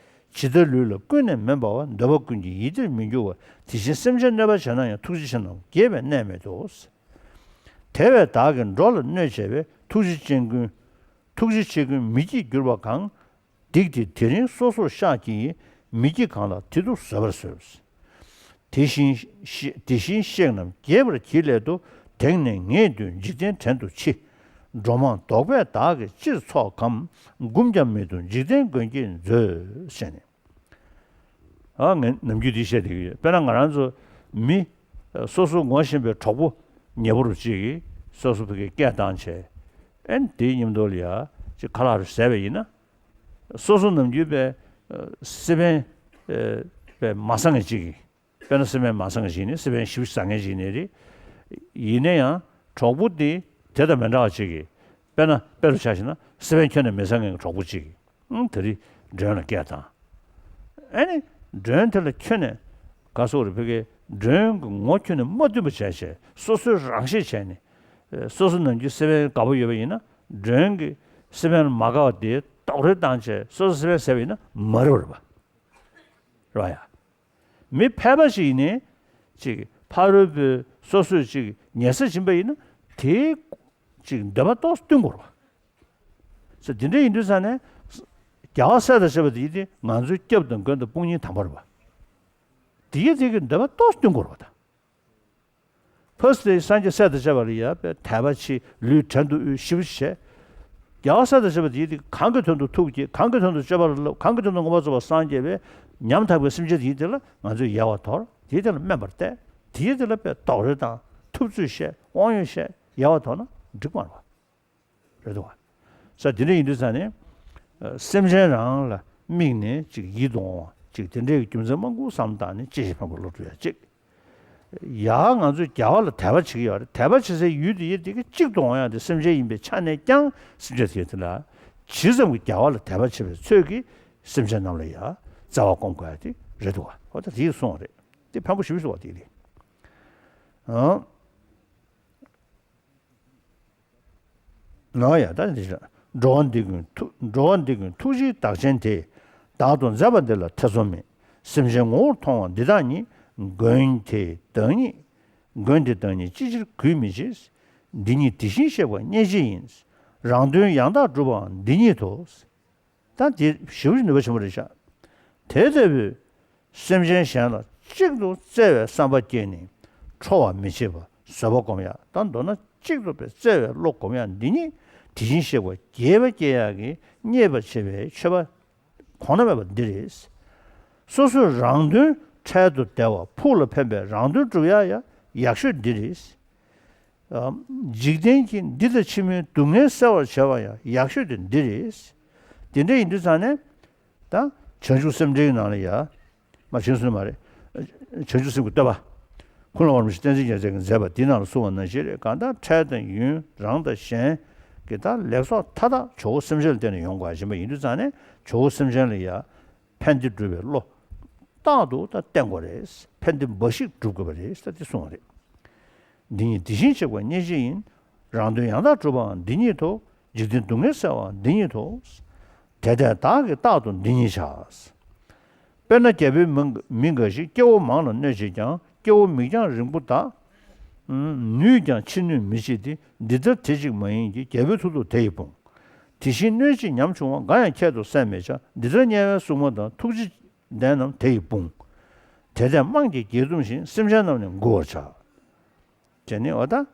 ཇི་ལྟར་ལུས་ལ་ཀུན་ནས་མི་འབར་བ། འདོད་པ་ཀུན་གྱི་ཡིད་བདེར་མི་འགྱུར་བ། དེ་བཞིན་སེམས་ཅན་གནོད་པ་བྱས་ན་ཡང་། ཐུགས་རྗེ་ཆེ་རྣམས་རྒྱས་པའི་གནས་མེད་དོ། དེ་བས་བདག་གིས་འགྲོ་ལ་གནོད་བྱས་པའི། ཐུགས་རྗེ་ཅན་ཀུན། ཐུགས་རྗེ་ཆེ་ཀུན་མི་སྐྱིད་འགྱུར་བ་གང་། སྡིག་དེ་དེ་རིང་སོ་སོར་བཤགས་ཀྱིས། མི་སྐྱིད་གང་ལ་དེ་དུ་བཟོད་པར་གསོལ། དེ་བཞིན་གཤེགས་དེ་བཞིན་གཤེགས་རྣམས་དགྱེས་པར་གྱིས་སླད་དུ། དེང་ནས་ངེས་དུ་འཇིག་རྟེན་བྲན་དུ་མཆི། འགྲོ་མང་དོགས་པས་བདག་གིས་ཅིར་འཚོག་གམ། འགུམ་ཀྱང་མི་བཏུབ་འཇིག་རྟེན་མགོན་སྐྱེས་མཛོད། ཞེས་ནས། ཨ་ངས་ནམ་རྒྱུན་འདི་བཤད་བསྡད་ཀྱི་ཡོད། དཔེར་ན་ང་རང་ཚོ་མི་སོ་སོ་ངོ་ཤེས་པའི་གྲོགས་པོ་ཉེ་པོ་རུ་གཅིག་གིས་སོ་སོ་ཕ་གིར་སྐད་བཏང་བྱས། ཨེ་དེའི་མཉམ་དུ་ལ་ཡ་ཅིག་ཁ་ལག་རུ་ཟས་པ་ཡིན་ན། སོ་སོ་ནམ་རྒྱུན་པའི་སི་པན་པའི་མ་ཟ་མཁན་གཅིག་གིས། དཔེར་ན་སི་པན་མ་ཟ་མཁན་ཞིག་ནི་སི་པན་ཞིབ་ཟ་མཁན་ཞིག་ནི་རེད། ཡིན་ན་ཡང་གྲོགས་པོ་དེ་དེ་དང་མི་འདྲ་བ་ཅིག་གིས། དཔེར་ན་དཔེ་རུ་ཆ་བཞག་ན་སི་པན་ཁྱོན་ནས་མི་ཟ་མཁན་གྱི་གྲོགས་པོ་ཅིག་གིས། ཨང་དེ་རིང་མགྲོན་ལ་སྐད་བཏང་། ཨེ་ནི་མགྲོན་དེ་ལ་ཁྱོན་ནས་ག་སོག་རེ་ཕ་གིའི་མགྲོན་གྱི་ངོ་ཁྱོན་ནས་མ་བསྟུན་པ་བྱས་བྱས་སོ་སོའི་རང་ཤེད་བྱས་ནས། སོ་སོ་ནམ་རྒྱུན་སི་པན་དགའ་པོ་ཡོད་པ་ཡིན་ན་མགྲོན་གྱི་སི་པན་ལ་མ་དགའ་བ་དེ་རྡོག་རོལ་བཏང་བྱས་སོ་སོ་སི་པན་ཟས་པ་ཡིན་ན་མ་རེད་པ། རེད་པ་ཡ། མི་ཕལ་པ་ཞིག་ཡིན་ནའི་ཅིག་ཕ་རོལ་པོས་སོ་སོས་ཅིག་ཉལ་ས་སྦྱིན་པ་ཡིན་ན་དེའི་ཅིག་འདོད་པ་ཏོག་ཙམ་བསྟུན་དགོས་རེད་པ། ཟེར་དེ་འདྲ་ཡིན་དུས་ཙང་ནས། རྒྱལ་བ་སྲས་དང་བཅས་པ་དེ་ཡིན་ཏེ་ང་ཚོའི་སྐྱབས་དང་མགོན་དང་དཔུང་གཉེན་དམ་པ་རེད་པ། དེ་ཡིན་དེ་གི་འདོད་པ་ཏོག་ཙམ་བསྟུན་དགོས་རེད་པ་ད། ཕར་ཚུར་སངས་རྒྱས་སྲས་དང་བཅས་པ་ལ་ཡ་དཔེ་དད་པ་ཆེ་ལུས་བྲན་དུ་དབུལ་ཞེ་པོ་ཅིག་བྱས། རྒྱལ་བ་སྲས་དང་བཅས་པ་དེ་ཡིན་དེ་གང་གི་དོན་དུ་ཐུགས་བསྐྱེད་གང་གི་དོན་དུ་སྤྱོད་པ་ལ་བསླབ་གང་གི་དོན་དུ་མངོན་པར་རྫོགས་པར་སངས་རྒྱས་པའི་ཉམ་ཐག་པའི་སེམས་ཅན་དེ་ཡིན་དེ་ལ་ང་ཚོས་ཡལ་བར་དོར། དེའི་དེ་ལ་དམན་པར་བལྟས། དེའི་དེ་ལ་དཔེ་རྡོག་རོལ་དང་ཐུབ་ཚོད་བཤད་དབང་ཡོད་བཤད་ཡལ་བར་དོར་ན་འགྲིག་མ་རེད་པ། རེད་འདུག་བ། ས་དེ་འདྲ་ཡིན་དུས་ཙང་ནས། ཨ་སེམས་ཅན་རང་ལ་དམིགས་ནས་ཅིག་ཡིད་དུ་འོང་བ་ཅིག་དེ་འདྲའི་རྒྱུ་མཚན་མང་པོ་བསམ་བཏང་ནས་ཅི་ཞིག་ཕན་པ་སློབ་ཕྲུག་ཡ་གཅིག་ཡ་ང་ཚོས་རྒྱལ་བ་ལ་དད་པ་བྱེད་ཀྱི་ཡོད་རེད། དད་པ་བྱེད་སའི་ཡུལ་དེ་ཡིན་དེ་གི་གཅིག་ཏུ་འོང་ཡ་དེ་སེམས་ཅན་ཡིན་པའི་ཆ་ནས་ཀྱང་སེམས་ཅན་དེ་དེ་ལ་ཇི་ཙམ་གྱི་རྒྱལ་བ་ལ་དད་པ་བྱེད་པའི་ཚོད་ཀྱིས་སེམས་ཅན་རྣམས་ལ་ཡ་བརྩེ་བ་སྒོམ་དགོས་ཡ་དེ་རེད་འདུག་བ། འོ་ད་དེ་གསུངས་པ་རེད། དེ་ཕན་པོ་ཞེ་པོ་ཞིག་འདུག་བ་དེ་རེད། ཨང་། ཨོ་ཡ་ད་འདི་ཞག་འགྲོ་བ་འདི་ཀུན་ཐུགས་འགྲོ་བ་འདི་ཀུན་ཐུགས་རྗེའི་བདག་ཆེན་དེས། བདག་ཏུ་མཛད་པ་འདི་ལ་ཐེ་ཚོམ་མེད། སེམས་ཅན་ངོ་བོར་མཐོང་བ་འདི་དག་ཉིད། མགོན་དེ་བདག་ཉིད། མགོན་དེ་བདག་ཉིད་ཅི་ཕྱིར་གུས་མི་བྱེད། འདི་ཉིད་དེ་བཞིན་གཤེགས་པ་བརྙས་བྱས་ཡིན། རང་དོན་ཡང་དག་སྒྲུབ་པའང་འདི་ཉིད་དོ། ད་དེ་ཞེ་པོ་ཅིག་ནུས་པ་ཆེན་པོ་རེད་ཤག་དེ་ལྟ་བུའི་སེམས་ཅན་གཞན་ལ་གཅིག་ཏུ་བརྩེ་བའི་བསམ་པ་སྐྱེས་ནས་ཁྲོ་བར་མི་བྱེད་པར་བཟོད་པ་སྒོམ་ཡ་དང་མདོར་ན་གཅིག་ཏུ་བརྩེ་བའི་བློ་སྒོམ་ཡ་འདི་ཉིད་དེ་བཞིན་གཤེགས་པ་དགྱེས་པ་སྐྱེ་ཡག་གི་བརྙས་པར་བྱེད་པའི་མཆོད་པ་གོང་ན་མེད་པ་འདི་རེད། སོ་སོའི་རང་དོན་འཕྲལ་དུ་བདེ་བ་ཕུགས་ལ་ཕན་པའི་རང་དོན་སྒྲུབ་ཡ་ཡ་ཡག་ཤོས་འདི་རེད། འཇིག་རྟེན་གྱི་འདི་དང་ཕྱི་མའི་སྡུག་བསྔལ་སེལ་བར་བྱ་བ་ཡང་ཡག་ཤོས་དེ་འདི་རེད། དེ་འདྲ་ཡིན་དུས་ཙང་ནས། ད་བྱང་ཆུབ་སེམས་འགྲེལ་གྱི་ནང་ལ་ཡ། མ་བྱང་སེམས་མ་རེད། བྱང་ཆུབ་སེམས་ཀྱི་བསྟོད་པ། ཁུངས་ལུང་པ་རིན་པོ་ཆེ་བསྟན་འཛིན་རྒྱལ་མཚན་གྱིས་མཛད་པ་འདི་ནང་ལ་གསུངས་པ་ནང་བཞིན་རེད། གང་ལྟར་འཕྲལ་དང་ཡུན་རང་དང་གཞན་གྱི་ད་ལེགས་ཚོགས་མཐའ་དག་ཇོ་བོ་སེམས་ཅན་ལ་བརྟེན་ནས་ཡོང་དགོས་པ་ཡིན་པ་ཡིན་དུས་ཙང་ནས་ཇོ་བོ་སེམས་ཅན་ལ་ཡ། ཕན་བདེ་སྒྲུབ་པའི་བློ། རྟག་ཏུ་ད་བསྟེན་དགོས་རེད། ཕན་བདེ་འབའ་ཞིག་སྒྲུབ་དགོས་པ་རེད་ད་དེ་གསུངས་པ་རེད། འདི་ཉིད་དེ་བཞིན་གཤེགས་པ་བརྙས་བྱས་ཡིན། རང་དོན་ཡང་དག་སྒྲུབ་པའང་འདི་ཉིད་དོ། འཇིག་རྟེན་སྡུག་བསྔལ་སེལ་བའང་འདི་ཉིད་དོ། དེ་ལྟས་བདག་གིས་རྟག་ཏུ་འདི་ཉིད་བྱ། དཔེར་ན་རྒྱལ་པོའི་མི་མི་འགའ་ཞིག་སྐྱེ་བོ་མང་ལ་གནོད་བྱེད་ཀྱང་སྐྱེ་བོ་མིག་རྒྱང་རིང་པོ་དག་ནུས་ཀྱང་ཕྱིར་གནོད་མི་བྱེད་དེ། འདི་ལྟར་དེ་གཅིག་མ་ཡིན་གྱི། རྒྱལ་པོའི་ཐུགས་ཐུགས་དེ་ཡིས་དཔུང་། དེ་བཞིན་གནོད་བྱེད་ཉམ་ཆུང་བ། འགའ་ཡང་ཁྱད་དུ་བསད་མི་བྱ། འདི་ལྟར་དམྱལ་བའི་སྲུང་མ་དང་། ཐུགས་རྗེ་ལྡན་རྣམས་དེ་ཡི་དཔུང་། དེ་ལྟས་དམངས་ཀྱིས་དགྱེས་འཛུམ་ཞིང་། སེམས་ཅན་རྣམས་ནི་མགུ་བར་བྱ། ཅེས་ནི་འོ་ད།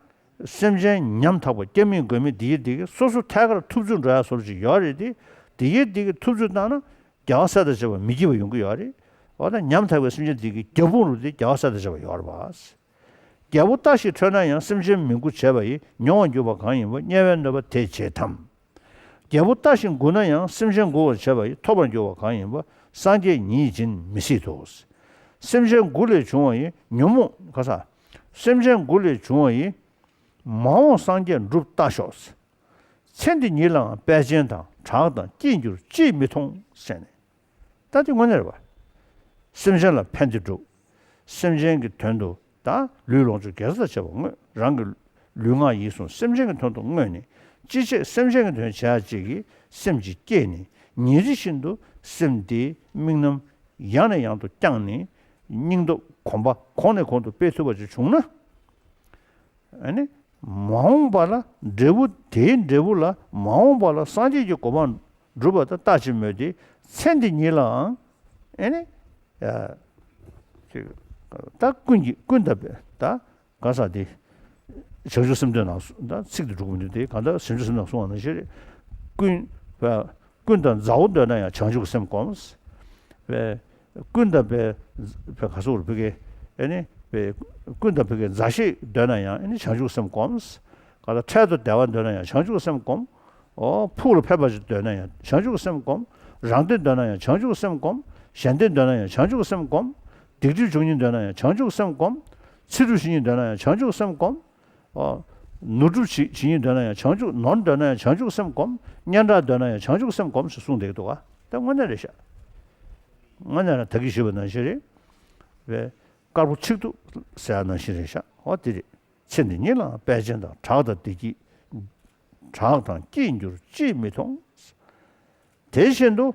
སེམས་ཅན་ཉམ་ཐག་པ་སྐྱབས་མེད་མགོན་མེད་འདི་ཡི་འདི་གི་སོ་སོ་ཐད་ཀར་ཐུབ་ཚོད་འགྲོ་ཡ་བཟོ་འདྲ་ཅིག་ཡོད་རེད་དེ། འདི་ཡི་འདི་གི་ཐུབ་ཚོད་བཏང་ན་རྒྱལ་བ་སྲས་དང་བཅས་པ་མི་སྐྱིད་པ་ཡོང་གི་ཡོད་རེད། འོ་ད་ཉམ་ཐག་པའི་སེམས་ཅན་འདི་གི་རྒྱབ་དཔུང་རུ་དེ་རྒྱལ་བ་སྲས་དང་བཅས་པ་ཡོད་རེད་པ། རྒྱལ་པོ་རྟ་ཞིག་ཁྲོས་ན་ཡང་། སེམས་ཅན་མི་མགུ་བྱས་པ་ཡིས། མྱོང་བར་འགྱུར་བ་གང་ཡིན་པ། དམྱལ་བའི་གནོད་པ་དེས་བྱེད་དམ། རྒྱལ་པོ་རྟ་ཞིག་མགུ་ན་ཡང་། སེམས་ཅན་མགུ་བར་བྱས་པ་ཡིས། ཐོབ་པར་འགྱུར་བ་གང་ཡིན་པ། སངས་རྒྱས་ཉིད་སྦྱིན་མི་སྲིད་དོ། སེམས་ཅན་མགུ་ལས་བྱུང་བ་ཡི། ཉོན་མོངས་ག་ས། སེམས་ཅན་མགུ་ལས་བྱུང་བ་ཡི། མ་འོངས་སངས་རྒྱས་འགྲུབ་ལྟ་ཞོག། ཚེ་འདི་ཉིད་ལའང་དཔལ་ཆེན་དང་། གྲགས་དང་སྐྱེས་འགྱུར་ཅིས་མི་མཐོང་ཟེར་ནས། ད་དེ་དངོས་གནས་རེད་པ། སེམས་ཅན་ལ་ཕན་བདེ་སྒྲུབ། སེམས་ཅན་གྱི་དོན་དུ་ད་ལུས་ལོངས་སྤྱོད་དགེ་རྩ་བྱེད་པར་བསྔོས། རང་གི་ལུས་ངག་ཡིད་གསུམ་སེམས་ཅན་གྱི་དོན་དུ་བསྔོས་ནས། ཅི་བྱེད་སེམས་ཅན་གྱི་དོན་བྱེད་ཡ་གཅིག་གི་སེམས་ཀྱིས་བསྐྱེད་ནས། ཉིན་རེ་བཞིན་དུ་སེམས་དེའི་དམིགས་རྣམ་ཡང་ནས་ཡང་དུ་བསྐྱངས་ནས། སྙིང་སྟོབས་གོམ་པ་གོང་ནས་གོང་དུ་སྤེལ་ཐུབ་པ་ཅིག་བྱུང་ན། ཨ་ནི། མ་འོངས་པ་ལ་འབྲས་བུ་དེའི་འབྲས་བུ་ལ་མ་འོངས་པ་ལ་སངས་རྒྱས་ཀྱི་གོ་འཕང་འགྲུབ་པ་དང་ལྟ་ཅི་སྨོས་ཏེ། ཚེ་འདི་ཉིད་ལའང་ཨེ་ནི། ཡ། ཅིག་ད་ཀུན་གྱིས་ཀུན་ད་ད་ག་ས་དེ། བྱང་ཆུབ་སེམས་འདོད་ན་ད་ཚིག་དེ་འགྲོ་གི་མི་འདུག་སྟེ། གང་ལྟར་བྱང་ཆུབ་སེམས་དང་གསུངས་པ་ནང་བཞིན་རེད། ཀུན་པ། ཀུན་དང་མཛའ་བོ་འདོད་ན་ཡང་བྱང་ཆུབ་སེམས་སྒོམ། པས། ཀུན་དང་པའི་པའི་ག་སོགས་རུ་ཕི་གེ་ཨེ་ནི་པའི་ཀུན་དང་ཕི་གེ་མཛའ་བཤེས་འདོད་ན་ཡང་ཨེ་ནི་བྱང་ཆུབ་སེམས་སྒོམ། ག་ལ་འཕྲལ་དུ་བདེ་བ་འདོད་ན་ཡང་བྱང་ཆུབ་སེམས་སྒོམ། ཨོ་ཕུགས་ལ་ཕན་པ་ཞིག་འདོད་ན་ཡང་བྱང་ཆུབ་སེམས་སྒོམ། རང་བདེ་འདོད་ན་ཡང་བྱང་ཆུབ་སེམས་སྒོམ། གཞན་བདེ་འདོད་ན་ཡང་བྱང་ཆུབ་སེམས་སྒོམ། སྡིག་སྒྲིབ་འཇོམས་ནི་འདོད་ན་ཡང་བྱང་ཆུབ་སེམས་སྒོམ། ཚེ་སྒྲུབ་བྱེད་ནི་འདོད་ན་ཡང་བྱང་ཆུབ་སེམས་སྒོམ། ཨོ། ནོར་སྒྲུབ་བྱེད་བྱེད་ཉིད་འདོད་ན་ཡང་བྱང་ཆུབ། ནོར་འདོད་ན་ཡང་བྱང་ཆུབ་སེམས་སྒོམ། སྙན་གྲགས་འདོད་ན་ཡང་བྱང་ཆུབ་སེམས་སྒོམ་ཞེས་གསུངས་བསྡད་ཀྱི་འདུག་ག་དེ་དངོས་གནས་རེད་ཤག་དངོས་གནས་རང་ད་གིན་ཞུས་པ་ནང་བཞིན་རེད། བས། དཀར་པོ་ཆིག་ཏུ་ཟེར་ཡ་ནང་བཞིན་རེད་ཤག་འོ་དེ་རེད། ཚེ་འདི་ཉིད་ལའང་དཔལ་ཆེན་དང་། གྲགས་དང་བདེ་སྐྱིད། གྲགས་དང་སྐྱིད་འགྱུར་ཅིས་མི་མཐོང་། དེ་བཞིན་དུ།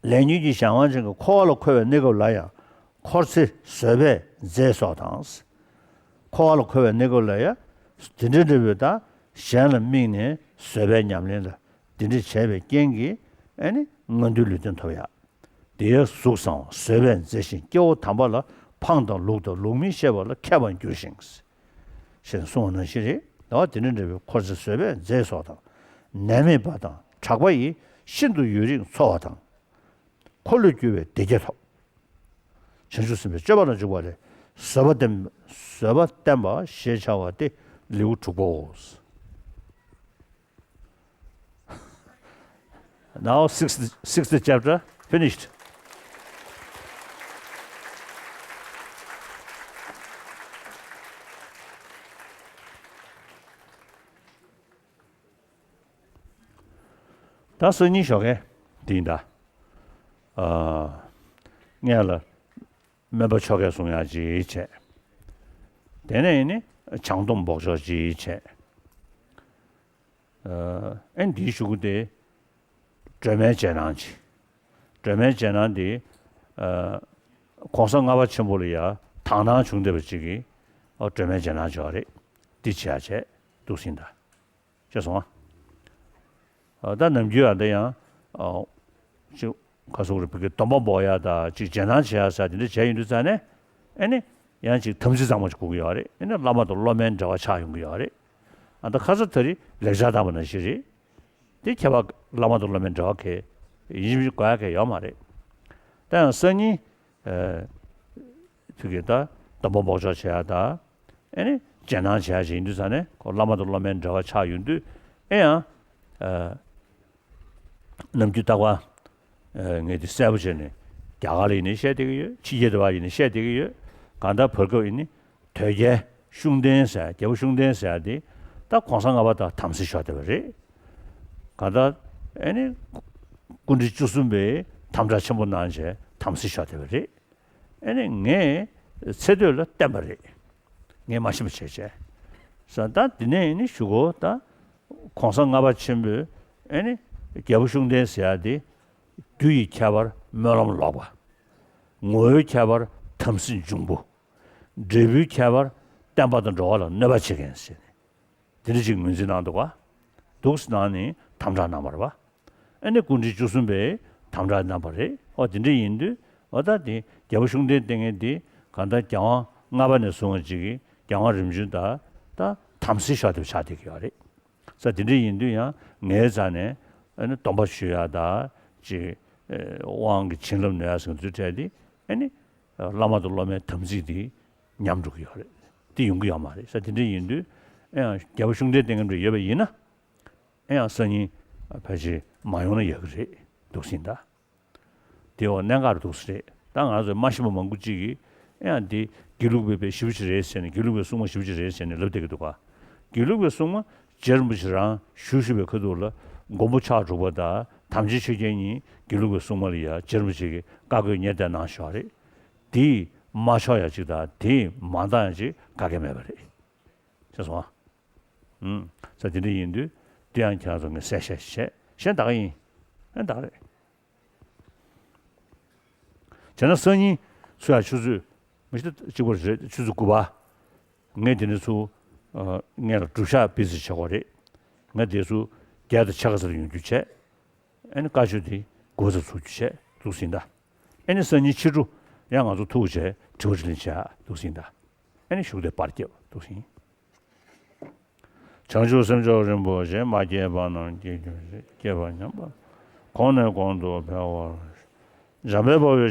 ལས་ཉོན་གྱི་གཞན་དབང་ཅན་གྱི་འཁོར་བ་ལ་འཁོལ་བའི་གནས་སྐབས་ལ་ཡང་འཁོར་ཚེ་བཟོད་པས་མཛེས་སོགས་དང་། འཁོར་བ་ལ་འཁོལ་བའི་གནས་སྐབས་ལ་ཡང་དེ་འདྲ་འདྲ་བོའི་དང་གཞན་ལ་དམིགས་ནས་བཟོད་པའི་ཉམས་ལེན་ལ་དེ་འདྲ་བྱས་པའི་རྐྱེན་གྱིས་ཨ་ནི་མངོན་མཐོའི་ལུས་རྟེན་ཐོབ་ཡ། དེའི་གཟུགས་བཟང་བ་བཟོད་པས་མཛེས་ཤིང་སྐྱེ་བོ་དམ་པ་ལ་ཕངས་དང་ལུགས་དང་ལུགས་མིན་ཤེས་པ་ལ་མཁས་པར་འགྱུར་ཞིང་། ཞེས་གསུངས་པ་ནང་བཞིན་རེད། ད་དེ་འདྲ་འདྲ་བའི་འཁོར་ཚེ་བཟོད་པས་མཛེས་སོགས་དང་། ནད་མེད་པ་དང་དྲག་པ་ཡི། ཤིན་ཏུ་ཡུན་རིང་འཚོ་བ་དང་། འཁོར་ལོས་སྒྱུར་བའི་བདེ་སྐྱིད་ཐོབ། བྱང་ཆུབ་སེམས་དཔའི་སྤྱོད་པ་ལ་འཇུག་པ་ལས། བཟོད་པ་བསྟན། བཟོད་པ་བསྟན་པ་ཞེས་བྱ་བ་སྟེ་ལེའུ་དྲུག་པའོ། Now, sixth, sixth chapter finished. ད་སང་ཉིན་ཞོགས་ཀས་འདི་ཡིན་ད། ཨ། ངས་ལ་སྨན་པ་ཆོ་གས་གསུང་ཡག་ཅིག་བྱས། དེ་ནས་ཡིན་ནི་བྱང་སྡོམ་འབོགས་ཆོག་ཅིག་བྱས། ཨ། ཨེ་འདིའི་གཞུག་གུ་དེ་སྒྲོལ་མའི་རྗེས་གནང་ཅིག་སྒྲོལ་མའི་རྗེས་གནང་འདི། ཨ། གོང་ས་ལྔ་པ་ཆེན་པོ་ལ་ཡ་དག་སྣང་བྱུང་བསྡད་པ་ཅིག་གིས། ཨ། སྒྲོལ་མའི་རྗེས་གནང་ཅིག་ཡོད་རེད། འདི་བྱེད་ཡག་བྱས་འདུག་ཟིན་ད། ཤེས་སོང་ཨ། ད་ནམ་རྒྱུན་ཨ་འདི་ཡང་། ཨ། ཅིག་ག་སོག་རེ་བོད་ཀྱི་སྡོམ་པ་འབོག་ཡ་ད་ཅིག་རྗེས་གནང་བྱེད་ཡ་ས་དེ་འདྲ་བྱས་ཡོང་དུས་ཙ་ནས། ཨེ་ནི། ཡང་ཅིག་དམ་ཚིག་གཙང་མ་ཅིག་དགོས་ཀྱི་ཡོད་རེད། ཨེ་ནི་བླ་མ་དང་སློབ་མའི་འབྲེལ་བ་ཆགས་ཡོང་གི་ཡོད་རེད། ཨ་ད་ཁ་ས་ད་རེས་ལེགས་སྦྱར་བཏང་པ་ནང་བཞིན་རེད། དེ་ཁྱད་པར་བླ་མ་དང་སློབ་མའི་འབྲེལ་བ་གལ་ཡིན་གཞི་དགོས་ཡ་གལ་ཡོད་མ་རེད། ད་ཡང་སང་ཉིན། ཨ། ཕ་གི་ད་སྡོམ་པ་འབོགས་ཆོག་བྱེད་ཡ་ད། ཨེ་ནི་རྗེས་གནང་བྱེད་ཡ་ཞིག་ཡིན་དུས་ཙ་ནས་ཁོ་བླ་མ་དང་སློབ་མའི་འབྲེལ་བ་ཆགས་ཡོང་དུས་ཨེ་ཡང་། ཨ། ནམ་རྒྱུན་རྟག་པར། ཨ། ངས་འདི་གསལ་པོ་བྱས་ནས་རྒྱ་གར་ལ་ཡིན་ནའི་བཤད་བསྡད་ཀྱི་ཡོད། ཕྱི་རྒྱལ་དུ་བ་ཡིན་ནའི་བཤད་བསྡད་ཀྱི་ཡོད། གང་ལྟར་བར་སྐབས་ཡིན་ནི་དོལ་རྒྱལ་ཤུགས་ལྡན་ཟེར་རྒྱལ་པོ་ཤུགས་ལྡན་ཟེར་ཡ་འདི་ད་གོང་ས་ལྔ་པ་དང་དམ་སྲི་ཤོར་བསྡད་པ་རེད། གང་ལྟར་ཨེ་ནི་སྐུ་ཕྲེང་བཅུ་གསུམ་པས་དམ་དྲག་ཆེན་པོ་གནང་བྱས་དམ་སྲི་ཤོར་བསྡད་པ་རེད། ཨེ་ནི་ངས་ཚེ་སྟོད་ལ་བསྟན་པ་རེད། ངས་མ་ཤེས་པ་བྱས་བྱས། ས་ད་འདི་ནས་ཨེ་ནི་ཞུ་གོ་ད། གོང་ས་ལྔ་པ་ཆེན་པོས་ཨེ་ནི་རྒྱལ་པོ་ཤུགས་ལྡན་ཟེར་ཡ་དེ། རྒྱུ་ཡི་ཁྱད་པར་སྨོན་ལམ་ལོག་པ། ངོ་བོའི་ཁྱད་པར་དམ་སྲི་འབྱུང་པོ། འབྲས་བུའི་ཁྱད་པར་བསྟན་པ་དང་འགྲོ་བ་ལ་གནོད་པ་བྱེད་མཁན་ཟེར་ནས། དེ་འདྲ་ཅིག་ངོས་འཛིན་གནང་འདུག་ག་འདུག་སེ་གནང་ནས་དམ་དྲག་གནང་བ་རེད་པ། ཨ་ནི་སྐུ་ཕྲེང་བཅུ་གསུམ་པས་དམ་དྲག་གནང་བ་རེད། ཨོ་དེ་འདྲ་ཡིན་དུས་ཨོ་ད་དེ་རྒྱལ་པོ་ཤུགས་ལྡན་བསྟེན་མཁན་དེ་གང་ལྟར་རྒྱལ་དབང་ལྔ་པ་ནས་བཟུང་བ་ཅིག་གིས་རྒྱལ་དབང་རིམ་བྱོན་དང་ད་དམ་སྲི་ཤོར་དེ་ཆགས་བསྡད་ཀྱི་ཡོད་རེད། ས་དེ་འདྲ་ཡིན་དུས་ཡང་ངའི་རྩ་ནས་ཨ་ནི་སྡོམ་པ་ཞུ་ཡ་ད་ཅིག་དབང་གི་བྱིན་རླབས་ནོར་ཡ་ཟེར་མཁན་དེ་ཚོའི་གྲས་དེ་ཨ་ནི་བླ་མ་དང་སློབ་མའི་དམ་ཚིག་དེ་ཉམས་འགྲོ་གི་ཡོད་རེད། དེ་ཡོང་གི་ཡོད་མ་རེད། ས་དེ་འདྲ་ཡིན་དུས་ཨ་ཡང་རྒྱལ་པོ་ཤུགས་ལྡན་བསྟེན་མཁན་འདྲ་ཡོད་པ་ཡིན་ན། ཨེ་ཡང་སང་ཉིན་ཕལ་ཆེར་མ་ཡོང་ན་ཡག་གི་རེད་འདུག་ཟིན་ད། དེ་འོ་གནད་འགག་རེད་འདུག་ཟེར། ད་ང་ཚོས་མ་ཤེས་པ་མང་པོ་ཅིག་གིས་ཨེ་ཡང་འདི་དགེ་ལུགས་པའི་པའི་ཞེ་པོ་ཅིག་རེད་ཟེར་ནས་དགེ་ལུགས་པའི་སྲུང་མ་ཞེ་པོ་ཅིག་རེད་ཟེར་ནས་ལབ་བསྡད་ཀྱི་འདུག་ག་དགེ་ལུགས་པའི་སྲུང་མ་རྗེ་རིན་པོ་ཆེ་རང་བཞུགས་བཞུགས་པའི་ཁ་ཐུག་ལ་མགོན་པོ་ཕྱག་དྲུག་པ་དང་དམ་ཅན་ཆོས་རྒྱལ་གཉིས་དགེ་ལུགས་པའི་སྲུང་མ་ལ་ཡ་རྗེ་རིན་པོ་ཆེ་གིས་བཀའ་བསྒོས་གཉེར་གཏད་གནང་བཞག་རེད། དེས་མ་ཆོག་ཡ་ཅིག་དང་དེས་མ་འདང་ཡ་ཅིག་ག་གེ་མེད་པ་རེད། ཤེས་སོང་ཨ། ཨུམ། ས་དེ་འདྲ་ཡིན་དུས་དེ་ཡང་ཁྱེད་རང་ཚོ་ངས་གསལ་བཤད་བྱས་གཞན་དག་ཡིན། ཨེ་དག་རེད། བྱས་ན་སང་ཉིན་ཚུར་ཡང་ཆུ་ཚོད་མི་ཤེས་ད་གཅིག་པ་རེད་ཆུ་ཚོད་དགུ་པ། ངས་དེ་ནས་ཚུར་ངས་ལ་སྒྲུབ་ཞག་བི་ཛི་བྱེད་དགོས་རེད། ངས་དེ་ཚུར་རྒྱལ་དང་ཕྱེད་ཀ་ཚར་ཡོང་རྒྱུ་བྱས། ཨེ་ནི་བཀའ་ཆོས་དེ་དགུ་པ་ཚར་ཚུགས་རྒྱུ་བྱས་འདུག་ཟིན་ད། ཨེ་ནི་སང་ཉིན་ཕྱི་དྲོ་ཡང་ང་ཚོ་ཐུག་བྱས་དྲི་བ་དྲིས་ལན་བྱས་འདུག་ཟིན་ད། ཨེ་ནི་ཞུགས་དེ་པར་རྒྱབ་འདུག་ཟིན། བྱང་ཆུབ་སེམས་མཆོག་རིན་པོ་ཆེ། མ་སྐྱེས་པ་རྣམས་སྐྱེ་གྱུར་ཅིག། སྐྱེས་པ་ཉམས་པ་གོང་ནས་གོང་དུ་འཕེལ་བར། འཇམ་དཔལ་དཔའ་བོས་